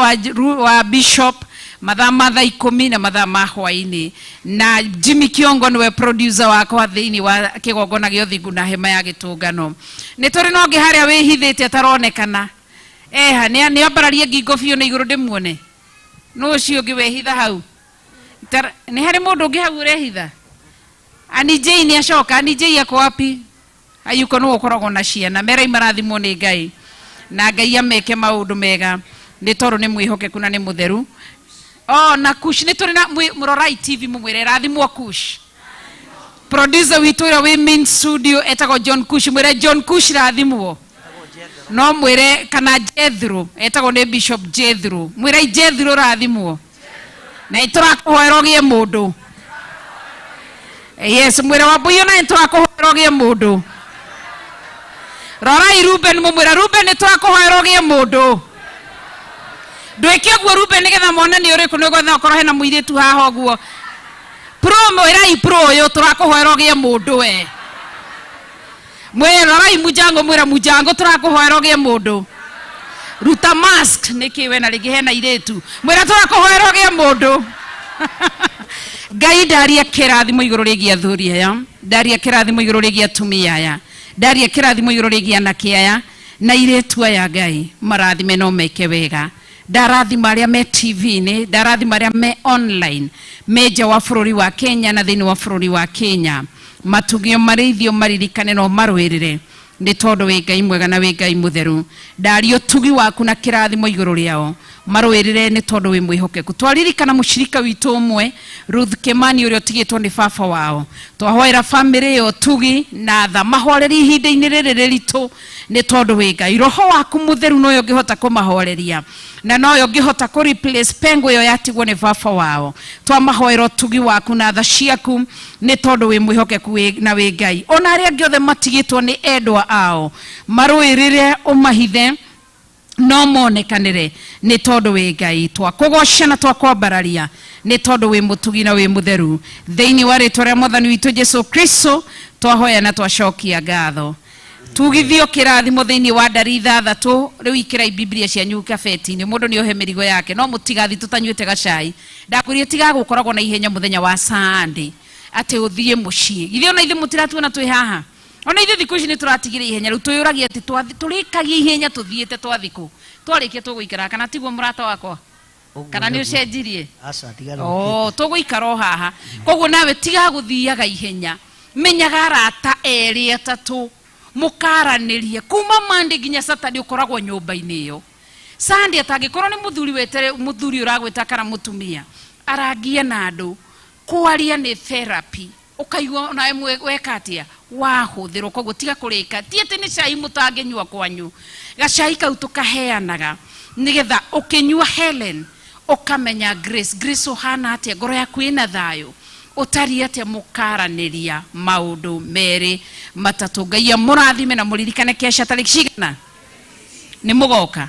wa Bishop mathaa ma thaa 10 na mathaa ma hwaĩ-inĩ. Na Jimmy Kiongo nĩwe producer wakwa thĩinĩ wa kĩgongona gĩa ũthingu na hema ya gĩtũngano. Nĩ tũrĩ na ũngĩ harĩa wĩhithĩte ataronekana. Eha nĩ ambararie ngingo biũ na igũrũ ndĩmuone. Nũ ũcio ũngĩ wehitha hau? Nĩ harĩ mũndũ ũngĩ hau ũrehitha? Annie J nĩ acoka. Annie J ako wapi? Ayuko nĩwe ũkoragwo na ciana. Merai marathimwo nĩ Ngai. Na Ngai ameke maũndũ mega nĩ tondũ nĩ mwĩhokeku na nĩ mũtheru. Oh, na Kush nĩ tũrĩ na mũrorai TV mũmwĩre rathimwo Kush. Producer witũ ũrĩa wĩ main studio etagwo John Kush. Mwĩre John Kush rathimwo. No mwĩre kana Jethro etagwo nĩ Bishop Jethro. Mwĩre Jethro rathimwo. Na nĩtũrakũhoera ũgĩe mũndũ. Yes, mwĩre Wambui ona nĩtũrakũhoera ũgĩe mũndũ. Rorai Ruben mũmwĩra Ruben nĩtũrakũhoera ũgĩe mũndũ. Ndwĩke ũguo Ruben nĩgetha mone nĩ ũrĩkũ nĩgetha okorwo hena mũirĩtu haha ũguo. Pro mwĩrai pro ũyũ tũrakũhoera ũgĩe mũndũ we. Mwĩrorai mujango mwĩra mujango tũrakũhoera ũgĩe mũndũ. Ruta mask nĩkĩ we na rĩngĩ hena irĩtu. Mwĩra tũrakũhoera ũgĩe mũndũ. Ngai ndaria kĩrathimo igũrũ rĩgiĩ athuri aya, ndaria kĩrathimo igũrũ rĩgiĩ atumia aya, ndaria kĩrathimo igũrũ rĩgiĩ anake aya na irĩtu aya. Ngai marathime no meke wega. Ndarathima arĩa me TV-inĩ, ndarathima arĩa me online, me nja wa bũrũri wa Kenya na thĩinĩ wa bũrũri wa Kenya, matugio marĩithio maririkane no marũĩrĩre nĩ tondũ wĩ Ngai mwega na wĩ Ngai mũtheru. Ndaria ũtugi waku na kĩrathimo igũrũ rĩao marũĩrĩre nĩ tondũ wĩ mwĩhokeku. Twaririkana mũcirika witũ ũmwe Ruth Kimani ũrĩa ũtigĩtwo nĩ baba wao, twahoera bamĩrĩ ĩyo ũtugi na tha, mahorerie ihinda-inĩ rĩrĩ rĩritũ nĩ tondũ wĩ Ngai. Roho waku mũtheru noyo ũngĩhota kũmahoreria na noyo ũngĩhota kũ replace pengo ĩyo yatigwo nĩ baba wao. Twamahoera ũtugi waku na tha ciaku nĩ tondũ wĩ mwĩhokeku na wĩ Ngai. Ona arĩa angĩ othe matigĩtwo nĩ endwa ao marũĩrĩre ũmahithe no monekanĩre nĩ tondũ wĩ Ngai. Twakũgoca na twakwambararia nĩ tondũ wĩ mũtugi na wĩ mũtheru. Thĩinĩ wa rĩtwa rĩa Mwathani witũ Jesu Kristo twahoya na twacokia ngatho. Tugithio kĩrathimo thĩinĩ wa ndari ithathatũ. Rĩu ikĩrai Biblia cianyu kabeti-inĩ, mũndũ nĩ ohe mĩrigo yake, no mũtigathi tũtanyuĩte gacai. Ndakwĩrire tiga gũkoragwo na ihenya mũthenya wa Sunday atĩ ũthiĩ mũciĩ. Githĩ ona ithuĩ mũtiratuona twĩ haha? Ona ithuĩ thikũ ici nĩ tũratigire ihenya. Rĩu twĩyũragia atĩ tũrĩkagia ihenya tũthiĩte twathiĩ twarĩkia tũgũikara, kana tiguo mũrata wakwa? Kana nĩ ũcenjirie? Aca, tiga. Oh, tũgũikara o haha. Koguo nawe tiga gũthiaga ihenya, menyaga arata erĩ atatũ mũkaranĩrie kuma Monday nginya Saturday ũkoragwo nyũmba-inĩ ĩyo. Sunday atangĩkorwo nĩ mũthuri wetere mũthuri ũragwĩta kana mũtumia arangie na andũ. Kwaria nĩ therapy, ũkaigua onawe weka atĩa wahũthĩrwo. Koguo tiga kũrĩka, ti atĩ nĩ cai mũtangĩnyua kwanyu, gacai kau tũkaheanaga nĩgetha ũkĩnyua Helen ũkamenya Grace, Grace ũhana atĩa, ngoro yaku ĩna thayũ, ũtariĩ atĩa, mũkaranĩria maũndũ merĩ matatũ. Ngai amũrathime na mũririkane kesha tarĩki cigana nĩ mũgoka.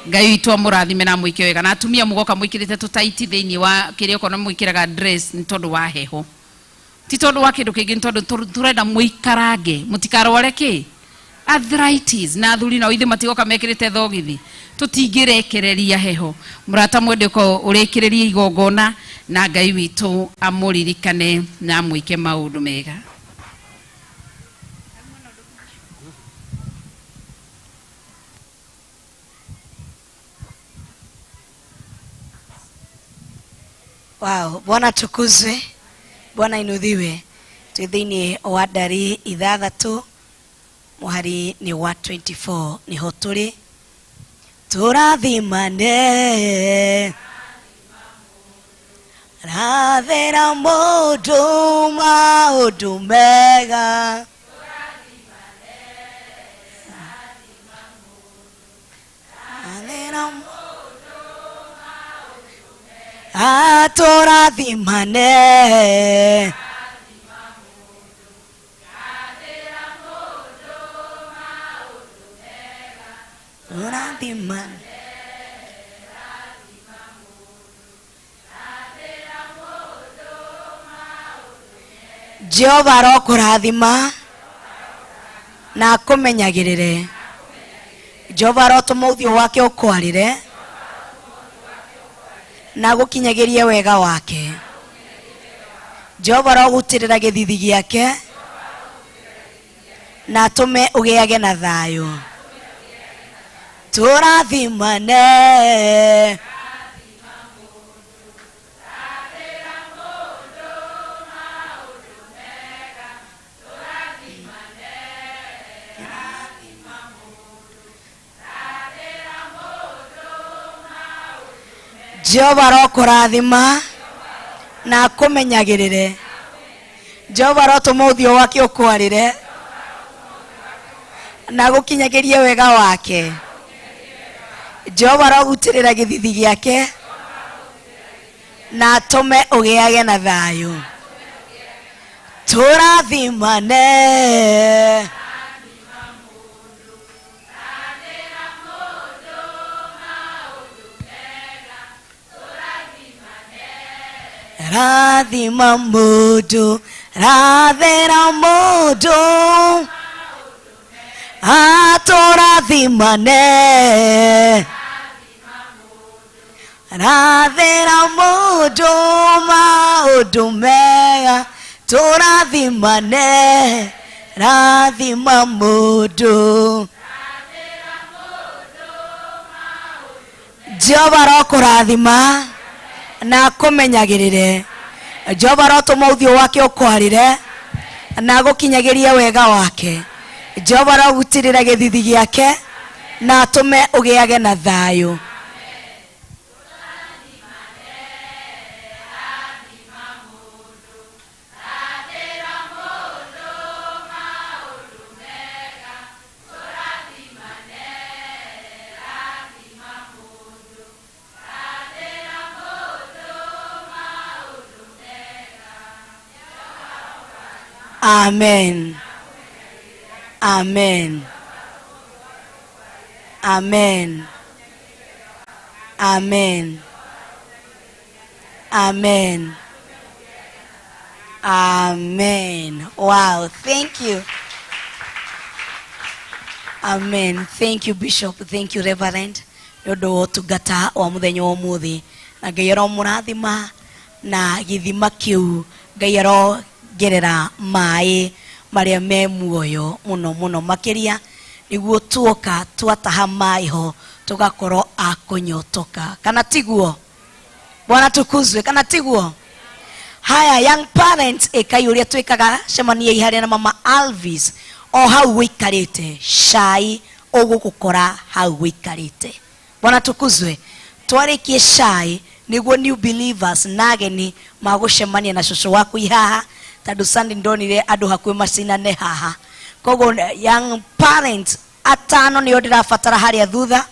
Ngai witũ amũrathime na amwĩke wega. Na atumia mũgoka mwĩkĩrĩte tũtaiti thĩinĩ wa kĩrĩa okorwo nĩ mwĩkĩraga dress, nĩ tondũ wa heho, ti tondũ wa kĩndũ kĩngĩ, nĩ tondũ tũrenda mũikarange mũtikarware kĩ arthritis. Na athuri nao ithe matigoka mekĩrĩte thogithi, tũtingĩrekereria heho. Mũrata mwende ũkorwo ũrĩkĩrĩrie igongona na Ngai witũ amũririkane na amwĩke maũndũ mega. Wow, Bwana tukuzwe, Bwana inudhiwe. Twĩ thĩinĩ wa ndari ithathatũ mũhari nĩ wa 24 nĩho tũrĩ. Tũrathimane rathĩra mũndũ maũndũ mega, rathĩra atũrathimane tũrathimane. Jehova arokũrathima na akũmenyagĩrĩre. Jehova arotũma ũthiũ wake ũkwarĩre na agũkinyagĩrie wega wake. Jehova arogutĩrĩra gĩthithi gĩake na atũme ũgĩage na thayũ. Tũrathimane Jehova arokũrathima na akũmenyagĩrĩre. Jehova arotũma ũthiũ wake ũkwarĩre na agũkinyagĩrie wega wake. Jehova arogutĩrĩra gĩthithi gĩake na atũme ũgĩage na thayũ. Tũrathimane rathima mũndũ, rathĩra mũndũ. Atũrathimane. Rathĩra mũndũ maũndũ mega. Tũrathimane. Rathima mũndũ. Jehova arokũrathima na akũmenyagĩrĩre. Jehova arotũma ũthiũ wake ũkwarĩre na agũkinyagĩrie wega wake. Jehova arogũtirĩra gĩthithi gĩake na atũme ũgĩage na thayũ. Amen. Amen. Amen. Amen. Amen. Amen. Wow, thank you. Amen. Thank you, Bishop. Thank you, Reverend. Nĩ ũndũ wa ũtungata wa mũthenya wa ũmũthĩ. Na Ngai aromũrathima na gĩthima kĩu. Ngai arongerera maĩ marĩa me muoyo mũno mũno makĩria nĩguo tuoka twataha maĩ ho tũgakorwo a kũnyotoka. Kana tiguo? Bwana tukuzwe. Kana tiguo? Haya, young parents, ĩkai ũrĩa twĩkaga, cemaniai harĩa na mama Alvis o hau wĩikarĩte, cai ũgũgũkora hau wĩikarĩte. Bwana tukuzwe. Twarĩkie cai nĩguo new believers na ageni magũcemania na cũcũ waku haha, tondũ Sunday ndonire andũ hakuhĩ macinane haha. Koguo young parents atano nĩo ndĩrabatara harĩa thutha,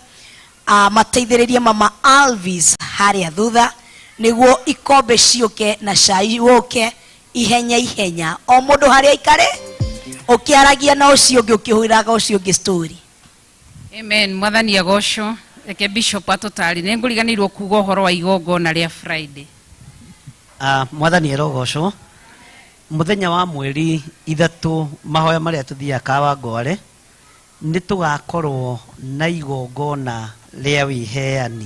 mateithĩrĩrie mama Alvis harĩa thutha nĩguo ikombe ciũke na cai ũke ihenya ihenya, o mũndũ harĩa aikare ũkĩaragia na ũcio ũngĩ, ũkĩhũraga ũcio ũngĩ story. Amen. Mwathani agocwo. Reke Bishop atũtaarĩ. Nĩ ngũriganĩirwo kuga ũhoro wa igongona rĩa Friday. Mwathani arogocwo. Mũthenya wa mweri 3 mahoya marĩa tũthiaga Kawangware nĩ tũgakorwo na igongona rĩa wĩheani.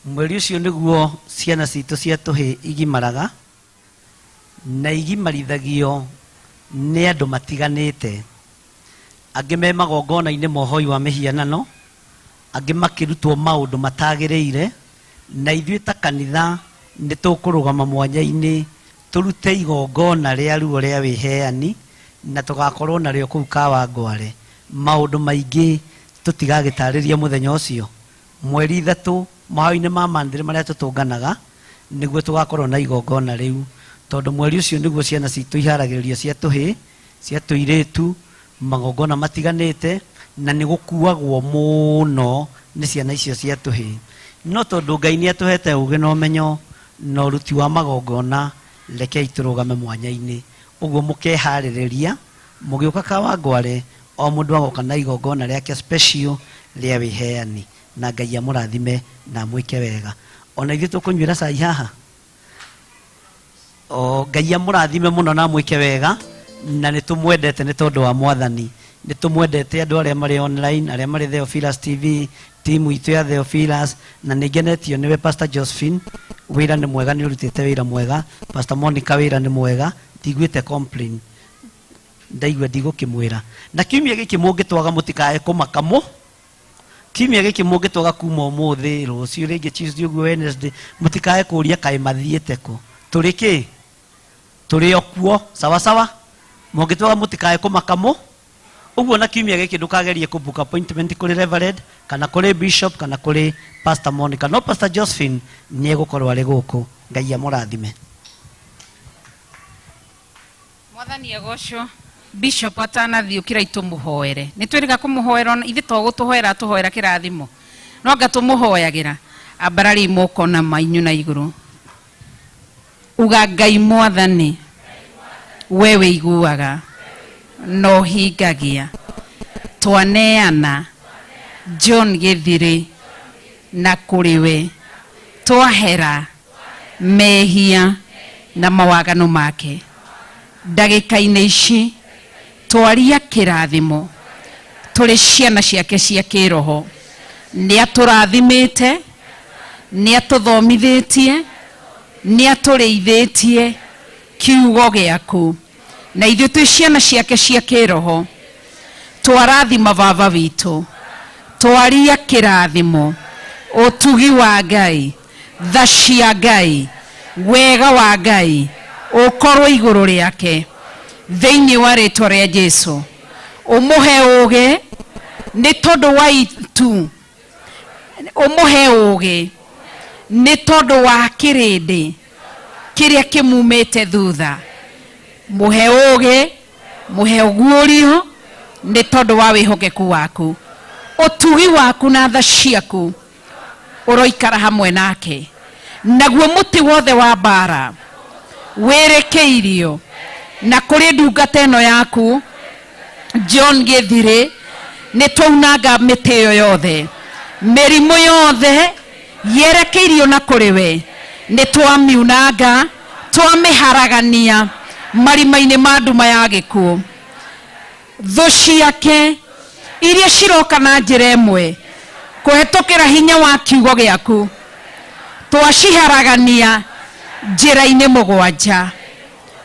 Mweri ũcio nĩguo ciana citũ cia tũhĩ igimaraga na igimarithagio nĩ andũ matiganĩte. Angĩ me magongona-inĩ ma ũhoi wa mĩhianano, angĩ makĩrutwo maũndũ matagĩrĩire, na ithuĩ ta kanitha nĩ tũkũrũgama mwanya-inĩ tũrute igongona rĩa ruo rĩa wĩheani na tũgakorwo narĩo kũu Kawangware. Maũndũ maingĩ tũtigagĩtarĩria mũthenya ũcio. Mweri 3 mahoya-inĩ ma manthĩrĩ marĩa tũtũnganaga nĩguo tũgakorwo na igongona rĩu, tondũ mweri ũcio nĩguo ciana citũ iharagĩrĩrio cia tũhĩ, cia tũirĩtu, magongona matiganĩte, na nĩ gũkuagwo mũno nĩ ciana icio cia tũhĩ. No tondũ Ngai nĩ atũhete ũgĩ na ũmenyo na ũruti wa magongona, rekei tũrũgame mwanya-inĩ. Ũguo mũkeharĩrĩria mũgĩũka Kawangware, o mũndũ agoka na igongona rĩake special rĩa wĩheani, na Ngai amũrathime na amwĩke wega. Ona ithuĩ tũkũnyuĩra cai haha. O Ngai amũrathime mũno na amwĩke wega, na nĩ tũmwendete nĩ tondũ wa Mwathani. Nĩ tũmwendete andũ arĩa marĩ online, arĩa marĩ Theophilus TV, timu itũ ya Theophilus, na nĩ ngenetio nĩwe Pastor Josephine. Wĩra nĩ mwega, nĩ ũrutĩte wĩra mwega. Pastor Monica, wĩra nĩ mwega, ndiguĩte complain. Ndaigua ndigũkĩmwĩra. Na kiumia gĩkĩ mũngĩtwaga mũtikae kũmaka mũ. Kiumia gĩkĩ mũngĩtwaga kuma ũmũthĩ, rũciũ rĩngĩ Tuesday ũguo Wednesday, mũtikae kũria kaĩ mathiĩte kũ. Tũrĩ kĩ? Tũrĩ o kuo, sawa sawa? Mũngĩtwaga mũtikae kũmaka mũ. Ũguo na kiumia gĩkĩ ndũkagerie kũ book appointment kũrĩ Reverend, kana kũrĩ Bishop, kana kũrĩ Pastor Monica. No Pastor Josephine nĩ egũkorwo arĩ gũkũ. Ngai amũrathime. Mwathani agocwo. Bishop atanathiĩ ũkĩra itũmũhoere. Nĩ twĩrĩga kũmũhoera ona ithuĩ to gũtũhoera atũhoera kĩrathimo. No anga tũmũhoyagĩra. Ambarariai moko na mainyu na igũrũ. Uga Ngai Mwathani, we wĩiguaga na ũhingagia. Twaneana John Gĩthirĩ na kũrĩ we. Twahera mehia na mawaganu make. Ndagĩka-inĩ ici twaria kĩrathimo Tũrĩ ciana ciake cia kĩroho. Nĩ atũrathimĩte, nĩ atũthomithĩtie, nĩ atũrĩithĩtie kiugo gĩaku. Na ithuĩ twĩ ciana ciake cia kĩroho. Twarathima baba witũ. Twaria kĩrathimo. Ũtugi wa Ngai, tha cia Ngai, wega wa Ngai ũkorwo igũrũ rĩake thĩinĩ wa rĩtwa rĩa Jesu. Ũmũhe ũũgĩ nĩ tondũ wa itu, ũmũhe ũũgĩ nĩ tondũ wa kĩrĩndĩ kĩrĩa kĩmumĩte thutha. Mũhe ũũgĩ, mũhe ũguũrio nĩ tondũ wa wĩhokeku waku, ũtugi waku na tha ciaku ũroikara hamwe nake. Naguo mũtĩ wothe wa mbara wĩrĩkĩirio na kũrĩ ndungata ĩno yaku John Gĩthirĩ, nĩ twaunanga mĩtĩ ĩyo yothe, mĩrimũ yothe yerekeirio na kũrĩ we nĩ twamiunanga, twamĩharagania marima-inĩ ma nduma ya gĩkuũ. Thũ ciake iria ciroka na njĩra ĩmwe kũhetũkĩra hinya wa kiugo gĩaku, twaciharagania njĩra-inĩ mũgwanja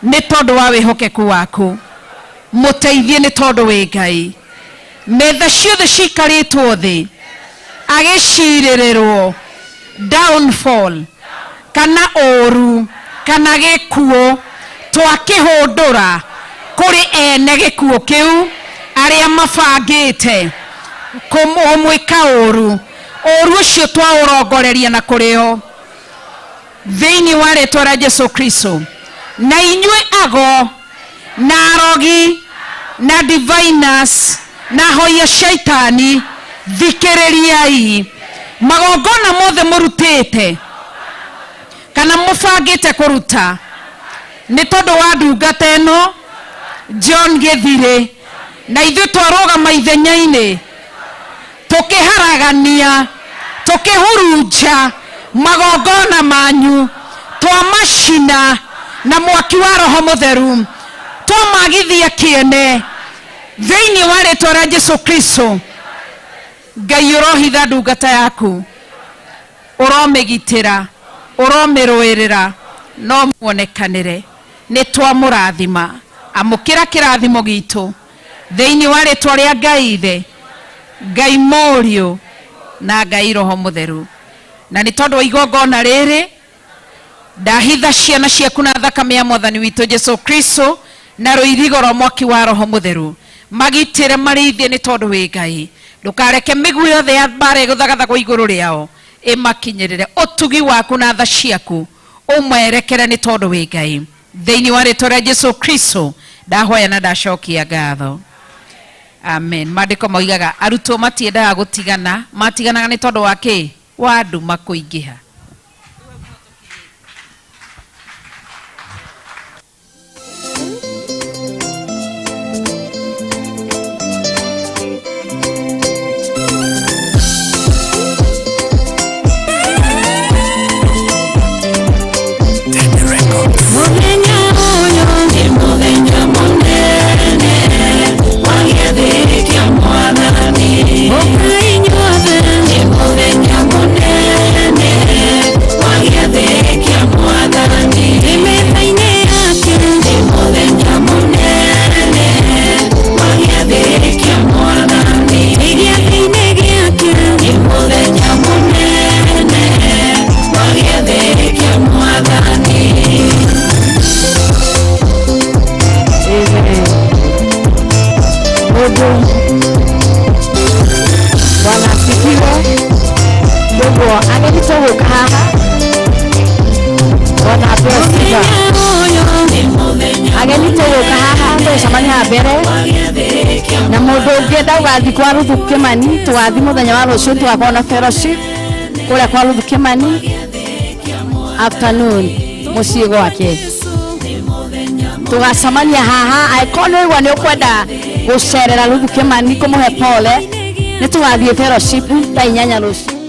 nĩ tondũ wa wĩhokeku waku. Mũteithie nĩ tondũ wĩ Ngai. Metha ciothe cikarĩtwo thĩ agĩcirĩrĩrwo downfall kana ũru kana gĩkuũ, twakĩhũndũra kũrĩ ene gĩkuũ kĩu arĩa mabangĩte kũmwĩka ũru. Ũru ũcio twaũrongoreria na kũrĩ o thĩinĩ wa rĩtwa rĩa Jesu Kristo. Na inyuĩ ago na arogi na diviners na ahoi a shaitani, thikĩrĩriai magongona mothe mũrutĩte kana mũbangĩte kũruta nĩ tondũ wa ndungata ĩno John Gĩthirĩ, na ithuĩ twarũgama ithenya-inĩ tũkĩharagania, tũkĩhurunja magongona manyu, twamacina na mwaki wa Roho Mũtheru, twamagithia kĩene thĩinĩ wa rĩtwa rĩa Jesu Kristo. Ngai ũrohitha ndungata yaku, ũromĩgitĩra, ũromĩrũĩrĩra, no muonekanĩre. Nĩ twamũrathima, amũkĩra kĩrathimo gitũ thĩinĩ wa rĩtwa rĩa Ngai Ithe, Ngai Mũriũ na Ngai Roho Mũtheru. Na nĩ tondũ wa igongona rĩrĩ, ndahitha ciana ciaku na thakame ya Mwathani witũ Jesu Kristo na rũirigo rwa mwaki wa Roho Mũtheru. Magitĩre marĩithie nĩ tondũ wĩ Ngai. Ndũkareke mĩguĩ yothe ya mbara ĩgũthagathagwo igũrũ rĩao ĩmakinyĩrĩre. Ũtugi waku na tha ciaku ũmerekere nĩ tondũ wĩ Ngai. Thĩinĩ wa rĩtwa rĩa Jesu Kristo ndahoya na ndacokia ngatho. Amen. Maandĩko moigaga arutwo matiendaga gũtigana, matiganaga nĩ tondũ wa kĩ? Wa nduma kũingĩha. Mũthenya ũyũ nĩ mũthenya mũnene wa gĩathĩ kĩa Mwathani. Ũkai inyuothe, nĩ mũthenya mũnene wa gĩathĩ kĩa Mwathani. Nĩ metha-inĩ yake, nĩ mũthenya mũnene wa gĩathĩ kĩa Mwathani. Nĩ gĩathĩ-inĩ gĩake, nĩ mũthenya mũnene wa gĩathĩ kĩa Mwathani. Amen. Mundu Bwana asifiwe. Koguo ageni tũgũka haha. Bwana apewe sifa. Ageni tũgũka haha tũgũcemania haha mbere na mũndũ ũngĩenda ũgathiĩ kwa Ruthu Kĩmani, tũgathiĩ mũthenya wa rũciũ, tũgakorwo na fellowship kũrĩa kwa Ruthu Kĩmani afternoon mũciĩ gwake. Tũgacemania haha, angĩkorwo nĩ ũigua nĩ ũkwenda gũcerera Ruthu Kĩmani kũmũhe pole, nĩ tũgathiĩ fellowship thaa 8 rũciũ.